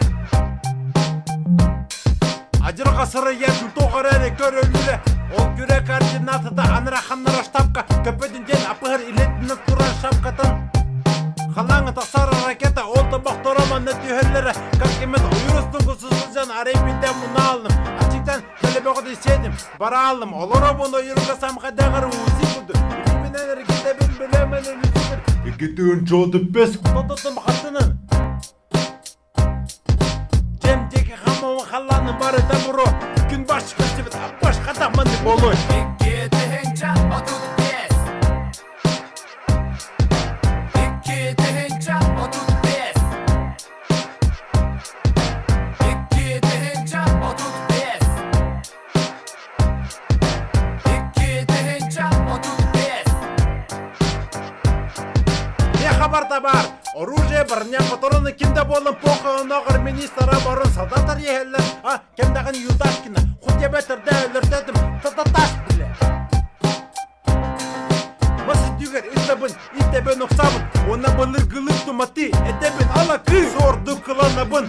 A: Адьырҕа сырыйатын туох эрээри көрөллөрө, ол күрэ координатата анараханнара штабка көппөтүн диэн апыһар илэтинэн турар шапкатын халааҥа тахсар ракета ол тобохторо манна түһэллэрэ как именно ойуурустун сылдьан арай биирдэ мунаалным аччыктан төлөбөҕүтүн сиэтим бараалым олоробун ойуурга самхайдаҕар ууси курдук илиибинэн эргитэбин билэмэн өлүсүбүр иккитин чуоту бес тототум хаттынын Дьэм диэки хамаҕын халлаанын барыта буруо, күн баш көстүбүт баш хатах маннык буолуой.
P: 2035 2035 2035 2035
A: Не хабар табаар, оружие броня патроны кимде буолан похуй онооҕор министра баран солдаттар иһэллэр, а кэмдэҕин Юдашкина, хоть эбэтэрдэ өлөртөтүм, тататаш билэ. Мас үрдүгэр ытабын, итэбин охсабын, уонна былыргылык туматы, этэбин алакы, суордук кыланабын,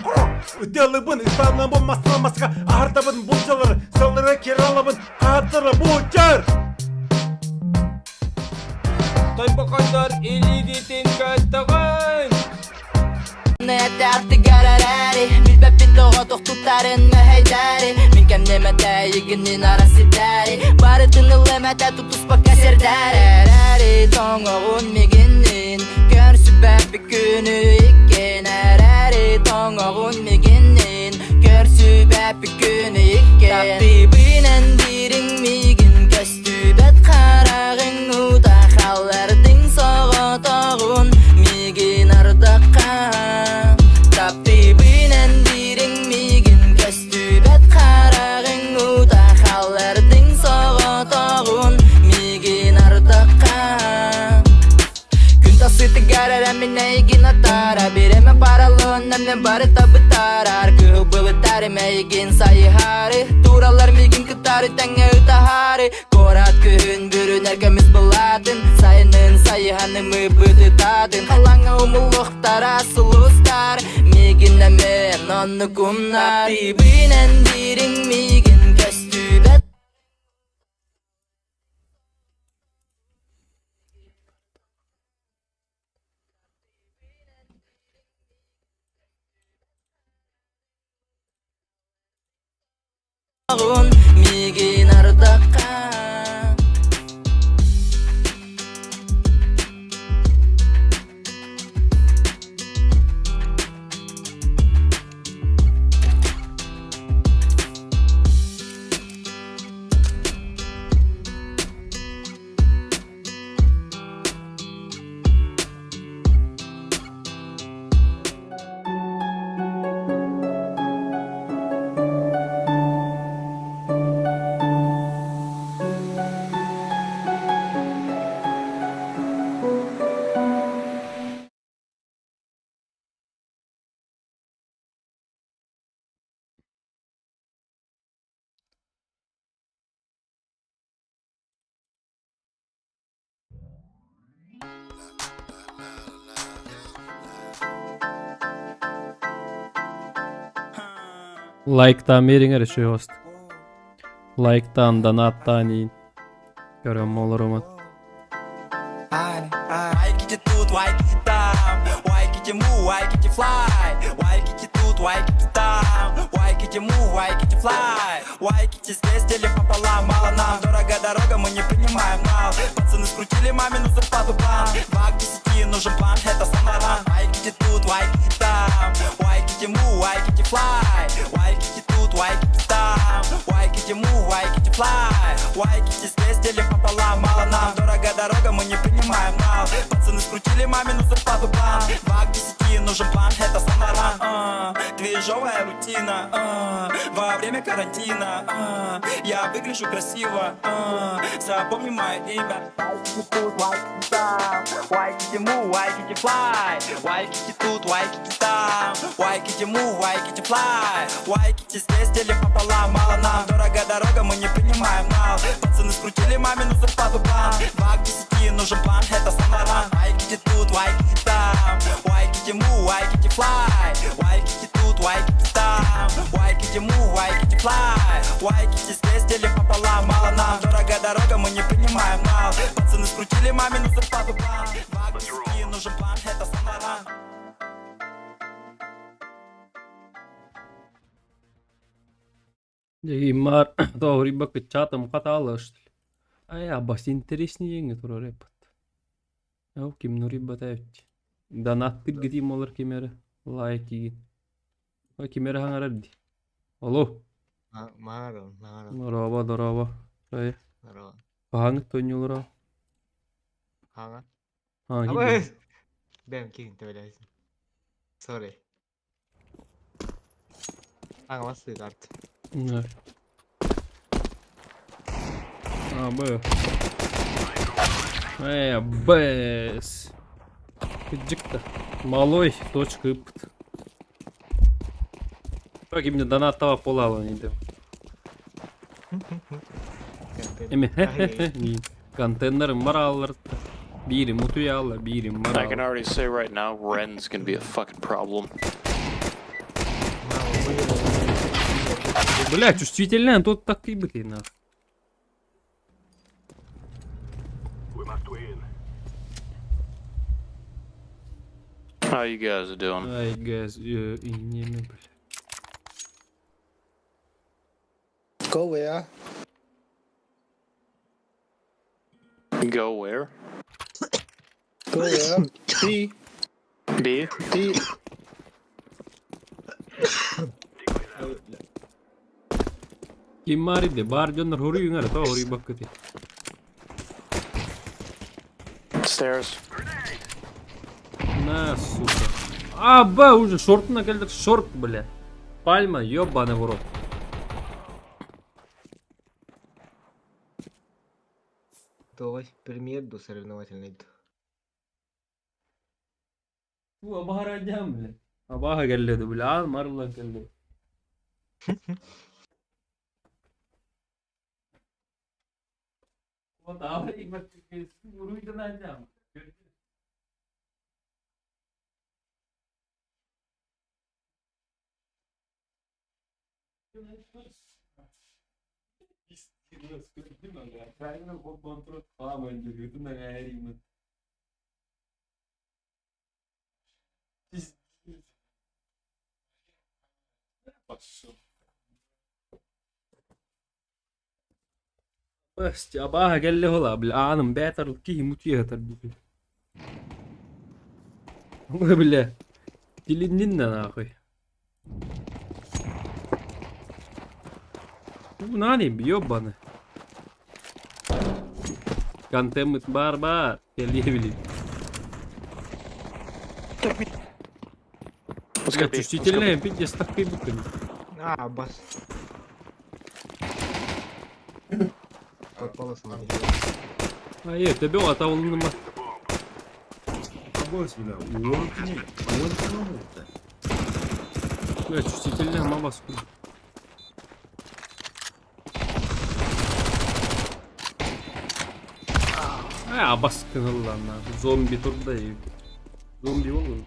A: ытыалыбын, ытаанабын, мастан маска аһардабын булчалары, саллары киралабын, хааттара буучар!
E: Тойбохойдор илиигитин көтөҕүн!
P: Артыгар эрээри Билбэппин тоҕо тохтутарын мэһэйдээри Мин кэмнэмэтэ игинин арасидээри Барытын ыллэмэтэ тутуспакка сэрдээри Эрээри тоҥоҕун мигиннин Көрсүбэппит күнү иккин Эрээри тоҥоҕун мигиннин Көрсүбэппит күнү иккин Таптыыбын эн дириҥ миигин Көстүбэт хараҕыҥ уута хааллардыҥ соҕотоҕун миигин ардахха Таптыыбын эн дириҥ миигин Көстүбэт хараҕыҥ уута хааллардыҥ соҕотоҕун миигин ардахха Күн тахсыытыгар эрэ мин эйигин атаара Бириэмэ параллонна мен барыта бытаарар Кыһыл былыттары мейигин сайыһаары Тууралар миигин кытары тэҥҥэ ытаһаары Куорат күһүн бүрүнэр көмүс былаатын Сайынын сайыһанымы бытытаатын Халаҥа умуллуохтара сулустар Миигин эмиэ оннук умнар Таптыыбын эн дириҥ миигин көстүбэт Миигин ардахха
B: Лайктаан биэриҥ эрэ сүһүөх Лайктаан, донаттаан иин. Көрөм олорумун.
P: Лайките тут, лайките там, лайките му, лайките флай, лайките тут, лайките там, лайките му, лайките флай, лайките здесь, делим пополам, мало нам, дорого дорога, мы не принимаем нал. Пацаны скрутили мамину зарплату план, 2 к 10, нужен план, это Сан-Лоран. Лайките тут, лайките там, лайките му, лайките флай, лайките тут, лайките там, лайките му, лайките флай, лайките здесь, делим пополам, мало нам, дорого дорога, мы не принимаем нал. Пацаны скрутили мамину зарплату план, 2 к 10, нужен план, это Сан-Лоран. Движовая рутина, во время карантина, я выгляжу красиво, запомни мое имя. Лайките тут, лайките там, лайките му, лайките флай, лайките тут, лайките там, лайките му, лайките флай, лайките здесь, делим пополам, мало нам, дорого дорога, мы не принимаем нал. Пацаны скрутили мамину зарплату план, 2 к 10, нужен план, это Сан-Лоран. Лайките тут, лайките там, лайките му, лайките флай, лайките тут, лайките там, лайките му, лайките флай, лайките здесь, делим пополам, мало нам, дорого дорога, мы не принимаем нал. Пацаны скрутили мамину зарплату план, 2 к 10, нужен план, это Сан-Лоран.
B: Дьэ, тоһуруйбакка чатым хатаалаштыл. Ай, абас интереснее еңе турар эппит. Ау, ким нурибата эбит. Донаттыр гитим олар кимере. Лайк игин. Ой, кимере хаңарар ди. Алло.
Q: Мааро, мааро.
B: Дороба, дороба. Ай.
Q: Здорово.
B: Хаҥыт тоньулура.
Q: Хага.
B: А,
Q: Абы.
B: кидин.
Q: Бэм кигин тебелесин. Sorry. Ага, басты карт.
B: Не. А, Б. Б. С. Кыдьыкта. Малой, точка ыппыт. Так, именно донаттава полала не Эми хе Контейнер мараллар. Бири мутуяла, бири
R: I can
B: марал.
R: already say right now, Ren's gonna be a fucking problem.
B: Бля, чувствительная, тут так и быть, нах.
R: How you guys doing?
B: Ай, guys, и не, бля.
S: Go where?
R: Go where?
S: Go where? B.
R: B?
S: B.
B: Ким мариде, бар дьоннор хоруйуҥар, то хоруйбаккыт.
R: Stairs.
B: На, сука. А, Б, уже шорт на кэллэ, шорт, бля. Пальма, ёбаный в рот.
Q: Давай, премьер до соревновательный.
B: Бу абаһарадьам, бля. Абаһа кэллэ, бля, аал марла кэллэ. Вот, а уруйданадьам. Бэс, абаһа кэллэ хола, бля, ааным бээтэр киһи мутуйа бля. Ой, бля. Тилиннин нахуй. Нани, ёбаны. Контеммит бар бар. Кэлиэбили.
R: Let's
B: Бля,
R: go B. Let's go B.
B: чувствительная, пиздец, так и буками.
Q: А, бас. Под полосом.
B: А, е, тебе атаулыныма.
A: Абось, бля, уон кини, уон кини
B: Бля, чувствительная мама сука. Абас кыһылланна. Зомби турда. Зомби болду.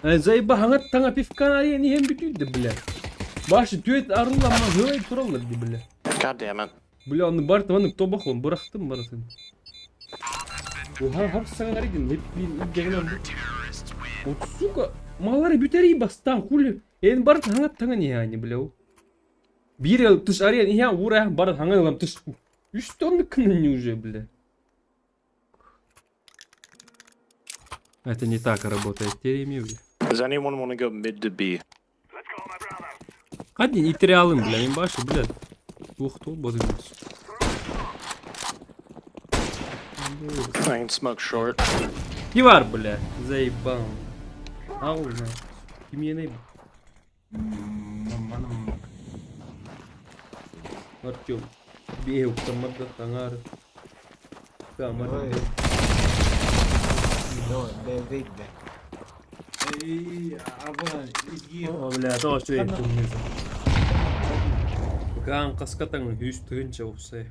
B: Зайба хаңат таңа пивкан арыйан иһэн бүтүйдэ бля. Башы түөт арыллама хылай тураллар ди бля.
R: God damn it.
B: Бля оны бар таман тобах он бырахтым барытын. Уха хап саңа арыйдын hep блин илдегенен бу. Вот сука, малары бүтәрий бастан хули. Эн барыт хаңат таңа не они бля. Бир ел тыш арыйан иһэн ура барыт хаңа ылам тыш. Үч тонны кынын уже бля. Это не так работает, Теремир.
R: Does anyone want to go mid to B?
B: Hadi itiri alın bile. En başı bile. Tuhtu bozulmuş.
R: I can smoke short.
B: Ki var bile. Заебал. Ау, на. Ким yene Артем. Бей уктамарда таңар. Камар.
Q: Ой.
B: О, бля, то что я помню. Каан каскатаң хүс тыгынча упсай.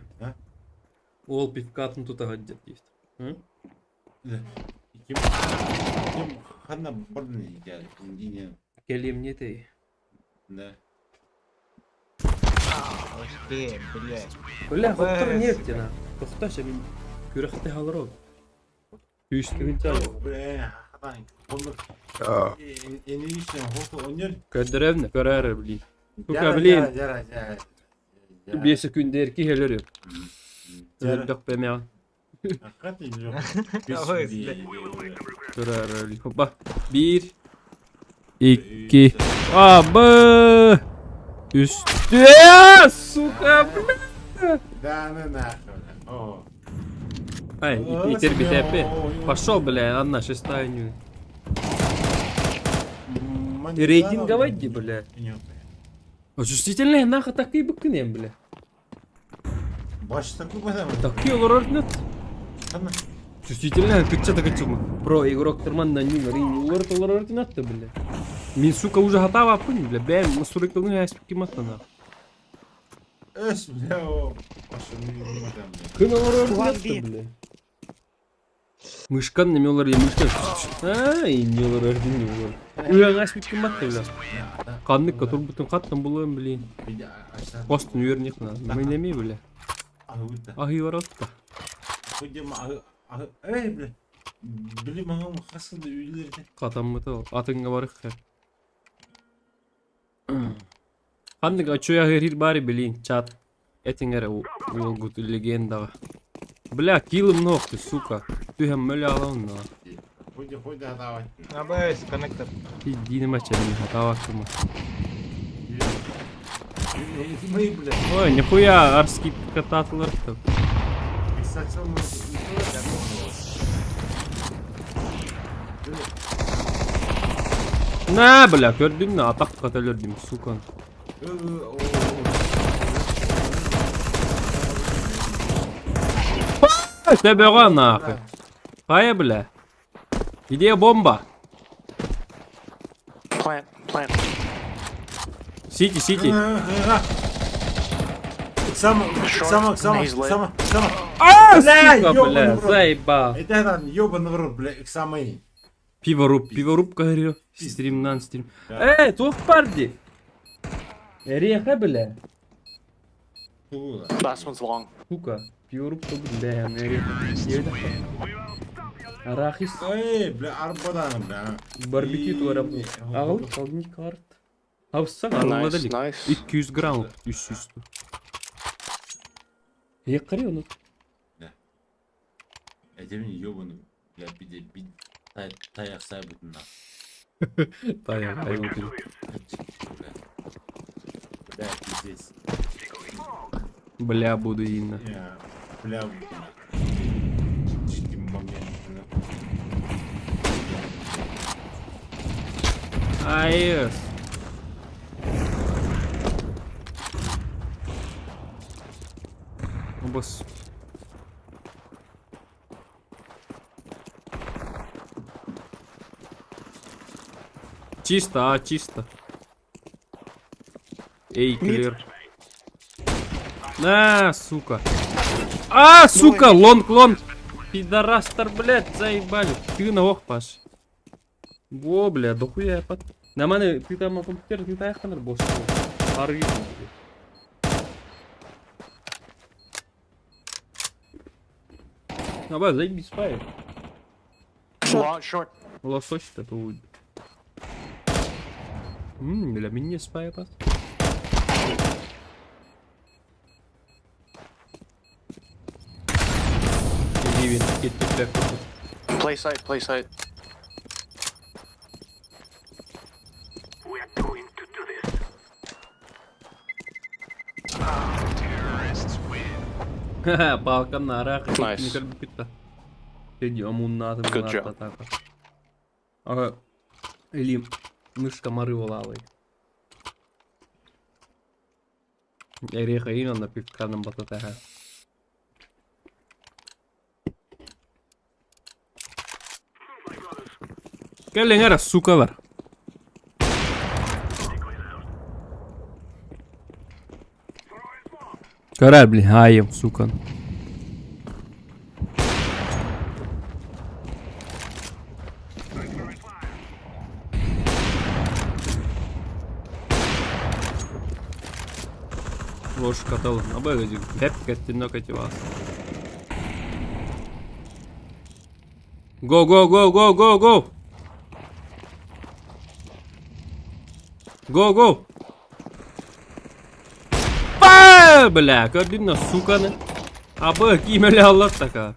B: Ол пивкатын тута гаджет дейт.
N: Ким ким ханна бардын дине.
B: Келем не ты?
N: Да.
Q: Б, блядь.
B: Бля, хоттор нефть на. Тохташа мин күрәхтә халыр ул. Хүс тыгынча.
N: Бля, хатан. Онлар. Эни ишен хото онер.
B: Көдөрөмнө көрөр блин. Сука, блин.
N: Жара, жара.
B: Бесе күндер ки хелер. Дök бемя.
N: Хат жок.
B: Көрөр. Хопа. Bir. İki. Абы. Үстü. Сука, бля.
N: Да, ну нахуй. О.
B: Ай, и теперь опять. Пошел, бля, одна шестая не. Рейтинговать, бля. Чувствительная нахуй такие быкны, бля.
N: Башта көп адам.
B: Такие олар нет.
N: Ханна.
B: Чувствительная, кытча так Про игрок терман на нюн, рин, олар олар нет, бля. Мин, сука, уже готова пынь, бля, бәм, сурыктылны яспики матана.
N: Эс, бля, о. Башы адам.
B: Кын олар нет, бля. Мышкан неме олар, мышкан. Ай, не олар өрдүн не олар. Уяң аспики матты, бля. Каннык турбутун каттан булам, блин. Костун үйөрнек на. Мен неме, бля. Ахи баратта.
N: Эй, бля. Били мага хасында үйлерде.
B: Катаммыты атыңга барык. Ханнык ачуя херир бари, блин, чат. Этиңере уолгут легендага. Бля, килым ног ты, сука. Ты хам мөля алан на.
N: Хуйда, хуйда, давай.
Q: АБС, коннектор.
B: Иди мача, не готова кыма.
N: Мы, бля.
B: Ой, нихуя, арский кататлар там. На, бля, көрдүм на, атак каталердим, сука. Тебеға нахуй. Кая, бля? Где бомба?
R: Plant, plant.
B: Сити, сити.
N: Сама, сама, сама, сама, сама.
B: А, сука, бля, заебал.
N: Это там ёбаный в рот, бля, самый.
B: Пиворуб, пиворуб, говорю. Стрим нан стрим. Эй, тух парди. Реха, бля.
R: Last one's long.
B: Сука, пиворуб, бля, реха. Арахис.
N: Эй, бля, арбадан, бля.
B: Барбекю туара. Ағыл, қалдың карт. Авсаң,
R: Nice,
B: арылады лик.
R: nice.
B: 200 грамм, 300. Еккари оны.
N: Это мне ёбаный, бля, биде, бид, таяқ сайбытын на.
B: Таяқ, аяқ.
N: Бля, пиздец.
B: Бля, буду инна.
N: Бля, буду. Момент,
B: Айс. Босс. Чисто, а, чисто. Эй, клир. На, сука. А, сука, long, long. Пидорастар, блядь, заебали. Ты на ох, Паш. Во, бля, дохуя под. На маны, ты там компьютер, ты таяхтаныр босс. Аргы. Давай, заебись, спай.
R: Long, short.
B: Лосось это будет. Для меня спай пас. Ливин,
R: Play site, play site.
B: Ха-ха, палка на
R: Nice. Good job.
B: Ага. Или мышка марывалалой. Эреха именно пивканом бататаха. Кэллиҥ эрэ, сукалар. Көрөр, блин, аайым, сука. Ложка тыл, абы бэп кэттинно кэтивас. Go, go, go, go, go, go! Go, go! Ба, бля, көрдүм суканы. Абы кимели аллар така.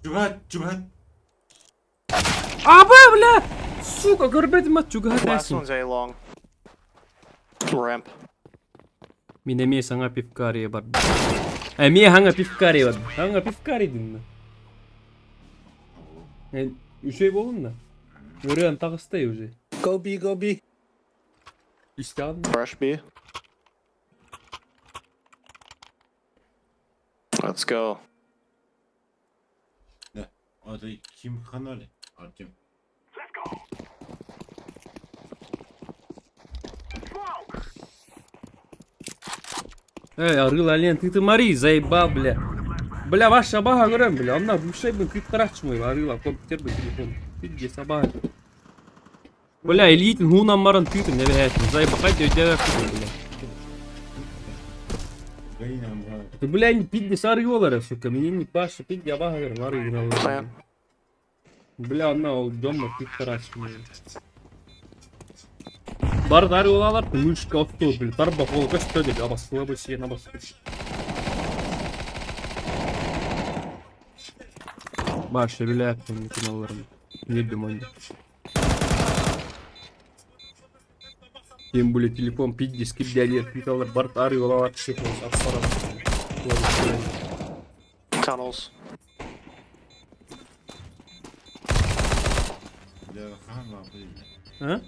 N: Чугат, чугат.
B: Абы, бля! Сука, көрбөтүм ат чугат
R: Last one's A long. Ramp.
B: Мин эмиэ саҥа пивкария бар. Эмиэ хаҥа пивкария бар. Хаҥа пивкарий динна. Үчүгэй буолунна. Ырыан таҕыстай уже.
S: Go B, go B.
B: Истэҕин.
R: Rush B. Let's go.
N: Да. А ты ким ханали? Артем.
B: Эй, арыыл ален, ты ты мари, заебал, бля. Бля, ваша баха көрөм, бля. Онна бушай бын кыттарачмый, арыыла, компьютер бы телефон. Пизде собака. Бля, илиитин хуунан баран тыытын эбэһээтин. Заебахай өйдөбөккүн, бля. Ты, бля, не пизде сарыылар, сука. Меня не паша, пизде абаха көрөм, арыылар. Бля, онна ол дьоммо кыттарачмый. Бар дарыылалар, мышка отту, бля, тарба ол көстө деп, абасыла бы сиен абасы. Баш, билээппин каналларын. Не онда. Тем более телефон пиздец кирдялер, питалар, бар арыылалар, аппарат.
R: Tunnels.
N: Да, хана, блин.
B: А?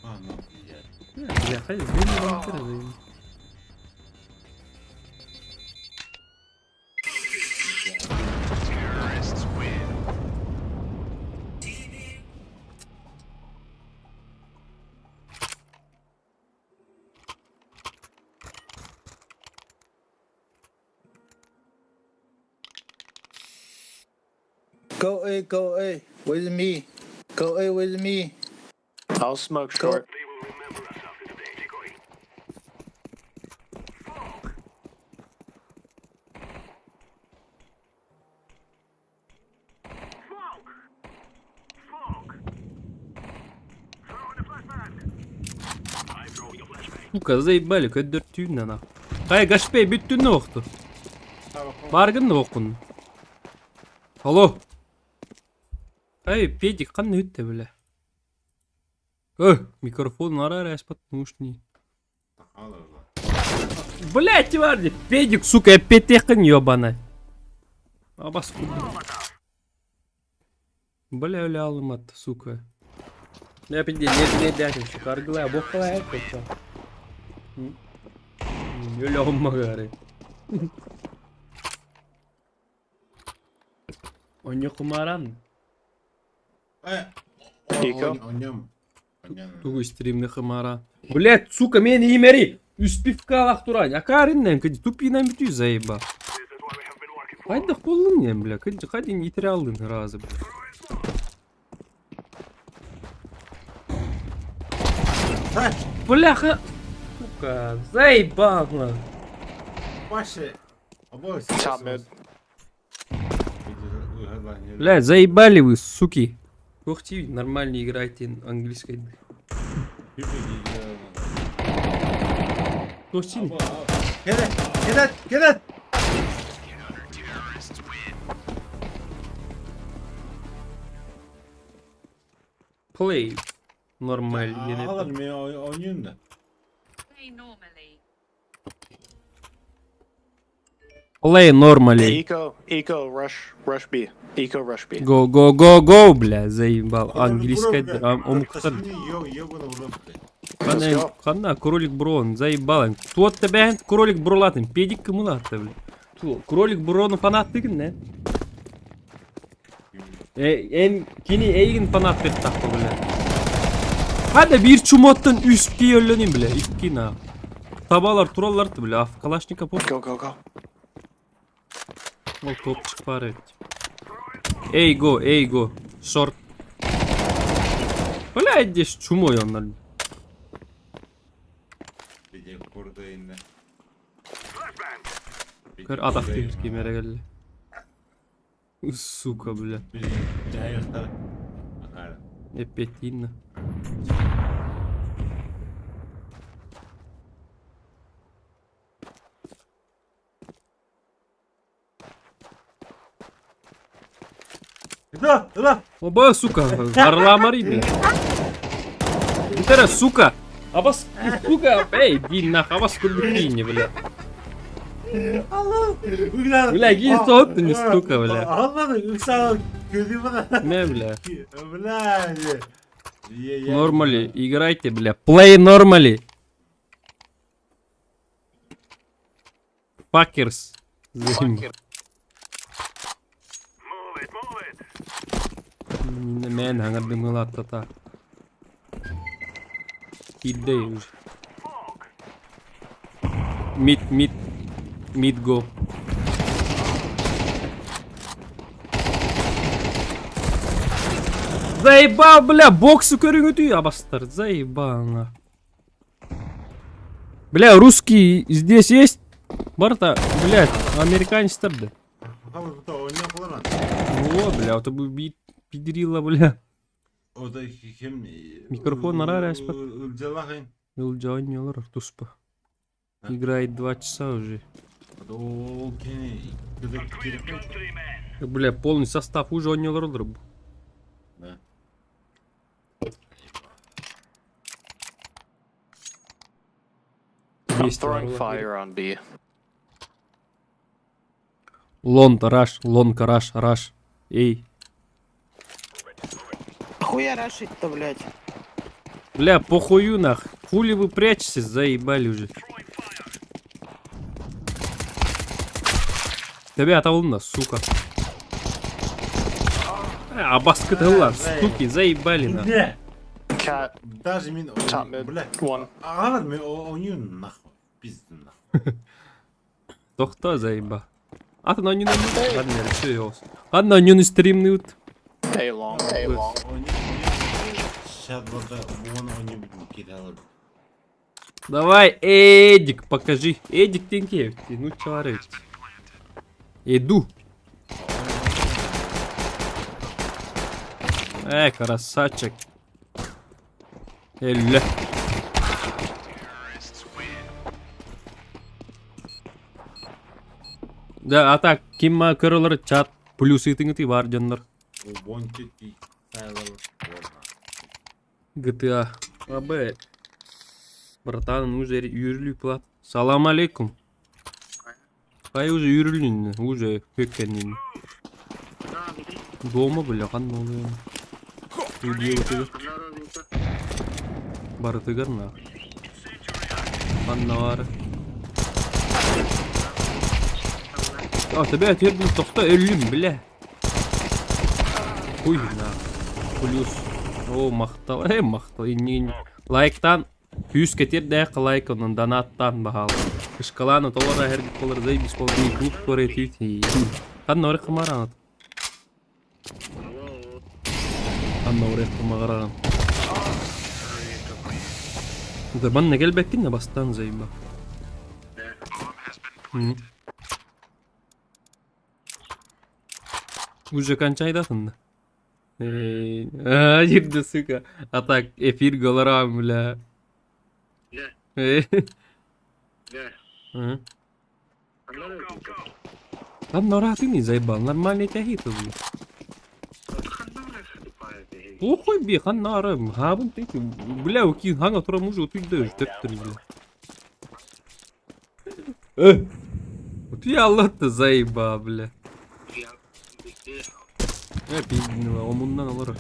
N: Хана, блин.
B: Бля, хай, блин,
S: Go A, go A. With me. Go A with me.
R: I'll smoke short.
B: Сука, заебали, көддөртүүн ана. Кай гашпей бүттүн оқту. Баргын оқун. Алло. Ай, педик қанны өтті бля. Э, микрофон ара аспат нужный. Блять, варди, педик, сука, петехын ёбана. Абас Бля, бля, алымат, сука. Я пизде, не, не, дядя, сука, аргылай, бокалай, это. Өлө оммагары. Оньо кумаран.
N: Э,
R: Eco.
N: Оньом.
B: Тугу стримни хымара. Блять, сука, мен имери! Үс пивкалах туран. Акариннен, кыди тупинан бүтүй заеба. Хайдах болдun не, бля, кыди хадин итире алдын разы, бля. Бляха! Сука, заебал, на.
A: Паше.
R: Top mid.
B: Бля, заебали вы, суки. Кохти, нормально играйте английской. Кохти.
A: Get it, get it, get it.
B: Play. Нормально.
A: Алар мен ойнойм да.
B: Play normally.
R: Eco, eco, rush, rush B. Eco, rush B.
B: Go, go, go, go, бля, заебал. Английская омуктар. Ханна, ханна, кролик Брон, заебал. Туот тебя кролик Бролатын, педик кымылатты, бля. Ту, кролик Брону фанат дигин, не? Эн кини эйгин фанат бет тақпы, бля. Hadi bir чумоттан үс кийөллөнүм, бля, икки на. Табалар тураллар, бля, аф Калашников.
R: Go, go, go.
B: Ол топчик бар эт. Эй, го, эй, го. Шорт. Бля, здесь чумой он. Көр атак тигер кемере келди. Сука, бля. Эпетина.
A: Да, да.
B: Оба, сука, орла бля. Интера, сука. Абас, сука, эй, дин нах, абас курбукини, бля.
A: Allah.
B: Бля, гин соттun, сука, бля.
A: Allah üksan gözüme
B: Не, бля.
A: Бля.
B: Нормали, играйте, бля. Play normally. Fuckers. Мен аңырдымылаттата. Идей уже. Мид, мид, мид го. Заебал, бля, боксы көрүңүтүй абастар. Заебал, на. Бля, русский здесь есть? Барта, блядь, американецтер да. О, бля, это бы бит пидерила, бля.
A: O da kim?
B: Микрофон нарар аспат.
A: Ылжалахын.
B: Ылжалар туспа. Играет два часа уже.
A: О, кени.
B: Бля, полный состав уже ойнолор бу.
A: Да.
R: I'm throwing fire on B.
B: Лон, раш, лонка, раш, раш. Эй.
T: Хуя рашить-то, блядь.
B: Бля, похую нах. Хули вы прячетесь, заебали уже. Тебя аталына, сука. Абаскы тыллар, суки, заебали нах.
A: Не.
R: Cat.
A: Даже мен
R: Top mid.
A: Бля.
R: One.
A: Ағалар мен ойнойм нахуй. Пизду нахуй.
B: Тохто заеба. Атын ойнын Ладно, реши его. Ладно, ойнын стримны
R: A long. A long.
A: Şadlada bunu oynayıp gidelim.
B: Давай, Эдик, покажи. Эдик Тенкеев, ну чаварыч. Иду. Эй, красавчик. Элле. Да, а так, кимма көрөлөр чат плюс итиңити бар дьоннор. GTA. АБ. Братан, уже үйрүлүү плат. Салам алейкум. Кай уже үйрүлүн, уже көккенин. Дома бля, кандай болду? Үйдө Барытыгар на. Анна бар. А, тебя тердим тохта өлүм, бля. Хуй на. Плюс. Оо, махтал, э, махтал, иннигин лайктаан күүс кэтиэрдээх лайк онон донаттаан баһаал. Кышкалаан отолор аһэргит болар заебись бол клуб көрө түүт. Ханна орек кымараанат. Ханна орек кымагараан. Да манна келбеккин да бастан заеба. Уже кончайдасың да. Эй, а, да, сука. А так, эфир голорам, бля.
S: Да.
B: Эй.
S: Да.
B: Ага. Там нора ты не заебал, нормальный тяги тут, бля. Похуй би, хан нара, хабын ты, бля, укин ханга тура мужу, ты даешь, ты бля. Э, вот я Аллах-то заебал, бля. Э, пиздила, омуннан олар.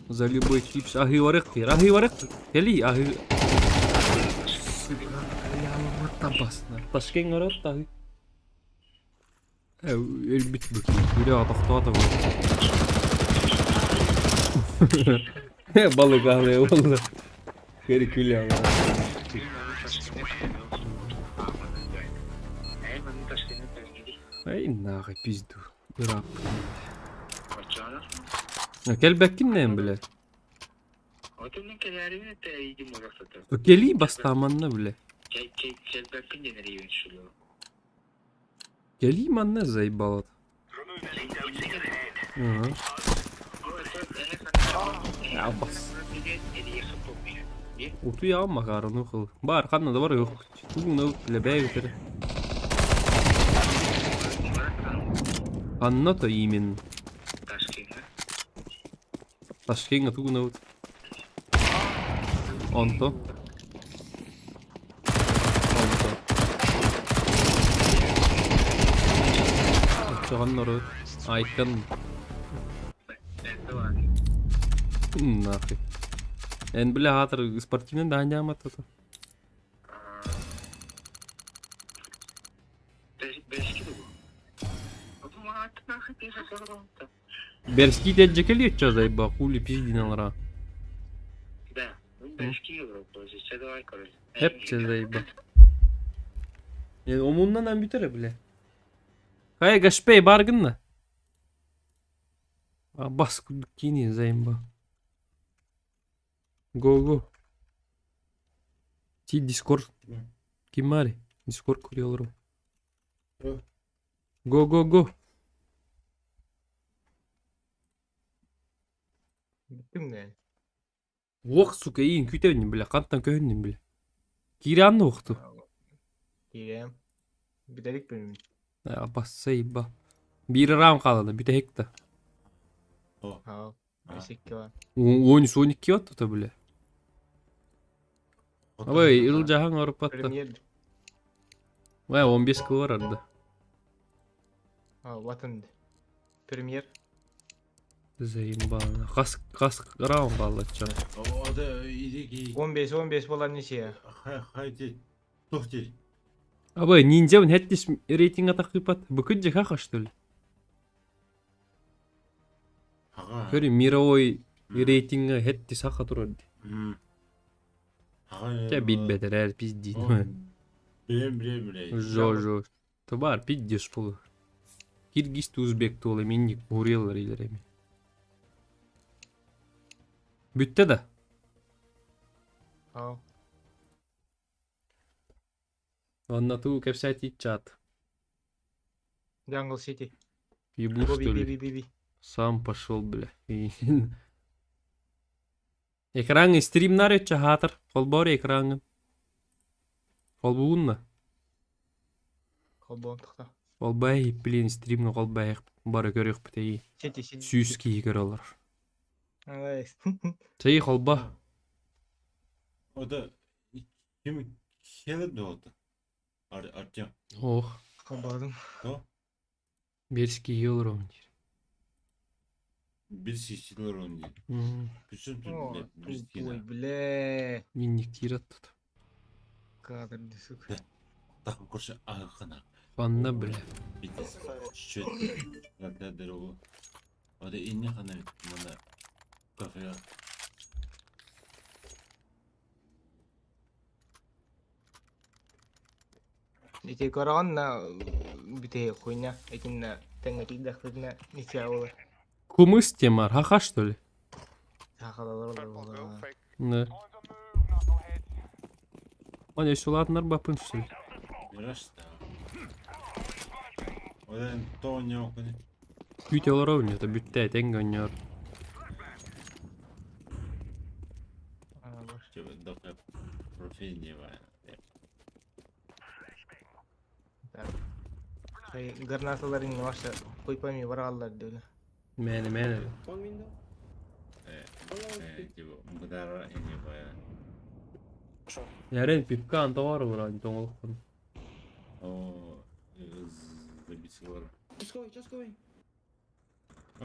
B: За любой чипс. Ахи варык тир, ахи варык. Кели, ахи. Табасна. Ташкен город ахи. Э, өлбүт бүки. Үрэ атахтаата бу. Балык ахлы болду. Кери күле ала. Эй, нахуй пизду. Ырап. Келбеккин нем, бля. Кели бастаманна, бля. Кели манна заебал. Ага. Я бас. Утуя макарону хыл. Бар, ханна да бар yok. Тугуна бля бәй Анна то именно. Ташкенга тугуна вот. Онто. Онто. Чоганнору. Айкан. Нахуй. Эн бля хатыр спортивный да нямат это. Берский теджекели чо заеба хули пиздиналара. Hep заеба. Омуннан ан бүтере бля. Хай гашпей баргынна. А бас кини заеба. Го го. Ти Дискорд. Кимари. Дискорд курьелру. Го го го.
Q: Бүттүм не?
B: Ох, сука, иин күтебин, бля, кантан көһүннүм, бля. Кирианны охту.
Q: Киирем. Бүтэrik бөлүм.
B: Бассайба. Бир рам калды, бүтэ хекта.
Q: Аа. Эсикке бар.
B: Он 12 отто, бля. Абай, ил жахан орупатта.
Q: Премьер.
B: Вай, 15 кыл бар арда.
Q: Аа, ватын. Премьер.
B: Заебал. Кас кас рам калды ча.
Q: 15 15 болар неше?
N: Хайти. Тухти.
B: Абай, ниндзя хеттис рейтинг атакыпат. Бүкүн же хаха, что ли?
N: Ага.
B: Көрі мировой рейтинг хеттис хаха турар.
N: Ага.
B: Те билбетер, әр пиздит.
N: Билем, билем, билем.
B: Жо, жо. Тубар, пиздиш пулу. Киргиз узбек толы минник урелар илереми. Бүтті да.
Q: Аа.
B: Онна ту кепсәти чат.
Q: Jungle City.
B: Ебу,
Q: Го
B: что
Q: би би
B: ли?
Q: би би би.
B: Сам пошел, бля. Экран стрим нарече хатыр. Холбор экраны. Холбуунна.
Q: Холбон тахта.
B: Холбай, блин, стримни холбай. Бары көрөк битей.
Q: Сити сити.
B: Сүүс кии көрөлөр.
Q: Ай.
B: Чей холба.
N: Ода ким келip de oldu? Ar Артем.
B: Ох.
Q: Холбодум.
N: То?
B: Берский елор он.
N: Bir şişiler onu diye. Bütün
Q: О,
N: bir
Q: тупой, бля.
B: Минник тират тут.
Q: Кадр, сука.
N: Так, короче, ахана.
B: Анна, бля.
N: Чуть-чуть. Когда дорогу. Ода инне хана мана кафе.
Q: Ити көрөҕүн да бүтэһик хуйня итиннэ тэҥҥэ тиийдэхпитинэ ничья буолар.
B: Кумыс темар, хаха что ли?
Q: Сахалалар олороллор.
B: Да. Он еще ладно бапын что ли?
N: Одан тоонньоох күнү.
B: Бүт олорор это бүттэ тэҥ гонньор.
Q: Гранаталар инне баша хуй пойми бараллар дийле.
B: Мэне мэне. Ярен пипка антовар буран тоңолукпун.
S: Just go, just go.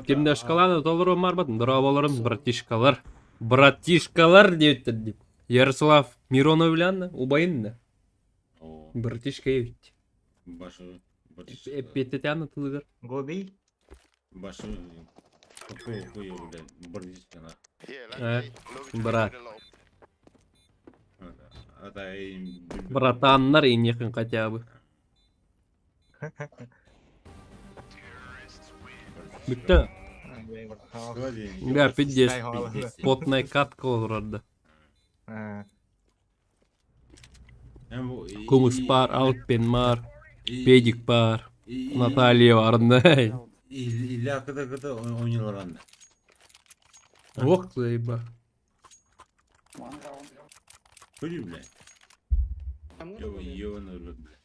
B: Кимде шкаланы толору марбатын, дорооболорум, братишкалар. Братишкалар диэбиттэр дип. Ярослав Мироновлян убайын да. Братишка эбит.
N: Башы
B: Эппиэттэтээн тылыгар.
Q: Гоби?
N: Башы какой хуй блядь, братишка на.
B: Э, брат.
N: Ата
B: Братаннар инехин хотя бы. Бүттэ. Да, пиздец. Потная катка олорорда. Кумыс пар, Алпен мар, Педик пар, Наталья барында.
N: Иля кыда кыда ойнолор анда.
B: Ох, заеба.
N: Көрүй, блядь. Ёбаный рот, блядь.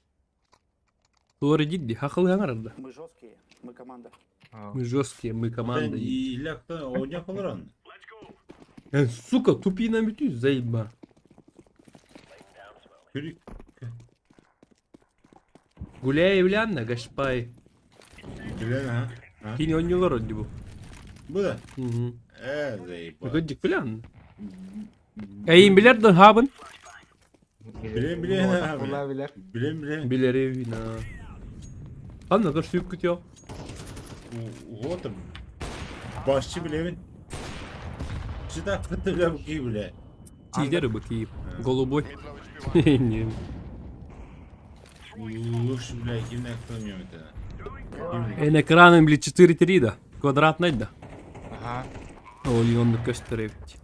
B: Туора дидди, хахыл хаңарда.
S: Мы жесткие, мы команда.
B: Мы жесткие, мы команда.
N: Иля кыда ойнап олор анда.
B: Э, сука, тупи на бүтү, заеба.
N: Көрүй.
B: Гуляй влянна, гашпай.
N: Билен, а?
B: Кини ойнолор онди бу.
N: Бу да?
B: Угу.
N: Э, заеба.
B: Көддик билен. Эйин билер да хабын.
N: Билен, билен,
Q: Ола билер.
N: Билен, билен.
B: Билери вина. Анна dur suyuk kütüyor.
N: Вот башчы билебин. Чыда кыты биле бу биле.
B: Тидер бы киip. Голубой. Не.
N: Лучше бля кимне кылмыйм это.
B: Эн экраным били 4-3 да. Квадратный да.
Q: Ага.
B: Ол онны көстөрөбүт.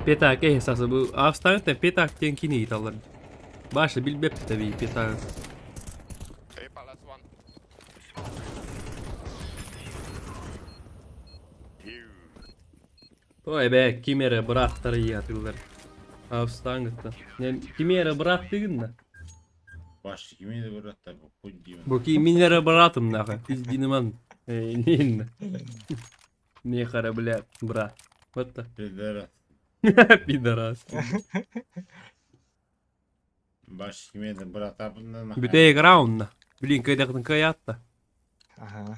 B: Петак э сасы бу Австанта петак тен кини италар. Башы билбеп таби петак. Ой бе, кимере браттары ятылар. Австангытта. Не кимере брат дигин да.
N: Башчы кимне де браттар бу хуй дейм.
B: Бу ки минере братым нахуй. Пиздиныман. Эй, нин. Не хара, бля, брат. Вот так.
N: Пидорас.
B: Пидорас.
N: Башчы кимне де брат апындан.
B: Бүтей граунна. Блин, кайдактын каятта.
Q: Ага.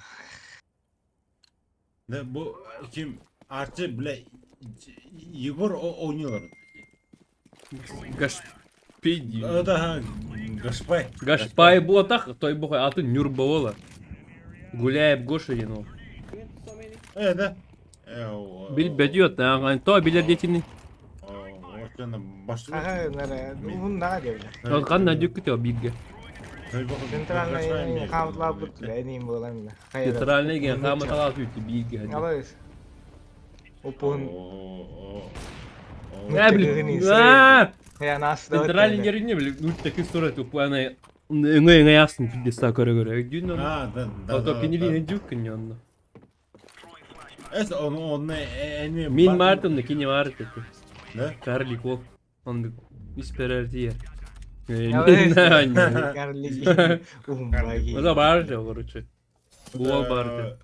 N: Да бу ким Арчы бля Егор ойнолор.
B: Гашпиди.
N: Да, Гашпай.
B: Гашпай ботах, той бухай аты Нюрбовола. Гуляев Гоша ден ол.
N: Э, да.
B: Бил бәдиот, аңан то билер детини.
N: Ортаны башчы.
Q: Ага, наре, ун нага дебиле.
B: Ол канна дүкүтө бирге.
Q: Центральный хамытлап бут, эним болам.
B: Центральный ген хамытлап үтү бирге.
Q: Алайыз. Опун.
B: Э, блин. А!
Q: Я нас да.
B: Центральный жерине били үтө кыз турат упана. Ыңы ыңы ясын пиздеца көрө көрө. Дүйн оны.
N: А, да, да.
B: Ото кинили дүкүн онно.
N: Эс оны оны эни
B: Мин мартымды кини март этти.
N: Да?
B: Карлик ол. Онды исперер тиер.
Q: Карлик. Умбаги.
B: Оза бар же, короче. Буол бар же.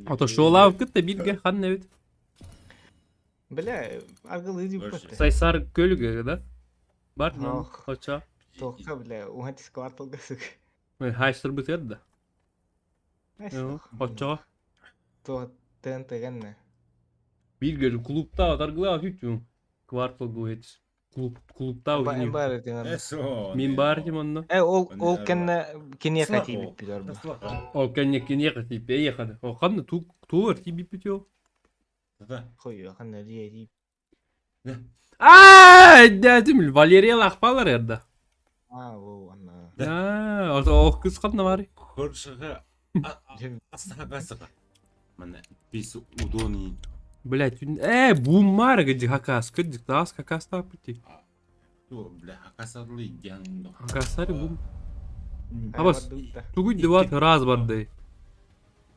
B: Ото шолав кытта бирге хан небит.
Q: Бля, аргылы дип кетти.
B: Сайсар көлүгө да? Бар
Q: Ох.
B: Оча.
Q: Тоққа, бля, уантис кварталга сук.
B: Хайстыр бытыр да. Оча.
Q: То ТНТ генне.
B: Бирге клубта таргыла күтү. Квартал гует. Клуб клубта
Q: Ба- бар этин.
B: Мин бар тим онно.
Q: Э, ол ол кенне кине кати бит бидор бу.
B: Ол кенне кине кати пее хады. О канны ту тур ти бипитё.
Q: Хуй, ханна диэри.
B: Аа, өйдөөтүм, Валерия лахпалар эрда.
Q: Аа, бу анна.
B: Аа, ох кыс ханна бары.
N: Көршіға астаға Мана бис удони.
B: Блять, э, бумар где хакас, где тас хакас тапти.
N: Ту, бля, хакасарлы идян.
B: Хакасари бум. Абас, тугуй дебат раз барды.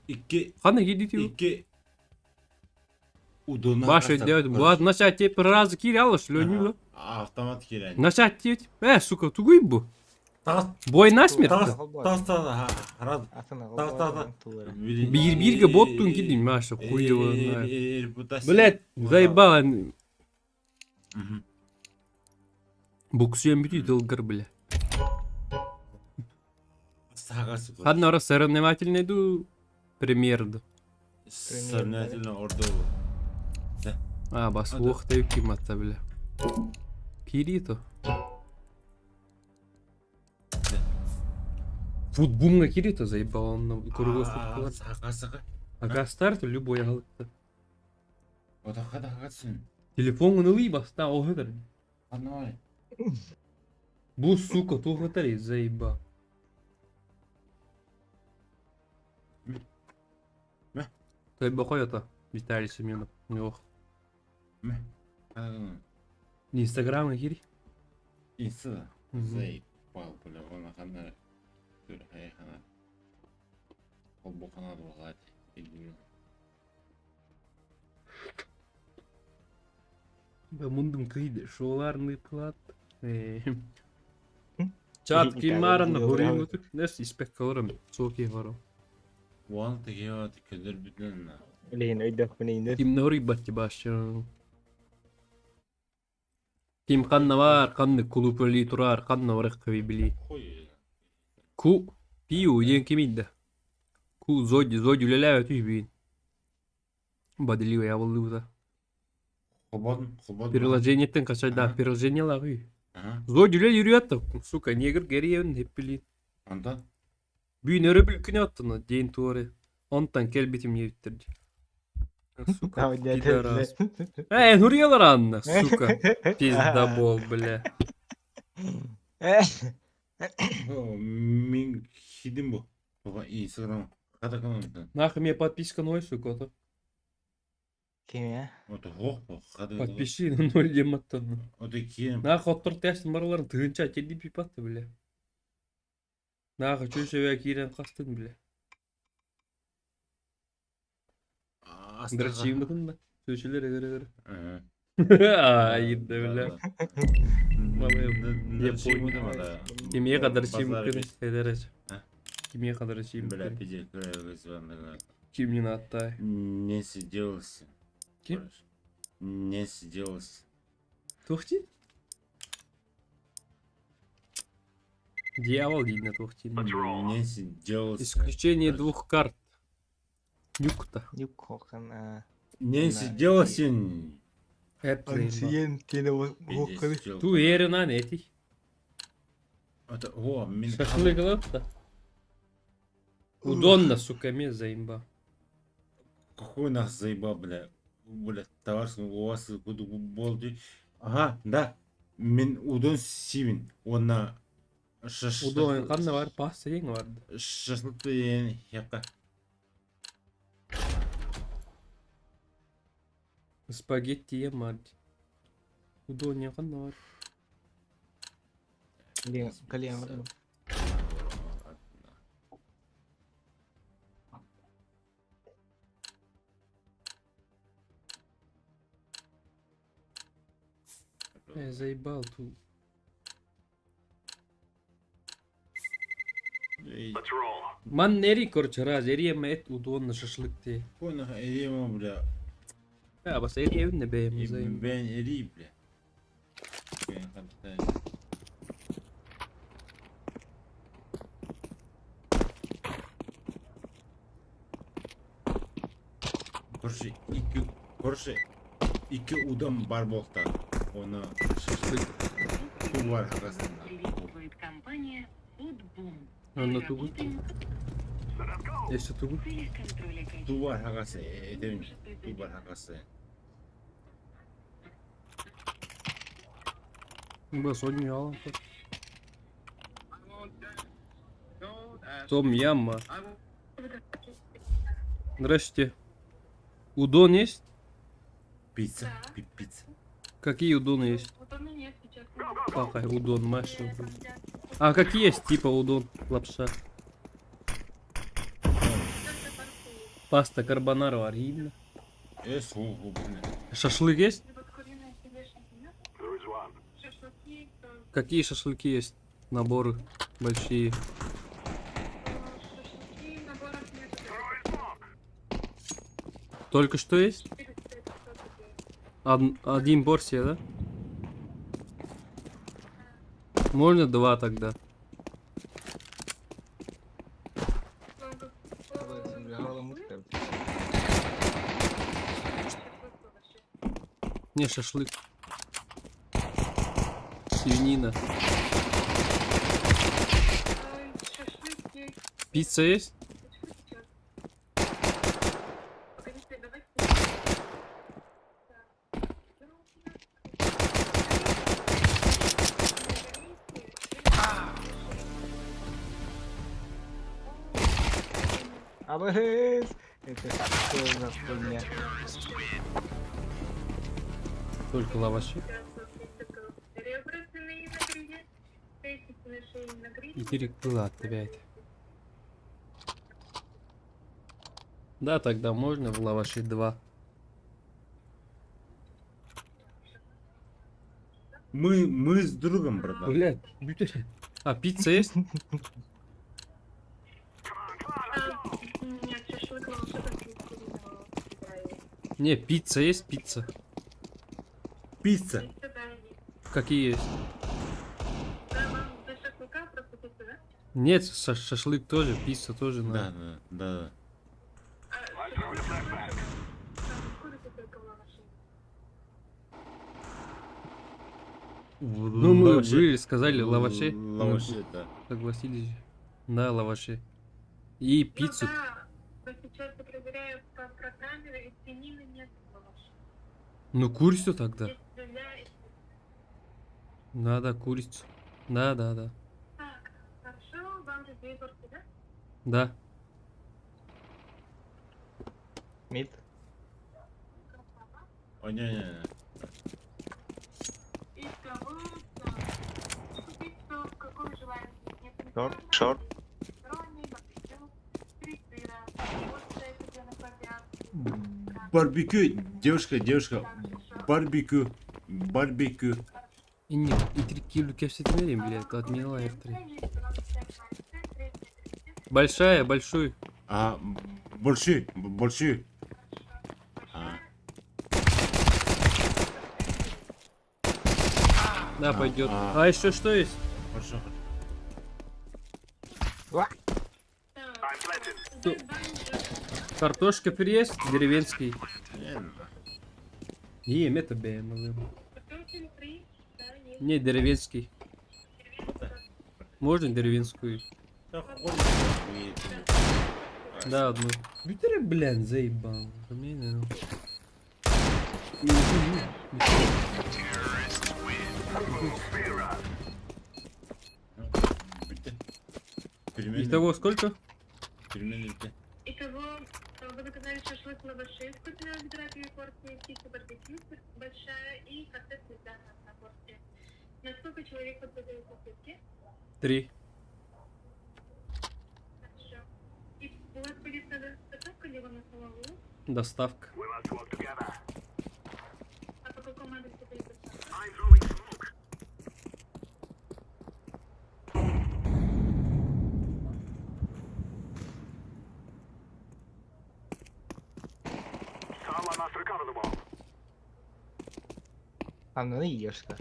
N: Икки.
B: Ханна гидити.
N: Икки. Удона.
B: Баш өйдөөтүм. Буат начать теп раз кире алыш, лөнү.
N: Автомат кирен.
B: Начать теп. Э, сука, тугуй бу. Бой насмерть.
N: Тас тас раз. Тас тас.
B: Бир бирге боттун кидим, Маша, хуево. Блять, заебало. Буксуем бүтүй дылгыр, бля. Ханна ора соревновательный ду премьерду.
N: Соревновательный орду.
B: А, бас лох та матта, бля. Кирито. Футбумга кирито заебал он на круглый футбол. Ага, старт любой алыкта. Телефон ылый баста оһытар. Бу сука туһытар заеба. Той бохой Виталий Семенов. Ох. Инстаграм кири.
N: Инста. Заебал, бля, вон хана. Хана. Холбохана дугат.
B: Мундум кыйды, шоларны плат. Чат кимаран хурин нес испек калырым, соки хоро.
N: Вон тегева көдөр бүтүн.
Q: Лейн өйдөх менейнер.
B: Ким нори батти баш. Ким канна бар, канны кулупали турар, канна барак кыби били. Ку пиу диэн кимидде. Ку зоди зоди үлелээбэ түһбүүн. Бадилига ябылдыбыта.
N: Хобон, хобон.
B: Приложениеттен качай да, приложение лагы. Зоди үле жүрүөт, сука, негр гериен хеппили.
N: Анда?
B: Бүүн өрө бүлкүнө аттына, дейин туары. Онтан келбитим ебиттерди. Сука, пидорас. Эй, нурьялар анна, сука. Пиздабол, бля.
N: Мин хидим бу. Инстаграм. Хата
B: Нахуй мне подписка ноль, сука, то.
Q: Ким
N: Ото хох бу.
B: Подпиши, ноль дематтан.
N: Ото ким.
B: Нахуй оттор тястын бараларын тыгынча келди пипатты, бля. Нахуй чөйсөбө кирен кастын, бля. Драчимдыкын да. Сөйшүлөр эгер эгер. Айда, бля. Я понял. Кимге кадар чимдыкын эдереш. Кимге кадар чимдыкын.
N: Бля, пиздец,
B: Кимнин аттай.
N: Не сиделся.
B: Ким?
N: Не сиделся.
B: Тухти? Дьявол видно тухти.
N: Не сиделся.
B: Исключение двух карт. Нюкта.
Q: Нюк хокан.
N: Не сиделся.
Q: Ансиен тene хокан.
B: Ту эринан эти.
N: Это, о, мин...
B: Шашлык лапта. Удонно, сука, ме заимба.
N: Какой нас заеба, бля. Бля, товарищ, у вас болды. Ага, да. Мен удон сибин. Она
B: Удон канна бар, паста ең бар.
N: Шашлыкты ең яққа.
B: Спагетти ем бар. Удон ең канна бар.
Q: Калиан.
B: Я заебал тут. Ман нери, короче, раз, эрием эт удон на шашлык те.
N: Кой эрием, бля.
B: Я бас эрием не бэм заим.
N: Бен эри, бля. Короче, iki, короче, iki удам бар болта. Оны шашлык ту бар арасында.
B: Онна тугу. Эссе тугу.
N: Ту бар хагасы, эдем. Ту бар хагасы.
B: Бу сонньуйаҕын. Том Ямма. Здрасте. Удон есть?
N: Пицца, пицца.
B: Какие удоны есть? Пахай, удон, маша. А какие есть типа удон, лапша? Паста карбонара арина. Шашлык есть? Какие шашлыки есть? Наборы большие. Только что есть? Один порция, да? Можно два тогда. Не, шашлык. Свинина. Пицца есть?
Q: Абыс! Это что за хуйня?
B: Только лаваши. Итирик было опять. Да, тогда можно в лаваши два.
N: Мы с другом, братан.
B: Блядь, А пицца есть? Не, пицца есть, пицца.
N: Пицца.
B: Какие есть? Нет, шашлык тоже, пицца тоже
N: Да,
B: надо.
N: да, да.
B: Ну, мы
N: Лаваши.
B: были, сказали лаваши. Мы
N: Лаваши, да.
B: Согласились. Да, лаваши. И пиццу. Ну, курицу тогда. Надо курицу. Да, да, да. Да.
Q: Мид.
N: О, не, не, не.
R: Short. Short.
N: Барбекю, девушка, девушка, барбекю, барбекю.
B: И не, и три кило кепсетмерим, блядь, отменила R3. Большая, большой.
N: А, большой, большой. А.
B: Да,
N: А,
B: пойдет.
N: а.
B: А еще что есть?
N: Хорошо, хорошо.
B: Картошка фри есть? Деревенский. Не, это б, Не, деревенский. Можно деревенскую? Да, одну. Битер, блин, заебал. Ну. Итого сколько?
N: Пельмени
U: Итого, вы заказали шашлык лаваши с куриной две порции, птица барбекю большая и коктейль сметана одна порция. На сколько человек вы заказали салфетки?
B: Три.
U: Хорошо. И у вас будет доставка либо на самого?
B: Доставка.
U: А по какому адресу будет доставка?
Q: А ну и ешка.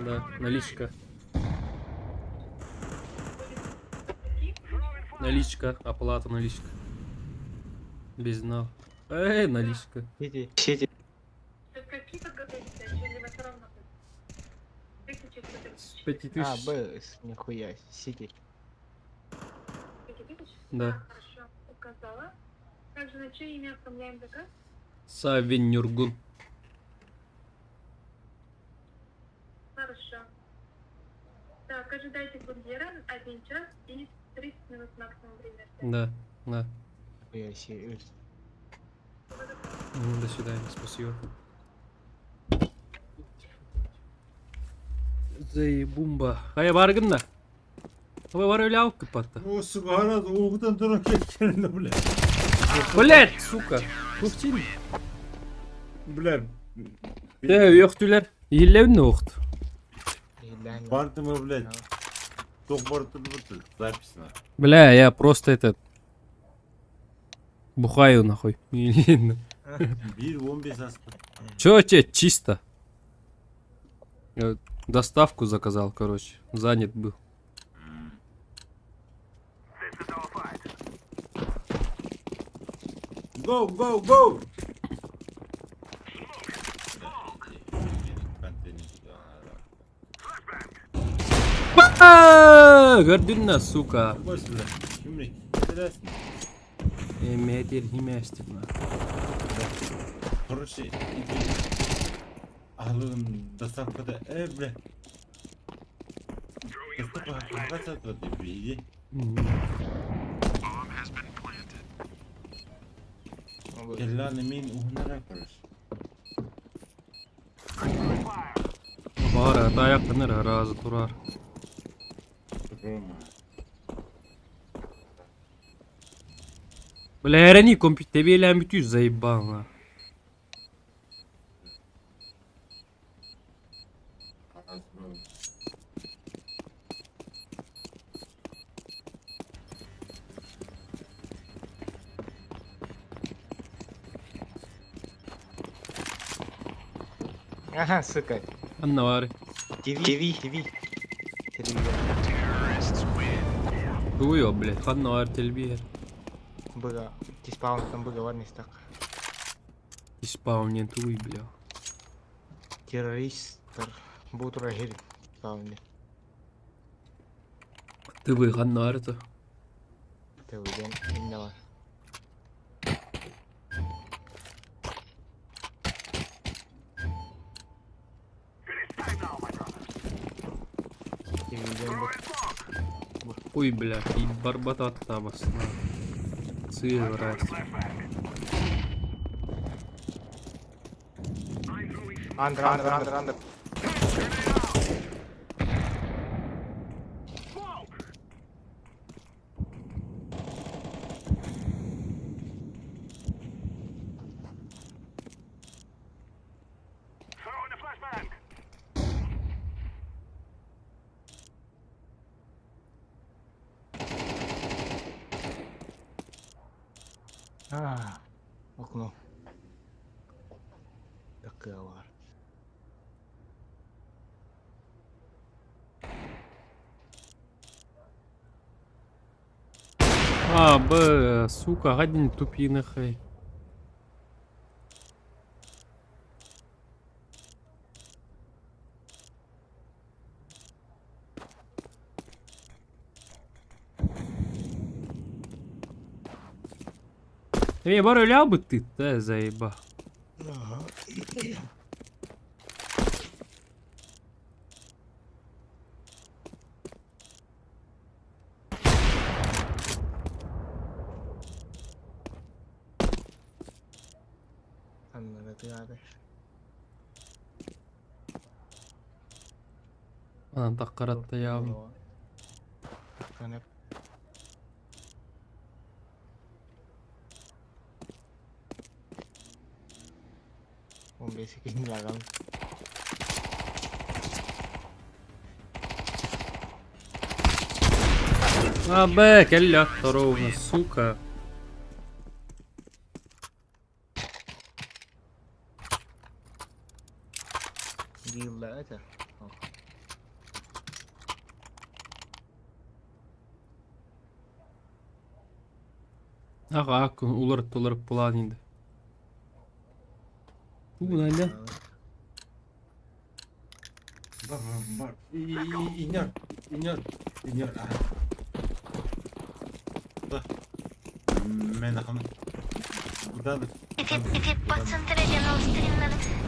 B: Да, наличка. Наличка, оплата наличка. Безнал. Эй, наличка.
Q: Сити. Сити.
U: Со скольки подготовить сдачу, либо все равно? 1134
B: 5000.
Q: А, Б, нихуя, Сити.
U: тысяч?
B: Да.
U: Хорошо, указала. Также на чье имя оформляем заказ?
B: Савин Нюргун.
U: Хорошо. Так, ожидайте курьера 1 час и 30 минут максимум время.
B: Да, да.
Q: Нихуя себе.
B: Ну, до свидания, спасибо. Заебумба. Хайа баргын да. Ой, бар өлі алып кіпатты.
A: О, сука, угутан туран кеткенин бля.
B: Блять, сука. Көктен.
A: Бля.
B: Э, өктүлер. Еллеуін оқты.
A: Бардымы, блядь. Тох барды бутыл. Запись на.
B: Бля, я просто этот... Бухаю нахуй.
A: 1.15 аспы.
B: Чё тебе чисто? Я доставку заказал, короче. Занят был.
A: Go, go, go!
B: Көрдүн сука.
A: Кимри? Интересно.
B: Эметер химястим.
A: Короче, иди. Алын доставкада, э, бля. Доставка хаката деп иди. Келланы мен уһунара короче.
B: Бара, таяқ тыныр, разы турар.
A: Рома.
B: Бля, эрени компьютер белән бүтүз заебал на.
Q: Ага, сука.
B: Анна бар.
Q: ТВ. ТВ. ТВ. Телевизор.
B: Дуйо, блядь, ханна бар телбиер.
Q: Быга. Тиспаун там быга бар местак.
B: Испаунен туй, бля.
Q: Террористтар. Бутура хер. Тиспаунде.
B: ТВ ханна бар это.
Q: ТВден инне бар. ТВден бу.
B: Ой, бля, и барбата табасна. Сыр расть.
Q: Андер, андер, андер, андер. А, окно. Такая var.
B: А, Б, сука, гадин тупи нахай. Эй, бар өлі бы ты, да, заеба.
Q: Ага. Аннары тыгады.
B: Анан таккаратта ябым.
Q: Канап. Он бес лаган.
B: А, Б, келля ровно, сука.
Q: Дилла это.
B: Ага, улар тулар план инде. Тугунайда?
A: Бар, бар. Инер, инер, инер. Да. Мен ахын. Будан.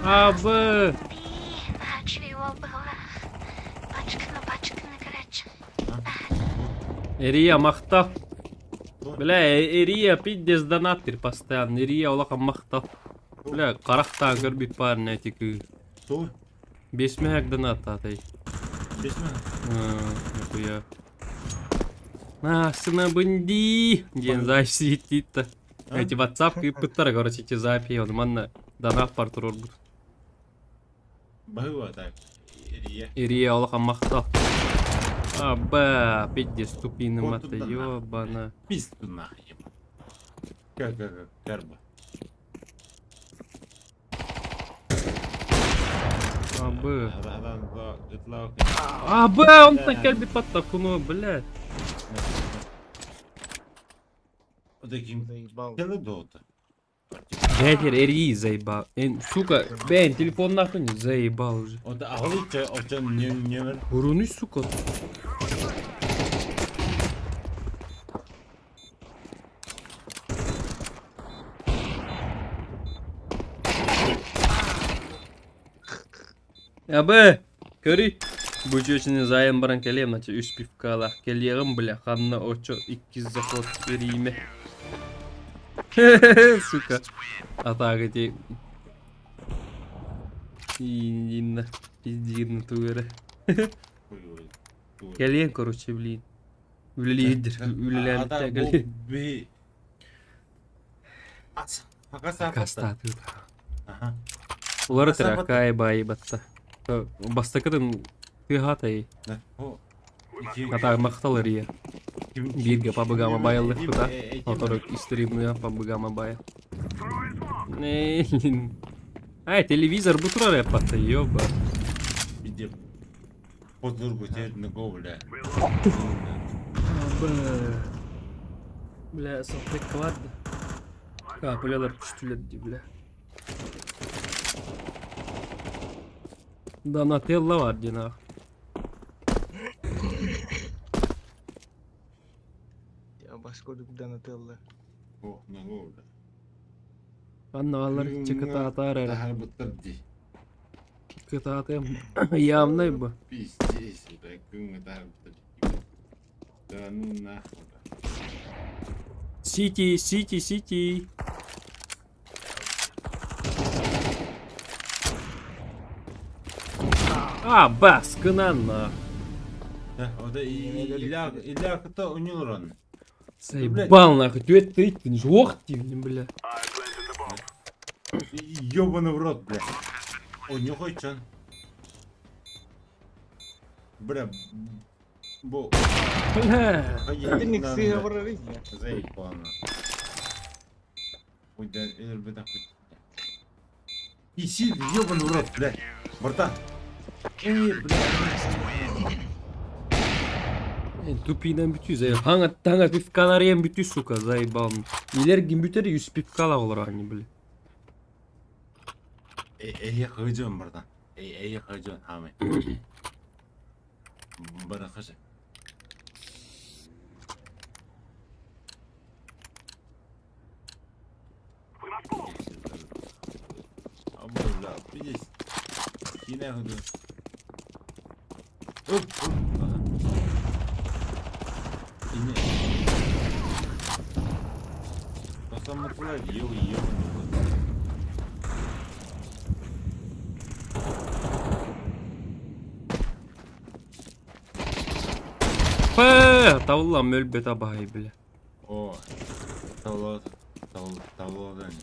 B: А, Б. Эрия махтал. Бля, Эрия пиздец донатыр постоянно. Эрия улахан махтал. Бля, харахтаан көрбүт парня эти кыы.
A: Туй?
B: Бесмэһэк донаттаатай.
A: Бесмэһэк?
B: Нахуя. Наасына дии диэн запись ииттиитта. Эти WhatsApp ыыппыттара, короче, эти записи, он манна донат бар турорбут.
A: Баһыыба так. Ирия.
B: Ирия улахан махтал. Аба, пиздец, тупины мата, ёбана.
A: Пизду нахуй. Как, как, как, карба.
B: Абы. Абы, он так кэлбит паттакуну, блядь. Бэтер эрии заебал. Сука, бэн, телефон нахуй не заебал уже. Уруну, сука. Абы, көрүй. Бу чүөчүнү зайым баран кэлиэм, нача үс пивкалаах кэлиэҕим, бля, ханна очо иккис заход бериимэ. Сука. А так эти... Инна, пиздин тугары. Кэлиэн, короче, блин. Үлэлиирдир, үлэлээбиттэ кэлиэн. Акастаатыыта. Улары тыракаай баайы батта. Бастакытын тыаһаатай. Ата махтал эрийэ. Бииргэ пабыгама байыллыхпыта. Оторук стримныа пабыгама бая. Ай, телевизор бу турар эппатта, ёба. Бля, салфетка бар да. Капелялар түстүлэр дии, бля. Донателло бар диэн аах.
Q: Бас курдук Донателло.
B: Анна алар чыкытаатаар эрэ. Кытаатыам явнай бу.
A: Пиздец, это күн Да ну нахуй.
B: Сити, сити, сити. А, бас, гынан
A: Илья кто у него ран?
B: Заебал нахуй, түөт тыйттын, жуох диибин, бля.
A: Ёбаный в рот, бля. О, не хочет он. Бля, бо.
B: Бля.
A: Заебал Ой, да, бля, Иси, ёбаный в рот, бля. Братан. Эй, бля.
B: Тупиынан бүтүү заебал. Хаҥа таҥа пивкаларыйан бүтүү, сука, заебал. Илэргин бүтэр үс пивкала олор они, бля.
A: Эй, хыжын, братан. Эй, эй, хыжын, хамы. Бара хыжы. Бля, пиздец. Кине хыжын. Оп, оп. Ине. Тосаммытылар ел ебаный.
B: Пэ, табыллан өлбөт абаһай, бля.
A: О, тавло, тавло, тавлодан.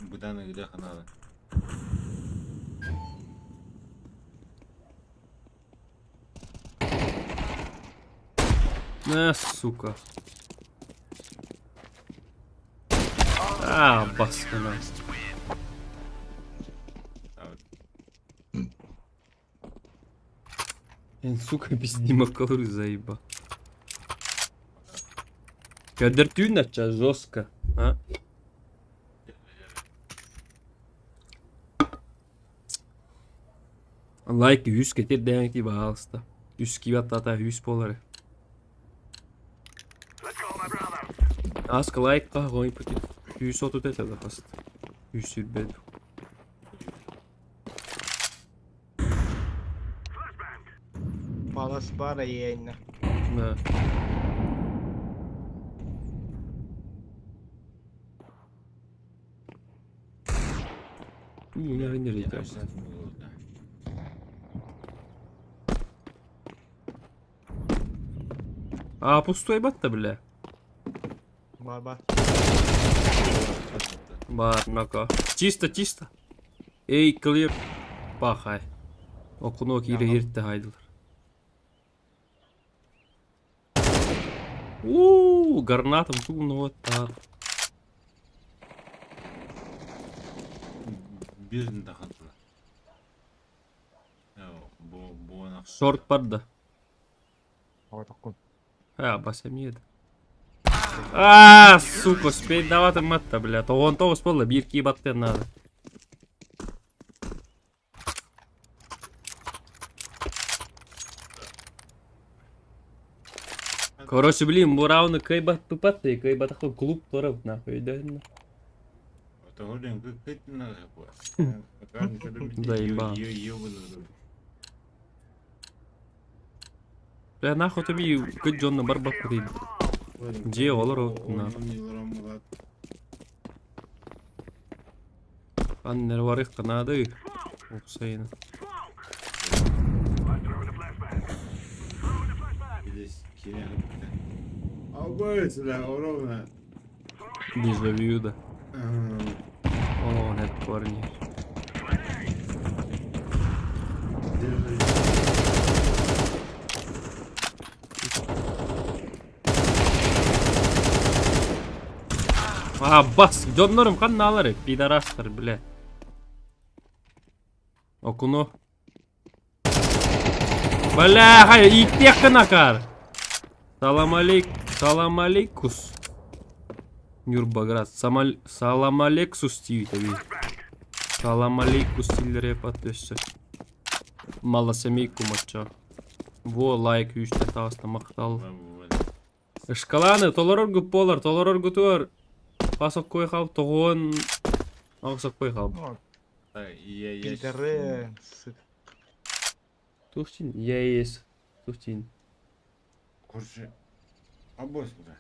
A: Быдан где ханада.
B: На, сука. А, баскана. Сука, пиздима колоры заеба. Кадыртүүн ача жестко, а? Лайк үс кетер дэҥти баалыста. Үс киби аттата үс болары. Аска лайк каһ пути. Үс отут это да хаст. Үс сүрбэд.
Q: Палас баар айыайна.
B: Да. А пустой батта, бля.
Q: Баба.
B: Бар, нака. Чисто, чисто. Эй, clear. Пахай. Окуно кире иртте хайдылар. У, гранатом тумно вот так.
N: Бирин тахатла. Бу бу
B: Шорт барда.
Q: Отоккун.
B: А, бас эмиэд. А, сука, спей даваты матта, бля. Тоғон тоғыз болды, бір кей баттен надо. Короче, блин, бу рауны кый бат тупатты, кый батақы клуб торып, нахуй, да? Заебал. Бля, нахуй тебе кыт жонны бар бак дейм. Же олар на. Аннер варых канады. Уксайны. Дежавю да. О, нет, парни. А, бас, дьоннорум ханнаалары, пидорастар, бля. Окуно. Бля, хай, иттех накар. Салам алейк, салам алейкус. Нюрбаград. Самал, салам алейксус тиви таби. Салам алейкус тиллере паттөссө. Мала семейку мача. Во лайк үстә тааста мактал. Шкаланы толорор гуполар, толорор гутуар. Пасок кой хал тогон Ағсақ кой хал.
Q: Пидоры, сука.
B: Тухтин, я есть. Тухтин.
N: Короче, абос бля.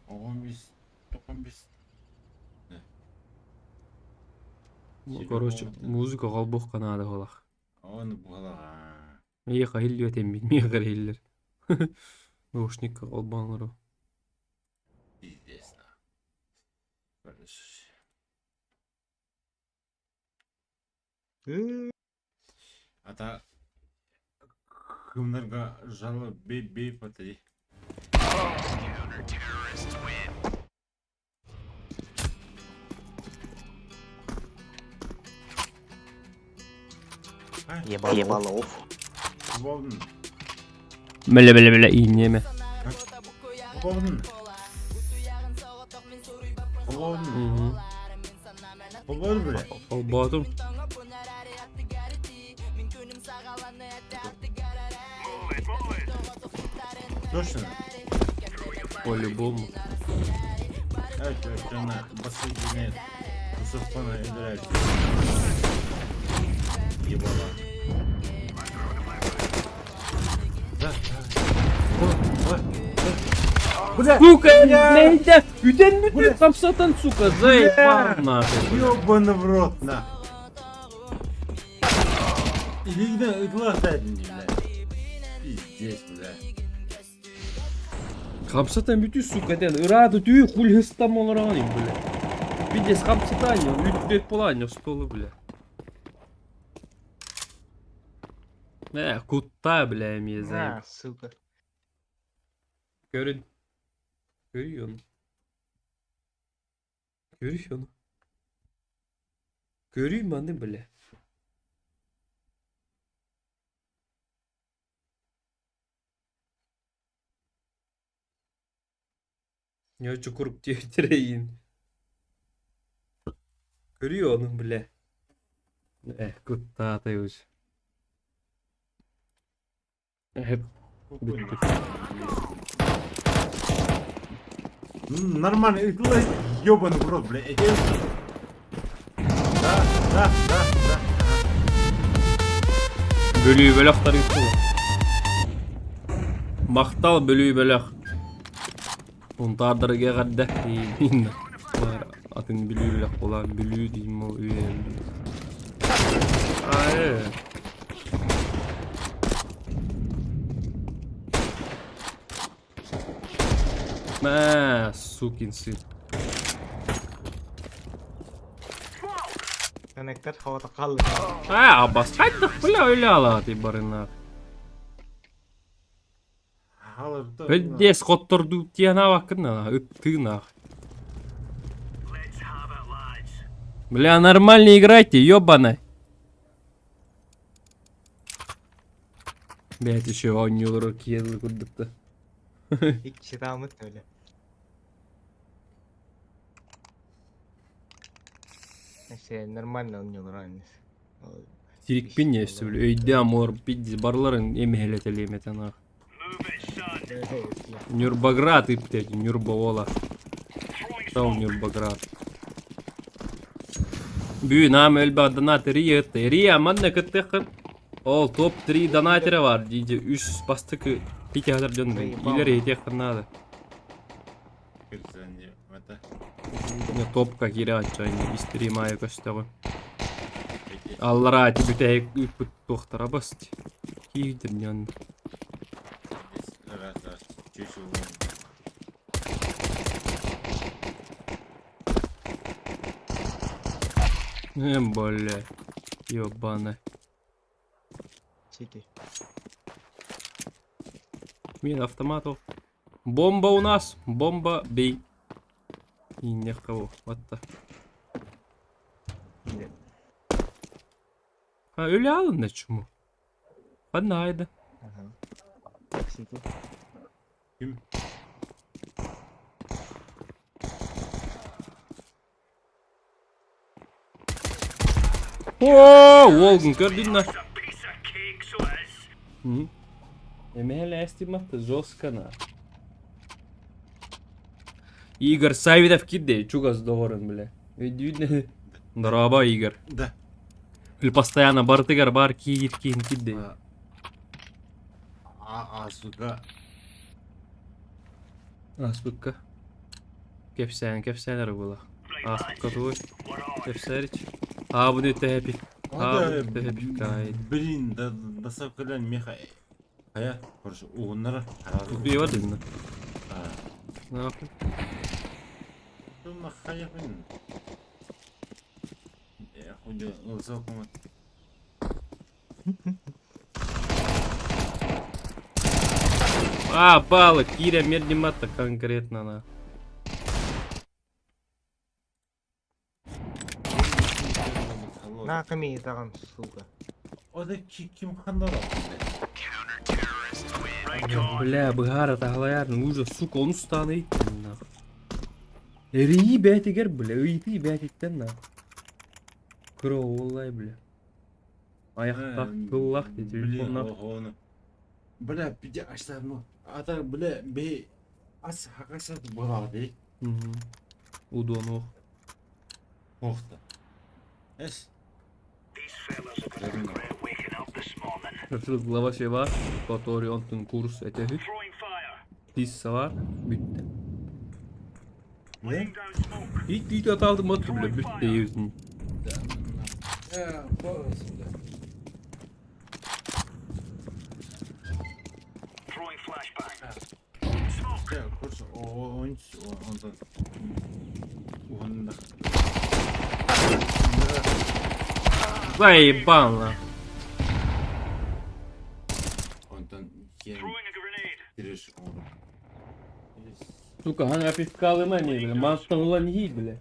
N: Оғон бис, тоқон бис.
B: Короче, музыка қалбоқ канады холах.
N: Оны бұғалаға.
B: Еха хиллю этем мегар хиллер. Наушник қалбаңыру.
N: Пиздец. Короче. Ата кымнарга жалы бей бей патри.
R: Ебалов.
N: Болдun.
B: Міле міле міле инеме.
N: Болдun. Болдun. Болдun бля.
B: Албатым.
N: Точно?
B: По-любому.
N: Это жана басылгене Усухпана играет. Ебала. Да, да. Бля!
B: Сука, блядь, үтен бүтін қамсатан, сука, заебал нахуй.
N: Ёбаный в рот, на. Илигден ытлах дадин, блядь. Пиздец, бля.
B: Қамсатан бүтін, сука, ден, ырады түй, хуль хыстам олараған, бля. Пиздец, қамсатан, үтбет болан, столы, бля. Э, кутта, бля, ме
Q: На,
B: заебал.
Q: сука.
B: Көрін. Көрүй оны. Көрүй оны. Көрүй маны, бля. Я чукурук тиэтерейин. Көрүй оны, бля. Э, куттатай уж. Hep бүттүк.
A: Нормально, ебаный в рот, бля, эти... Да, да, да, да.
B: Бүлүү бөлөх тарыйттылар. Махтал Бүлүү бөлөх. Унтаардарга эҕэрдэ Баар атын Бүлүү бөлөх буолан Бүлүү диим ол үйэ Ай. Мә, сукин сын.
Q: Коннектор хавата қалды.
B: А, абас хайдах бля өлө алааты барына. Пиздец хоттордуу тианаабаккын ыттыынаах. Бля, нормально играйте, ёбаный. Блять, еще оонньуулар киэлли курдук да.
Q: Икки таамыт өлө. Neyse нормально оонньуулар оонньуур.
B: Тирикпин өссө били өйдөөн муор пиздец барыларын эмиһэлэтэлиэм этэ наах. Нюрбаград ыппыт Нюрба уола. Тау Нюрбаград. Бүгүн аам өлбөх донат Рия ытта. Рия манна кыттыаххын. Ол топ-3 донатера бар диде үс бастакы пикаһатар дьон илэр иһитиэххин наада. Топка киирэ ачча истрим аайы көстөҕүн. Аллараа ити бүтэһик ыыппыт туохтара бас киирдим дьон. Бля, ёбаный.
Q: Чики.
B: Мин автоматов. Бомба у нас, бомба бей. И не в кого, вот так. А өлө алынна чуму. Ханна
Q: Ага. Сити.
A: Ким?
B: О, уолгун көрдүн на. Эмэһэлэ эстиматта жестко на. Игорь Савидов кирде, чугас доҕорун бля. Өйдүүн. Дорообо, Игорь.
A: Да.
B: Или постоянно бартыгар бар киир киин кирде.
A: А, а, сука.
B: Ааспыкка. Кэпсээн, кэпсээн эрэ буолар. Ааспыкка тугуй? Кэпсээрич. Аабын өтөһөпи. Аабын өтөһөпи каайд.
A: Блин, да, доставкадан меха. Хая, короче, угуннара.
B: Убивать дедин. Нахуй.
A: Ну, хая, блин. Я хуй, ылсал
B: А, балык, Киря Мердимата конкретно на.
Q: На ками таган, сука.
A: Ода ким ханнара.
B: Бля, быһаара таһалайаар, ужас, сука, ону станы ыйттым нахуй. Эрийии бээтигэр, бля, ыйытыы бээтиттэн нахуй. Кыра уоллай, бля. Аяқтақ, тыллах, телефоннах.
A: Блин, Бля, пиде ашта, ну, ата, бля, бе, ас хакаса была, де.
B: Удон ох.
A: Охта. Эс.
B: Шашлык лаваше бар, который онтун курс этехит. Пицца бар, бүттэ.
A: Не?
B: Ит ит аталдым отты, бля, бүттэ өзүн.
A: Короче, ойыншы, онда. Онда.
B: Заебал, на.
A: Онтон киэн киреш оҥорор.
B: Сука, хана пивкалы мани, бля, мантан улан хи, бля.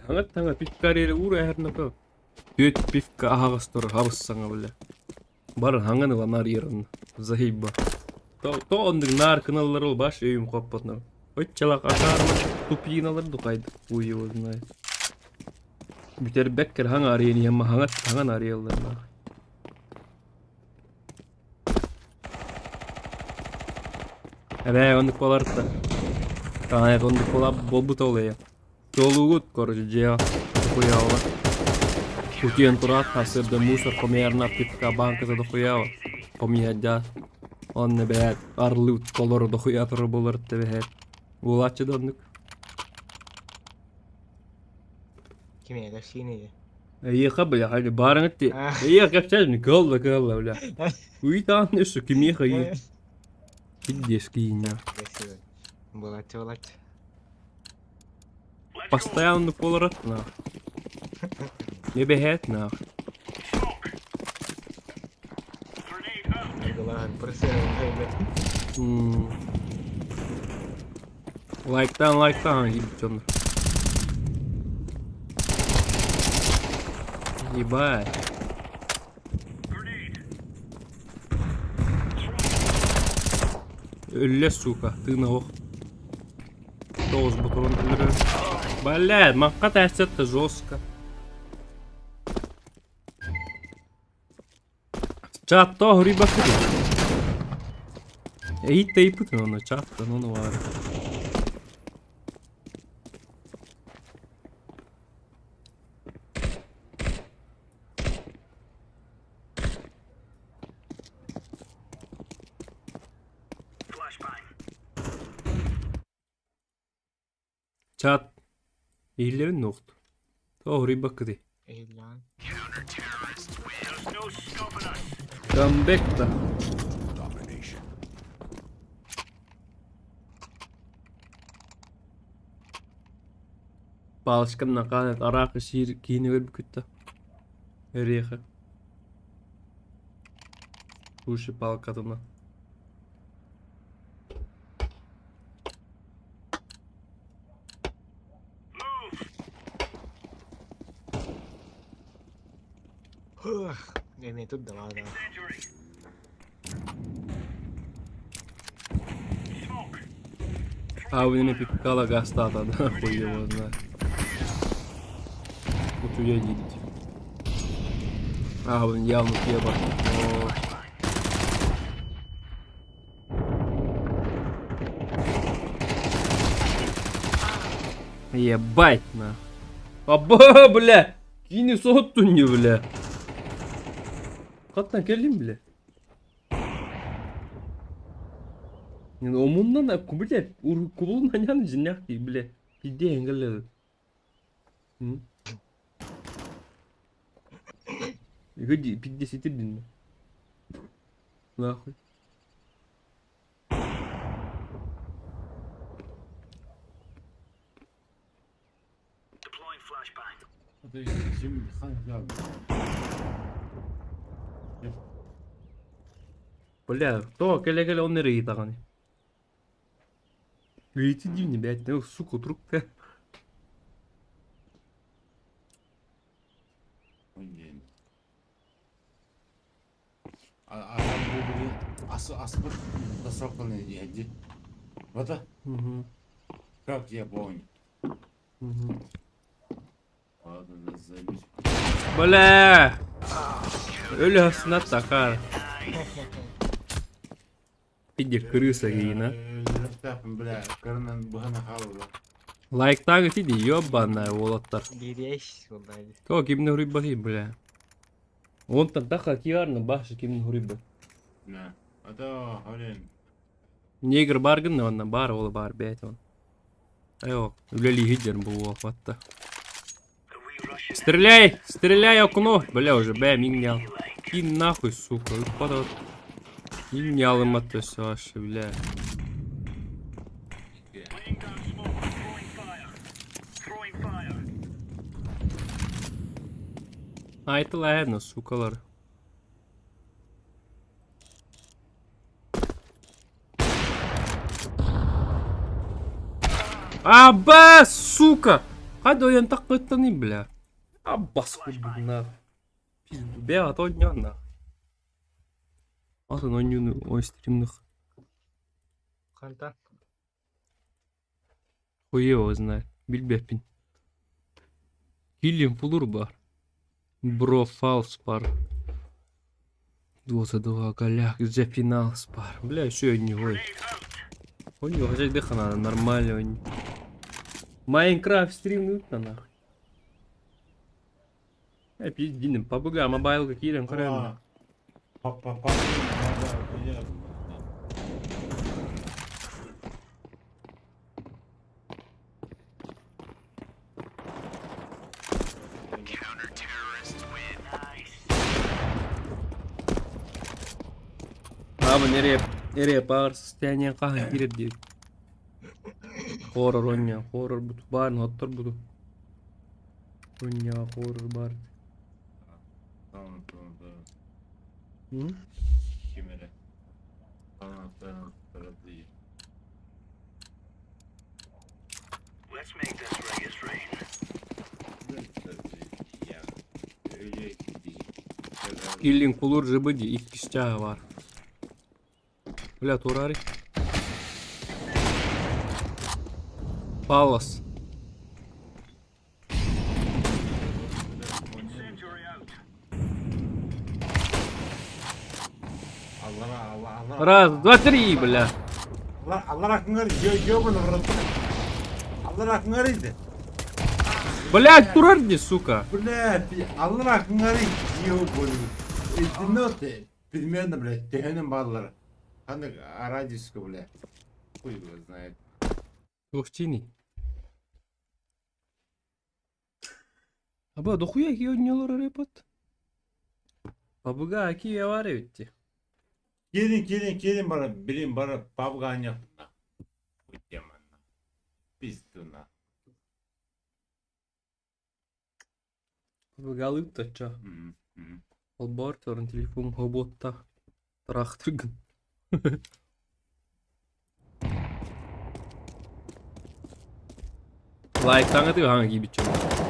B: Хаңат таңа пивкарери ура эрнака. Түөт пивка аһаҕастар хабыссаҥа, бля. Бар хаҥан ыла нар ерын. Заебба. То то ондук нар кыналлар ол баш өйүм хоппотно. Оччалак ашаарма тупииналар дукайды. Хуй его знает. Бүтэрбэккэр хаҥа арыйан иһэммэ хаҥат хаҥан арыйаллар нахуй. Эбээ оннук буоларта. Таҥай оннук буола буолбута ол эйэ. Туолуугут, короче, дьиэҕэ дохуйаала. Утуйан тураат сарсыарда мусор хомуйарына пивка банката дохуйаала. Хомуйарда. Онно бэйэт арлыут толору дохуйа турар буолар тэбэһээт. Буолааччы да оннук.
Q: Ким кэпсиин
B: Эйиэхэ бля, хайда баарыҥыт ти. Эйиэхэ кэпсээн кыалла кыалла бля. Уйтаан өссө кимиэхэ и. Пиздец кииннэ.
Q: Буолааччы буолааччы.
B: Постоянно буоларат нах. Эбэһээт нах. Лайктаан лайктаан дьоннор. Ебать. Өллө, сука, тыына ох. Тоҕус ботурун өлөрөр. Бля, махха тээсчэт жестко. Чатта хоруйбаккыт. Эйит тейпытын оны чаттан оны бар. Чат иһиллэбин нуохт. Тоҕо хоруйбаккытый?
Q: Иһиллэҕин.
B: Камбэк да. Палочкам накаанат араак сиир киһини көрбүкүт да. Эриэхэ. Уши палкатына.
Q: Эмиэ тут да да.
B: А у меня пикала гастата, да, хуй его знает. Вот у едете. А, он явно пеба. Ебать на. Аба, бля! Кини соттун не, бля. Хаттан кэллим, бля. Омуннан, бля, кубулун ханян жиннях бля. Пизде эңгеллер. Годи, пиздец итирдин. Нахуй. Бля, то кэлэ-кэлэ он эрэ ыйытаҕыный. Ыйыты дии блядь, ну, сука, трубка.
N: Аспыт тасроканы иһэрди. Вот Как я помню. Ладно, заебись.
B: Бля! Өлө снат такар. Пиди крыса гейна.
N: Бля, кырынан быһана хаалла.
B: Лайктаан ити ёбаная уолаттар.
Q: Бириэш буолла дии.
B: То кимне хуруйбатый, бля. Онтон таха киарна башы кимне хуруйбат.
N: Да. А то, блин.
B: Негр бар гынна онна бар ол бар бэт он. Айо, үлэлии сылдьар буолуох Стреляй! Стреляй окно! Бля, уже бля, миннял. И нахуй, сука, выпадал. Миннял им это все вообще, бля. А это ладно, сукалар. Аба, сука! Хадо я так не бля. Абас на. Пизду, бля, а то дня на. Атын ойнюну ой стримных.
Q: Ханта.
B: Хуй его знает. Билбэппин. Киллин фулур бар. Бро фалс бар. Дота 2 голяк, The Finals бар. Бля, еще одни ой. Ой, хачайдыхха надо, нормально. Ой. Майнкрафт стрим на нахуй. Э, пиздиним, PUBG мобайлга киирэн көрөм.
A: Па-па-па.
B: Аабын эрэ паар состояние хаһан киирэр диир. Хоррор оонньоо, хоррор буту баарын оттор буту. Оонньоо хоррор баар.
A: Ким эрэ. Дии.
B: Киллин кулур жыбы дии иккис чааһа баар. Бля, турари. Палас. Раз, два, три, бля.
A: Аллар акыңар ёбаный в рот. Аллар акыңар иди.
B: Блядь, турар дии, сука.
A: Блядь, аллар акыңар ёбаный. Ноты примерно, блядь, төһөнөн бааллар. Ханнык радиуска, блядь. Хуй его знает.
B: Туохчиний? Аба, дохуя киһи оонньуулар ырыппыт. Пабыга киһи баар эбит дии.
A: Киирин, киирин, киирин бары, билин бары пабга анньыахпына. Хуй Пизду на.
B: Пабыгалык тача. Холбоор туран телефон хоботта тыраахтыргын. Лайктаҥытыы хаҥа киирбит дьон.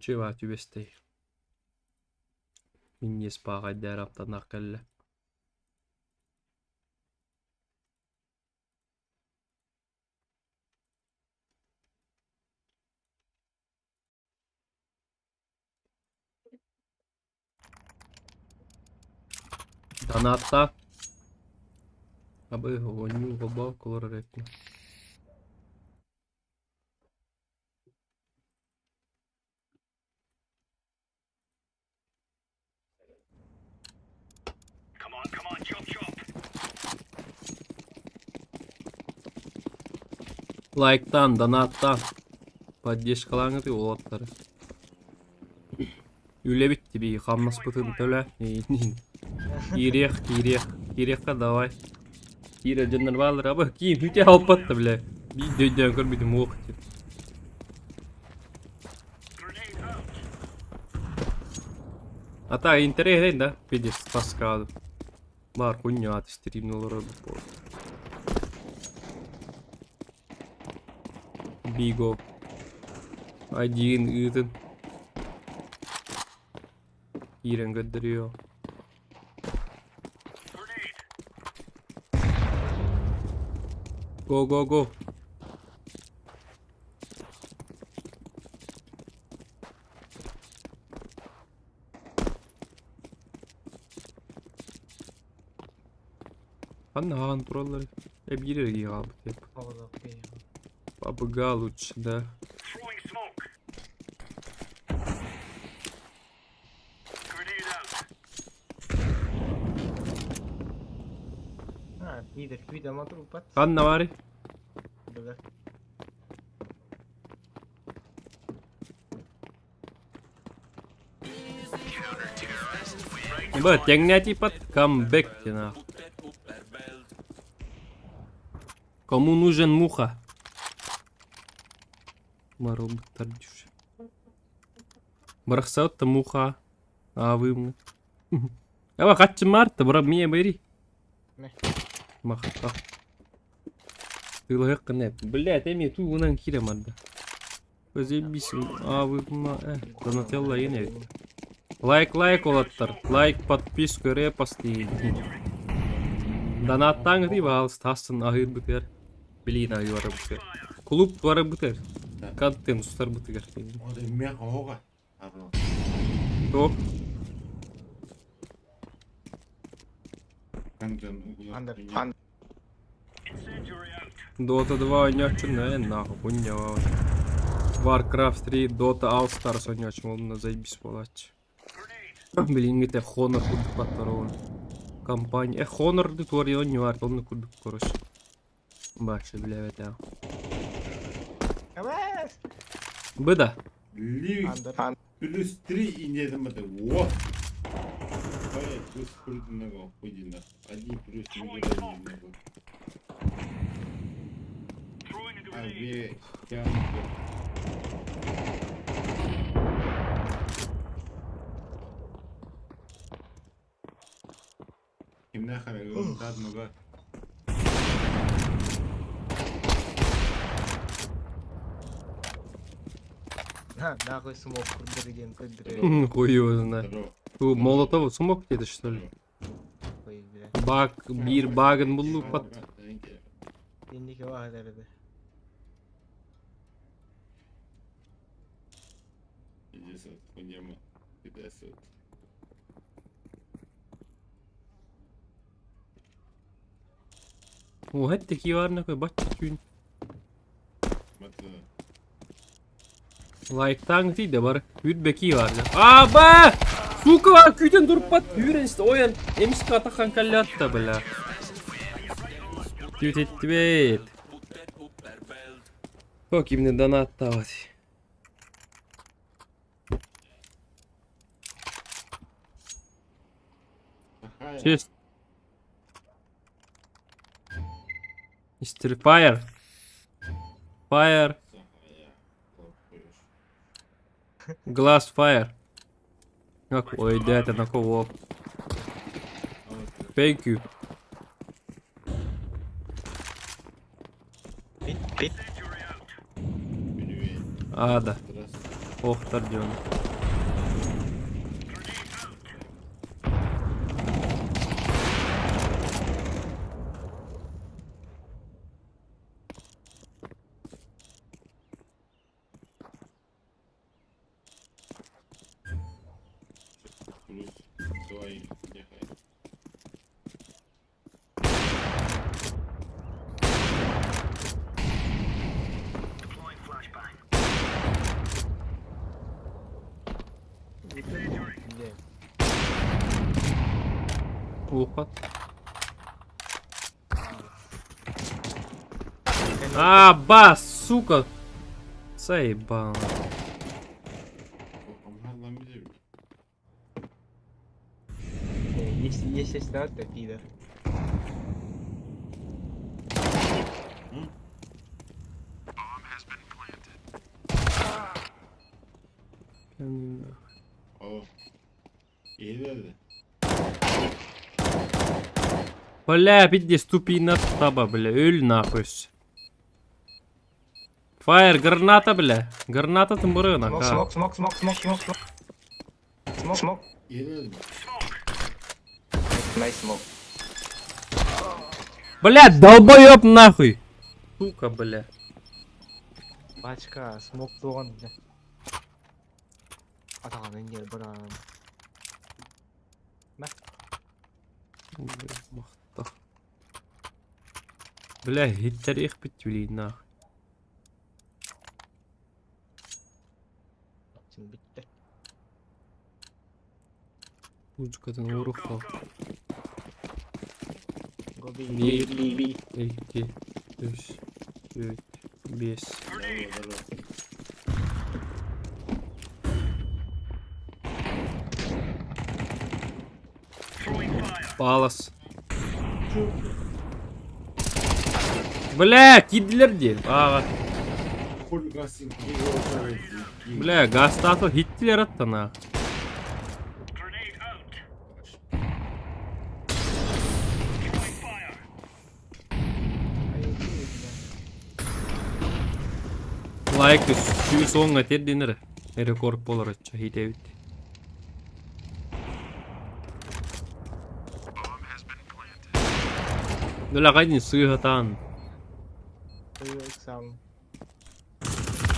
B: Чего түбэстэй. Минньиэс пааҕайдаар аптанах кэллэ. Донатта. Абы оонньуу холбоокко олорор эбиппин. Лайктан, донаттан поддержкалааҥҥытый уолаттары. Үлэбит тибии хамнаспытын төлө. Киириэх, киириэх, киириэххэ давай. Киирэр дьоннор бааллар, аба киин үтэ алпат да бля. Биир өйдөөн көрбүтүм уох диэн. А так интэриэһинэй да, пиздец, таскаадым. Баар кунньаат стримни олорор буолла. Биго. Один ыытын. Киирэн көрдөрүө. Го го го. Ханна хаҕан тураллар эбиир эргийэ хаалбыт деп. Пабыга лучше, да.
Q: А, пидор, пидор, мотор
B: Ханна баарый?
Q: Быга.
B: Б, тэҥнээтии под камбэк диэн Кому нужен муха? Маробыттар дюш. Бырахсаат муха. Аабыымҥа. Аба хаччы марта, бра мие бери. Махта. Тылыһыккын Блядь, эми туугунан киирэ марда. Заебись, аабыыма э, Донателло иэн эбит. Лайк лайк уолаттар, лайк, подписку, репост Донаттааҥ ытыы баҕалыс тахсын аһыырбытыгар, билиин аһыы барарбытыгар. Клуб барарбытыгар. Контент устарбытыгар.
N: Мех оһоҕа.
B: Туох? Dota 2 оонньооччун ээ нахуй хуйня Warcraft 3, Dota All Stars оонньооччум онно заебись буолааччы. Билиҥҥитэ Honor курдук баттар Компания. Э Honor туорье оонньуу онно курдук короче. Бачча билээбэтэ. Быда.
N: Плюс 3 и не там это. Во! Плюс прыгнула, хуйна. Один плюс не А две тянут. Ким нахер много.
Q: На, нахуй смог курдырген курдырген.
B: Хуй его знает. Ту Молотов смог где-то что ли?
Q: Хуй, бля.
B: Баг, бир багын буллук пат.
Q: Инники ваһаларды.
N: Иди хуйня. Иди
B: О, это такой бачча түүн. Лайктаң тиде бар. Үтбеки бар. Аба! Сука, күйден турпат. Хүрен ойын. Эмис катахан каллятта, бля. Түт еттибет. Как именно донат давать? Честь. Мистер Fire. Fire. Glass fire. Ой, да, это на кого? Thank you. А, да. Ох, Тардион.
N: Плюс твои.
B: Уход. А, бас, сука. Заебал.
Q: Если если то пидор.
N: О. Иди.
B: Бля, пиздец, тупина таба, бля, өл нахуй. Фаер, граната, бля. Граната там
Q: Смок, смок, смок, смок, смок, смок, смок. Смок, смок. Nice smoke.
B: Бля, долбоёб нахуй. Сука, бля.
Q: Бачка, смок туган, бля. Атаган инде бер Мә.
B: Махта. Бля, التاريخ بتولي нахуй.
Q: Битте.
B: Музыкадан уруха.
Q: Go B, B, B, B.
B: 2, 3, 4, 5. Палас. Бля, кидлер день. Ага. Бля, гастато Гитлер аттана. Лайк сүүс оҥҥа тиэрдинэр рекорд буолар оччо хитэбит. Бля, қайдын сыһатаан.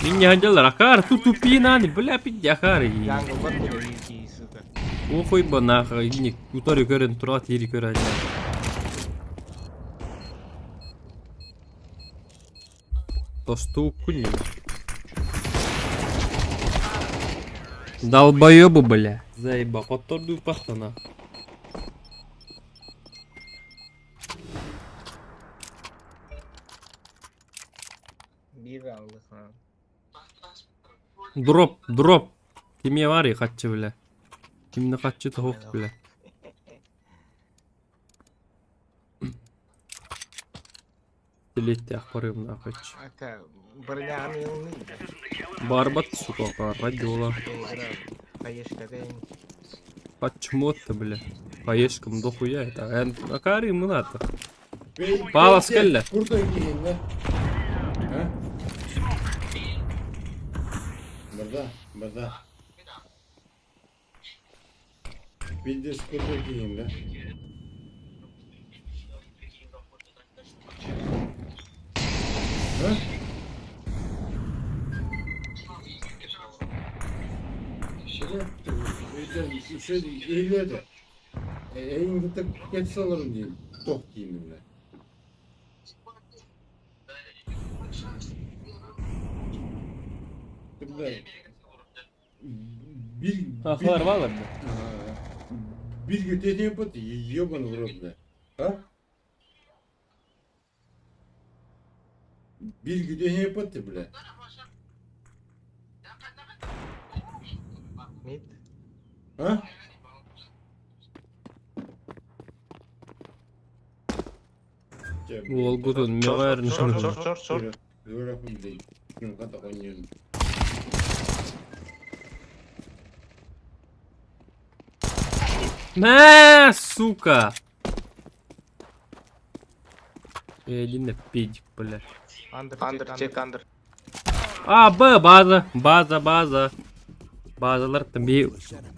B: Миння дьаллар акаар ту тупи нани бля пидде акаар и.
Q: Jungle бар куда идти, сука.
B: Охуй ба нахуй не кутары көрөн тура тири көрөн. Тостууккун Долбоебы, бля. Заеба, хоттордуу пахтана.
Q: Биир аллыха.
B: Дроп, дроп. Кимиэ баарый хаччы бля. Кимне хаччы тоһук бля. Билеттээх барыам хаччы.
Q: Ака броняны ылны.
B: Барбат сука, радиола.
Q: Хаешка день.
B: Почему-то, бля. Хаешкам дохуя это. Акари мыната. Палас кэллэ.
A: Курдук киһиннэ. А? Барда, барда. Пиздец курдук киһиннэ. А? Өйлөдө. Эйин кытта кэпсэ олорун диин. Тох диин бля.
B: Ахлар балар да.
A: Бир күтетин ебаный в рот, бля. А? Бир күтетин ты, бля.
Q: Мид.
A: А?
B: Уолгутун мөҕөр
R: Short, short, short, short.
B: Мэ, сука! Элина педик, бля.
Q: Under,
R: Under, check under.
B: А, Б, база, база, база. Базалар там би...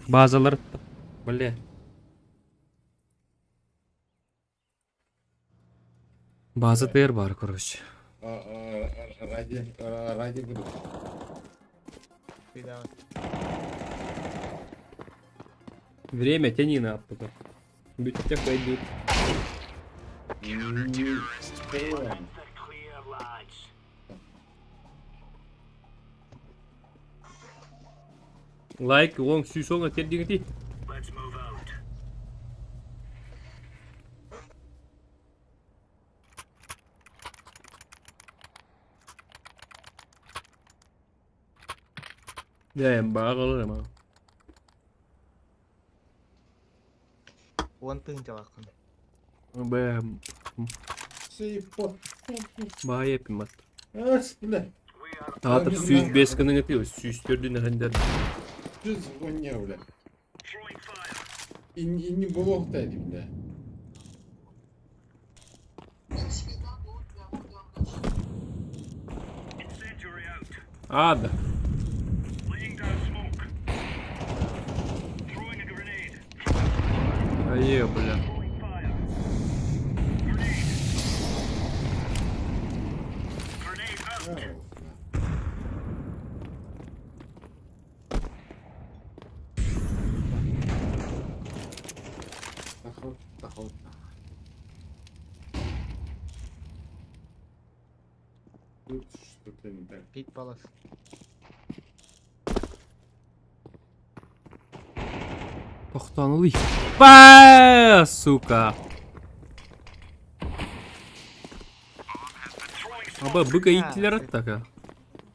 B: Базалар бля. База тер бар, короче.
A: Ради, ради буду.
B: Время тяни на пока. Бүттэх пойдет. Лайк, оң сүйсоңа тердиңити. Дәйм бағылыр ма.
Q: Уон тыһынчалааххын.
B: Бэ, баайа пимат.
A: Ас, бля.
B: Таатыр сүүс бес кының эти, сүүс төрдүн әхендер.
A: Жүз хуйня, бля. И, и не было бля.
B: Ада. Ае, бля.
A: Тахот, тахот. Тут что-то не так.
Q: Пит палас.
B: Тохтанулый. Ба, сука. Аба, быка иттилер аттака.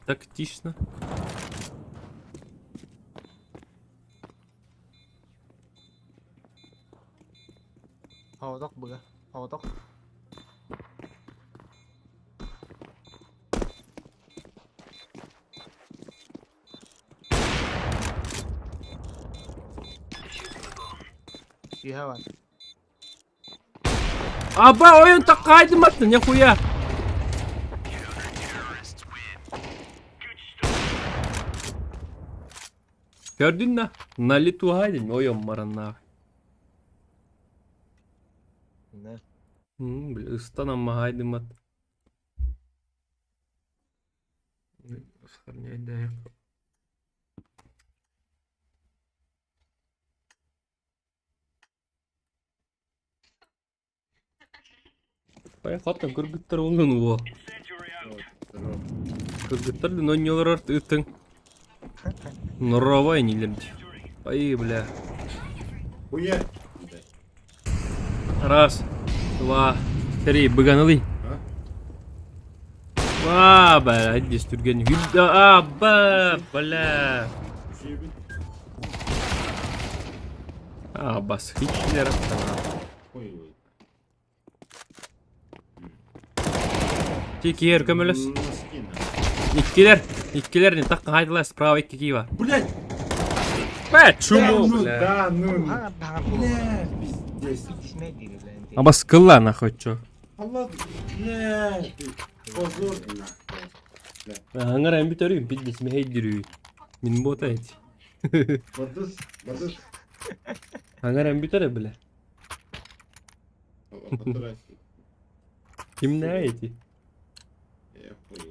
B: Тактично.
Q: Хаодок быга. Хаодок. You have one.
B: Аба, ойын таккайдым атты, нихуя. Көрдүн на? Налиту хайдын, ойон маранна.
Q: Не.
B: Бля, ыстанамма хайдым ат. Сохраняй, Хаттан кыргыттар олун уо. Кыргыттар да нонньолорор ыттың. Норовай нилер. Ай, бля.
A: Хуя.
B: Раз, два, три, быганылый. А, бля, здесь түрген. А, ба, бля. А, бас, хичлер. Тикиер көмөлөс. Иккилер, иккилер не так хайдылар справа икки кива.
A: Блять!
B: Бля, чумо, бля.
A: Да, ну. Бля, пиздец.
B: Аба скылла нахуй чё.
A: Allah, бля, позор.
B: Аңар эм бүтөрүм, пиздец, мехейдирүү. Мин бота эти.
A: Бадыс, бадыс.
B: Аңар эм бүтөрө, бля. Ким не эти?
A: Я хуй.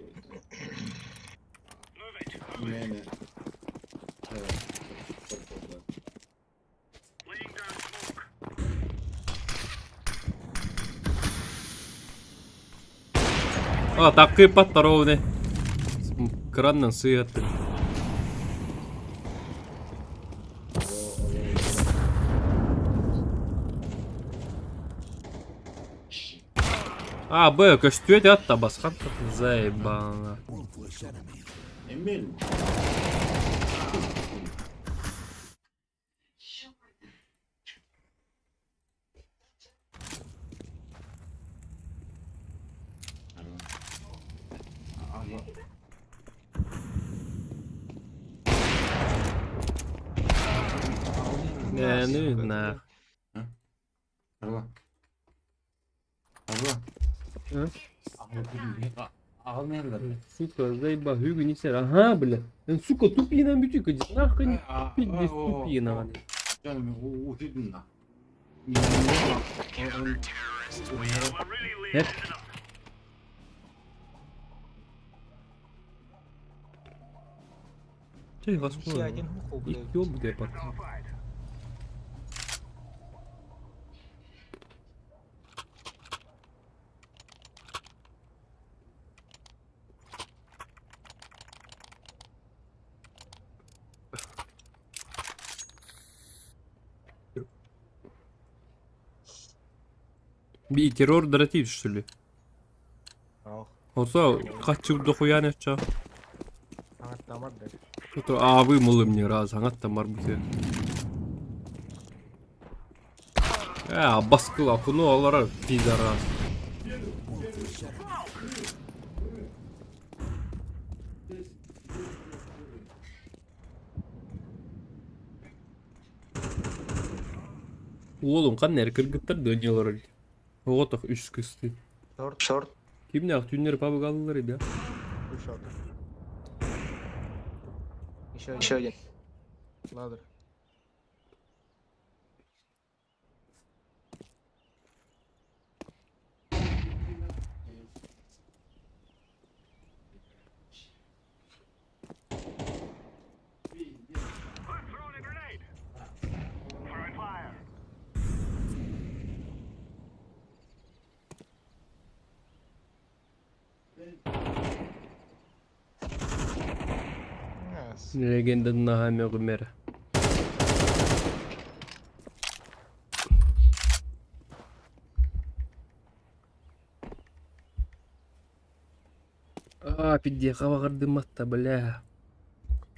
A: Не, не.
B: А, такы паттаровны. Краннан сыятты. А, Б, көстүөт атта басқан заебана.
A: Эмиль.
B: Не, ну на.
A: Арла. Арла.
B: Сука, заеба, хүгү не сер. Ага, бля. Сука, тупи нам бүтүк, нахуй не пиздец тупи нам.
A: Жаным, утидин на.
B: Hep. Чей, господи. Ёб пат. Би террор дратив, что ли? Оса, качып дохуя не ча. Это а вы молы мне раз, аңаттан бар бу. А, баскыла, куну алара пидорас. Уолун кан кыргыттар дөньялар. Оғотох үш кысты.
Q: Шорт. Шорт.
B: Кимне ак түннер пабы алылар иди.
Q: Шорт. Еще, еще один. Ладер.
B: Легенда ногами Гумера. А, пидде хавагардыматта, бля.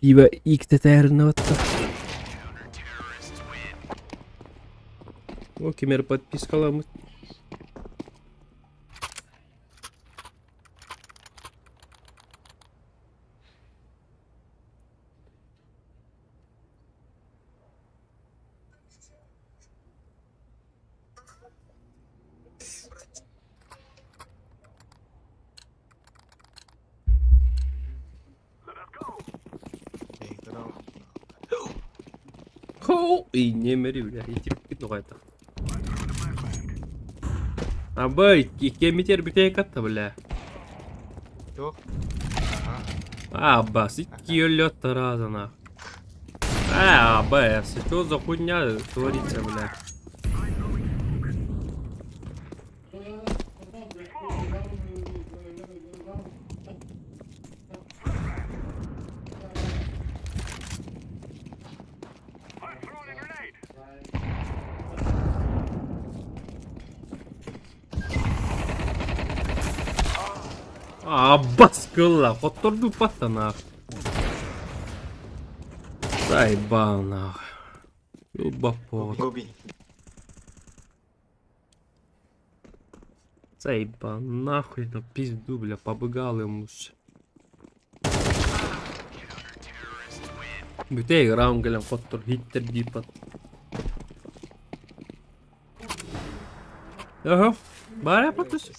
B: Пиво икте тәрнаватта. О, кемер подпискаламыт. Хо, и не мери, бля, и тип нугайта. Абай, кеметер бүтей катта, бля.
Q: Жоқ.
B: Аббас, икки өллөт тараза нах. А, АБС, что за хуйня творится, блядь? Аббас кылла, хотторду патта нах. Заебал нах. Юбапо.
Q: Гоби.
B: Заебал нахуй на пизду, бля, побыгал ему. Бүтей раунд кэлэн хоттор хиттер дииппат. Оһо, баар патыс.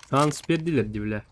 B: Шанс бердилер ди бля.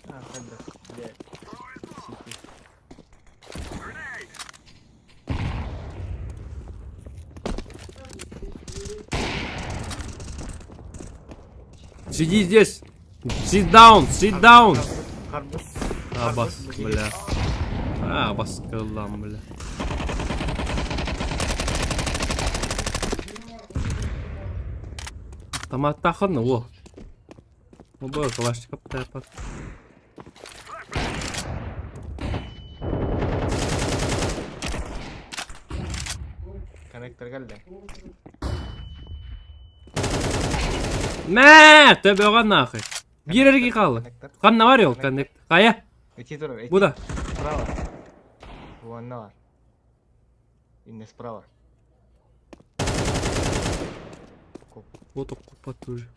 Q: А, хайдах, блядь. Сити.
B: Сиди здесь. Sit down, sit down.
Q: Харбыз.
B: Абас, бля. Абас кыллам, бля. Автоматтахын, о. Обо, калашников тайпат.
Q: Коннектор кэллэ.
B: Мә, төбөҕө нахуй. Биир эрги хаалла. Ханна бар ол коннект. Хайа?
Q: Эти турар, эти.
B: Бу да.
Q: Справа. Уонна бар. Инне справа.
B: Вот оккупат уже.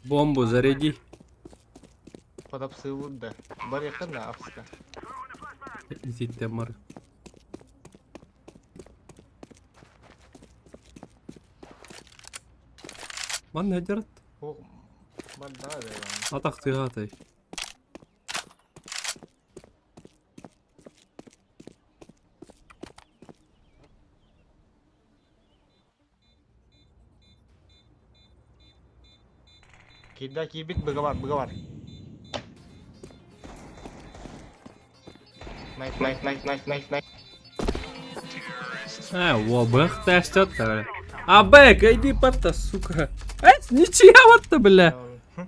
B: Бомбу заряди.
Q: Подапсылбыт да. Барыахха да апска.
B: Ититтен бар. Манна дьарат.
Q: О, барда да.
B: Атах тыгатай.
Q: Киирдэ киирбит быга бар, быга бар. Nice, nice, nice, nice, nice, nice.
B: А, во, бэх тестет, бля. А, бэк, иди патта, сука. Э, ничья вот-то, бля.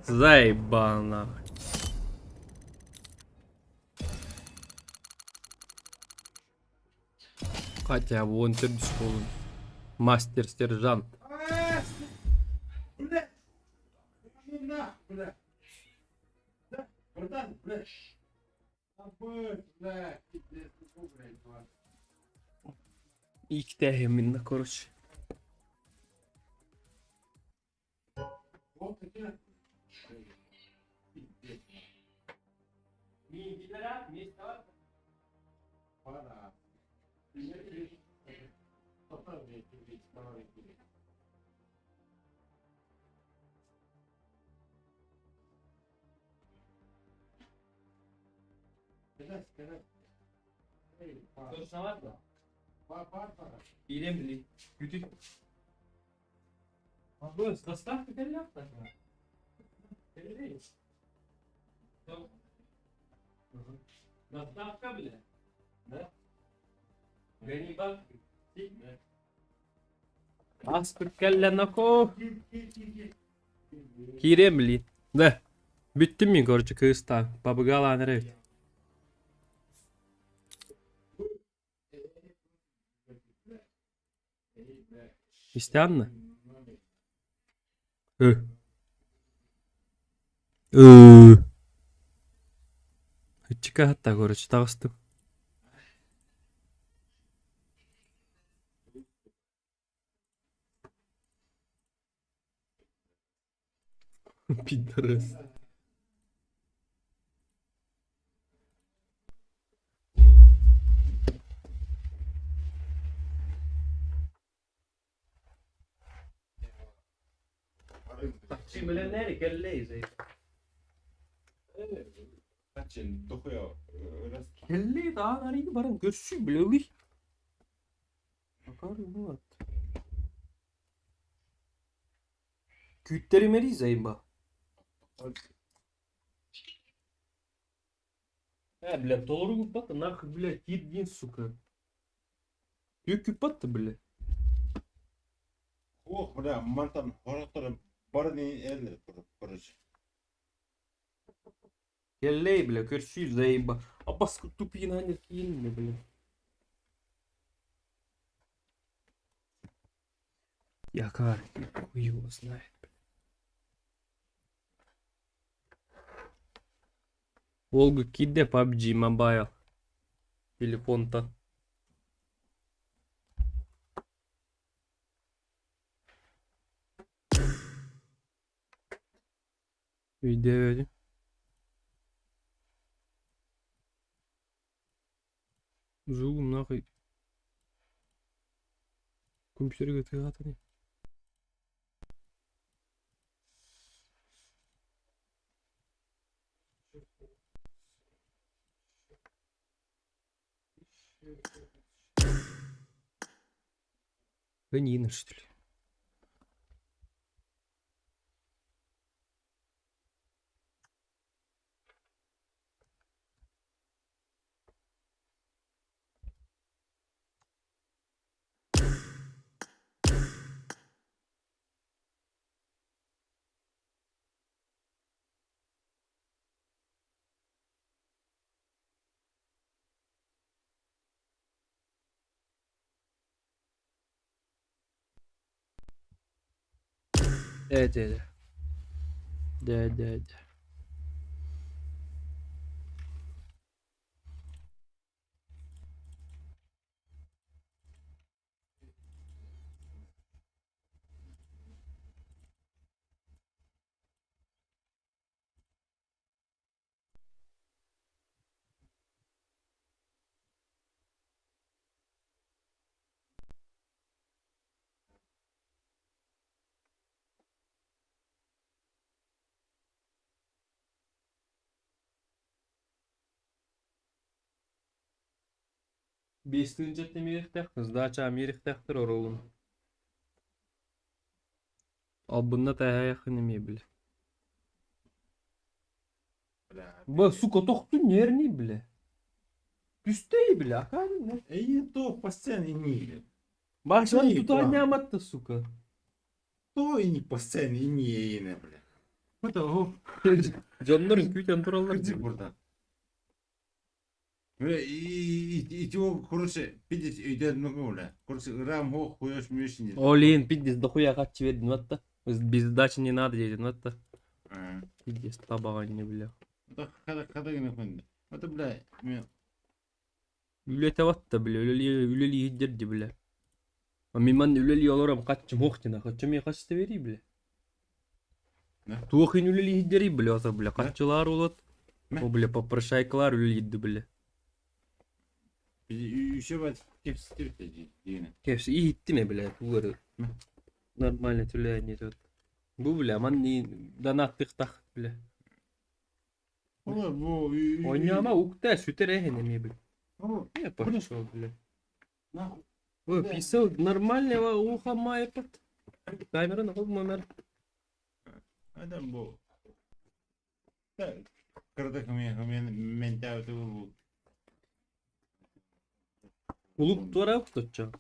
B: Заебал, нахуй. Хотя вон төрдүс болун. Мастер сержант.
A: Бля! Ну нахуй, бля! Да, братан, бля! Бля, пиздец, блядь, два.
B: Иктэһиминна короче.
A: Вот такие. Пиздец. Пора.
B: Илем Күтүк. Доставка кэллэхтэ. Доставка, бля. Да? Гони бабки. Аспыр кэллэ ноко. Киремли. Да. Бүттүм мин, короче, кыыстаан. Бабыгалаан эрэбит. Истэҕин да? Ы. Ыы. Иччикэ хатта короче таҕыстым. Пидорас. Кэллэ даан арыйы баран көрсүү билэли. Акары вот. Күүттэримэри заеба. Э, бля, толору куппат, нахуй, бля, кирдин, сука. Түк куппат, бля.
N: Ох, бля, мантан хорохтор бары эл короче.
B: Кэллэй, бля, көрсүү заеба. Абас тупин анер киин, бля. Якар, хуй его знает. Волга киирдэ PUBG Mobile телефонтан. Өйдөөбөтүм. Зугум нахуй. Компьютерга тыаһаатан. Да Нина, что ли? Evet evet. De de de. Биэс тыһыынчаттан биэриэхтээхпин, сдача биэриэхтээхтэр оруолун. Албынна тааһайаххын эмиэ бile. Б, сука, тохтун нервный, бля. Пустые, бля, а
N: Эй, то постоянно не.
B: Башан тут няматта, сука.
N: То и не постоянно и не, не, бля. Это о.
B: Дьоннор күүтэн тураллар.
N: Иди бурда. Бля, и и его, короче, пиздец, идет ну, бля. Короче, рам хо хуёш мюш не.
B: Олин, пиздец, дохуя хатчы бердин ватта. Без сдачи не надо дедин ватта. Пиздец, табаҕа бля.
N: Это хада хада гына хуйня. Это, бля, мен
B: Үлэтэ ватта, бля, үлэлии үлэлии иһдэрди, бля. А мин манна үлэлии олором хаччым хуох дина, хаччым миэхэ хаччы берий, бля. Туох иһин үлэлии иһдэрий, бля, ото, бля, хаччылаар улат. О, бля, попрошайкалар үлэлиирди, бля.
N: Еще бать кепситир дигene.
B: Кепси иһиттим, бля, тугары. Нормально түлээн тут. Бу, бля, манни донаттыхтах, бля.
N: Ола бу
B: Ойнама укта сүтэр эһин эмиэ, бля. Я пошел, бля.
N: Нахуй.
B: Ой, писал нормального уха майпот. Камера на номер.
N: Адам бу. Кырдык мен мен менталити бу.
B: Улук туара укточчо.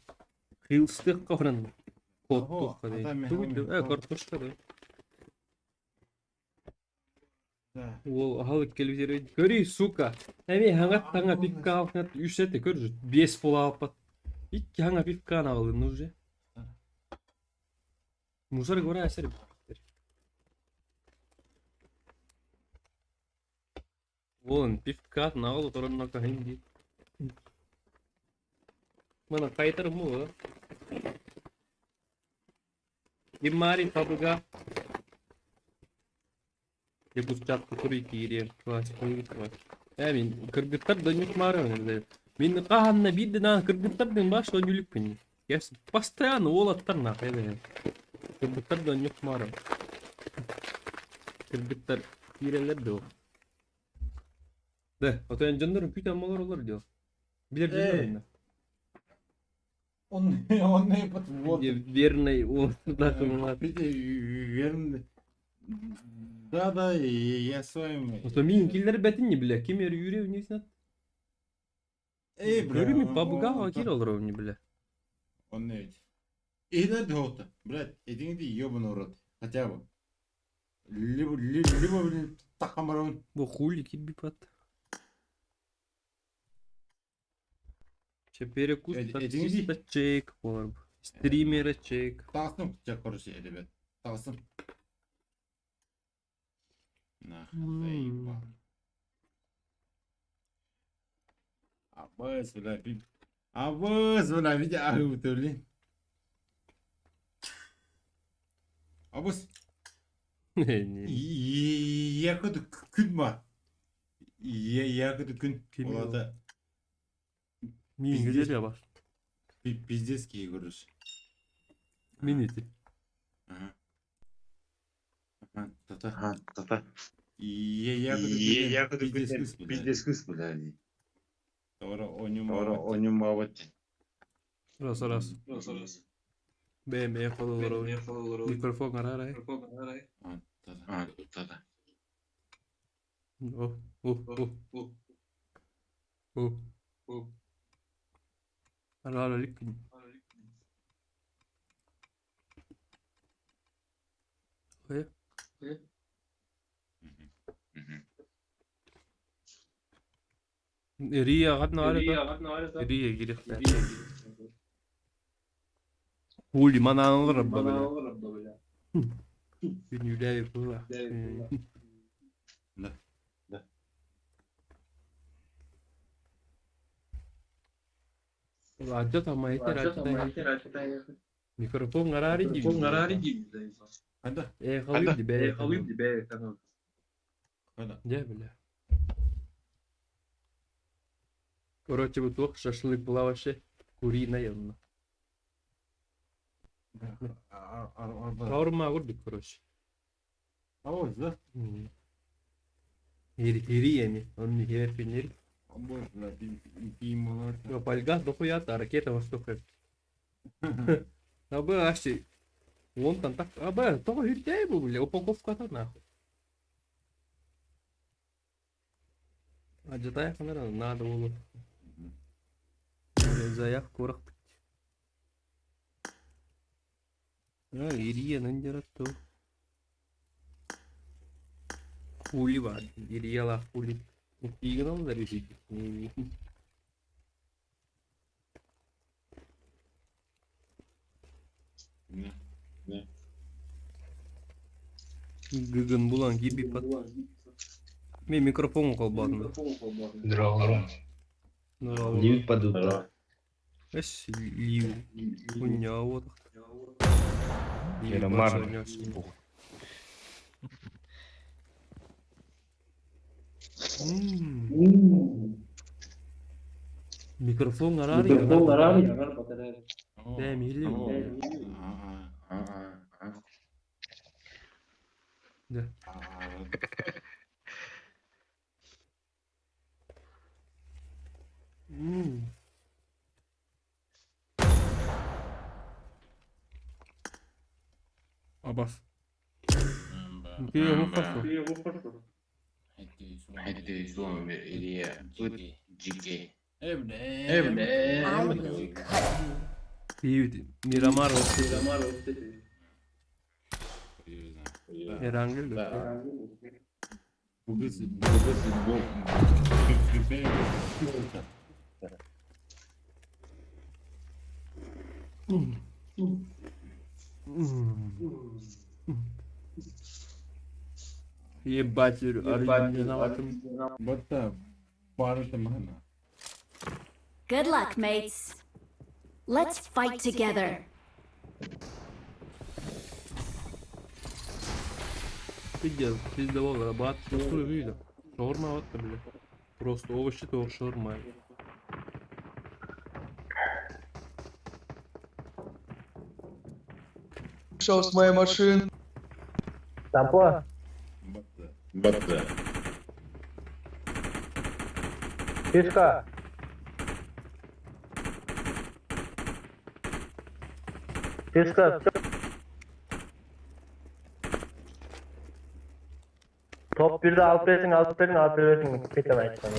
B: Хилстых кохран. Коттух
N: ата мен-
B: каде. Э, картошка да. Ол ахалык келбитер. Көрүй, сука. Эми хаңат таңа пивка алып үш эте көр бес пол алып Икки хаңа пивка алын уже. Мусор гора әсер. Вон, пивка, нағыл отырын накахын дии. Мана кайтар му. Димари фабрика. Якустак кутури киирен. Мин кыргыттар донюк мары. Мин каханна бидде на кыргыттар ден баш донюлүк пин. Я постоянно уолаттар на хайда. Кыргыттар донюк мары. Кыргыттар киирелер до. Да, а то жандырым күтен малар олар дел. Билер жандырым.
A: Он не под вот.
B: Верный он да,
A: Верный. Да, да, я с вами.
B: Что мин киллер бәтин не бля, кем ер юре не знат.
A: Эй, бля.
B: Көрүм бабуга кир олар не бля.
A: Он не ведь. И да, дота, блядь, иди иди, ёбаный рот, хотя бы. Либо, либо, блин, тахамарон.
B: Бу хули кит бипат. Че перекус таксиста чек болар. Стримера чек.
A: Тағысын тебя, короче, ребят. Тағысын. Нах, заебал. Абыс, бля, абыс, бля, видя, блин. Абыс. Якуды күн ба? Якуды күн. Оларда.
B: Мин гүзел я бар.
A: Пиздец көрүш.
B: Мин ити.
A: Ага. Тата. Тата. Якуды күн. Пиздец күс, бля. Тора онюм бабат.
B: Раз, раз. Раз, раз. Б, хололор. Микрофон арара.
A: Тата.
B: О, о, о. О. О. Арара ликин. Ой. Рия гадна арада. Рия гирих. Хули манан рабба бля. Күнүләй була.
A: Да. Да.
B: Ладжа майты ладжа. Микрофон арари ди.
H: Микрофон арари ди.
A: Анда.
B: Э, халып ди бе.
H: Халып ди бе.
A: Анда.
B: Не, бля. Короче, вот ох, шашлык была вообще куриная. Шаурма курдук, короче.
A: Ауыз, да?
B: Ири эми, он не хер пинер.
A: Боже, пим
B: Пальга дохуя, та ракета восток. Абы аши. Вон там так, абы, того хиртей бу, бля, упаковка та нахуй. А жатай ханара надо было. Заявку курах. Ирия нандератту. Хули бар. Ирияла хули. Играл за решить.
A: Не. Не.
B: Гыгын булан гиби пат. Мен микрофон колбадым.
J: Здорово.
B: Здорово.
J: Лив падут.
B: Эс лив. Хуйня вот.
J: Мирамар.
B: Микрофон арари.
H: Микрофон арари.
B: Да, мили. Да. Абас. Мирамар Эрангел. Ебать, оригинал.
N: Батта барыта мана.
F: Good luck, mates. Let's fight together.
B: Пиздец, пиздовал, рабат, видно. Шаурма вот, бля. Просто овощи тоже шаурма.
H: Шел с моей машины.
Q: Тампо.
N: Батта.
Q: Фишка. Фишка. Топ 1'de alıp versin, alıp verin, alıp verin. Bitemez bana.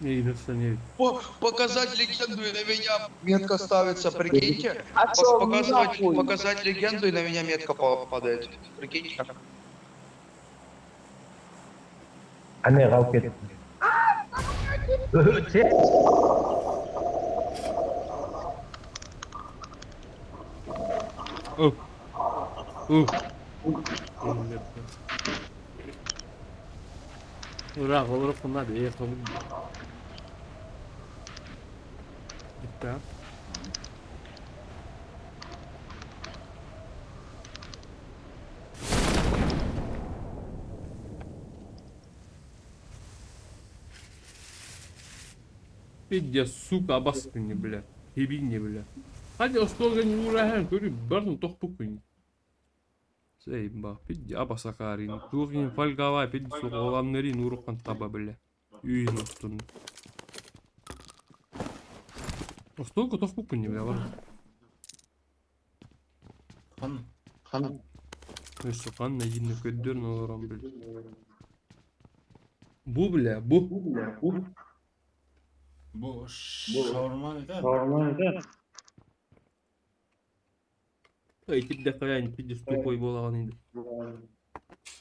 B: Не, не,
H: Показать легенду и на меня метка ставится, прикиньте.
T: А чё,
H: Показывать,
T: нахуй?
H: показать легенду и на меня метка попадает. Прикиньте.
Q: Ане қалып кетті.
B: О. О. Ура, олар надо, я тобы. Да. Пиздец, сука, обоссанный, бля. Ебини, бля. Hadi остолга не урахан көрү барын тохпукун. Заеба, пиздец, абасакарин. Тугин фальгава, пиздец, оламнери нурухан таба, бля. Үйін остун. Остолга тохпукун, бля, бар.
N: Хан. Хан.
B: Өссө канна жинне көддөрүн олорон, бля. Бу, бля, бу.
N: Бу шаурма это?
J: Шаурма это?
B: Ай, типде каян пиздец тупой болаган инде.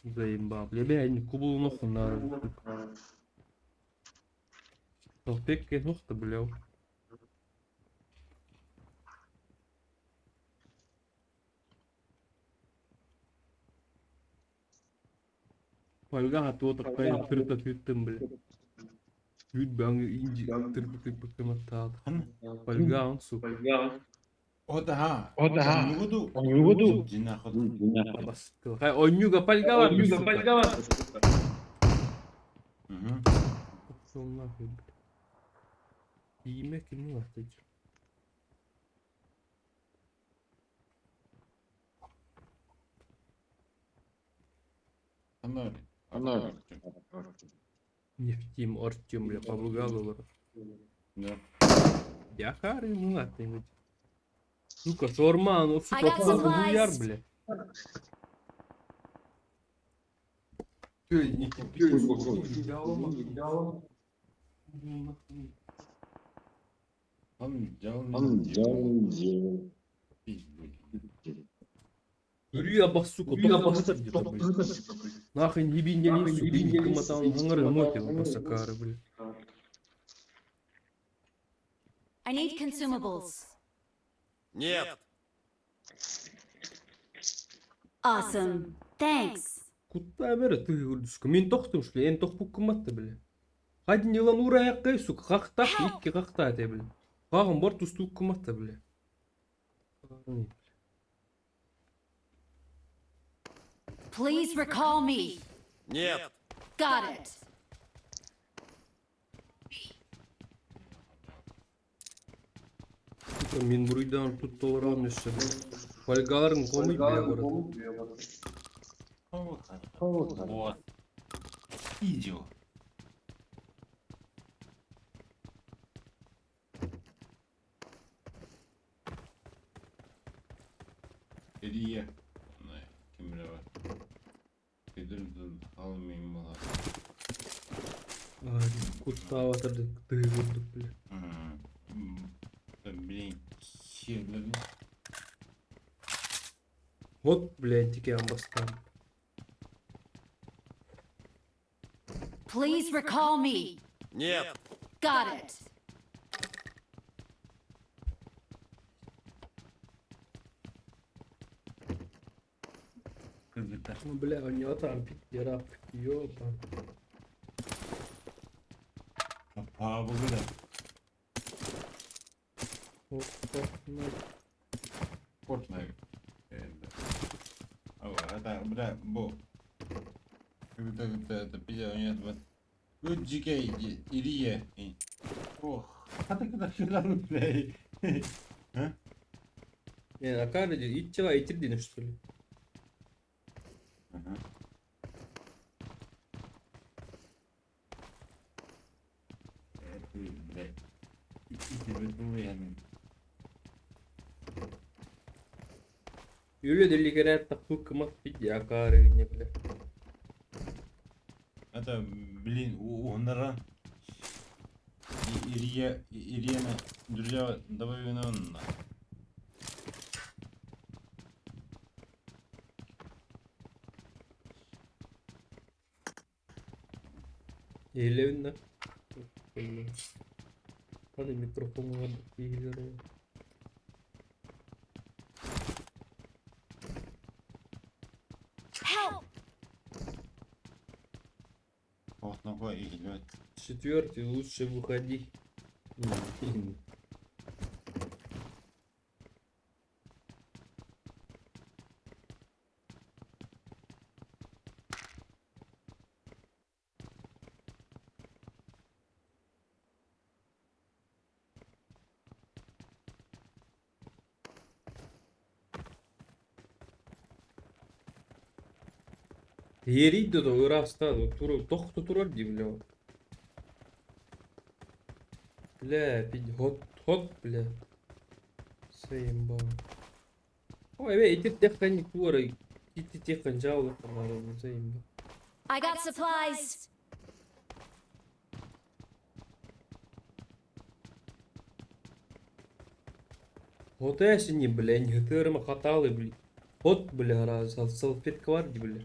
B: Заеба, бля, бля, кубул нохун нары. Толпекке нохта, бля. Фольга туотар каян тырта түттем, бля. Үт баңы инжи тырпы тырпы кыматтаат. Фольга он, сука.
N: Ода ха.
J: Ода ха.
N: Онюгуду.
J: Онюгуду.
N: Жинаход.
B: Абас. Хай, онюга фольга бар,
J: Онюга
B: сука.
J: фольга бар.
B: Пошел нахуй, бля. Имя ким нахуй.
N: Анар.
J: Анар.
B: Нефтим, Артем, бля, побругал
N: Да.
B: Я хары мулатый, Сука, шаурма, ну
F: I
B: сука,
F: got
B: хуяр,
F: supplies.
B: бля.
N: Хан жал.
J: Хан жал.
B: Үрүй абас, сука, тоқтатыр где-то, бля. Нахрен ебинь не сука, кыматан хаңары мотил, басакары, бля.
F: I need consumables.
P: Нет.
F: Awesome. Thanks.
B: Кутта бері ты сука, мен тоқтым, что ли, эн тоқпук кыматты, бля. Хадин елан ура аяққай, сука, қақтақ, икки қақта, те, бля. Қағым бар тустук кыматты, бля.
F: Please recall me.
P: Нет.
F: Got it.
B: Сука, мен бұруйдан тут толырам өссі, бля. Фольгаларын комый, бля, город.
N: Вот. Идиот. Илья. Кемере бар. Кедірдің алмайын бала.
B: Кутта батырды, тыгы көрдік, бля.
N: Блин, Сиэрлэрин.
B: Вот, блядь, дикий амбастан.
F: Please recall me.
P: Нет.
F: Got it.
B: Ну, бля, у него там пидерап, ёба.
N: Пабылы. Fortnite. Это, бля, бу. Это пиздец, Үджикей, Ирие. Ох, а так это хера, блядь. А?
B: Не, на карте итчела итирдин, что ли?
N: Ага. Блядь.
B: Үле делигерер таху кымак пидя акары не бля.
N: Это, блин, у Гонора Ирия, Ирина, друзья, давай вино на.
B: Елевна. Hadi mikrofonu var bilgileri.
F: Help!
N: Вот ногой и
B: Четвертый лучше выходи. Ерийdi да ырастан туру тохто турар дии бля. Бля, пить хот хот бля. Заебал. Ой, бе, ити техник туара ити техан жаулы заебал.
F: I got supplies.
B: Вот не, бля, не гтырма хаталы, бля. Вот, бля, раз, салфетка бар, бля.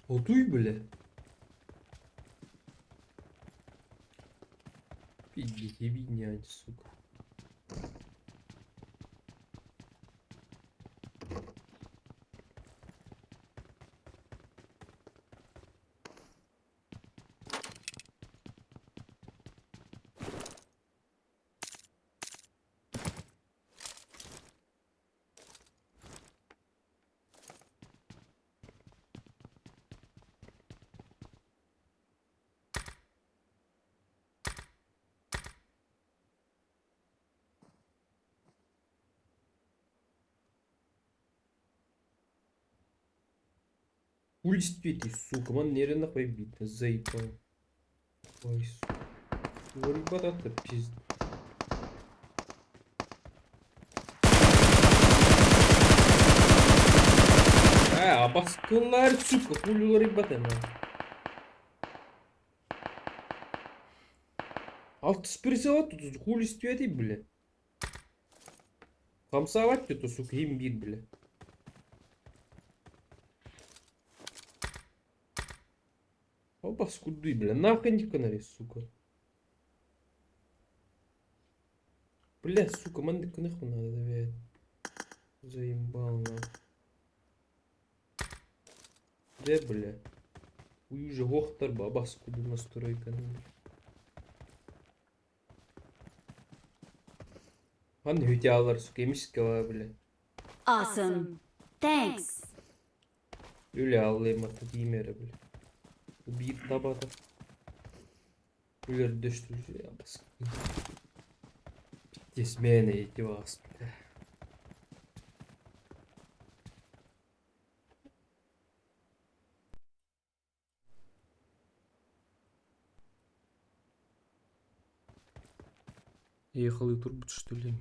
B: Отуй, бля. Пизди, ебинять, сука. Ульстите, сука, ман нереально побит, заебал. Ой, сука. Ребята, пизд. А, баскынлар, сука, хулилар ребята, на. Алты сприсовать тут хули стюэти, бля. Хамсовать тут, сука, имбирь, бля. Опа, скуды, бля, нахуй не канаре, сука. Бля, сука, мандык нахуй надо, блядь. Заебал, нахуй. Да, бля. Уюжа гохтар баба скуду настройка. Ан хүтялар, сука, эмискала, бля.
F: Awesome. Thanks.
B: Үля аллай мата деймері, бля. Bir tabada. Үлер düştü ya baskı. Пиздец, эти вас, бля. Ехал и турбут, что ли?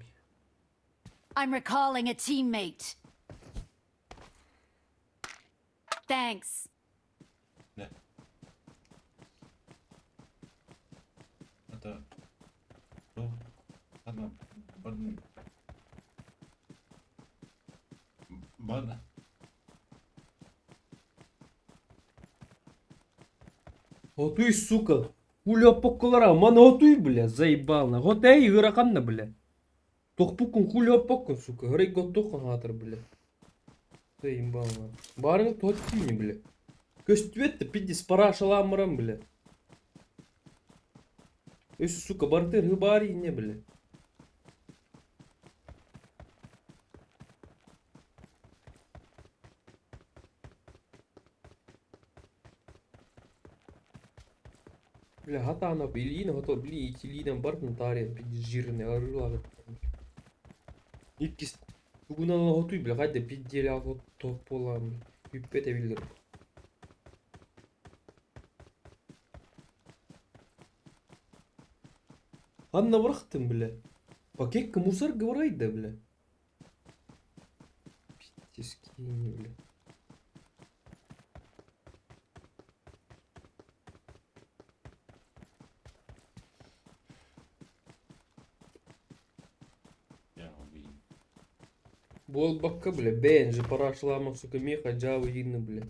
F: I'm recalling a teammate. Thanks.
N: Да. Это... Бада.
B: Готуй, сука. Пуля покколара, ман готуй, бля, заебал на. Готай ыараханна, бля. Тохпуккун хуля оппоккун, сука. Гырай готтуоххун хаатар, бля. Заебал на. Барыҥ туһат бля. Көстүбэт да пиздец парашаламырам, бля. Өссө, сука, бартыр хыбаар инне, бля. Бля, хатаана илиин хото били итилиинэн бартын таарыйан пиздец жирный арыылаах. Иккис тугунан хотуй, бля, хайда пизделях топ буолаам, бүппэт эбиллэр. Ханна бырахтым, бля. Пакетка мусор говорай да, бля. Пиздец, кинь, бля. Буолбакка, бля, бэйэн же парашламах, сука, меха дьаабы инны, бля.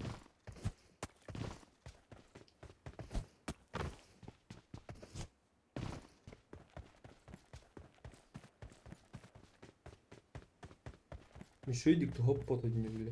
B: Еще иди хоппот одни, бля.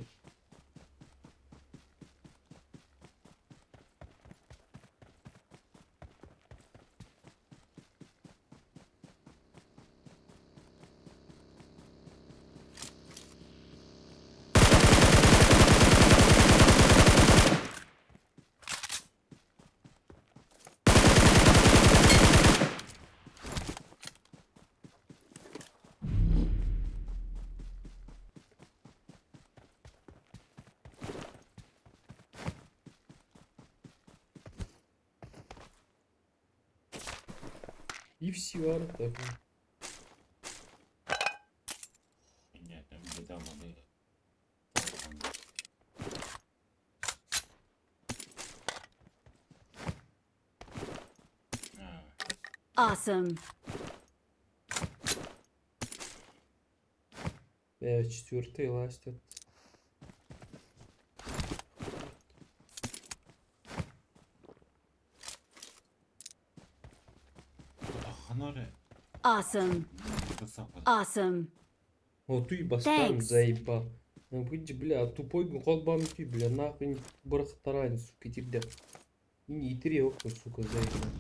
B: И все, так.
N: Нет, там где-то могли.
F: Awesome.
B: Четвертый ластят.
F: Awesome. Awesome.
B: Вот ты бастан
F: Thanks.
B: заебал. Ну, выйди, бля, тупой холбам ты, бля, нахуй барахтарань, сука, тебя. И не три, сука, заебал.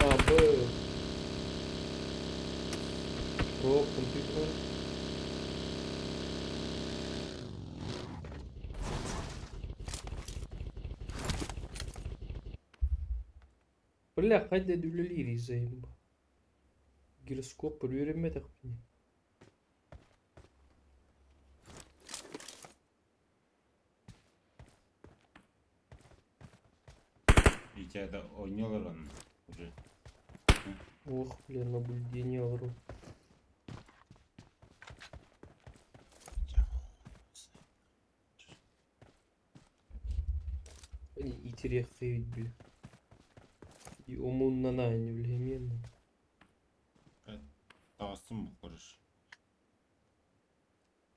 B: А, Б. Про компьютер. Бля, хайда үлэлиир заебал. Гироскоп үөрэммэтэх
N: И тебя он уже.
B: Ох, бля, наблюдение ору. Итириэххэ бile. И омуннана не билемен.
N: Тағыстым бұл короче.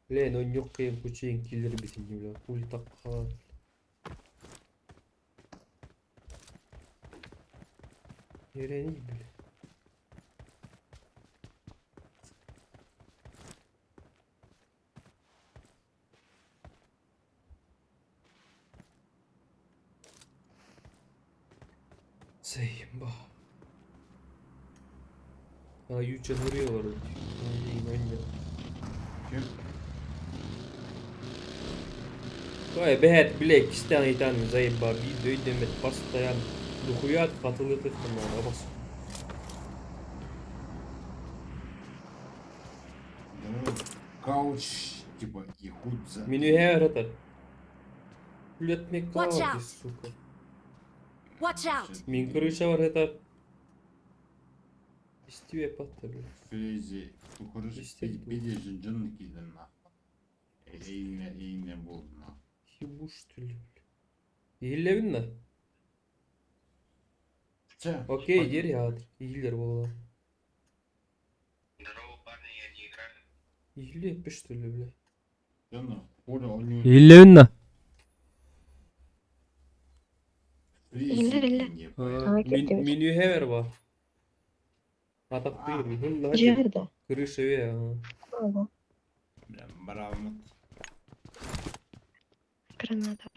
B: Лен он yok кыйын кучейин киллер битин бля. Пули так калан. Ерени бля. Заеба. А ючен vuruyorlar.
N: Ким?
B: Ой, бэт, бля, кистен айтан заеба, би дөйдемет постоянно. Духуят катылы тыхтан бас.
N: Кауч, типа, якудза.
B: Меню это. Блядь, мне
F: Watch
B: кауч,
F: out.
B: сука.
F: Watch out!
B: Мин крыша var это. Истиве патта, бля.
N: Фрези, короче, беде жын киден нахуй. Эйне, эйне болды нахуй.
B: Ебу что ли, бля. Иһиллэбин на?
N: Чэ,
B: Окей, дери аат. Иһиллер буолла. Иһилле что ли, бля.
N: Жана, Оля, они...
B: Иһиллэбин на?
N: Фрези,
B: Меню хевер бар. Атак тыыр,
T: Жерде.
B: Крыша ве,
T: Ого,
N: Бля, браво.
T: граната.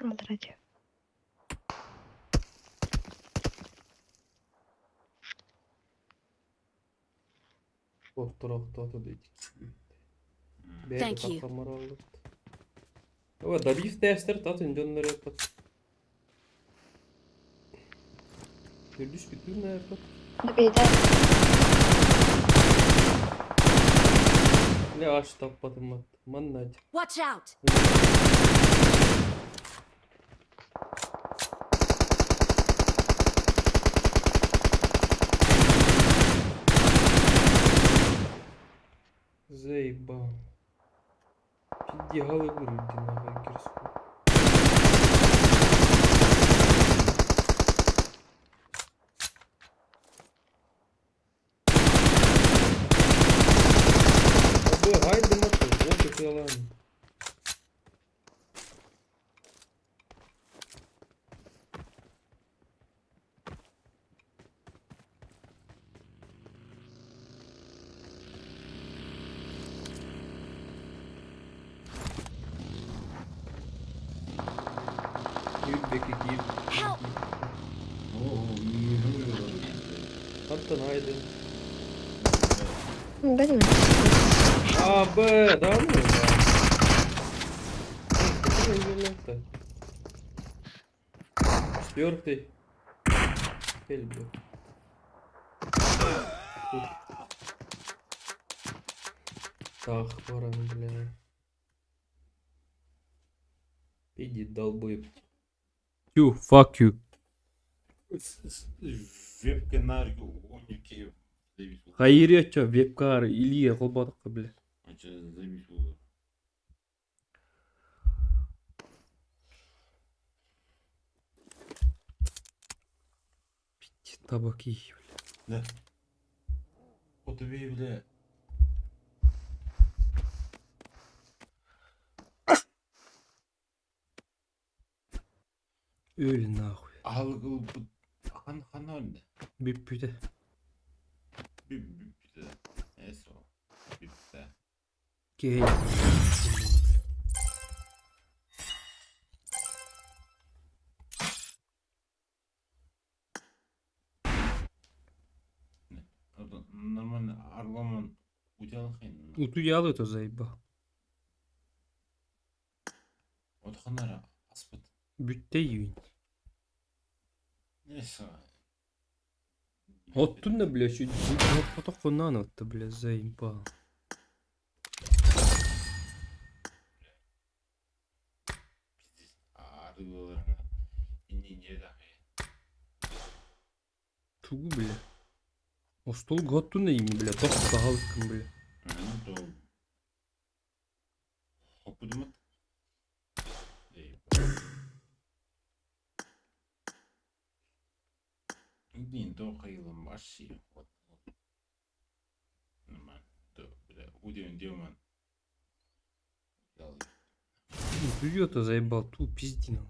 T: Алдырады.
B: Оттор дейт.
F: Thank you.
B: Ова, добив тестер, татын дьоннор япат. Үрдүс бүтүн япат.
T: Бейді.
B: Ле аш таппатым мат. Маннать.
F: Watch out!
B: Заебал. Пизди галы вырубди на герску. Абы гайды маты, вот и ладно. Юбек кип.
F: Help!
B: Аттан haydi.
T: Bilmiyorum.
B: А, Б, да ну да. Четвертый. Эльбе. Так, пора, бля. Иди долбоеб. You, fuck you.
N: Вебканар, оники.
B: Хайыр чё, вебкар, Илья, колбадыққа, бля.
N: Завис болды.
B: Табаки, бля.
N: Да. Отубей, бля.
B: Öl нахуй.
N: Алгыл хан хан oldu.
B: Бүппүтэ.
N: Бүппүтэ. Эсо. Бүппүтэ.
B: Кей.
N: Нормально арламан утялхин.
B: Утуялы то заебал.
N: Отханара аспыт.
B: Бүтте юин.
N: Эсо.
B: Оттун бля, чуть поток отты, бля, заебал.
N: Атыылыыллар иннинэ
B: Тугу бля? Остуол готтун ими бля, тох таһалыккын бля.
N: Хоппутумат. Блин, то хайылым вообще. Вот. Нормально. То, бля, удивен, демон.
B: Суета заебал, ту пизди нам.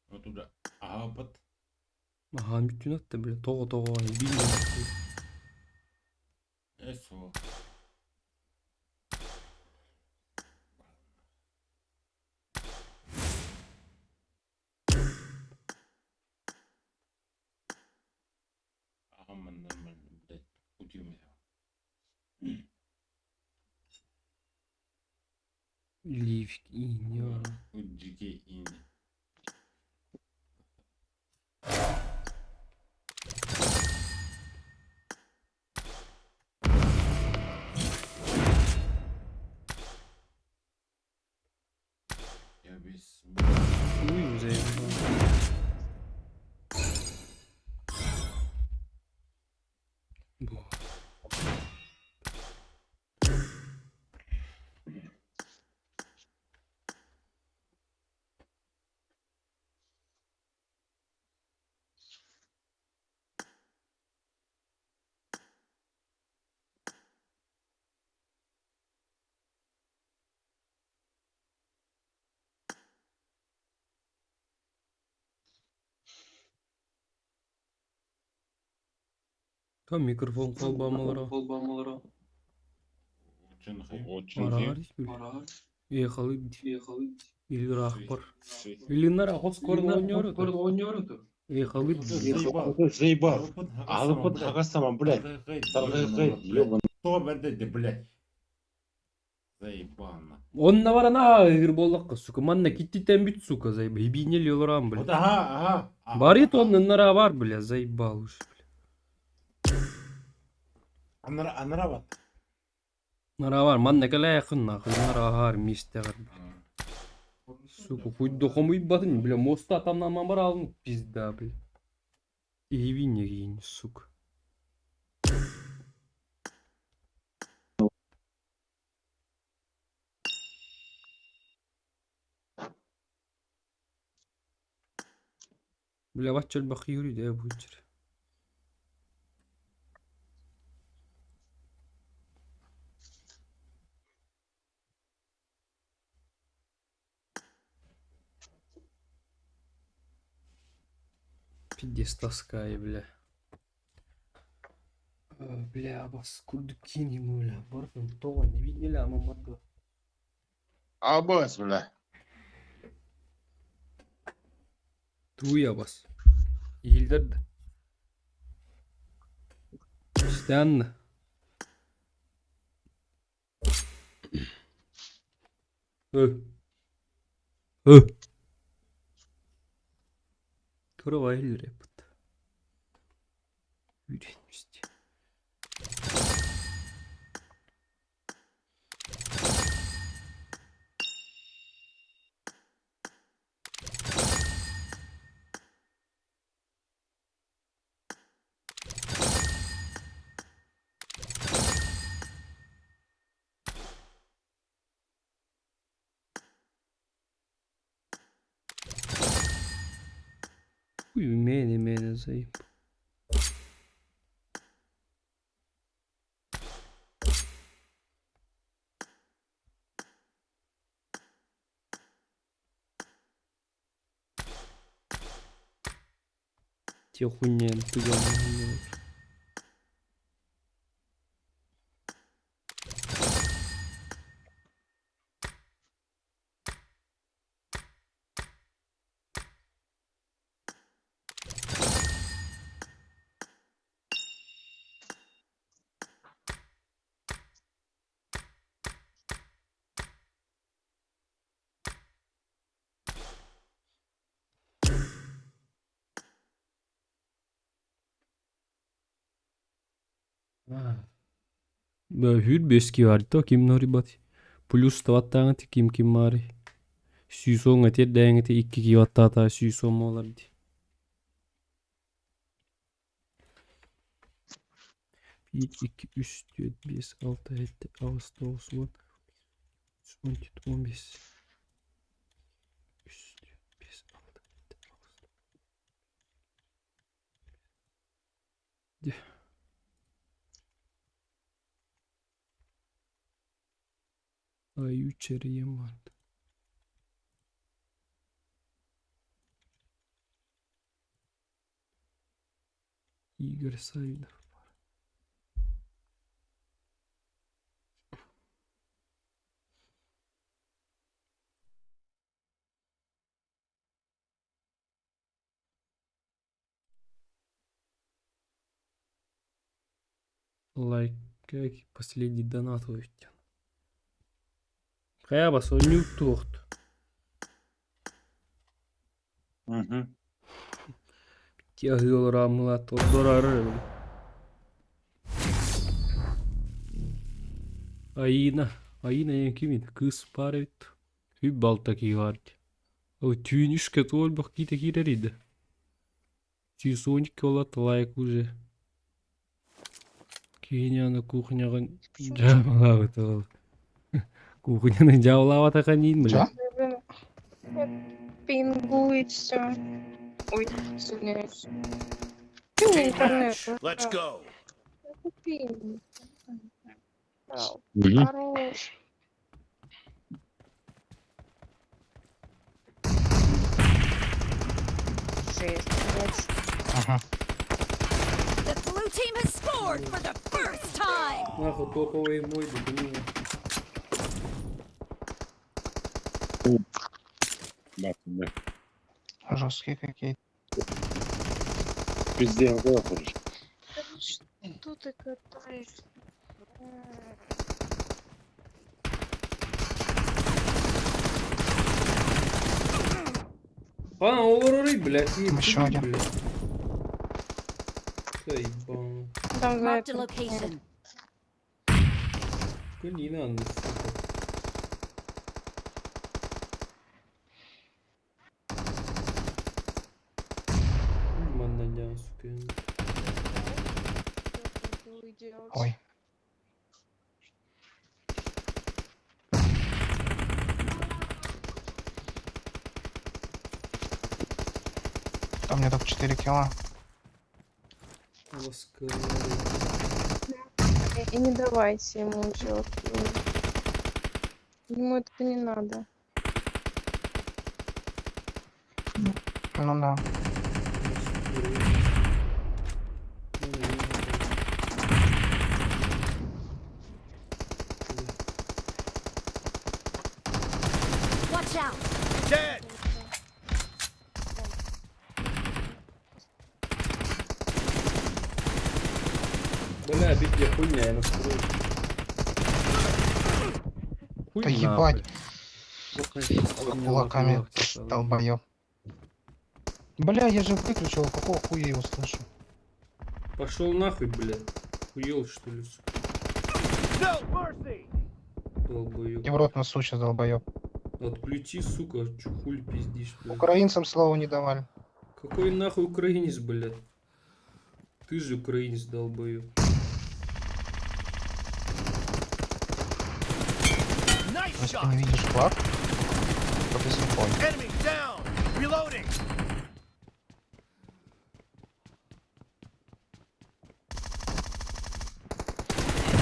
N: Вот туда. Ага, под.
B: Аха, бүтүн атта, бля, тоҕо-тоҕо, билмем.
N: Eso. Аҕам нормально, блядь, утуйум
B: Ливик и не
N: Удьги инди. Я без...
B: Уй, заебал. Бо. Там микрофон холбамалара.
N: Очень
B: Араар Ехалы. Илгер ахпар. Илинар ахос корн ойнору. Ехалы.
N: Заебал. Алыпыт хагасаман, блядь. Таргай, ёбан. То бәрді, блядь. Заебал, на.
B: Онна бар ана ыр боллаққа, сука. Манна киттитен бүт, сука, заебал. Ибинел yolарам,
N: Вот
B: бля.
N: ага, ага.
B: Барит он нара бар, бля, заебал уж, бля.
N: Анара, анара бат.
B: Нара бар, манна кэлэ якын нахуй, нара ахар мистер. Сука, хуй дохом батын, бля, моста атамнан бар алын, пизда, бля. Ибине кийин, сука. Бля, баччал бахиюри да бучер. Пиздец таскай, бля. Бля, бас курдукини, бля. Барфен това не видели, ама мадга.
N: Абас, бля.
B: Туя бас. Иилдерді. Стянна. Ö. Ö. Көрө иһиллэр эппит. Үйренмисти. Хуй мене мене заеб. Те хуйня ты говно. Hür beski var to kim nori bati. Плюс таваттааҥыт ким ким баарый? 110 этиэрдээҥити икки киһи баттаата 110 буолар дии. 1, 2, 3, 4, 5, 6, 7, 8, 9, 10, 14, 15. 3, 4, 5, 6, 7, 8. Дьэ. Аю чэрийэн барда. Игорь Савинов. Лайк последний донат өттен. Хайа бас ойнуу туохт. Тиаһыылар аммылаат ордорар Аина, Аина эн кимин? Кыыс баар эбит. Үп балта киһи баар дии. Ол түүн үшкэ туолбах киитэ киирэр иде. 112 олат лайк уже. Киһини аны кухняҕын дьаабылаабыт ол. Кухняны дьаабылаабатаха ниин бля.
U: Пингует все. Ой, извиняюсь. Ты мне интернет.
G: Let's go.
U: Купи. Хорош. Жесть, блядь.
S: Ага.
F: The blue team has scored for the first time.
B: Нахуй топовый мой документ.
J: Да, да.
S: Жесткие какие.
J: Пиздец, да, короче.
U: Что ты катаешься?
B: А, олорорый, блядь,
S: Еще один.
B: блядь. Заебал.
U: Там за
F: Marked a
U: это.
F: location.
B: Блин, надо, сука. Манна дян, сука.
S: Ой. Там мне только 4 килла.
U: И не давайте ему делать. Ему это не надо.
S: Ну да.
F: Watch out.
G: Dead.
B: Бля, бить я хуйня, я настрою. Хуй
S: Да
B: нахуй.
S: ебать. Кулаками, долбоёб. Бля, я же выключил, какого хуя я его слышу?
B: Пошел нахуй, бля. Хуел, что ли, сука.
G: No mercy.
B: Долбоёб.
S: И в рот носу сейчас, долбоёб.
B: Отключи, сука, чё хуй пиздишь, бля.
S: Украинцам слова не давали.
B: Какой нахуй украинец, блядь? Ты же украинец, долбоёб.
G: Nice
S: Если ты
G: shot.
S: не видишь флаг, то ты слепой.
G: Enemy down. Reloading.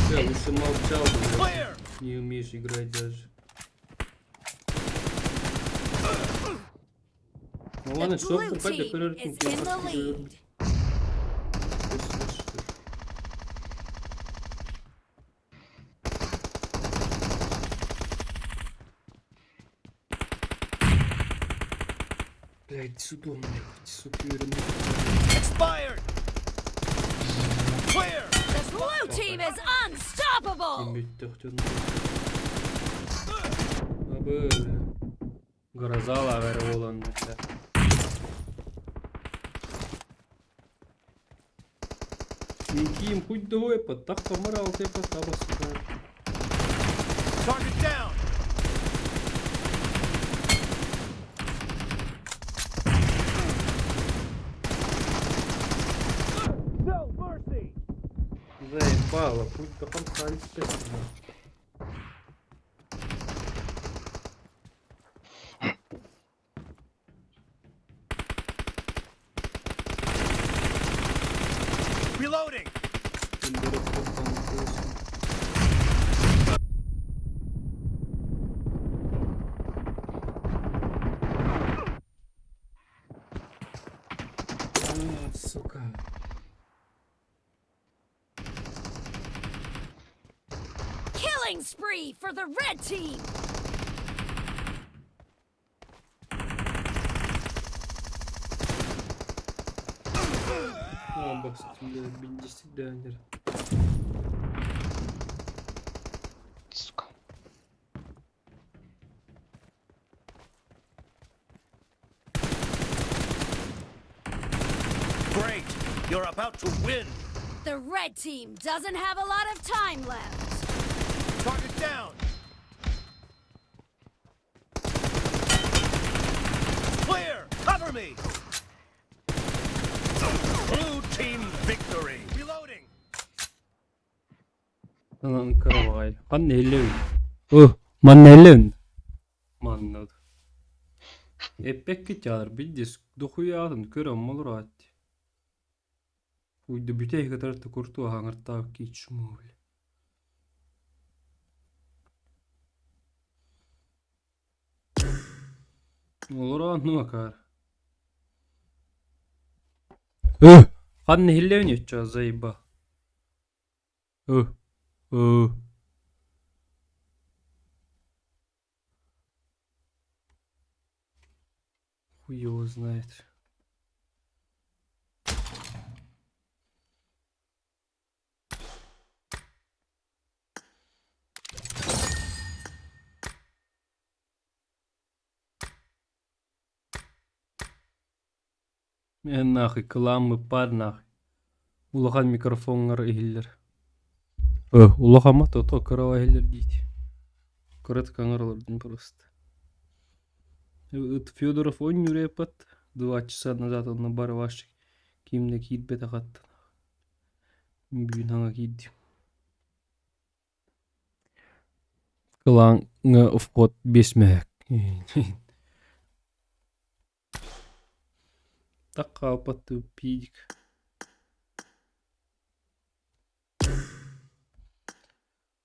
B: Бля, лучше молчал бы, блядь.
G: Clear.
B: Не умеешь играть даже. Ну
F: The
B: ладно, что
F: blue
B: покупать,
F: team
B: да
F: is in the lead.
B: Блядь, сюда, блядь, сука, верну.
G: Expired. Clear.
F: The blue team is unstoppable.
B: Абы, бля. Грозала Роланд, бля. Никим хоть двое, под так помарал, ты потаба, сука.
G: Target down.
B: Заебало, путь до конца естественно.
G: Reloading.
B: Сука.
F: Killing spree for the red team!
S: Сука.
G: Great. You're about to win.
F: The red team doesn't have a lot of time left.
G: Target down. Clear. Cover me. Blue team victory. Reloading.
B: Анкаравай. Ханна иһиллэбин? О, манна иһиллэбин? Манна. Эппэккит дьаалар билдис дохуйаатын көрөн молураат. Уйду бүтэй кытары курту аһаҥыртаах киичмуул. Олороон нуакаар. Ханна иһиллэбин өччө заеба. Ө. Ө. Хуй его знает. Эн нахуй кыламмы пар нахуй. Улахан микрофоҥҥар иһиллэр. Э, улахаммат ото кыраҕа иһиллэр диити. Кыратык аҥаралардын просто. Ыт Федоров оонньуур 2 часа назад онно барвашик кимнэ киирбэтэх аттан. Бүгүн хаҥа киирдим. Кылааҥҥа вход биэс мөһөк. Так хаалбат пиидик.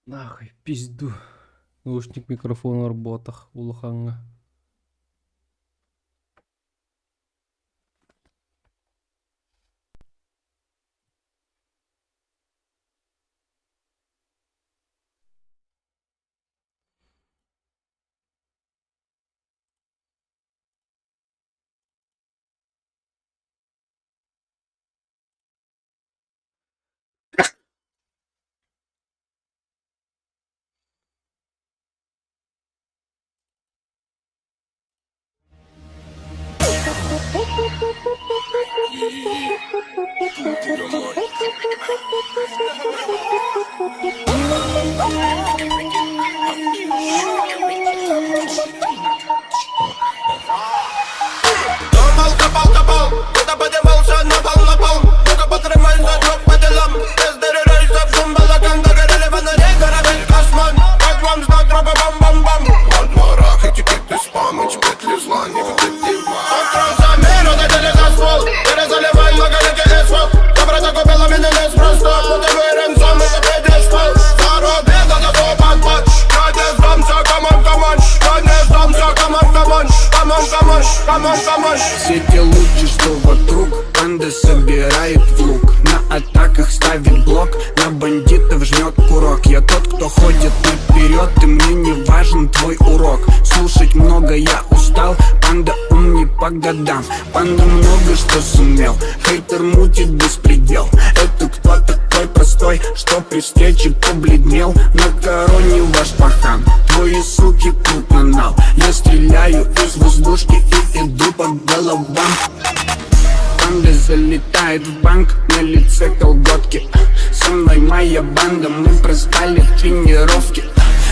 B: Нахуй, пизду. Наушник микрофон буотах улахаҥҥа.
G: Все те лучи, что вокруг, банда собирает в лук. На атаках ставит блок, на бандитов жмет курок. Я тот, кто ходит наперед, и мне не важен твой урок. Слушать много я устал, панда ум не по годам. Панда много что сумел, хейтер мутит беспредел. Это кто такой простой, что при встрече побледнел? На короне ваш пахан, твои суки тут на нал. Я стреляю из воздушки и иду по головам. Панда залетает в банк, на лице колготки. Со мной моя банда, мы проспали тренировки.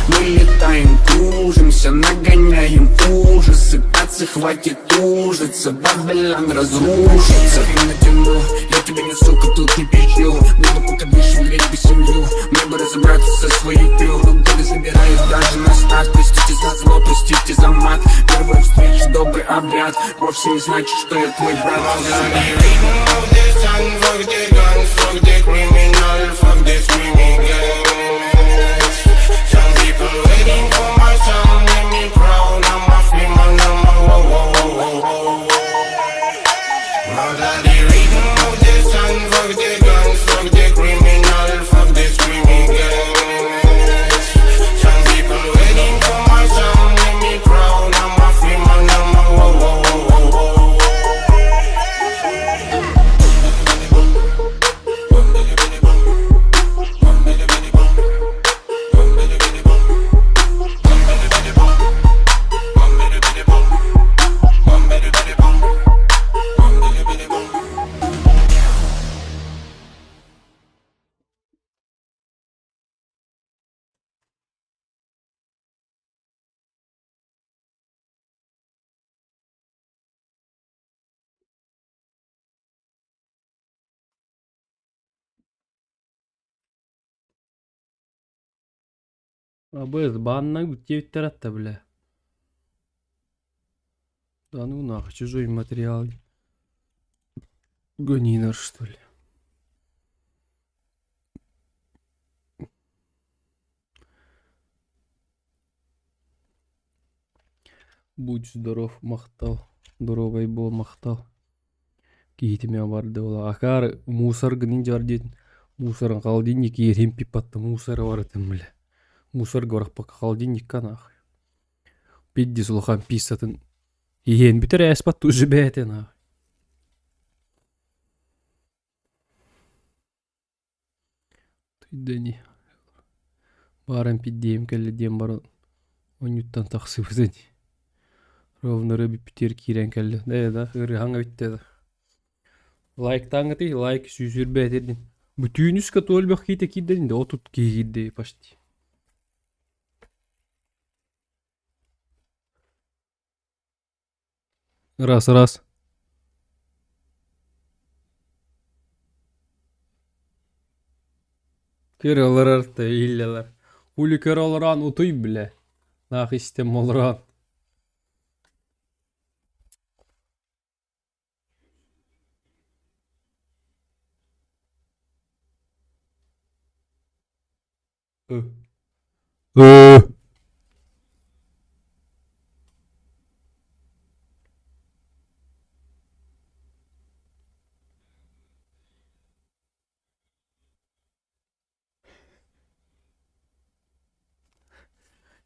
G: Мы летаем, кружимся, нагоняем ужасы. Пацаны. Бояться, хватит тужиться, Babylon разрушится. Натяну, я тебя не сука, тут не пищу. Буду пока дышу, греть бы семью. Мне бы разобраться со своей крю. Годы забирают даже на старт. Простите за зло, простите за мат. Первая встреча, добрый обряд. Вовсе не значит, что я твой брат.
L: Fuck the guns, fuck the criminal, fuck the screaming gangs. Some people waiting for my sound, make me proud. I'm a free man, I'm a whoa, whoa, whoa, whoa, whoa. Murder the rhythm of the sun, fuck the guns, fuck the criminal, fuck the screaming gangs. Some people waiting for my sound, make me proud. I'm a free man, I'm a whoa, whoa, whoa, whoa, whoa.
B: Абыз банна үттебиттер атта бля. Да ну нахуй, чужой материал. Гони что ли. Будь здоров, махтал. Здоровай бол, махтал. Киһитиме барды ола. Акар мусор гынын жар диэтин. Мусорын холодильник ерим пипатты мусора барытын бля. Мусор горах пока холодильникка нахуй. Пидди улахан писсатын. Иһиэн бүтэр ээспат уже бээтэ нахуй. Түйдэни. Баран пиддиэм кэллэ диэн баран онньуттан тахсыбытын. Ровно рыби питер киирэн кэллэ. Ээ да ырыһаҥа бүттэ да. Лайктааҥҥытый лайк сүүсүрбэ этэрдин. Бүтүүнүскэ туолбах киитэ киирдэрин да отут киһи киирдэ почти. Раз, раз. Көр олорор иллэлэр. Хули көр олорон утуй бля. Нах истем олорон. Ö. Ö.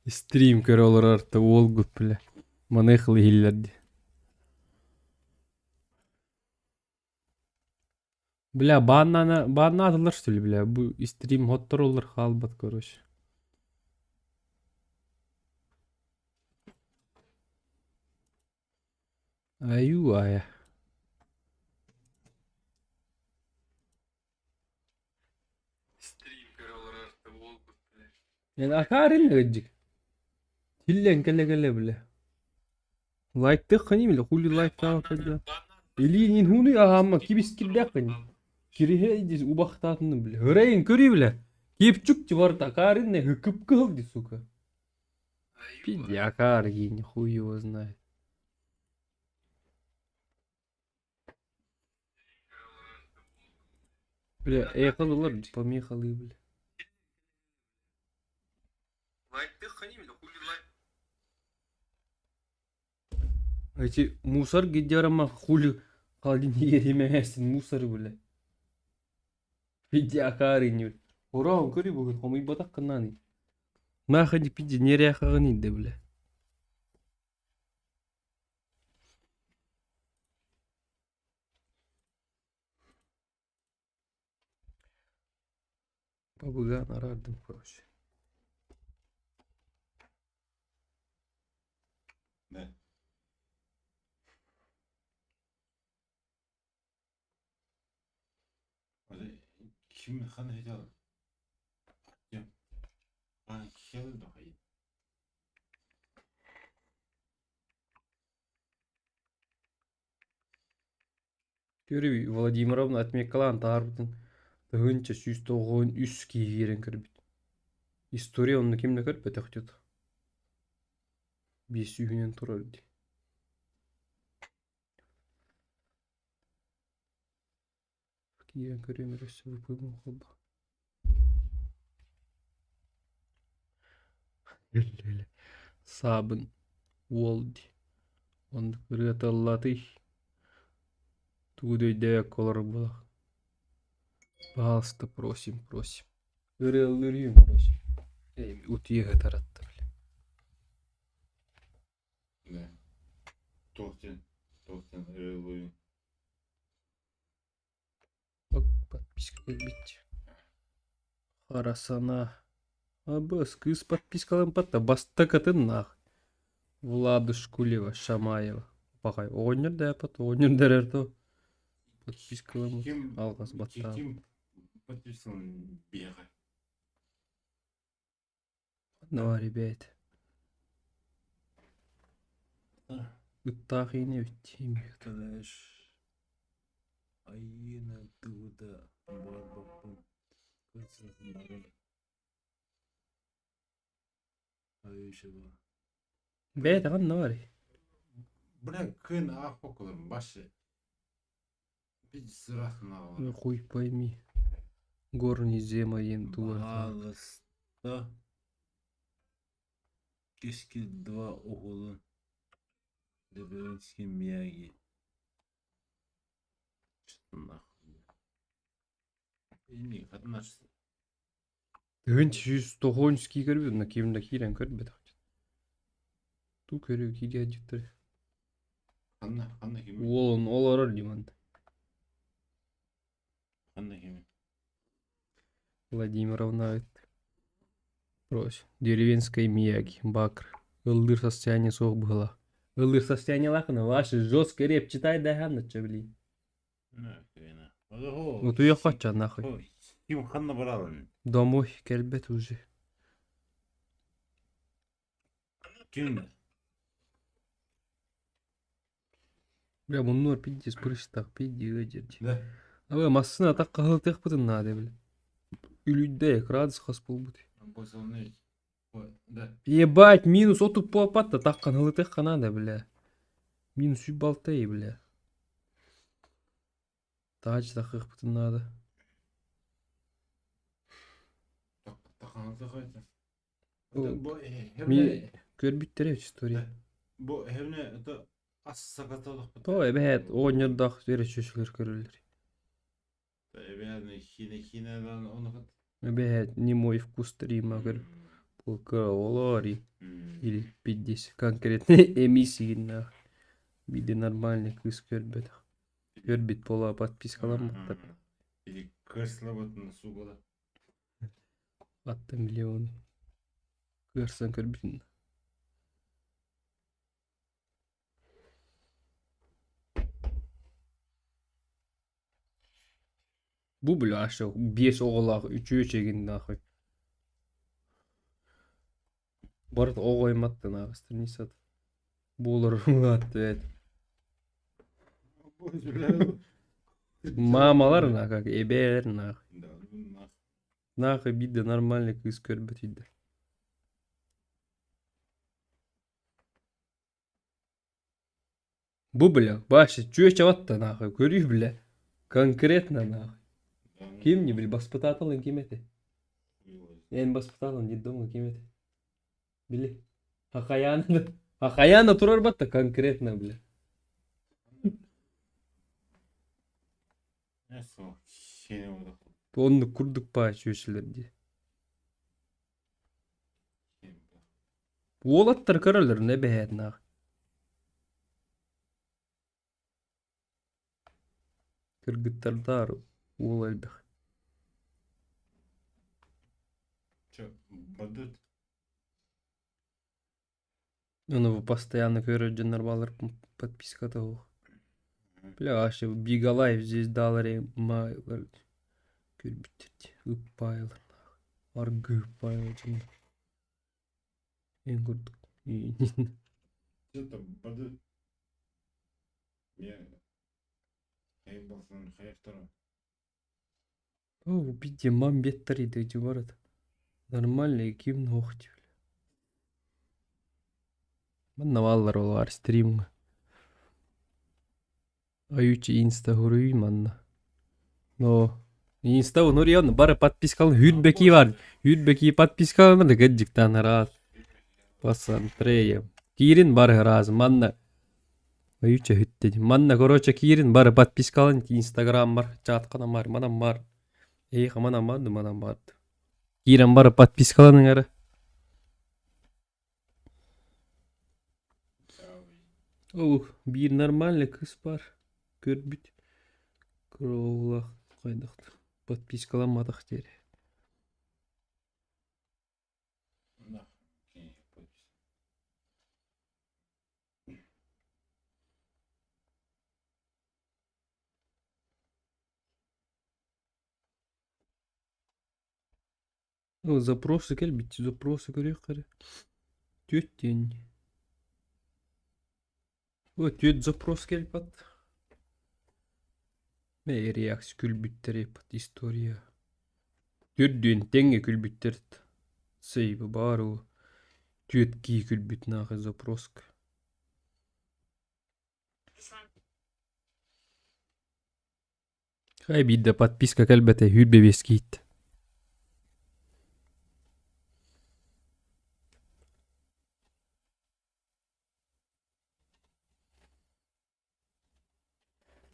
B: Стрим көр олорор та уолгут бля. Маныхыл иһиллэрди. Бля, баннана, баннатылар что ли, бля? Бу стрим хоттороллар хаалбат, короче. Аю ая. Yani акарин гыджик. Тиллен келе келе бля. Лайктык хани бля, хули лайк таах да. Илиинин хуну аһаама кибискирдээх хани. Кириһэ дис убахтаатын бля. Хөрейин көрүй бля. Кепчук ти барт акарин не хыкып кыл ди сука. Пиди акар гини, хуй его знает. Бля, эхалылар помехалы бля. Эти мусор гидерама хули холодильник еремесин мусор бля. Пиди акары не. Ура, көрі бүгін хомый батақ кыннаны. Нахани пиди неряхағын инде бля. Бабыган арадым, короче.
N: Да. Ким хана хедал? Я. А, хел да хай.
B: Юрий Владимировна отметкалаан таһаарбытын 1193 киһи киирэн көрбүт. История онно ким да көрбөтөх дьото. Биэс сүүһүнэн турар дии. Киирэн көрүөм эрэ өссө выпугун холбо. Саабын уол дии. Оннук ырыа тыллатый. Тугу да өйдөөбөккө олорор буолах. Пожалуйста, просим, просим. Ырыаллырыым просим. Утуйа сытаратта бile.
N: Да. Туохтен, туохтен ырыаллыырын.
B: Подписка кэлбит. Харасана. Абыс, кыыс подпискалампат да бастакытын наах. Владушкулева, Шамаева. Пахай, оҕонньор да апат, оҕонньор да эрэр то. Подпискаламмыт,
N: Ким,
B: алҕас баттаабыт.
N: ким подписан биэҕэ?
B: Ну, ребят. Ыттаах иинэ эбит.
N: Калаш айыына тугу да буолбаппын кырсыһыннарым Айышева.
B: Бэйэтэ ханна барый?
N: Бля, кын аах покулым башы. Бит сырахнаҕа.
B: Хуй пойми. Горный зема диэн тугар.
N: Баһаалыста Кэскил два уһулун Дебринский Мияги. Что нахуй? Ини хатнаш.
B: 1190 киирбит, но ким да киирэн көрбөтөх. Ту көрүү киириэ дьиттэр.
N: Ханна ханна кими?
B: Уолун олорор диман.
N: Ханна кими?
B: Владимировна Брось. Деревенская Мияги, Бакр. Ыллыыр состояние суох быһыылаах. Ыллыыр состояниелаах ваше жесткий реп читай да ханна блин. Утуйахха нахуй.
N: Ким ханна баралын?
B: Домой кэлбэт уже.
N: Ким?
B: Бля, муннуор пиздец пырыстах пиздец дьэ.
N: Да.
B: Абы массына атах хаһылтыахпытын наада бля. Үлүйдэ градус хас буолбут.
N: Да.
B: Ебать, минус отуп буолбат да таххан хылытыахха наада бля. Минус үп балтай бля. Тааж тахыахпытын наада. Ми көрбүттэрэ история.
N: Бу хевне это ас сакаталах.
B: То эбэһээт оҕонньордоох эрэ чүчүлэр көрөллөр.
N: Эбээн хине хинелан оны
B: Эбэһээт не мой вкус стрима көр полколори или пиздец конкретно эмиссигиннаах биде нормальный кыыс көрбөтөх. Көрбүт буола подпискаламмыттар.
N: Или кырслабытын сугала.
B: Атта миллион. Кырсан көрбүтүн. Бу бля аша биэс оҕолоох үчүө чэгин нахуй. Барыт оҕо айматтан аҕыс страницата. Буолар улаатты Мамалар на как эбээлэр нахуй. Нахуй биирдэ нормальный кыыс көрбөт үйдэ. Бу бля, вообще чүөчэ батта нахуй, көрүү бля. Конкретно нахуй. Ким не били баспытааталын ким этэй? Эн баспытаалын детдомҥа ким этэй? Били. Хахаяна Хахаяна турар батта конкретно бля. Оннук курдук баа чүөчэлэр дии. Уолаттар көрөллөр не бэһээт нах. Кыргыттардар уол элбэх.
N: Че, бадыт?
B: Ону постоянно көрөр дьоннор баалар подписката суох. Бля, вообще Бигалайф здесь далари майлар көрбүттэр дии. Ыппайлар аргы ыппайлар дьоннор. Эн курдук.
N: Че там, бадыт? Я...
B: О, убить мамбеттер иди город. Нормальный ким ногти. Манна бааллар ол стримҥа. Аючи инста хуруй манна. Но инста унурион бары подпискалын хүрбеки бар. Хүрбеки подпискалын да кыджиктан раз. Посмотреем. Киирин бары раз манна. Аюча хүттedi. Манна короче киирин бары подпискалын инстаграм бар, чаткана бар, манам бар. Эй, манам бар, манам бар. Киирен бары подпискаланың ары. Оу, биир нормальный кыс бар. Көрбүт. Кроулах кайдахты. Подпискаламматах диэри. О, запросы кэлбит, запросы көрүөх эрэ. Түөрт диэн. О, түөрт запрос кэлбэт. Мэ реакция күлбүттэр эппит история. Төрдүөн тэҥҥэ күлбүттэр. Сейбы баар ол. Түөрт киһи күлбүт нахуй запроска. Хай биирдэ подписка кэлбэтэ сүүрбэ биэс киһиттэн.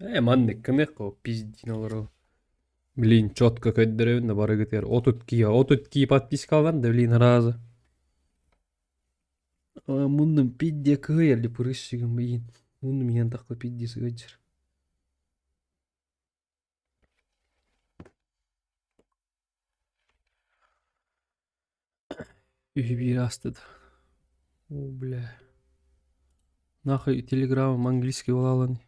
B: Ээ маннык гыныахха пиздин олору. Блин, четко көрдөрөбүн да барыгытыгар отут киһи, отут киһи подпискаланан да блин разы. Муннум пидде кыһый или прыщигым блин. Муннум иһэн тахха пидде сыгыдьыр. Үһү биир ааста да. О, бля. Нахуй телеграмм английский буолаалан.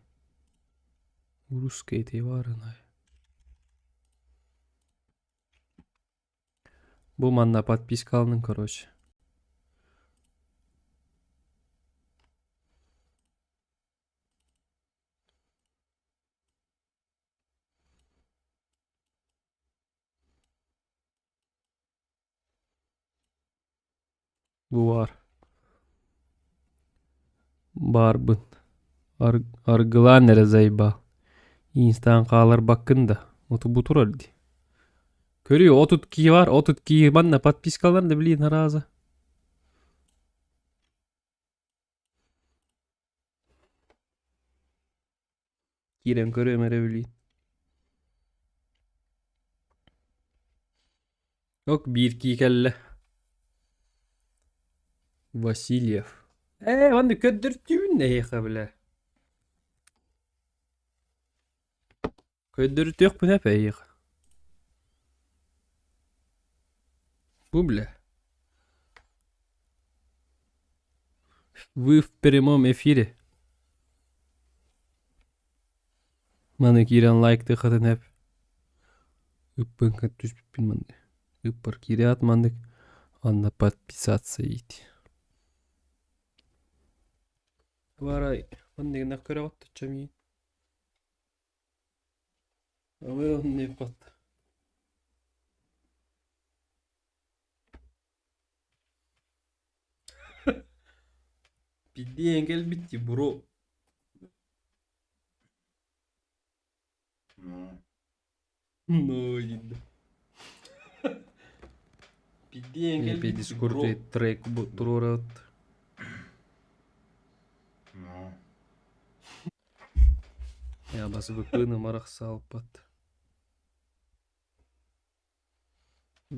B: Русский эти баарынай. Бу манна подпискаланың короче. Бу баар. Баарбын. Аргылаан эрэ заебал. Инстаан хааларбаккын да. Оту бу турар дии. Көрүө, отут киһи бар, отут киһи манна подпискалар да блин арааза. Киирэн көрүөм эрэ билиин. Ок биир кии кэллэ. Васильев. Ээ, манна көрдөртүүбүн эһиэхэ бile. Көрдөртүөхпүн эп эһиэхэ. Бу бile. Вы в прямом эфире. Маны киирэн лайктыаххытын эп. Ыппын түспүппүн маннык. Ыппар киирээт маннык анна подписаться ить. Барай манныгына көрөҕүт чамиин. Ой, Пиздеен кэлбит бро. Ну, видно. Пиздеен кэлбит Дискорд трек туруорат. Я басыбыкпын ымарах салпат.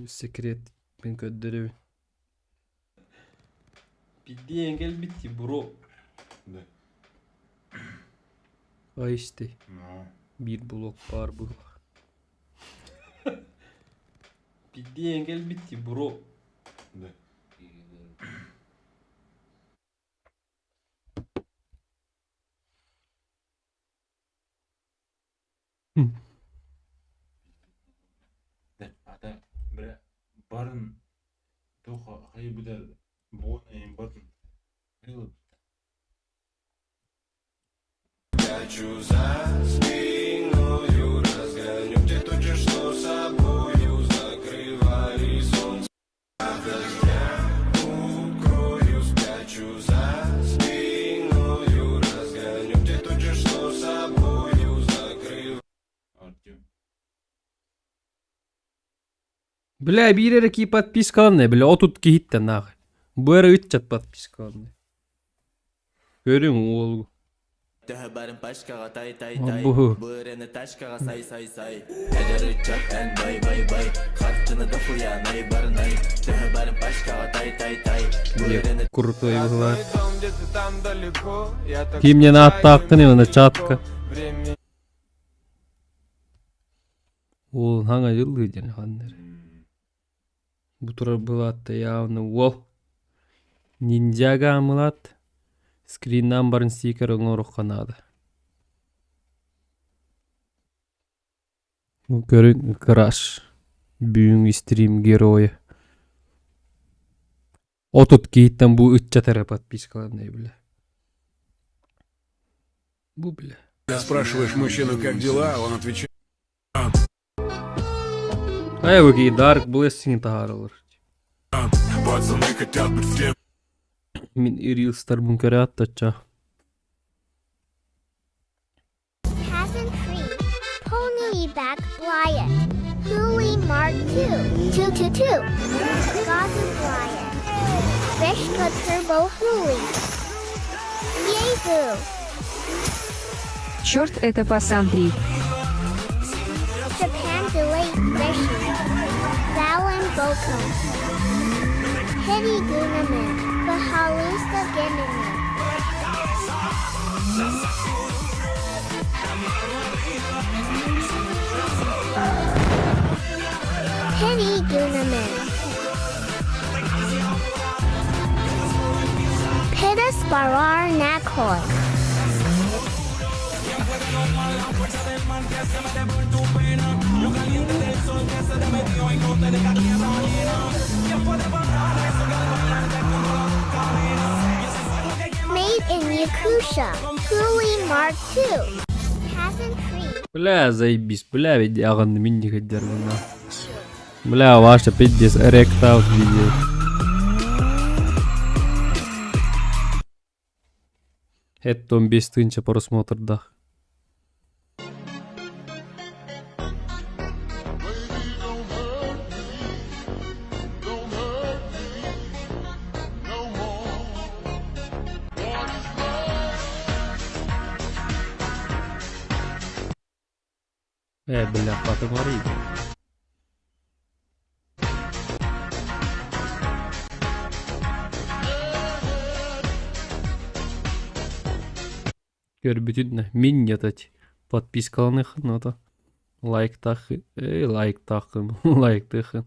B: Секрет мин көрдөрөбүн. Пиздеен кэлбит бро. Айсты. Биир блок баар быһыылаах. Пиздеен кэлбит бро.
N: Барын туха хайбыдар буон барын
L: Хочу за спиной.
B: Бля, биир эрэ кии подпискаланна, бля, отут киһиттэн нахуй. Бу эрэ ыччат подпискаланна. Көрүҥ уолу.
I: Төһө барын пачкаҕа тай-тай-тай
B: Бу.
I: Бу ырыаны тачкаҕа сай-сай-сай Эдэр ыччат эн бай-бай-бай Харчыны да хуянай барнай Төһө барын пачкаҕа тай-тай-тай Бу ырыаны
B: Крутой была. Кимнен ааттааххын именно чатка. Уол хаҥа дьыллыы диэн ханна эрэ. Бу турар былаатта явно уол. Ниндзяга амылаат. Скриннаан баран стикер оҥоруохха наада. Көрүҥ краш. Бүгүҥҥү стрим геройа. Отут киһиттэн бу ыччат эрэ подпискаланна бля. Бу бля.
M: Спрашиваешь мужчину, как дела, он отвечает.
B: Хайа бу киһи Dark Blessing таһааралар.
M: Пацаны хотят быть в теме.
B: Мин рилстарбын көрөөт тачча.
V: Cousin Tree, Pony Back Blyat, Huli Mark 2, 222, Gaza Blyat, Veshka Turbo Huli, Yebu,
D: Черт, это пасан 3.
V: Japan Delay Beshi, Valen Boko, Hedy Gunaman, Bahalusta Gemiman. Hedy Gunaman. Pitas Barar Nakhoi. Made in Yakusha. Huli Mark II. Cousin Tree.
B: Бля, заебись, бля, ведь аҕын мин дикэддер мына. Бля, ваша пиздец, эректаут видео. Эттон 5 тысяч просмотрдах. Э, бля, хата барый. Көрбүтүн мин ятать подпискаланыхын ото лайктах эй лайктахын лайктыхын.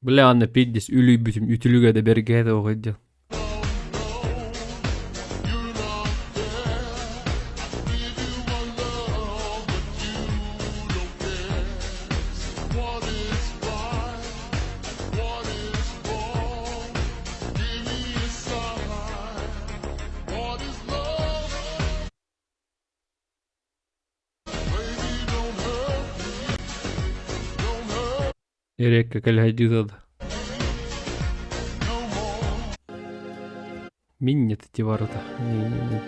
B: Бля, анна пиддис үлүйбүтүм үтүлүгэ да бэргээтэ оҕойдьон. Эриэккэ кэлэһэйдии да. Мин нет эти ворота. Не-не-не.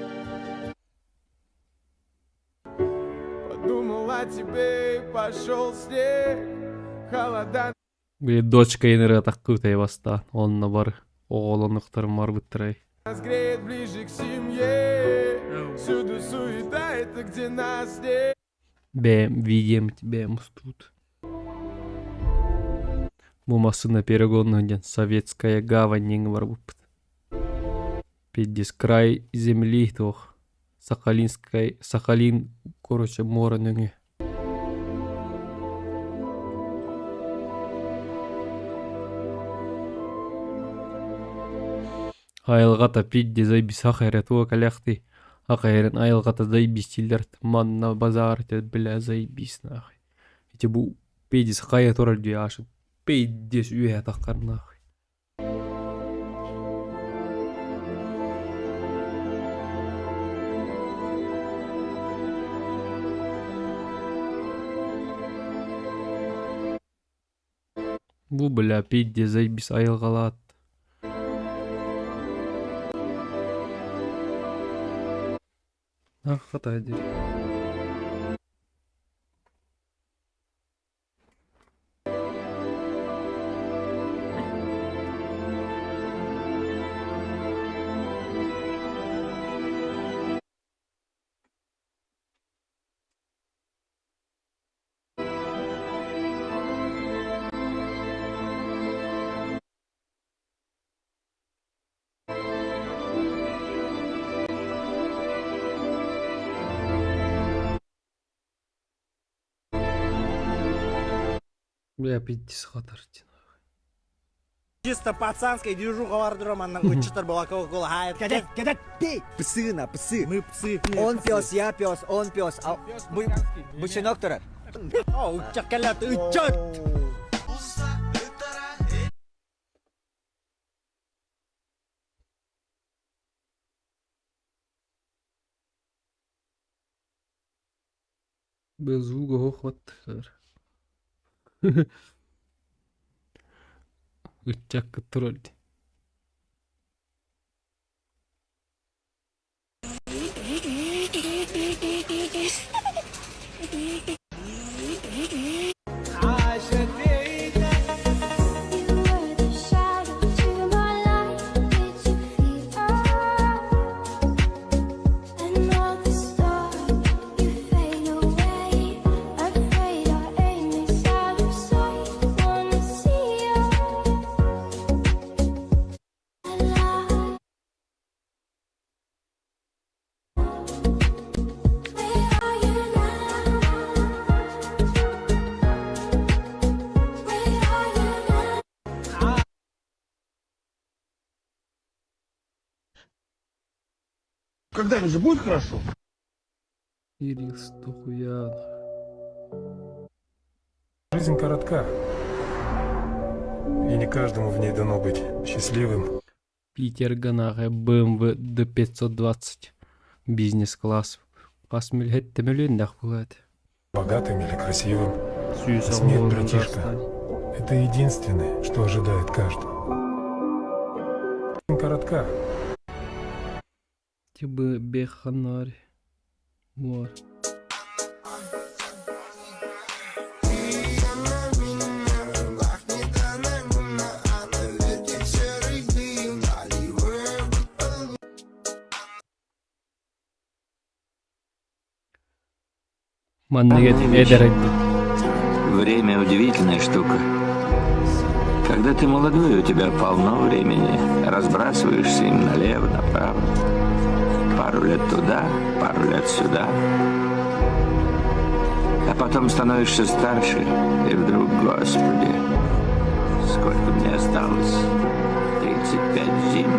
K: Подумал о тебе и пошел снег. Холода
B: Били дочка ырыа таккытай бастаан онно бар оҕолонуктарым барбыттарай.
K: нас греет ближе к семье. Всюду суета, это где нас нет.
B: Бэм видеом бэм устут. Бу массыына перегонный диэн Советская гавань диэҥҥэ барбыппыт. Пиздец край земли туох Сахалинскай Сахалин короче муора нөҥүө. Айылҕата пиздец заебись ах эрэ туох кэлэхтий ах эрэн айылҕата заебись дииллэр манна базар этэ бля заебись нахуй. Ити бу пиздец хайа турар дии аашын пиздец үөһэ таххар нахуй. Бу бля пиздец заебись айылҕалаат. Ах, хата диир. Бля, пиздец хатар
C: Чисто пацанская движуха вардро манна учитар была кока-кола. Хай, кадет, кадет, пей! Псы на, псы. Мы псы. Он пес, я пес, он пес. А мы, бычынок турар. О, учакалят, учат!
B: Безуга хохваттар. Ыччакка турар дии.
O: Когда-нибудь же будет хорошо?
B: Ирис, дохуя.
W: Жизнь коротка, и не каждому в ней дано быть счастливым.
B: Питер Ганаҕа BMW D520 бизнес-класс. Хас мүлһэттэ мөлүөннэх буолаат.
W: Богатым или красивым.
B: Сүүс
W: Смерть,
B: оҕолорун
W: братишка, это единственное, что ожидает каждого. Жизнь коротка.
B: Тибы беханар. Муар. Манныга эдэр
X: Время удивительная штука. Когда ты молодой, у тебя полно времени. Разбрасываешься им налево, направо. Пару лет туда, пару лет сюда. А потом становишься старше, и вдруг, Господи, сколько мне осталось? 35 зим.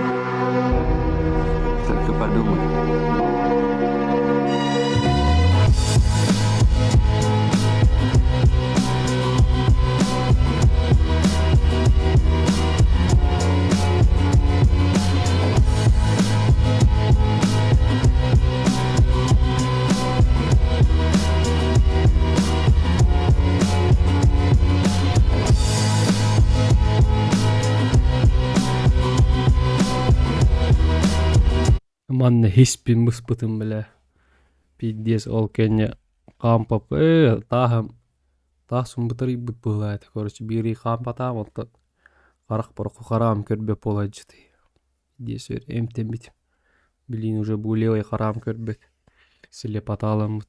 X: Только подумай.
B: Манна хиспин быспытым бля. Пиздец ол кэннэ хаампап тааһым таас бытарыйбыт быһыылаах короче биири хаампатаам оттон харах хараам көрбөт буолааччытый. Пиздец эмтэммит. Билин уже бу левый хараам көрбөт. Слепоталаммыт.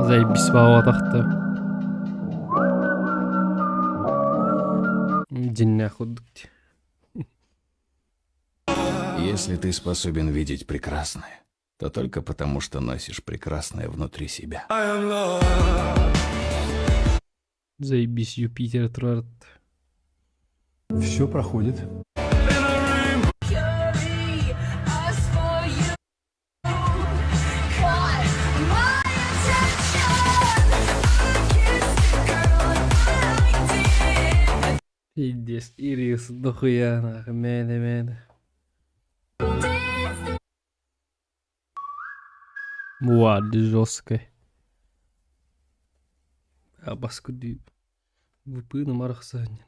B: Заебись баҕатахта. Дьиннээх курдук дии.
Y: Если ты способен видеть прекрасное, то только потому, что носишь прекрасное внутри себя.
B: Заебись Юпитер турар.
W: Все проходит.
B: Пиздец, Ирис, дохуя нахуй, мээнэ мээнэ. Муа, жесткой. Баскы дүү. Выпыны марахсаанньан.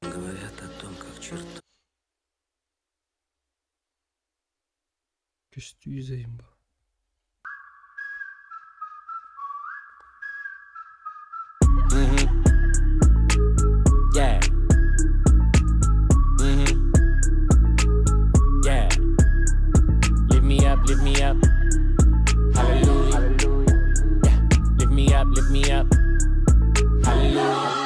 I: Говорят о том, как черт
B: Көстүү заимба.
I: Yeah. Yeah. Lift me up, lift me up. Hallelujah. Yeah. Lift me up, lift me up. Hallelujah.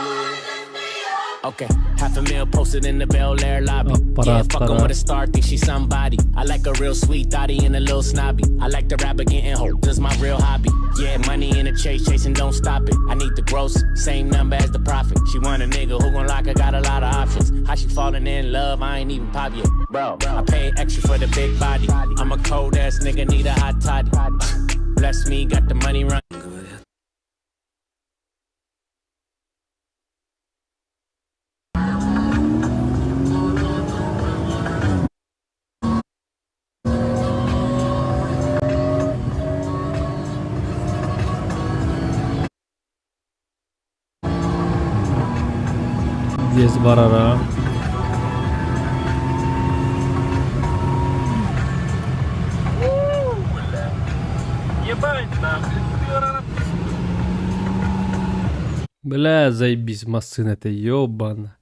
I: Okay, half a mil posted in the Bel Air lobby. Yeah, fucking with a star, think she somebody. I like a real sweet thotty and a little snobby. I like the rapper getting hoes, that's my real hobby. Yeah, money in the chase, chasing, don't stop it. I need the gross, same number as the profit. She want a nigga who gon' lock her, got a lot of options. How she falling in love, I ain't even pop yet. Bro, I pay extra for the big body. I'm a cold ass nigga, need a hot toddy. Bless me, got the money run.
B: Здесь барара. Бля, заебись, массына это ёбана.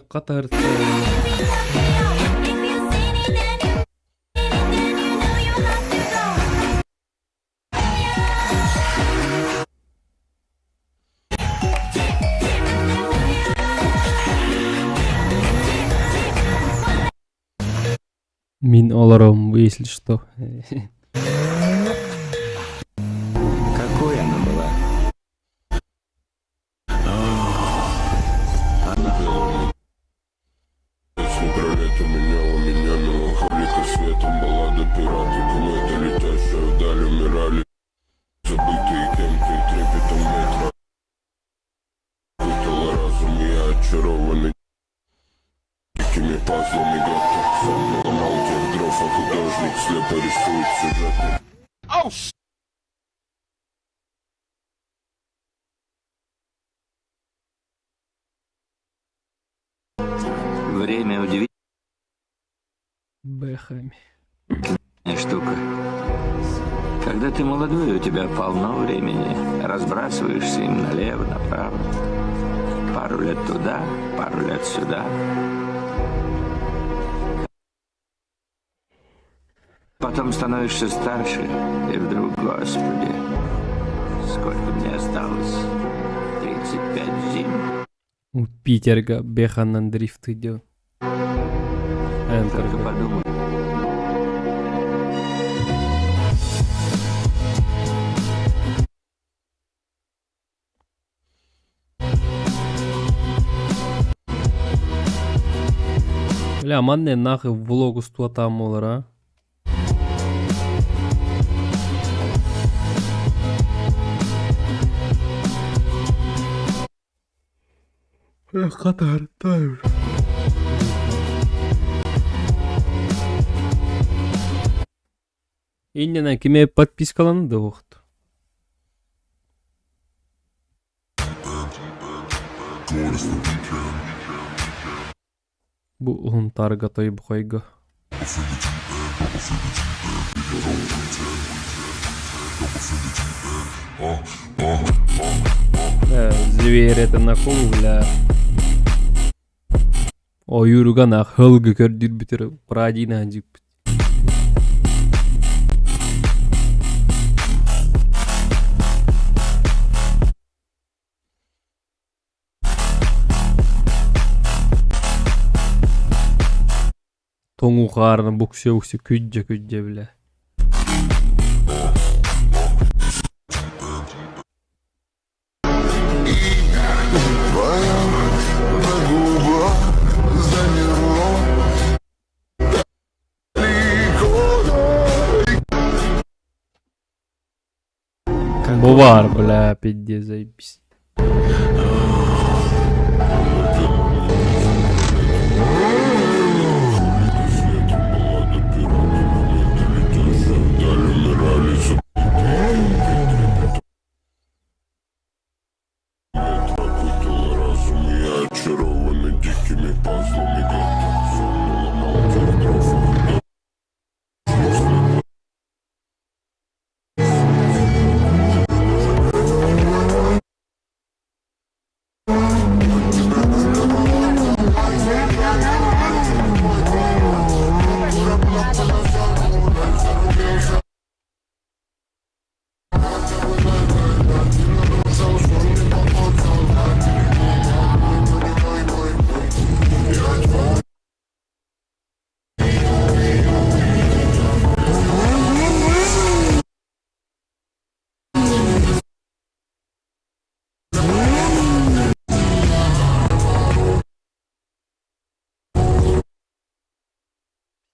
B: Катар. Мин олором, если что.
X: Какой она была?
L: Пролето меняла меня меланхолика светом баллада пираты комета летящая вдаль умирали забытые кем-то и трепетом ветра окутала разум я очарованный дикими пазлами гетто сам наломал тех дров, а художник слепо рисует сюжеты.
X: Время удивительная
B: Бэхами.
X: штука. Когда ты молодой, у тебя полно времени. Разбрасываешься им налево, направо. Пару лет туда, пару лет сюда. Потом становишься старше, и вдруг, Господи, сколько мне осталось? 35 зим.
B: У Питерга бэханан дрифт идет.
X: Только подумай.
B: Бля, манне нахуй влог устуатам олар, а? Катар, тайм. Иннена киме подпискаланды оқты. Бу уһун тарга той бухайга. Зверь это нахуй, бля. Ойуруга нах хылгы көрдүр бүтүр прадина жиппит. Тоңу хаарына буксе уксе күджө күджө бля. Бар, бля, пиздец, заебись.
L: Очарованный дикими пазлами наломал дров.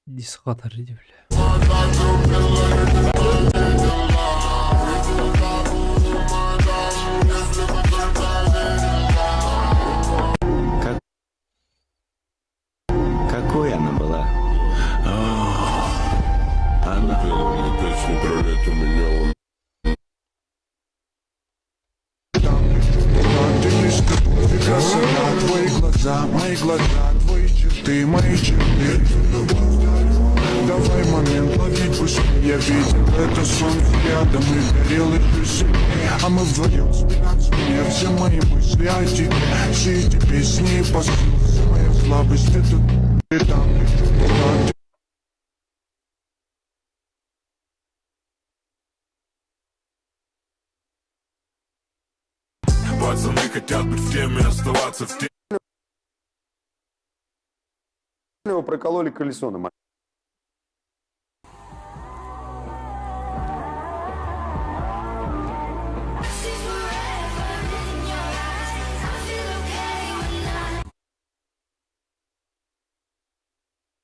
B: Дисхатар иди, бля.
X: Как... Какой она была?
L: Она пела мне песню про лето, меня он
G: Твои глаза, мои глаза, твои черты, мои черты. Давай момент ловить в я видел это солнце рядом и горел еще сильнее. А мы вдвоем спина к спине, все мои мысли о тебе, все эти песни и посыл, вся моя слабость, это ты там, была ты.
L: Пацаны хотят быть в теме, оставаться в теме.
A: Его прокололи колесо на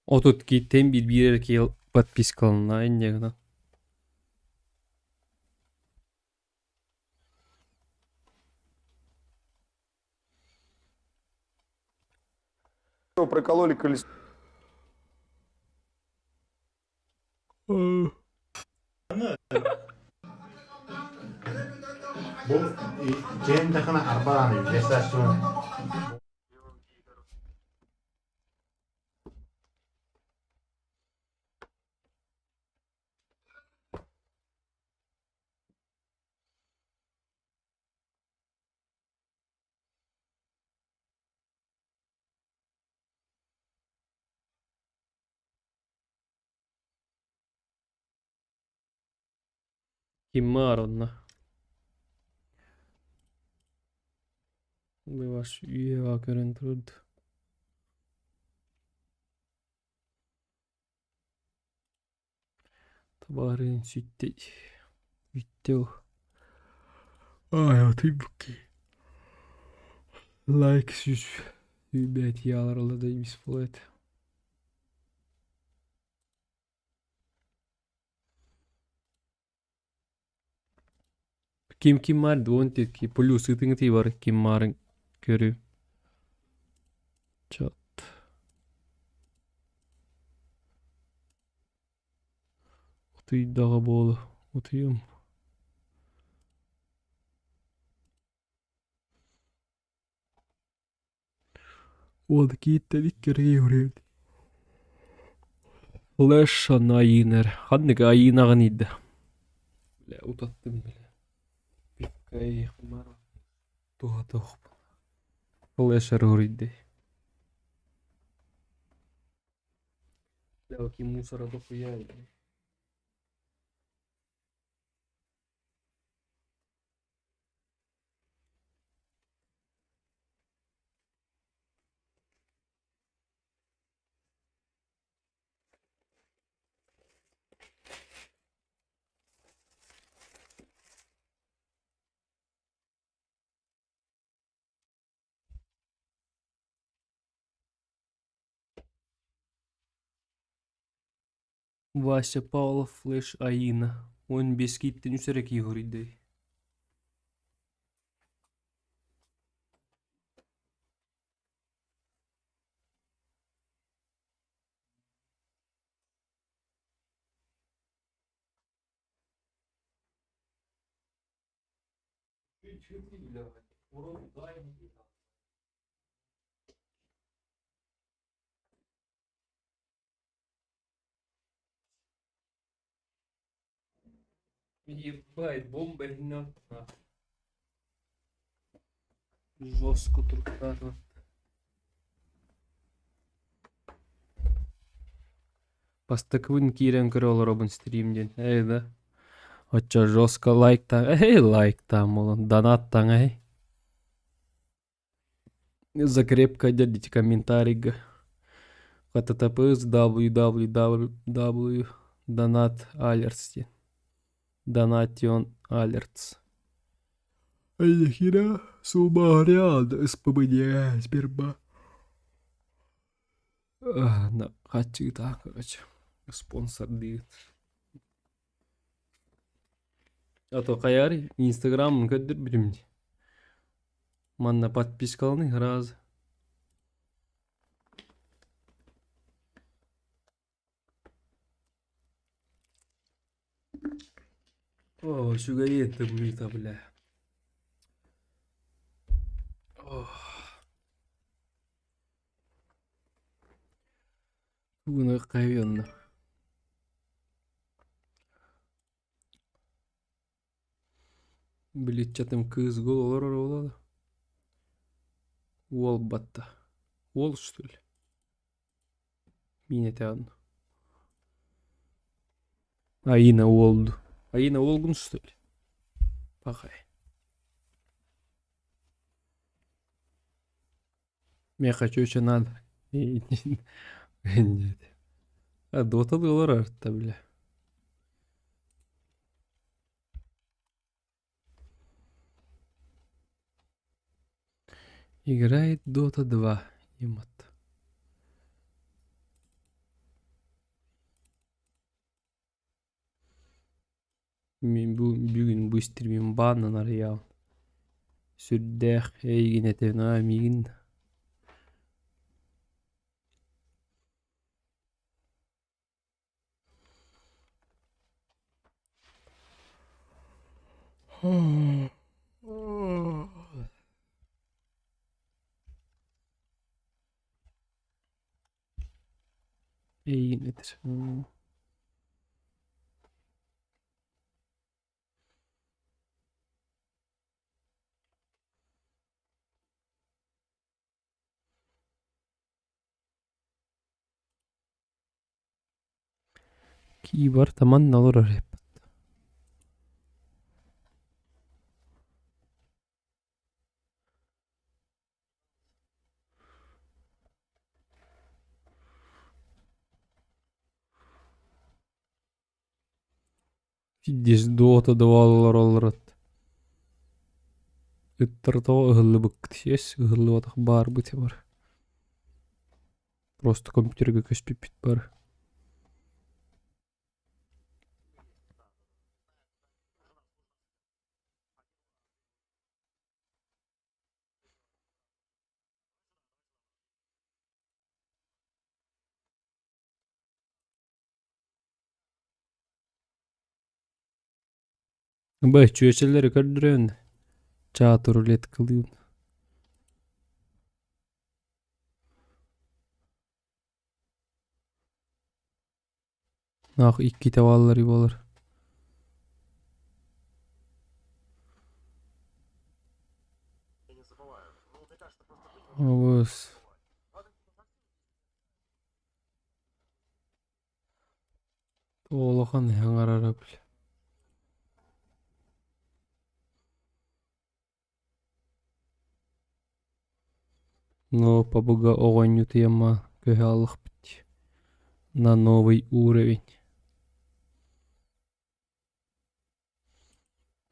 B: Отут кииттэн биир-биир эрэ киһи подпискаланна инньэ гынан.
A: Прокололи колесо.
N: Бу киэн тахана арбаан жестасун.
B: Ким онно? Бываш үйэҕэ көрөн турард. Табаарыһын сүттэ бүттэ ол. Ай отуйбукки. Лайк сүүс сүүрбэт яларла да бесплат. Ким ким баар дуон диэки плюс ытыҥытыы бар ким баарын көрүү. Чат. Утуйдаҕа буолу утуйуом. Уол кииттэн икки уруйан. Флеш аны айыына эрэ. Ханнык айыынаҕын ыйда. Бля утаттым бля. Туһата Флеш эрэ уруйдай. Бля мусора дохуя. Вася Павлов Флеш Аина. 15 кииттэн үс эрэ киһи уруйдай. Ебать, бомба на. Жестко туркана. Бастакыбын киирэн көрө олоробун стрим диэн. Эй да. Оччо жестко лайктаан, эй лайктаан буолан, донаттаан эй. Закрепка дядите комментарийга. https www donat alerts диэн. Donation alerts. Эй, нахера сумариан СПБ Сбербанк. Хаччыытаах короче спонсордыыт. А то хайаар инстаграмын көрдөрбүтүм дии. Манна подпискаланый сразу. О, үчүгэйин тымныыта бля. Тугуна хайыанна. Биличчэтим кыыс гол олорор буолла Уол батта. Уол что ли? Мин этэҕин. Аина уолду. Аина уолгун что ли? Пахай. Миэхэ чүөчэ надо. Нет. А доталыы олорор да бля. Играет Dota 2, емат. Мин бу бүгүн бу стримим бааннан арыйаҕын. Сүрдээх эйигин этэбин аа миигин Эйигин этэр. Киибар таман олорор эппит. Пиздец дуота олороллор Ыттар тоҕо ыһыллыбыккыт сиэс ыһыллыбатах баарбыт бар. Просто компьютерга көспүппүт бар. Б чүөчэлэри көрдөрөн чаат рулеткалыын. Наах иккитэ бааллар буолар. Абыс. Улахан ыҥырара били. Но пабыга оҕонньутуйама көһө аллахпыт на новый уровень.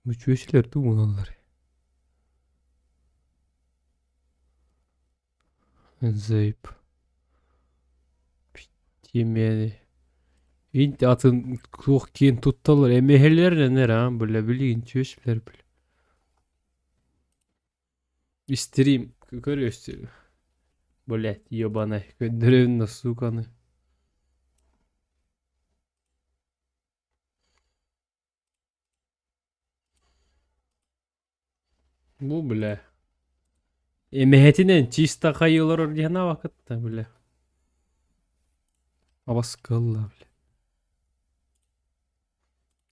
B: Мүчүөсүлэр тугуналлар. Зейп. Тимени. Инт атын туох киэн тутталлар эмэһэлэринэн эрэ бля билигин чүөсүлэр бля. Истрим көрүөстү. Блять, ебаный, көрдөрөбүн да суканы. Бу, бля. Эмэһэтинэн чисто хайыылар диэн кытта, бля. Абаскалла, бля.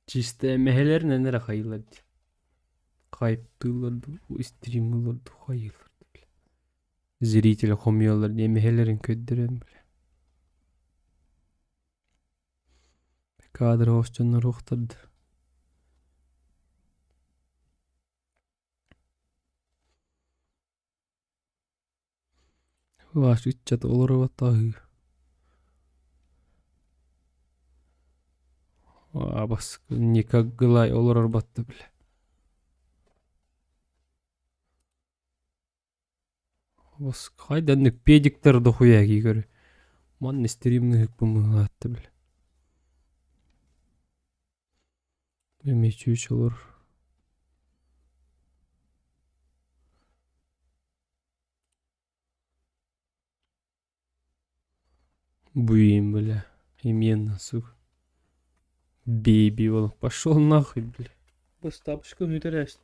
B: Чисто эмэһэлэринэн эрэ хайыылар дии. Хайптыыллар дуу, стримылар дуу, хайыылар дуу, бля. Зрители хомуйаллар дии, эмэһэлэрин көрдөрөн, бля. Кадр оҕус дьоннор уохтар да. Ваш ыччат олоруоттааһыы. Абас никак гылай олорор батта бile. Абас хайданнык педиктер дохуя кии көрү. Манна стримныһык бумыһаатта бile. Эмиэ олор. Буин, бля. Именно, сука. Бейби, ол. Пошел нахуй, бля. Бастапочка мүтәрәс.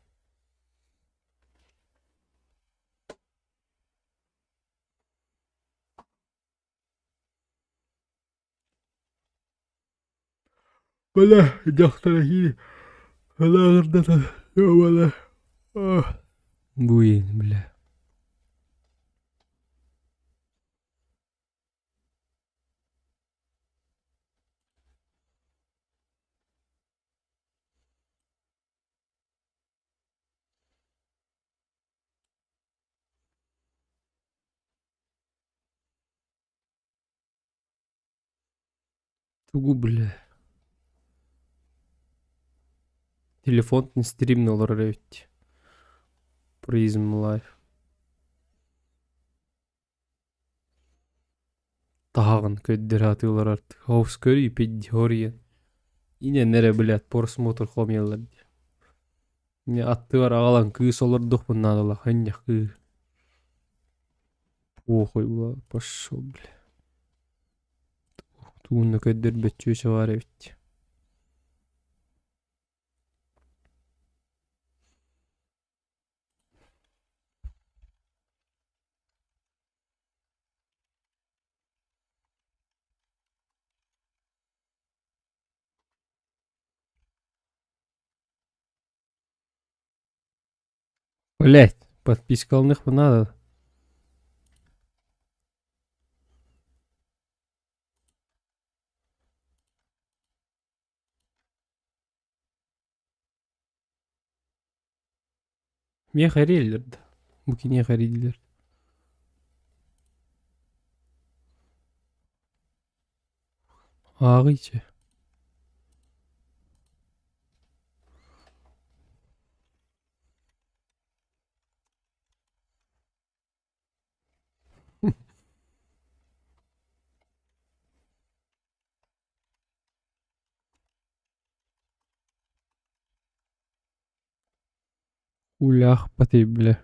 B: Бля, дьахтара киiri. Ылааҕырдатан, бля. Буин, бля. Тугу, бля. Телефон стримни олорор эбит. Призм Life. Таһаҕын көрдөр атыылар артык. Хаус көрүй пиддиориен. Инэн эрэ, блядь, просмотр хомуйаллар дии. Мне аттыгар аҕалан кыыс олордухпун наадалаах ынньах кыы. Похуй, бля, пошел, бля. Тугунна көрдөрбөт чүөчэ баар эбит. Блять, подпискаланыахпын наада. Миэхэ эрийэллэр да? Бу киниэхэ эрийдилэр. Ааҕыйчы. Улаахпатый бля.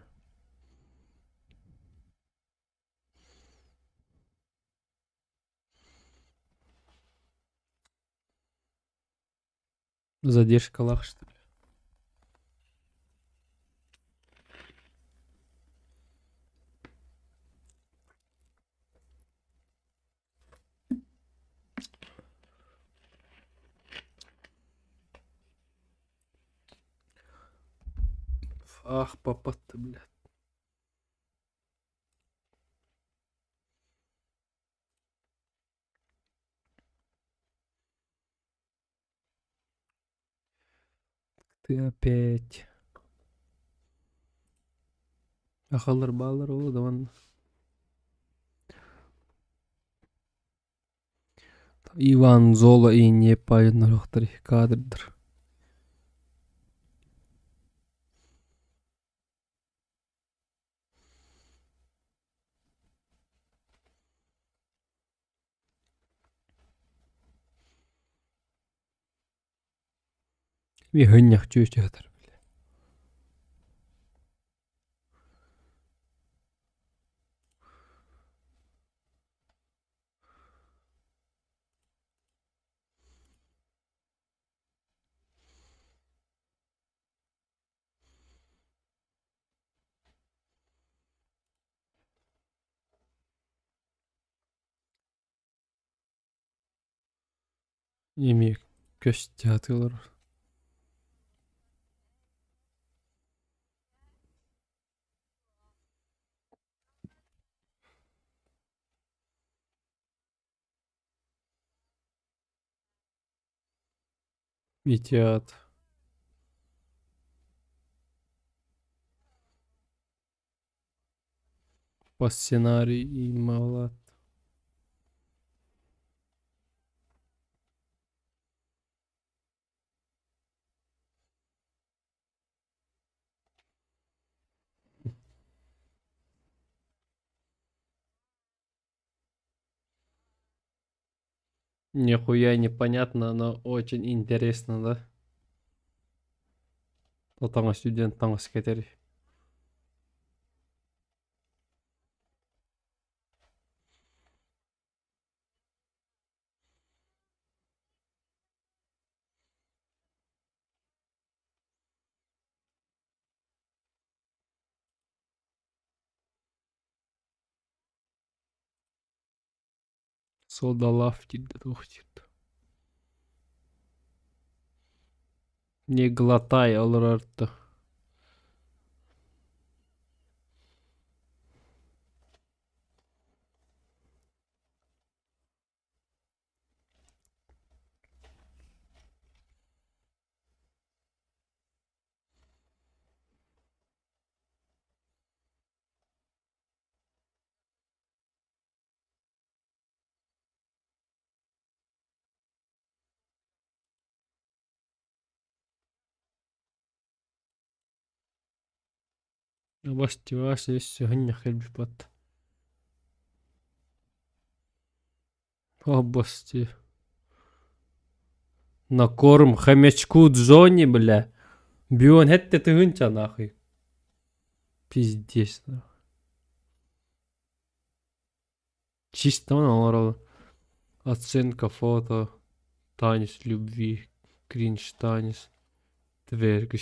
B: Задержкалаах что ли? Ах, папа-то, блядь. Ты опять. Ахаллар бааллар ол да манна. Иван Золо и не пайнарохтар кадрдар. Хөнньэх чүөчэ сытар. Эмиэ көстө сатыылар. Витят. По сценарий и малат. Нихуя непонятно, но очень интересно, да? Таҥас студент таҥас кэтэр. Содалав диир туох диир Не глотай олорор да Бастиваас өссө ханньах кэлбиппат. Обости. На корм хомячку Джонни, бля. Бион хетте тыһынча нахуй. Пиздец. Чисто оҥороллор. Оценка фото, танец любви, кринж танец, тверк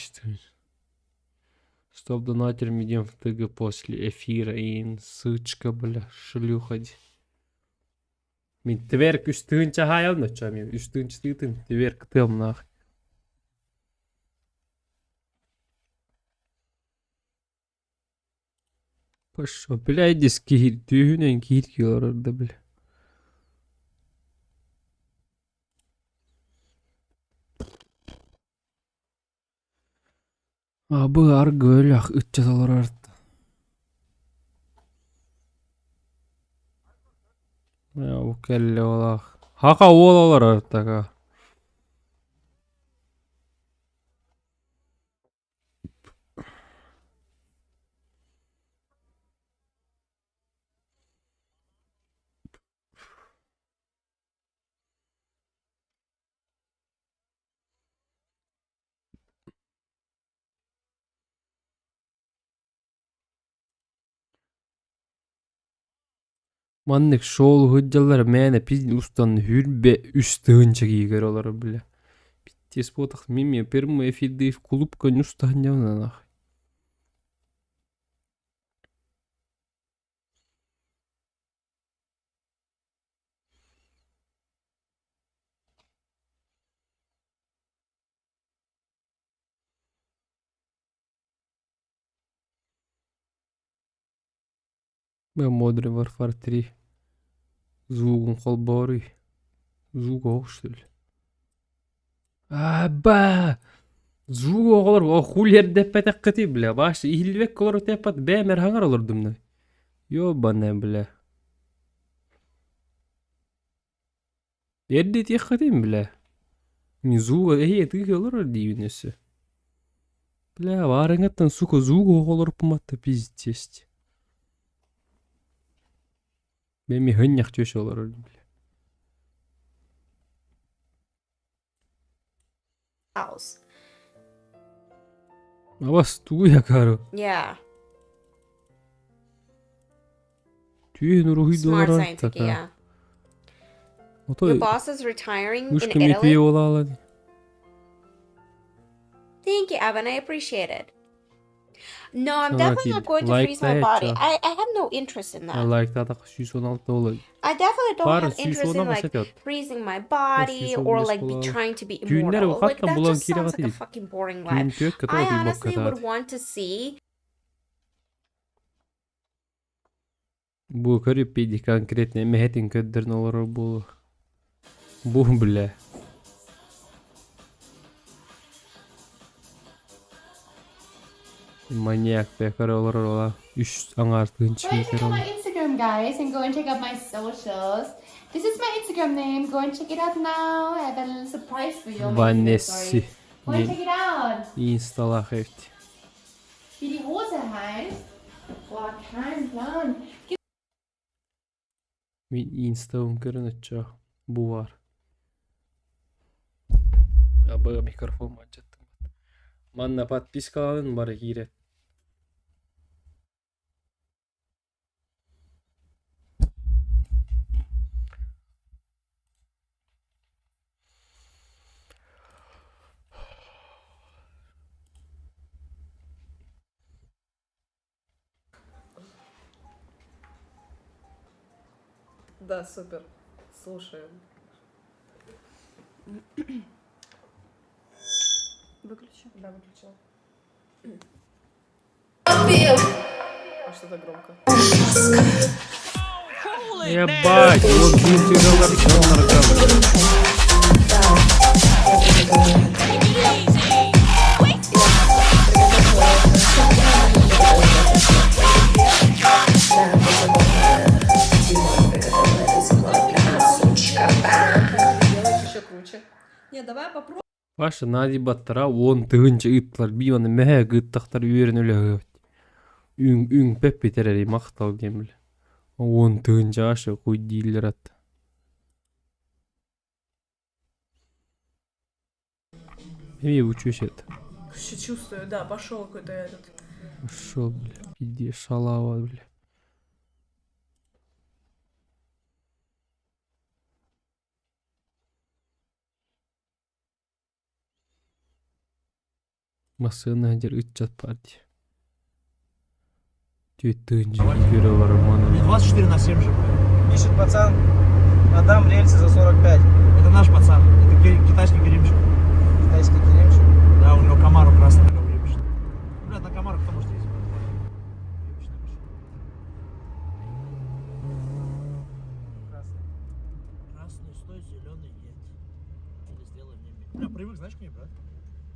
B: Стоп донатерам идем в ТГ после эфира и сучка, бля, шлюха. Мин тверк үс тыһыынча хаайабын оччо мин үс тыһыынча тыытын тверк тыам нахуй. Пошел, бля, иди киһи түһүнэн киһиргии олорор да, бля. Абы аргы өлөх ыччат олорор. Бу кэллэ олох. Хака уол олорор така. Маннык шоу сылдьаллар мээнэ устан хүрбэ үс тыһыынча киһи олорор бля. Пиздец буотах мин первый эфирдии кулупка устаһын нахуй. Modern Warfare 3 звугун холбооруй. Звук оһох что ли? Аба! Звук оҕолор хули эрдэппэтэххитий бля бааш иһиллибэккэ олору тэппат бэйэм эрэ хаҥар олордум да. Ёбаная бля. Эрдэ этиэххитин бля. Не звуга эһи этиги олорор диибин өссө. Бля баарыҥҥаттан сука звук оҕолорпуматта пиздец. Мен миһынньах түөс олорор бля.
E: House.
B: Абас тугу якару?
E: Yeah.
B: Түүн уруһуй
E: Smart
B: доллара
E: scientific, yeah.
B: Ото
E: Your boss is retiring in
B: Мышка ми
E: Italy?
B: пиолала.
E: Thank you, Evan. I appreciate it. No, I'm
B: Саҥа
E: definitely not
B: киирдэ.
E: going to freeze my
B: Лайктаа
E: body.
B: чо.
E: I have no interest in that.
B: Лайктаатахха 116 буолар.
E: I definitely don't
B: Баар
E: have interest in
B: 110
E: like
B: этэ.
E: freezing my body or
B: 115
E: like be
B: буолар.
E: trying to be
B: Түүннэр
E: immortal. Like
B: ухаттан
E: that
B: булан
E: just sounds
B: киирэҕит
E: like a
B: ий.
E: fucking boring
B: Түүн
E: life.
B: түөрт
E: I
B: көтөҕө
E: honestly would
B: тиийбэккэ
E: want to see
B: Бу көрүппүйди конкретно эмэһэтин көрдөрөн олорор буолуо. Бу бля. Маньяк көрө олорор ола үс аҥаар тыһыынча
H: Go and check
B: көрө
H: out my
B: олорор.
H: Instagram, guys, and go and check out my socials. This is my Instagram name. Go and check it out now. I have a little surprise for you on my Instagram
B: Ванесси
H: story. Go and
B: диэн
H: check it out.
B: инсталаах эбит.
H: Wie die Hose heißt? Boah, kein Plan. Gib
B: Мин инстабын көрөн оччо бу баар. Абы микрофон алдьаттым. Манна подпискаланын бары киирэн.
P: Да, супер. Слушаем.
U: Выключи.
P: Да, выключила. А что так громко?
B: Ебать, вот
P: Делаешь еще круче.
Q: Не, давай попробуем.
B: Паша Нади баттара уон тыһыынча ыыттылар биир уонна мэһэ ыыттахтар үөрэн үлэһэбит. Үҥ үҥпэппит эрээри махтал диэн бile. Уон тыһыынча ашы куй дииллэр ат. Эмиэ учусь это.
P: Вообще чувствую, да, пошел какой-то этот.
B: Шо, бля, иди шалава, бля. Массыына сылдьар ыччат партия. Түөрт тыһыынча көрө олорор манан.
O: 24 на 7 же, блядь.
K: Ищет пацан, отдам рельсы за 45.
O: Это наш пацан, это китайский керимчик.
K: Китайский керимчик.
O: Да, у него Камару красный такой уебищный. Бля, на Камару кто может ездить? Уебищная машина.
K: Красный.
O: Красный стой, зеленый нет. Или сделай мне. Бля, привык, знаешь, к ней, брат?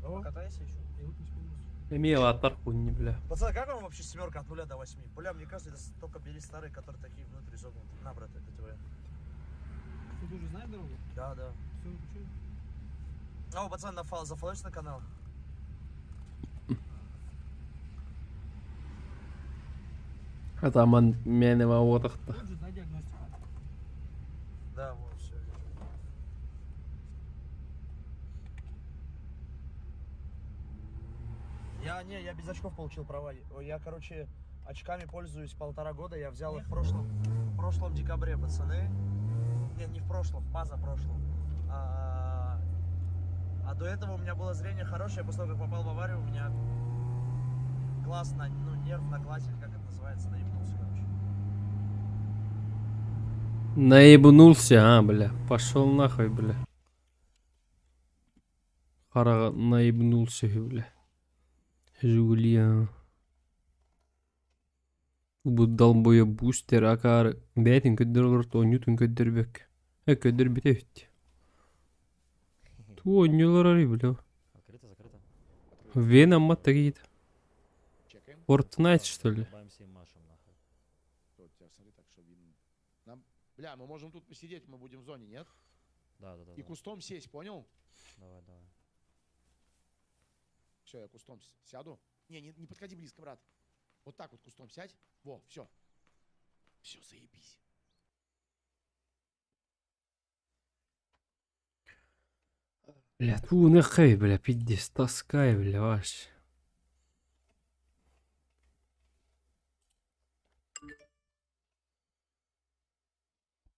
K: Покатайся еще.
O: Привык не полностью.
B: Эмиэ ааттар хуйни, бля.
O: Пацаны, как вам вообще семерка от 0 до 8? Бля, мне кажется, это только бери старые, которые такие внутри изогнуты. На, брат, это твоя.
K: Ты уже знаешь дорогу?
O: Да, да.
K: Все, выключай.
O: О, пацан, на фал, зафоловишь на канал?
B: Атаман мээнэ уотахта.
K: Тут же, да, диагностика.
O: Да, вот, все. Я, не, я без очков получил права. Я, короче, очками пользуюсь 1,5 года. Я взял их в прошлом декабре, пацаны. Не, не в прошлом, в позапрошлом. А до этого у меня было зрение хорошее. После того, как попал в аварию, у меня глаз на, ну, нерв на глазе, или как это называется, наебнулся, короче.
B: Наебнулся, а, бля. Пошел нахуй, бля. Хараҕа наебнулся, бля. Жигули, а. Бу долбоеб бустер акаары бэйэтин көрдөр олорто оонньуутун көрдөрбөккө. Э көрдөрбүтэ эбит. Туу оонньуулар бля.
R: Открыто, закрыто.
B: Веном какие-то. Fortnite, что ли?
R: Улыбаемся и машем, нахуй.
J: Тут тебя, смотри, так, чтобы видно. Нам... Бля, мы можем тут посидеть, мы будем в зоне, нет?
R: Да.
J: И
R: да.
J: кустом сесть, понял?
R: Давай, давай.
J: Все, я кустом сяду. Не, не, не подходи близко, брат. Вот так вот кустом сядь. Во, все. Все, заебись.
B: Бля, туу нахуй, бля, пиздец, таскай, бля, ваш.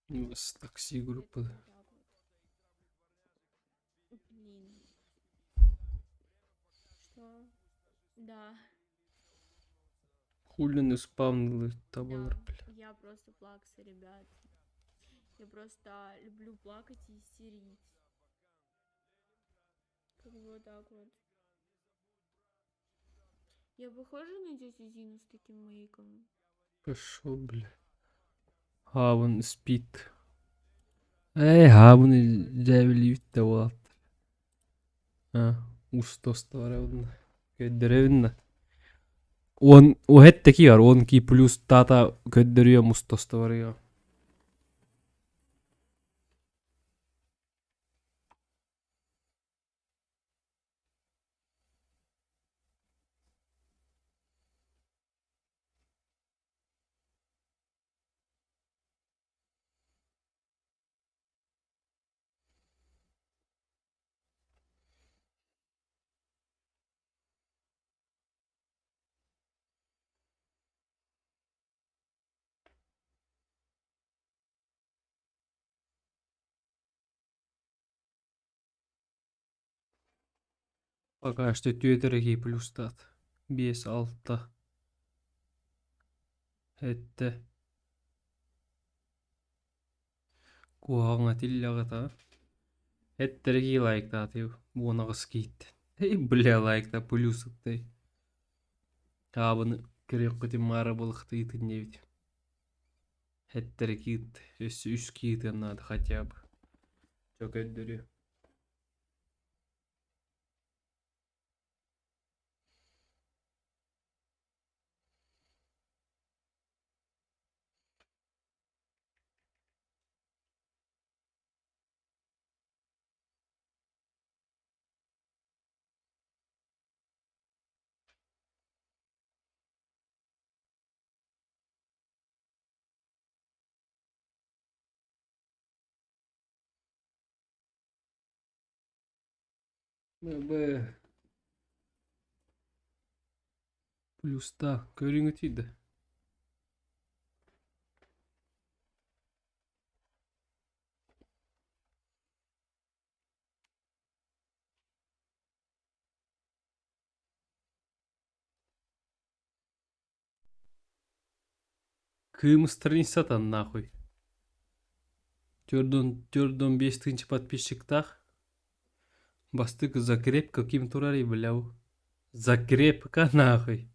B: У вас такси группа.
U: Блин. Что? Да.
B: Хули спавнилы табалар, бля.
F: Я просто плакса, ребят. Я просто люблю плакать и истерить. Как бы вот так вот. Я похожа на тетю Зину с таким мейком?
B: Пошел, бля. Хабын спит. Эй, хабын дьээбилиибит да уолаттар. А, ус тостоварабын. Көрдөрөбүн да. Он уһэттэ бар, он ки плюс тата көрдөрүө мус тостоварыга. Пока что түөтэрэ плюстаат. Биэс алта. Сэттэ. Куһаҕаҥа тиллэҕит аа. Эттэрэ лайктаатый уонаҕыс кииттэн. Эй, бля, лайкта плюс ыттай. Таабыны көрүөххүтүн маара былыхтыытын диэбит. Эттэрэ киит, өссө үс киитин наада хотя бы. Чо көрдөрүө. Б. Плюс та көрүҥүтүй да. Кыым страницата нахуй. Төрдөн 5 тысяч подписчиктаах. Бастык закрепка ким турарый, бля. Закрепка нахуй.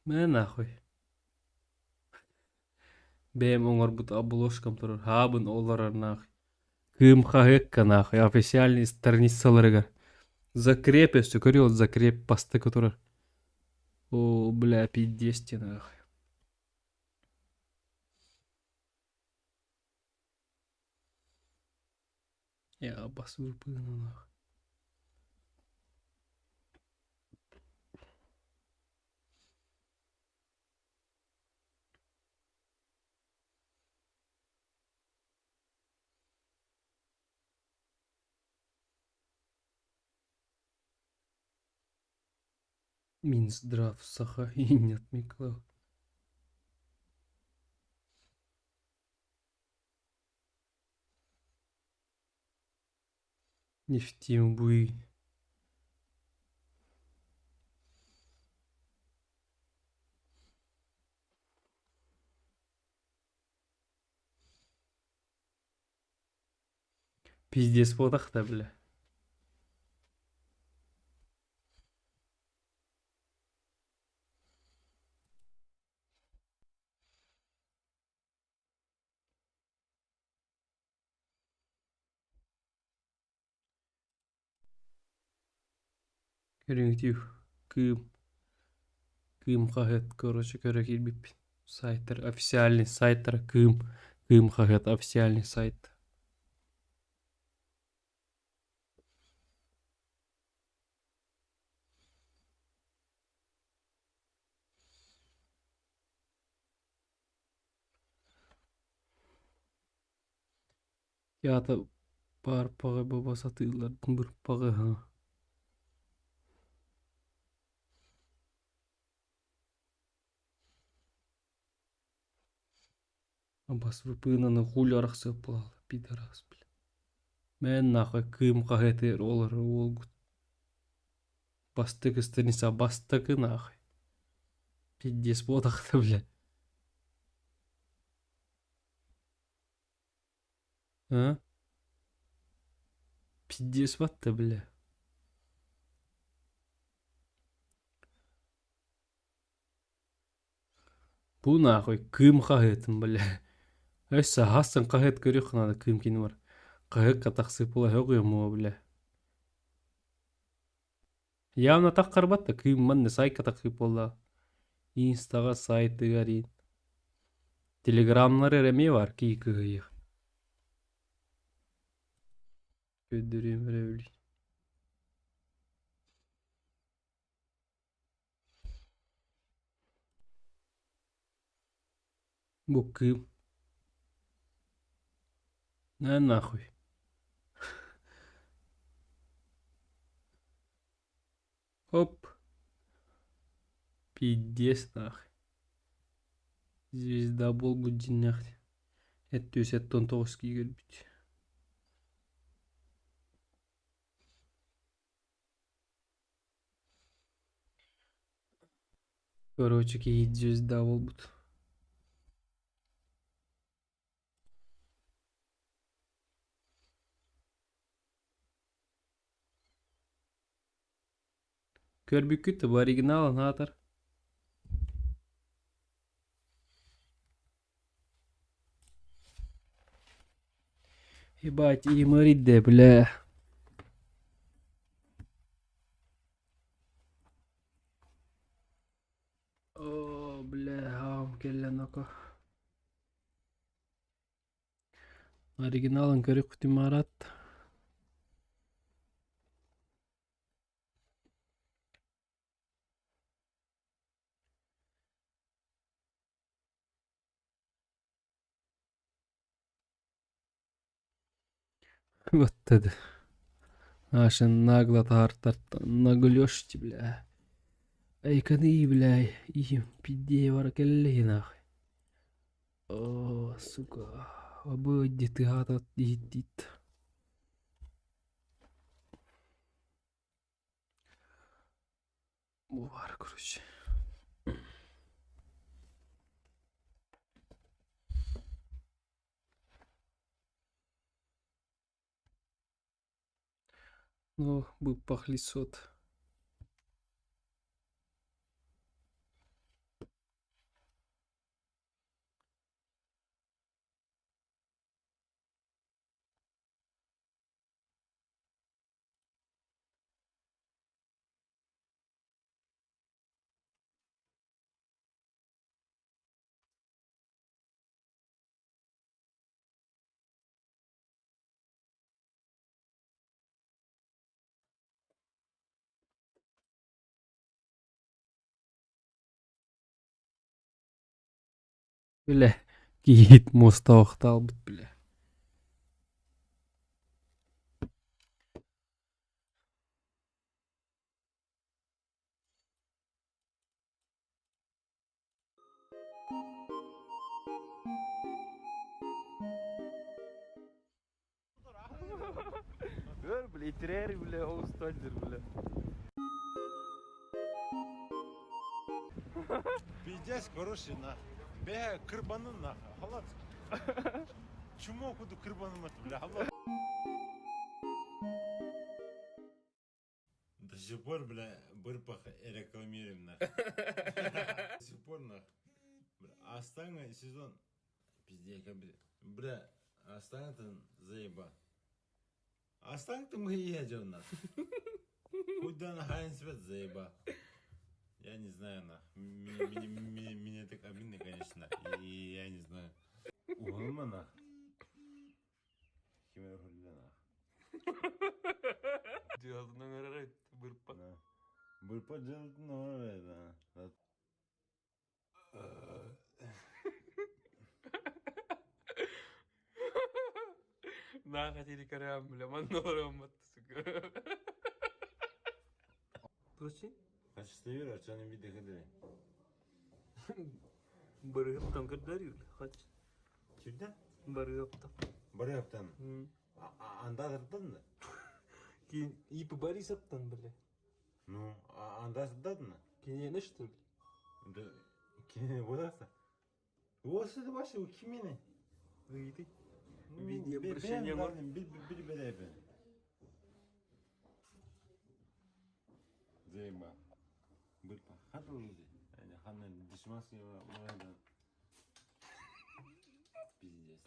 B: Мэ нахуй. Бэйэм оҥорбут обложкам турар. Хаабын олорор нахуй. Кыым хаһыакка нахуй официальный страницаларыгар. Закреп өссө көрүө закреп бастакы турар. О, бля, пиздец нахуй. Я обосую нахуй. Минздрав Сахалин Миклау. Нефтеюган. Пиздец буолбатах да бля. Көрүҥүтүү Кыым Кыым хаһыат короче көрө киирбиппин. Сайттар официальный сайттара Кыым Кыым хаһыат официальный сайт. Ята баар баба сатыыллар бырпаҕы Бас выпыынаны хули арахсыап буолаалы пидорас бля. Мэн нахуй Кыым хаһыатыгар олорор уолгут. Бастакы страница бастакы нахуй. Пиздец буолтахта бля. А? Пиздец батта бля. Бу нахуй Кыым хаһыатын бля. Өссө хасын хаһыат көрүөх наада Кыым кини бар. Хаһыакка тахсыы була сөҕүөм бля. Явно таххарбат да Кыым манна сайтка тахсыы буолла. Инстаҕа сайтыгар ин. Телеграмнар эрэ эмиэ бар кии кыһыйых. Көрдөрүөм эрэ били. Бу Кыым. На нахуй. Оп. Пиздец нахуй. Звезда буолбут дьиннээх. Эт 19 киирбит. Короче, киһи звезда буолбут. Көрбүккүт да бу оригиналын аатар. Ебать, имыридде, бля. О, бля, аҕам кэллэ ноко. Оригиналын көрүк Марат. Вот это. Аж нагло наглёшь, бля. Айканы, бля, и пиздее варакелли нахуй. О, сука. Обыдди ты гата иттит. Бувар, короче. Ну, бы пахлисот. Бля, киһит муостаахтаабыт бля.
D: Gör bile itirer bile o ustadır bile.
N: Пиздец, короче, нах. Бе, кырбанын нах. Халат. Чмо куду кырбаным это, бля, халат. До сих пор, бля, бырпах рекламируем, нах. До сих пор, нах. Бля, Астана сезон. Пиздец, как бы. Бля, Астана-то заеба. Астана-то мы и едем, нах. Хоть да на свет заеба. Я не знаю, нах. Мне, мне, мне так обидно, конечно. И я не знаю. Угылма, нах. Химер хулля, нах.
B: Дьыалатынан эрэр бырпа.
N: Бырпа дьыалатын оҥорор да.
B: Наха тири көрөм бля, манна олороммут сука. Прочи?
N: Качество ачаны виде хедре.
B: Барыһыптан көрдөрүү хач.
N: Чүдә?
B: Барыһыптан.
N: Барыһыптан. Андадырдан да?
B: Кийин Ип Борисовтан бля.
N: Ну, а анда дадна?
B: Кинини что ли?
N: Да, кинини бодаса. Осы башы кимени?
B: Выйди. Видео обращение бар.
N: Бил бил бил Заеба. Бырпа. Хатылды. Ханна дешмас Пиздец.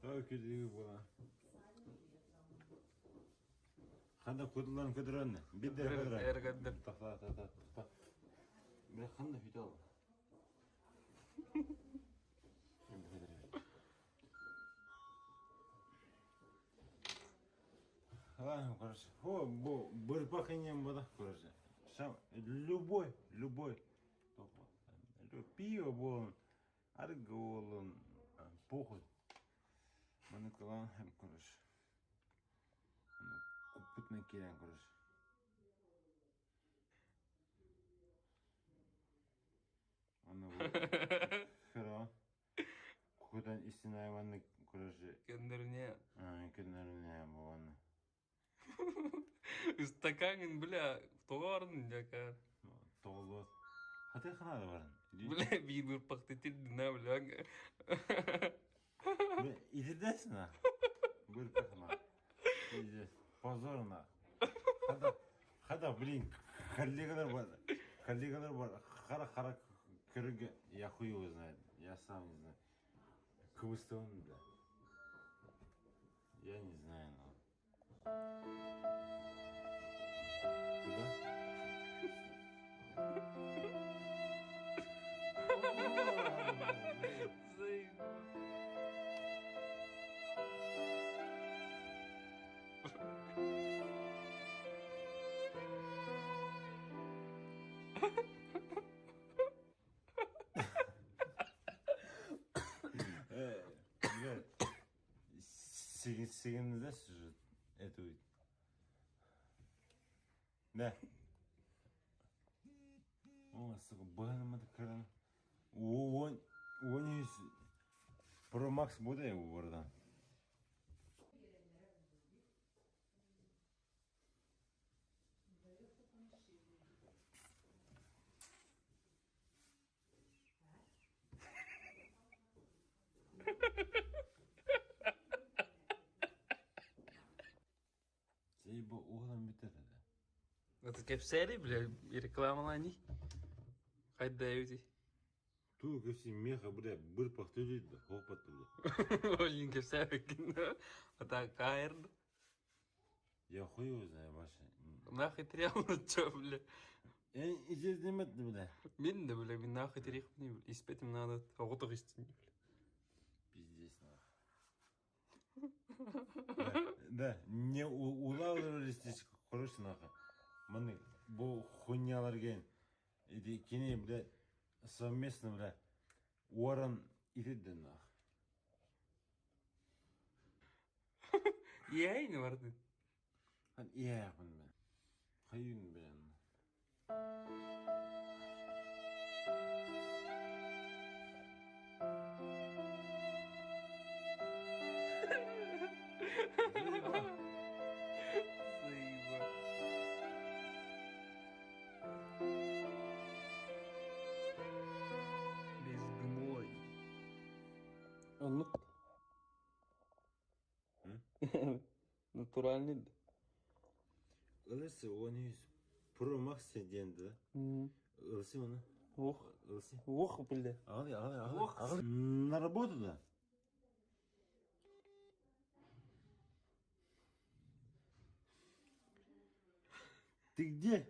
N: То күдүгү була. Ханда кудуларын көдөрөннө. Бидде көдөрөн.
B: Эргәддер.
N: Тахта та та та. Бре ханда хүтел. Ладно, короче. О, бу бырпахынем була, короче. Сам любой, любой. Пиво болон, арга болон, похуй. Маны кылан хем, короче. Купутна кирен, короче. Аны хера. Кукутан истина Иваны, короче.
B: Кендерне.
N: Кендерне, буаны.
B: Стаканын, бля, тоғарын, дякар.
N: Тоғыз. Хаты хана да барын.
B: Бля, бир бир пакты тирдин, бля.
N: Бля, идердесин, а? Бир пахна. Пиздец. Позор на. Хада, хада, блин, коллегалар бар. Коллегалар бар. Хара-хара көрүгө. Я хуй его знает. Я сам не знаю. Кыбыстыбын, бля. Я не знаю, но. Куда? Блядь, Сигин же эту. Да. О, сука, баһаным кран. Он, он Pro Max буде у Заебал углом битер да.
B: Это кепсери, бля, рекламалани. Хайда эвди.
N: Ту кепси меха, бля, бир пахтыды, да, хопат, бля.
B: Олин кепсери, а так каэрд.
N: Я хуй его знаю, Ваша.
B: Нахуй тряпну, чё, бля.
N: Я здесь не бля.
B: Мин да, бля, мин нахуй тряпну, бля. Испетим надо, а истине, бля.
N: Пиздец, нахуй. Да, да, не улавливались здесь, короче, нахуй. Маны, бу хуйнялар ген. Иди, кини, бля, совместно, бля, Уоррен итидди, нахуй.
B: Иэйни барды.
N: Хан иэйхпин, бля. Хайюн, бля.
B: Заеба. Без гной. Оннук. Натуральный.
N: Ылысы оны Pro Max диэн да. Ылсы оны.
B: Ох.
N: Ылсы.
B: Ох, бля.
N: Ағалы, ағалы, ағалы.
B: Ох.
N: Ағалы. На работу, да? Ты где?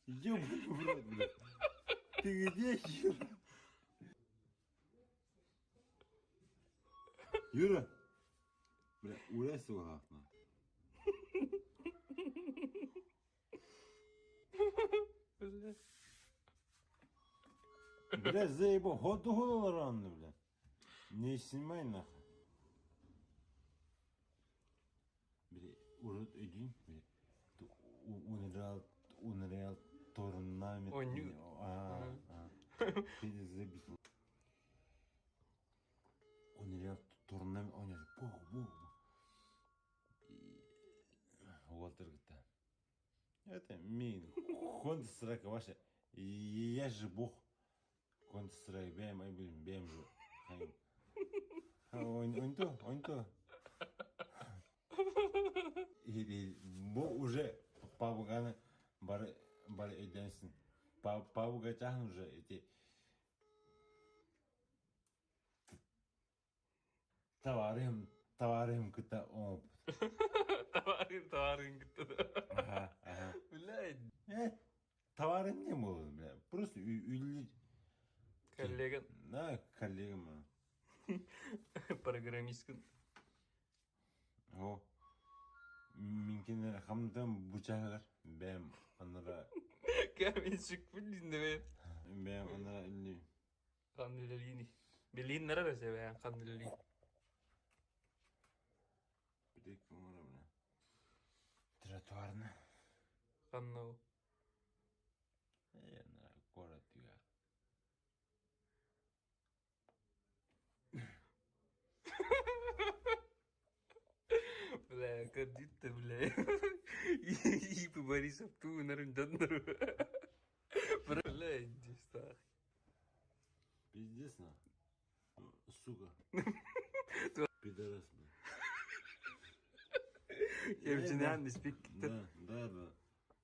N: Ёбаный в рот, блядь. Ты где, Юра? Юра! Бля, урайся на.
B: Бля.
N: Бля, заебал, ходу ходу рано, бля. Не снимай нахуй. Бля, урод иди, бля. Unreal, Unreal Tournament.
B: О, ню.
N: А, а. Ты заебись. Это мин. Контр страйк ваша. Я же бог. Контр страйк бэм ай блин бэм же. Он то, он то. Бу уже пабганы бары бары өйдөнсүн. Пабга чаһын уже эти Товарым, товарым кыта оп.
B: Товарым, товарым кытта.
N: Ага, ага.
B: Блядь.
N: Товарым не было, бля. Просто үлли.
B: Коллега.
N: Да, коллегам.
B: Программисткын.
N: О. Минкинер хамдан бучагар. Бэм, анара.
B: Каменщик, блин, бэм.
N: Бэм, анара үлли.
B: Ханнылелини. Билин нара себе ханнылели.
N: Бирик бля. Тротуарны.
B: Ханнау.
N: Э, город тюгар.
B: Бля, кадитте, бля. Ипы Борисов ту нарым даннару. Бля, иди стах.
N: Пиздец, на. Сука. Пидорас, бля.
B: Евгений спик.
N: Да, да, да.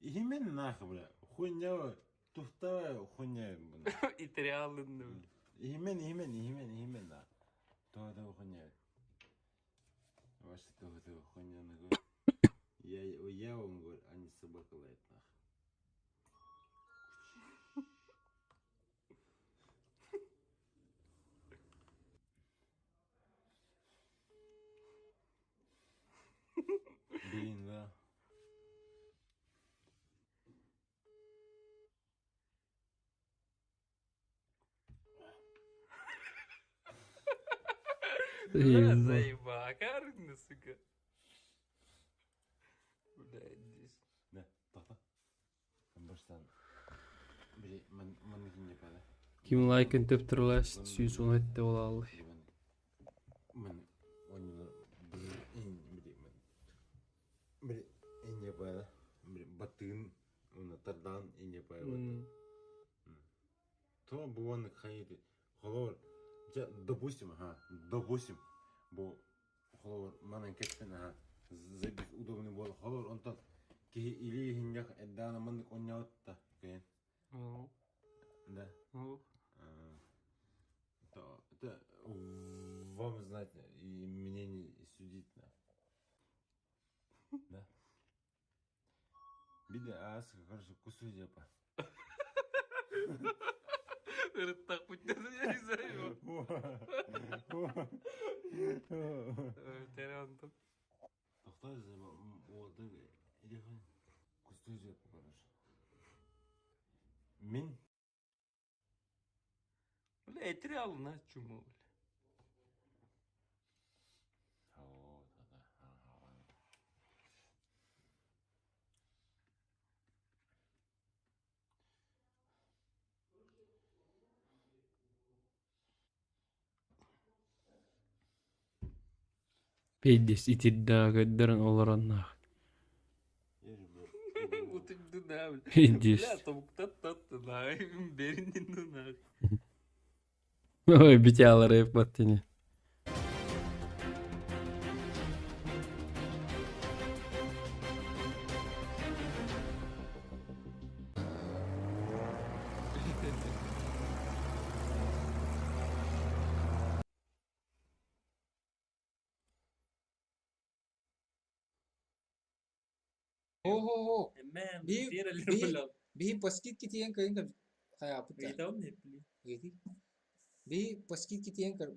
N: Именно нахуй, бля. Хуйня, туфтовая хуйня, бля.
B: И триалын,
N: Именно, именно, именно, именно. То это хуйня. Ваша то это хуйня, нахуй. Я вам говорю, а не собака лает, нахуй. Блин, да.
B: Бля, заебакарны, сука. Бля, здесь.
N: Да, тоқта. Баштан. Били, ман деп ада.
B: Ким лайкын төптүрләш, 117 бола алды.
N: Ман ойнолор били ман. Били инде бада. Били батын уна тардан инде бада. То буан хайды. Холор. Допустим, ага, допустим. Бу холор манан кеттен ага. Забих удобный бол. Холор онтон кихи или хиньях эддана маннык онняутта кыйын. Да. То, это вам знать и мне не судить, да. Да. Биде ас, хорошо, кусу жапа.
B: Так путь не знаю. Терантон.
N: Тоқтай олды телефон кусу жапа, короче. Мин
B: Бля, этри на чуму, бля.
N: О, да, да.
B: Пиздец, итирдаа көддөрөн олорон нах. Пиздец.
D: Бля, тобуктат на, беринин на.
B: Ой, битялар баттини.
K: Хо-хо-хо. Би би би по скидке тиен кырын хаяпыт. Би по скидке тиен кыр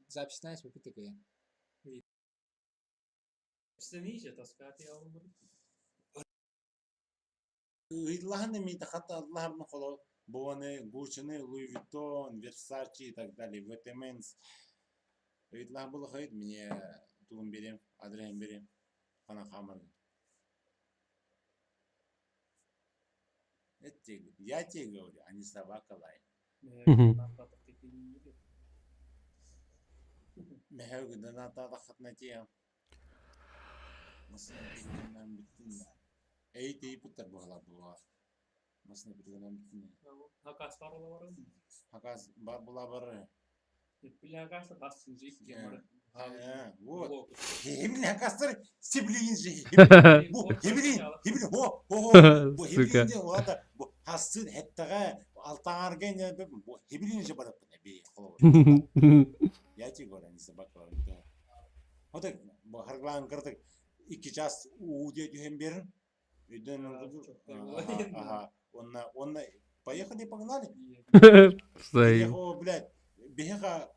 K: записная спыты кыйын.
N: Ыйдлаһаны ми тахата Аллахарны холо Буаны, Гуччины, Луи Виттон, Версачи и так далее, ВТМНс. Ыйдлах было хайт, мне тулум берем, адрем берем, хана хамар. Это тебе, я тебе говорю, а не собака лает. Мехауг да на та хатна тия. Эй тиийбиттэр быһалар буолар. Масына билигин бүтүнэ.
D: Хакас бар олорун.
N: Хакас бар була бары.
D: Хакас бас жик кемары.
N: Вот. Хемин хакастар сиблин же. Бу хемин хемин хо хо хо. Бу
B: Сука.
N: хемин олата бу хасын хеттага алтаңарга не бу хемин же барып би холо. Я тебе говорю, не собака. Вот так бу харглан кырдык 2 час уу диye түһэн берин. Үйден ага, онна онна поехали погнали.
B: Стоим.
N: О, блядь, беха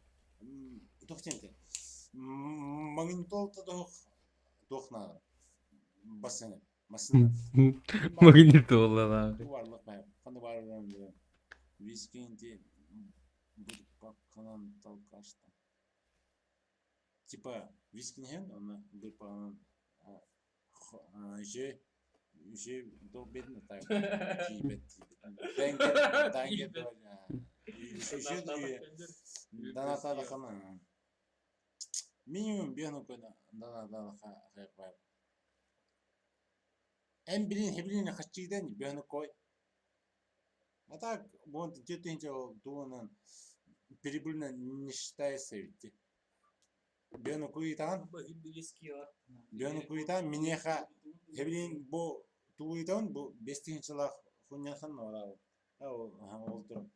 N: тохтенте. Магнитол то дох дох на бассейн. Бассейн.
B: Магнитола нахуй.
N: Барлык бай. Кандай бар виски будет толкашта. Типа виски не она будет же же до бедно так. Тибет. Денге денге же дана хана. Минимум бехну кына дана дана хайпай. Эн билин хебилин хаччиден бехну кой. А так, вон где-то дуунан прибыльно не считается ведь. Бехну куйтан. Бехну куйтан минеха хебилин бу туйтан бу бестинчилах хуняхан ора. Ол тур.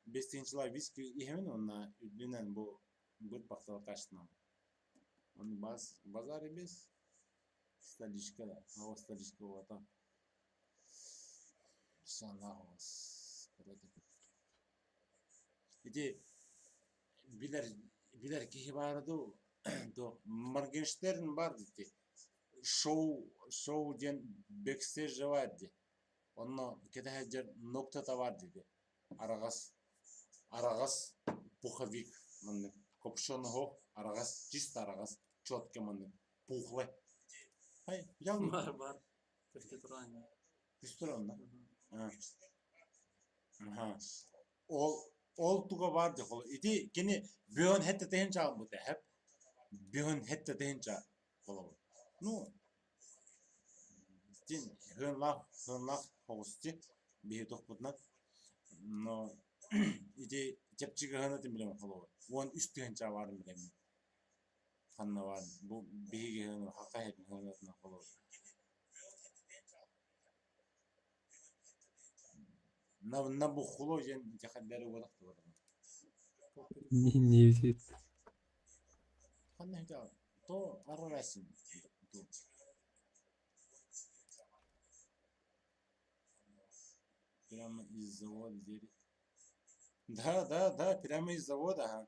N: Бестинчилах виски ихемин онна үдүнен бу бут бактал кашна. Он баз базар емес. Столичка, а столичка вот. Санахос. Ити билер билер киһи баар ду до Моргенштерн бар дити. Шоу шоу диэн бэкстейдж бар ди. Онно кэтэһэдьэр ноктата бар диди. Араҕас араҕас пуховик маннык копшоноһо араҕас чисто араҕас четко маннык пухлай. Хай, билэҕин
D: Бар бар. Көстө туран.
N: Көстөр онно. Аха. Ол ол туга бар ди хол. Ити кини бөөн хетте тehen чаан бу тэхэп. Бөөн хетте тehen чаа холобу. Ну дин хөнлах хөнлах хогусти биһи тохпутна. Но ити чепчиги хөнөтүн билем холобу. Уон үс тehen чаа барын билем. Ханна бар. Бу биһиги хөнө хака хетин хөнөтүн холобу. На на бу хуло жен жахаддары уолах тугар.
B: Не, не висит.
N: Ханна хita то арарасин. Прямо из завода дери. Да, да, да, прямо из завода, ага.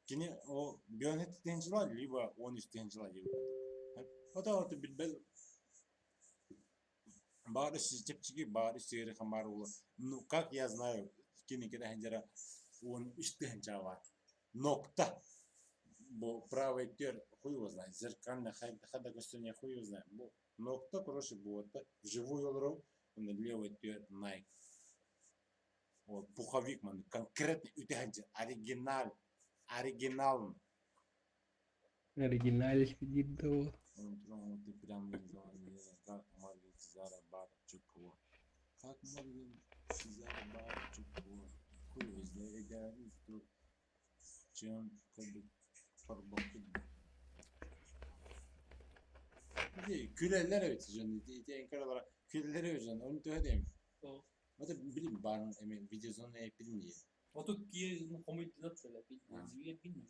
N: Кини о бионет тенжила, либо он из тенжила деп. Ата аты билбел бары чепчиги бары сири хамар ула. Ну, как я знаю, кини кеде хенжера он үч тенжа бар. Нокта. Бу правый тер хуй его знает. Зеркально хада костюме хуй его знает. Бу нокта, короче, бу вот вживую олору, он левый тер Nike. Вот, пуховик, ман, конкретный үтәнче, оригинал, оригинал.
B: Оригиналь сидит да вот.
N: Ты прям как Марвин Зара Бар Чукво. Как Марвин Зара Бар Чукво. Хуй его знает, я чем как бы Күлэллэр эбит дьон ити эҥкер күлэллэр эбит дьон оны төһө диэм. Ото билим баарын эми видеозона эппитин дии.
D: Отут ки комуйдат сэлэ пиздец билмейм.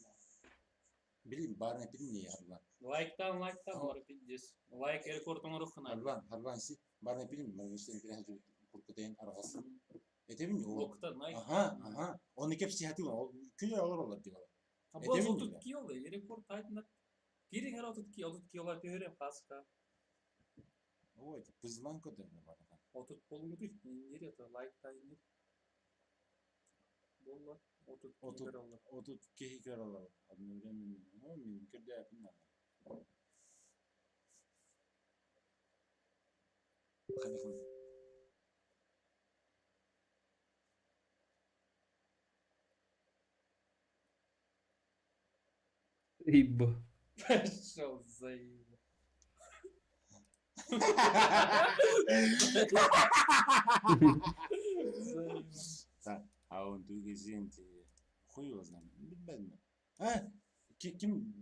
N: Билим баарын эппитин дии Арбан.
D: Лайктан лайктан бар пиздец. Лайк рекорд оҥоруоххун
N: Арбан Арбан си баарын эппитин Моргенштерн кэлэн куркутайын арҕас. Этебин ол.
D: Локта Nike.
N: Аха аха. Оны кэпсии ол күлэ олороллор дии.
D: А бу отут ки ол рекорд айтынат. Кириҥ эрэ отут ки ола түһэрэ хаска.
N: Ой, пызлан көтөрдө бар.
D: Отут болуңу нер это лайктай нер. Болла отут ки
N: Отут
D: көрөллөр.
N: отут киһи көрөлөр одновременно. О, мин көрдөөпүн да. Хани
B: Ибо.
D: Пошел заебал.
N: А он тугезин хуй его знает. Билбэтим. А? Ким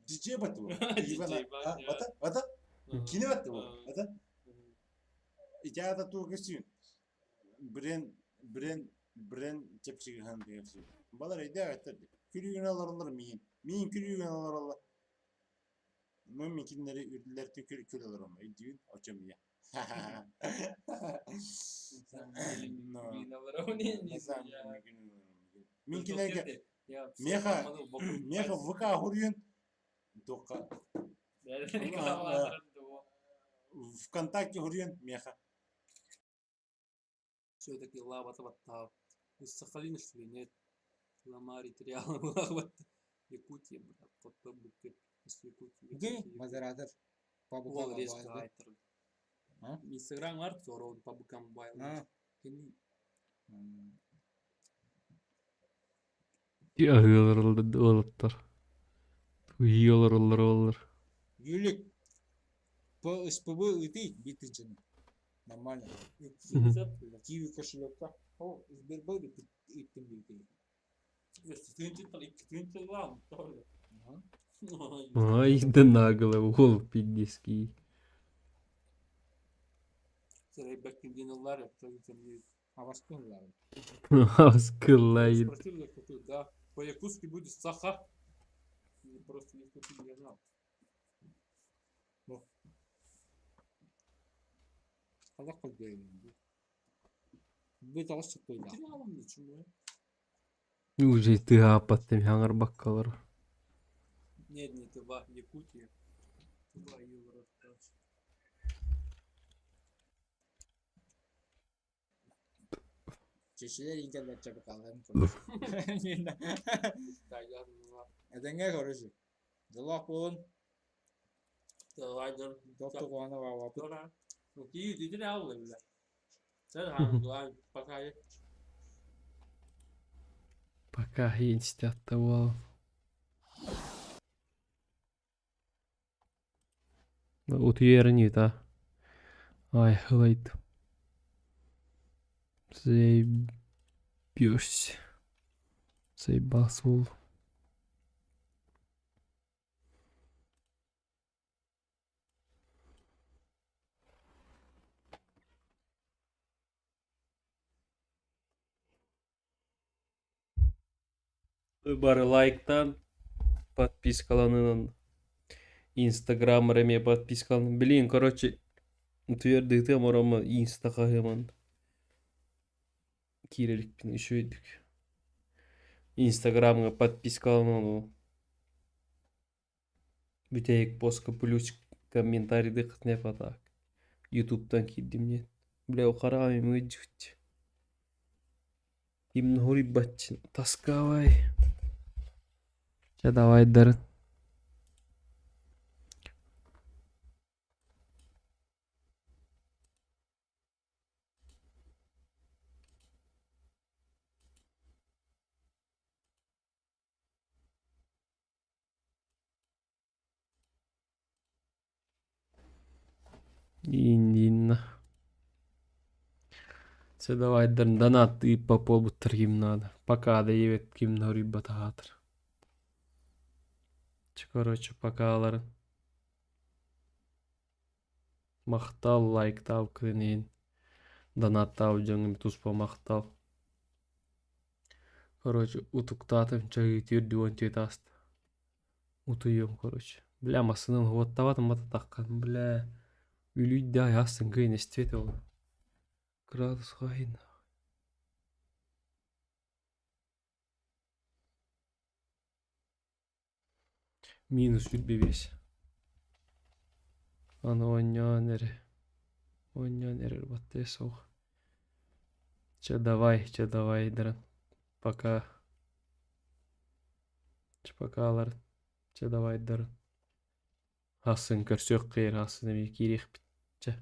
N: диджей бат бу? Бата? Бата? Кини бат бу? Бата? Итята тугезин. Брен брен брен чепчигихан деген Балар өйдөөбөттөр. Күлүүгүн олороллор миин. Миин күлүүгүн олороллор. Ну мин кинилэри үрдүлэртэн күл күл олором. Өйдүүн очом ийэ. Мин кинилэргэ меха меха ВК хуруйун туохха ВКонтакте хуруйун меха
D: Все-таки лава баттаа. Из Сахалина, что ли? Нет. Ламари, Триала, Лава. Якутия, брат. Хотто букет. Из Якутии.
K: Где модератор? По
D: Уол
K: буквам
D: резко
K: Mobile.
D: айтыр. Инстаграм арт зорон по буквам Mobile.
K: А.
D: Кини
B: Олоттор. Уйолор олор.
K: Юлик, по СПБ ыты битынчыны. Нормально. Киви кошелекка. О, Сбербанк иттим бити.
B: Ай, да нагло, уол пиздецкий.
K: Аваскынлар.
B: Аскылайд.
D: Спросил, я купил, да. По-якутски будет саха. Просто не купил, я знал.
K: Аллах көрдөрүн. Бу тоҕус суккуйдаах.
B: Уже ты апаттым хаңар баккалар.
D: Нет, не Тыва, Якутия. Тыва, Югород.
K: Чечилер интернет чабыкаларын көрөр. Этэҥҥэ короче. Дьоллоох буолун. Доктор Куана Вавапыт.
B: Пока институтта буол. Утуйар та. Ай, хылайт. Заебешься. Заебался ол. Бары лайктан, подпискаланынан, Инстаграм реме подпискалан. Блин, короче, утуйардыытыам оромо инста хаһыаман киирэрикпин үчүгэйдик. Инстаграмҥа подпискаланан ол. Бүтэһик постка плюс комментарийдык не так. Ютубтан киирдим диэн. Бля, хараҕым ыдьыт. Ким хуруйбатчын тасковай. Чэ давай дарын. Индина. Чэ давай дарын донат ыыппа ким надо. Пока да ебет ким хуруйбатаатыр. Чэ короче покаларын. Махтал лайктааб кыынын. Донаттаабыт дьоҥҥо туспа махтал. Короче, утуктаатым чайы түөрт ааста. Утуйуом короче. Бля, массыынан уоттабатым бататаххан, бля. Үлүйдэ айаастын кыайан эстибэт ол. Градус хаһын. Минус үт Аны оонньоон эрэ. Оонньоон эрэр баттыа суох. Чэ давай, чэ давай дарын. Пока. Чэ покалар. Чэ давай дарын. Асын көрсүөх кыйыр, асын эмиэ киириэхпит. Чэ.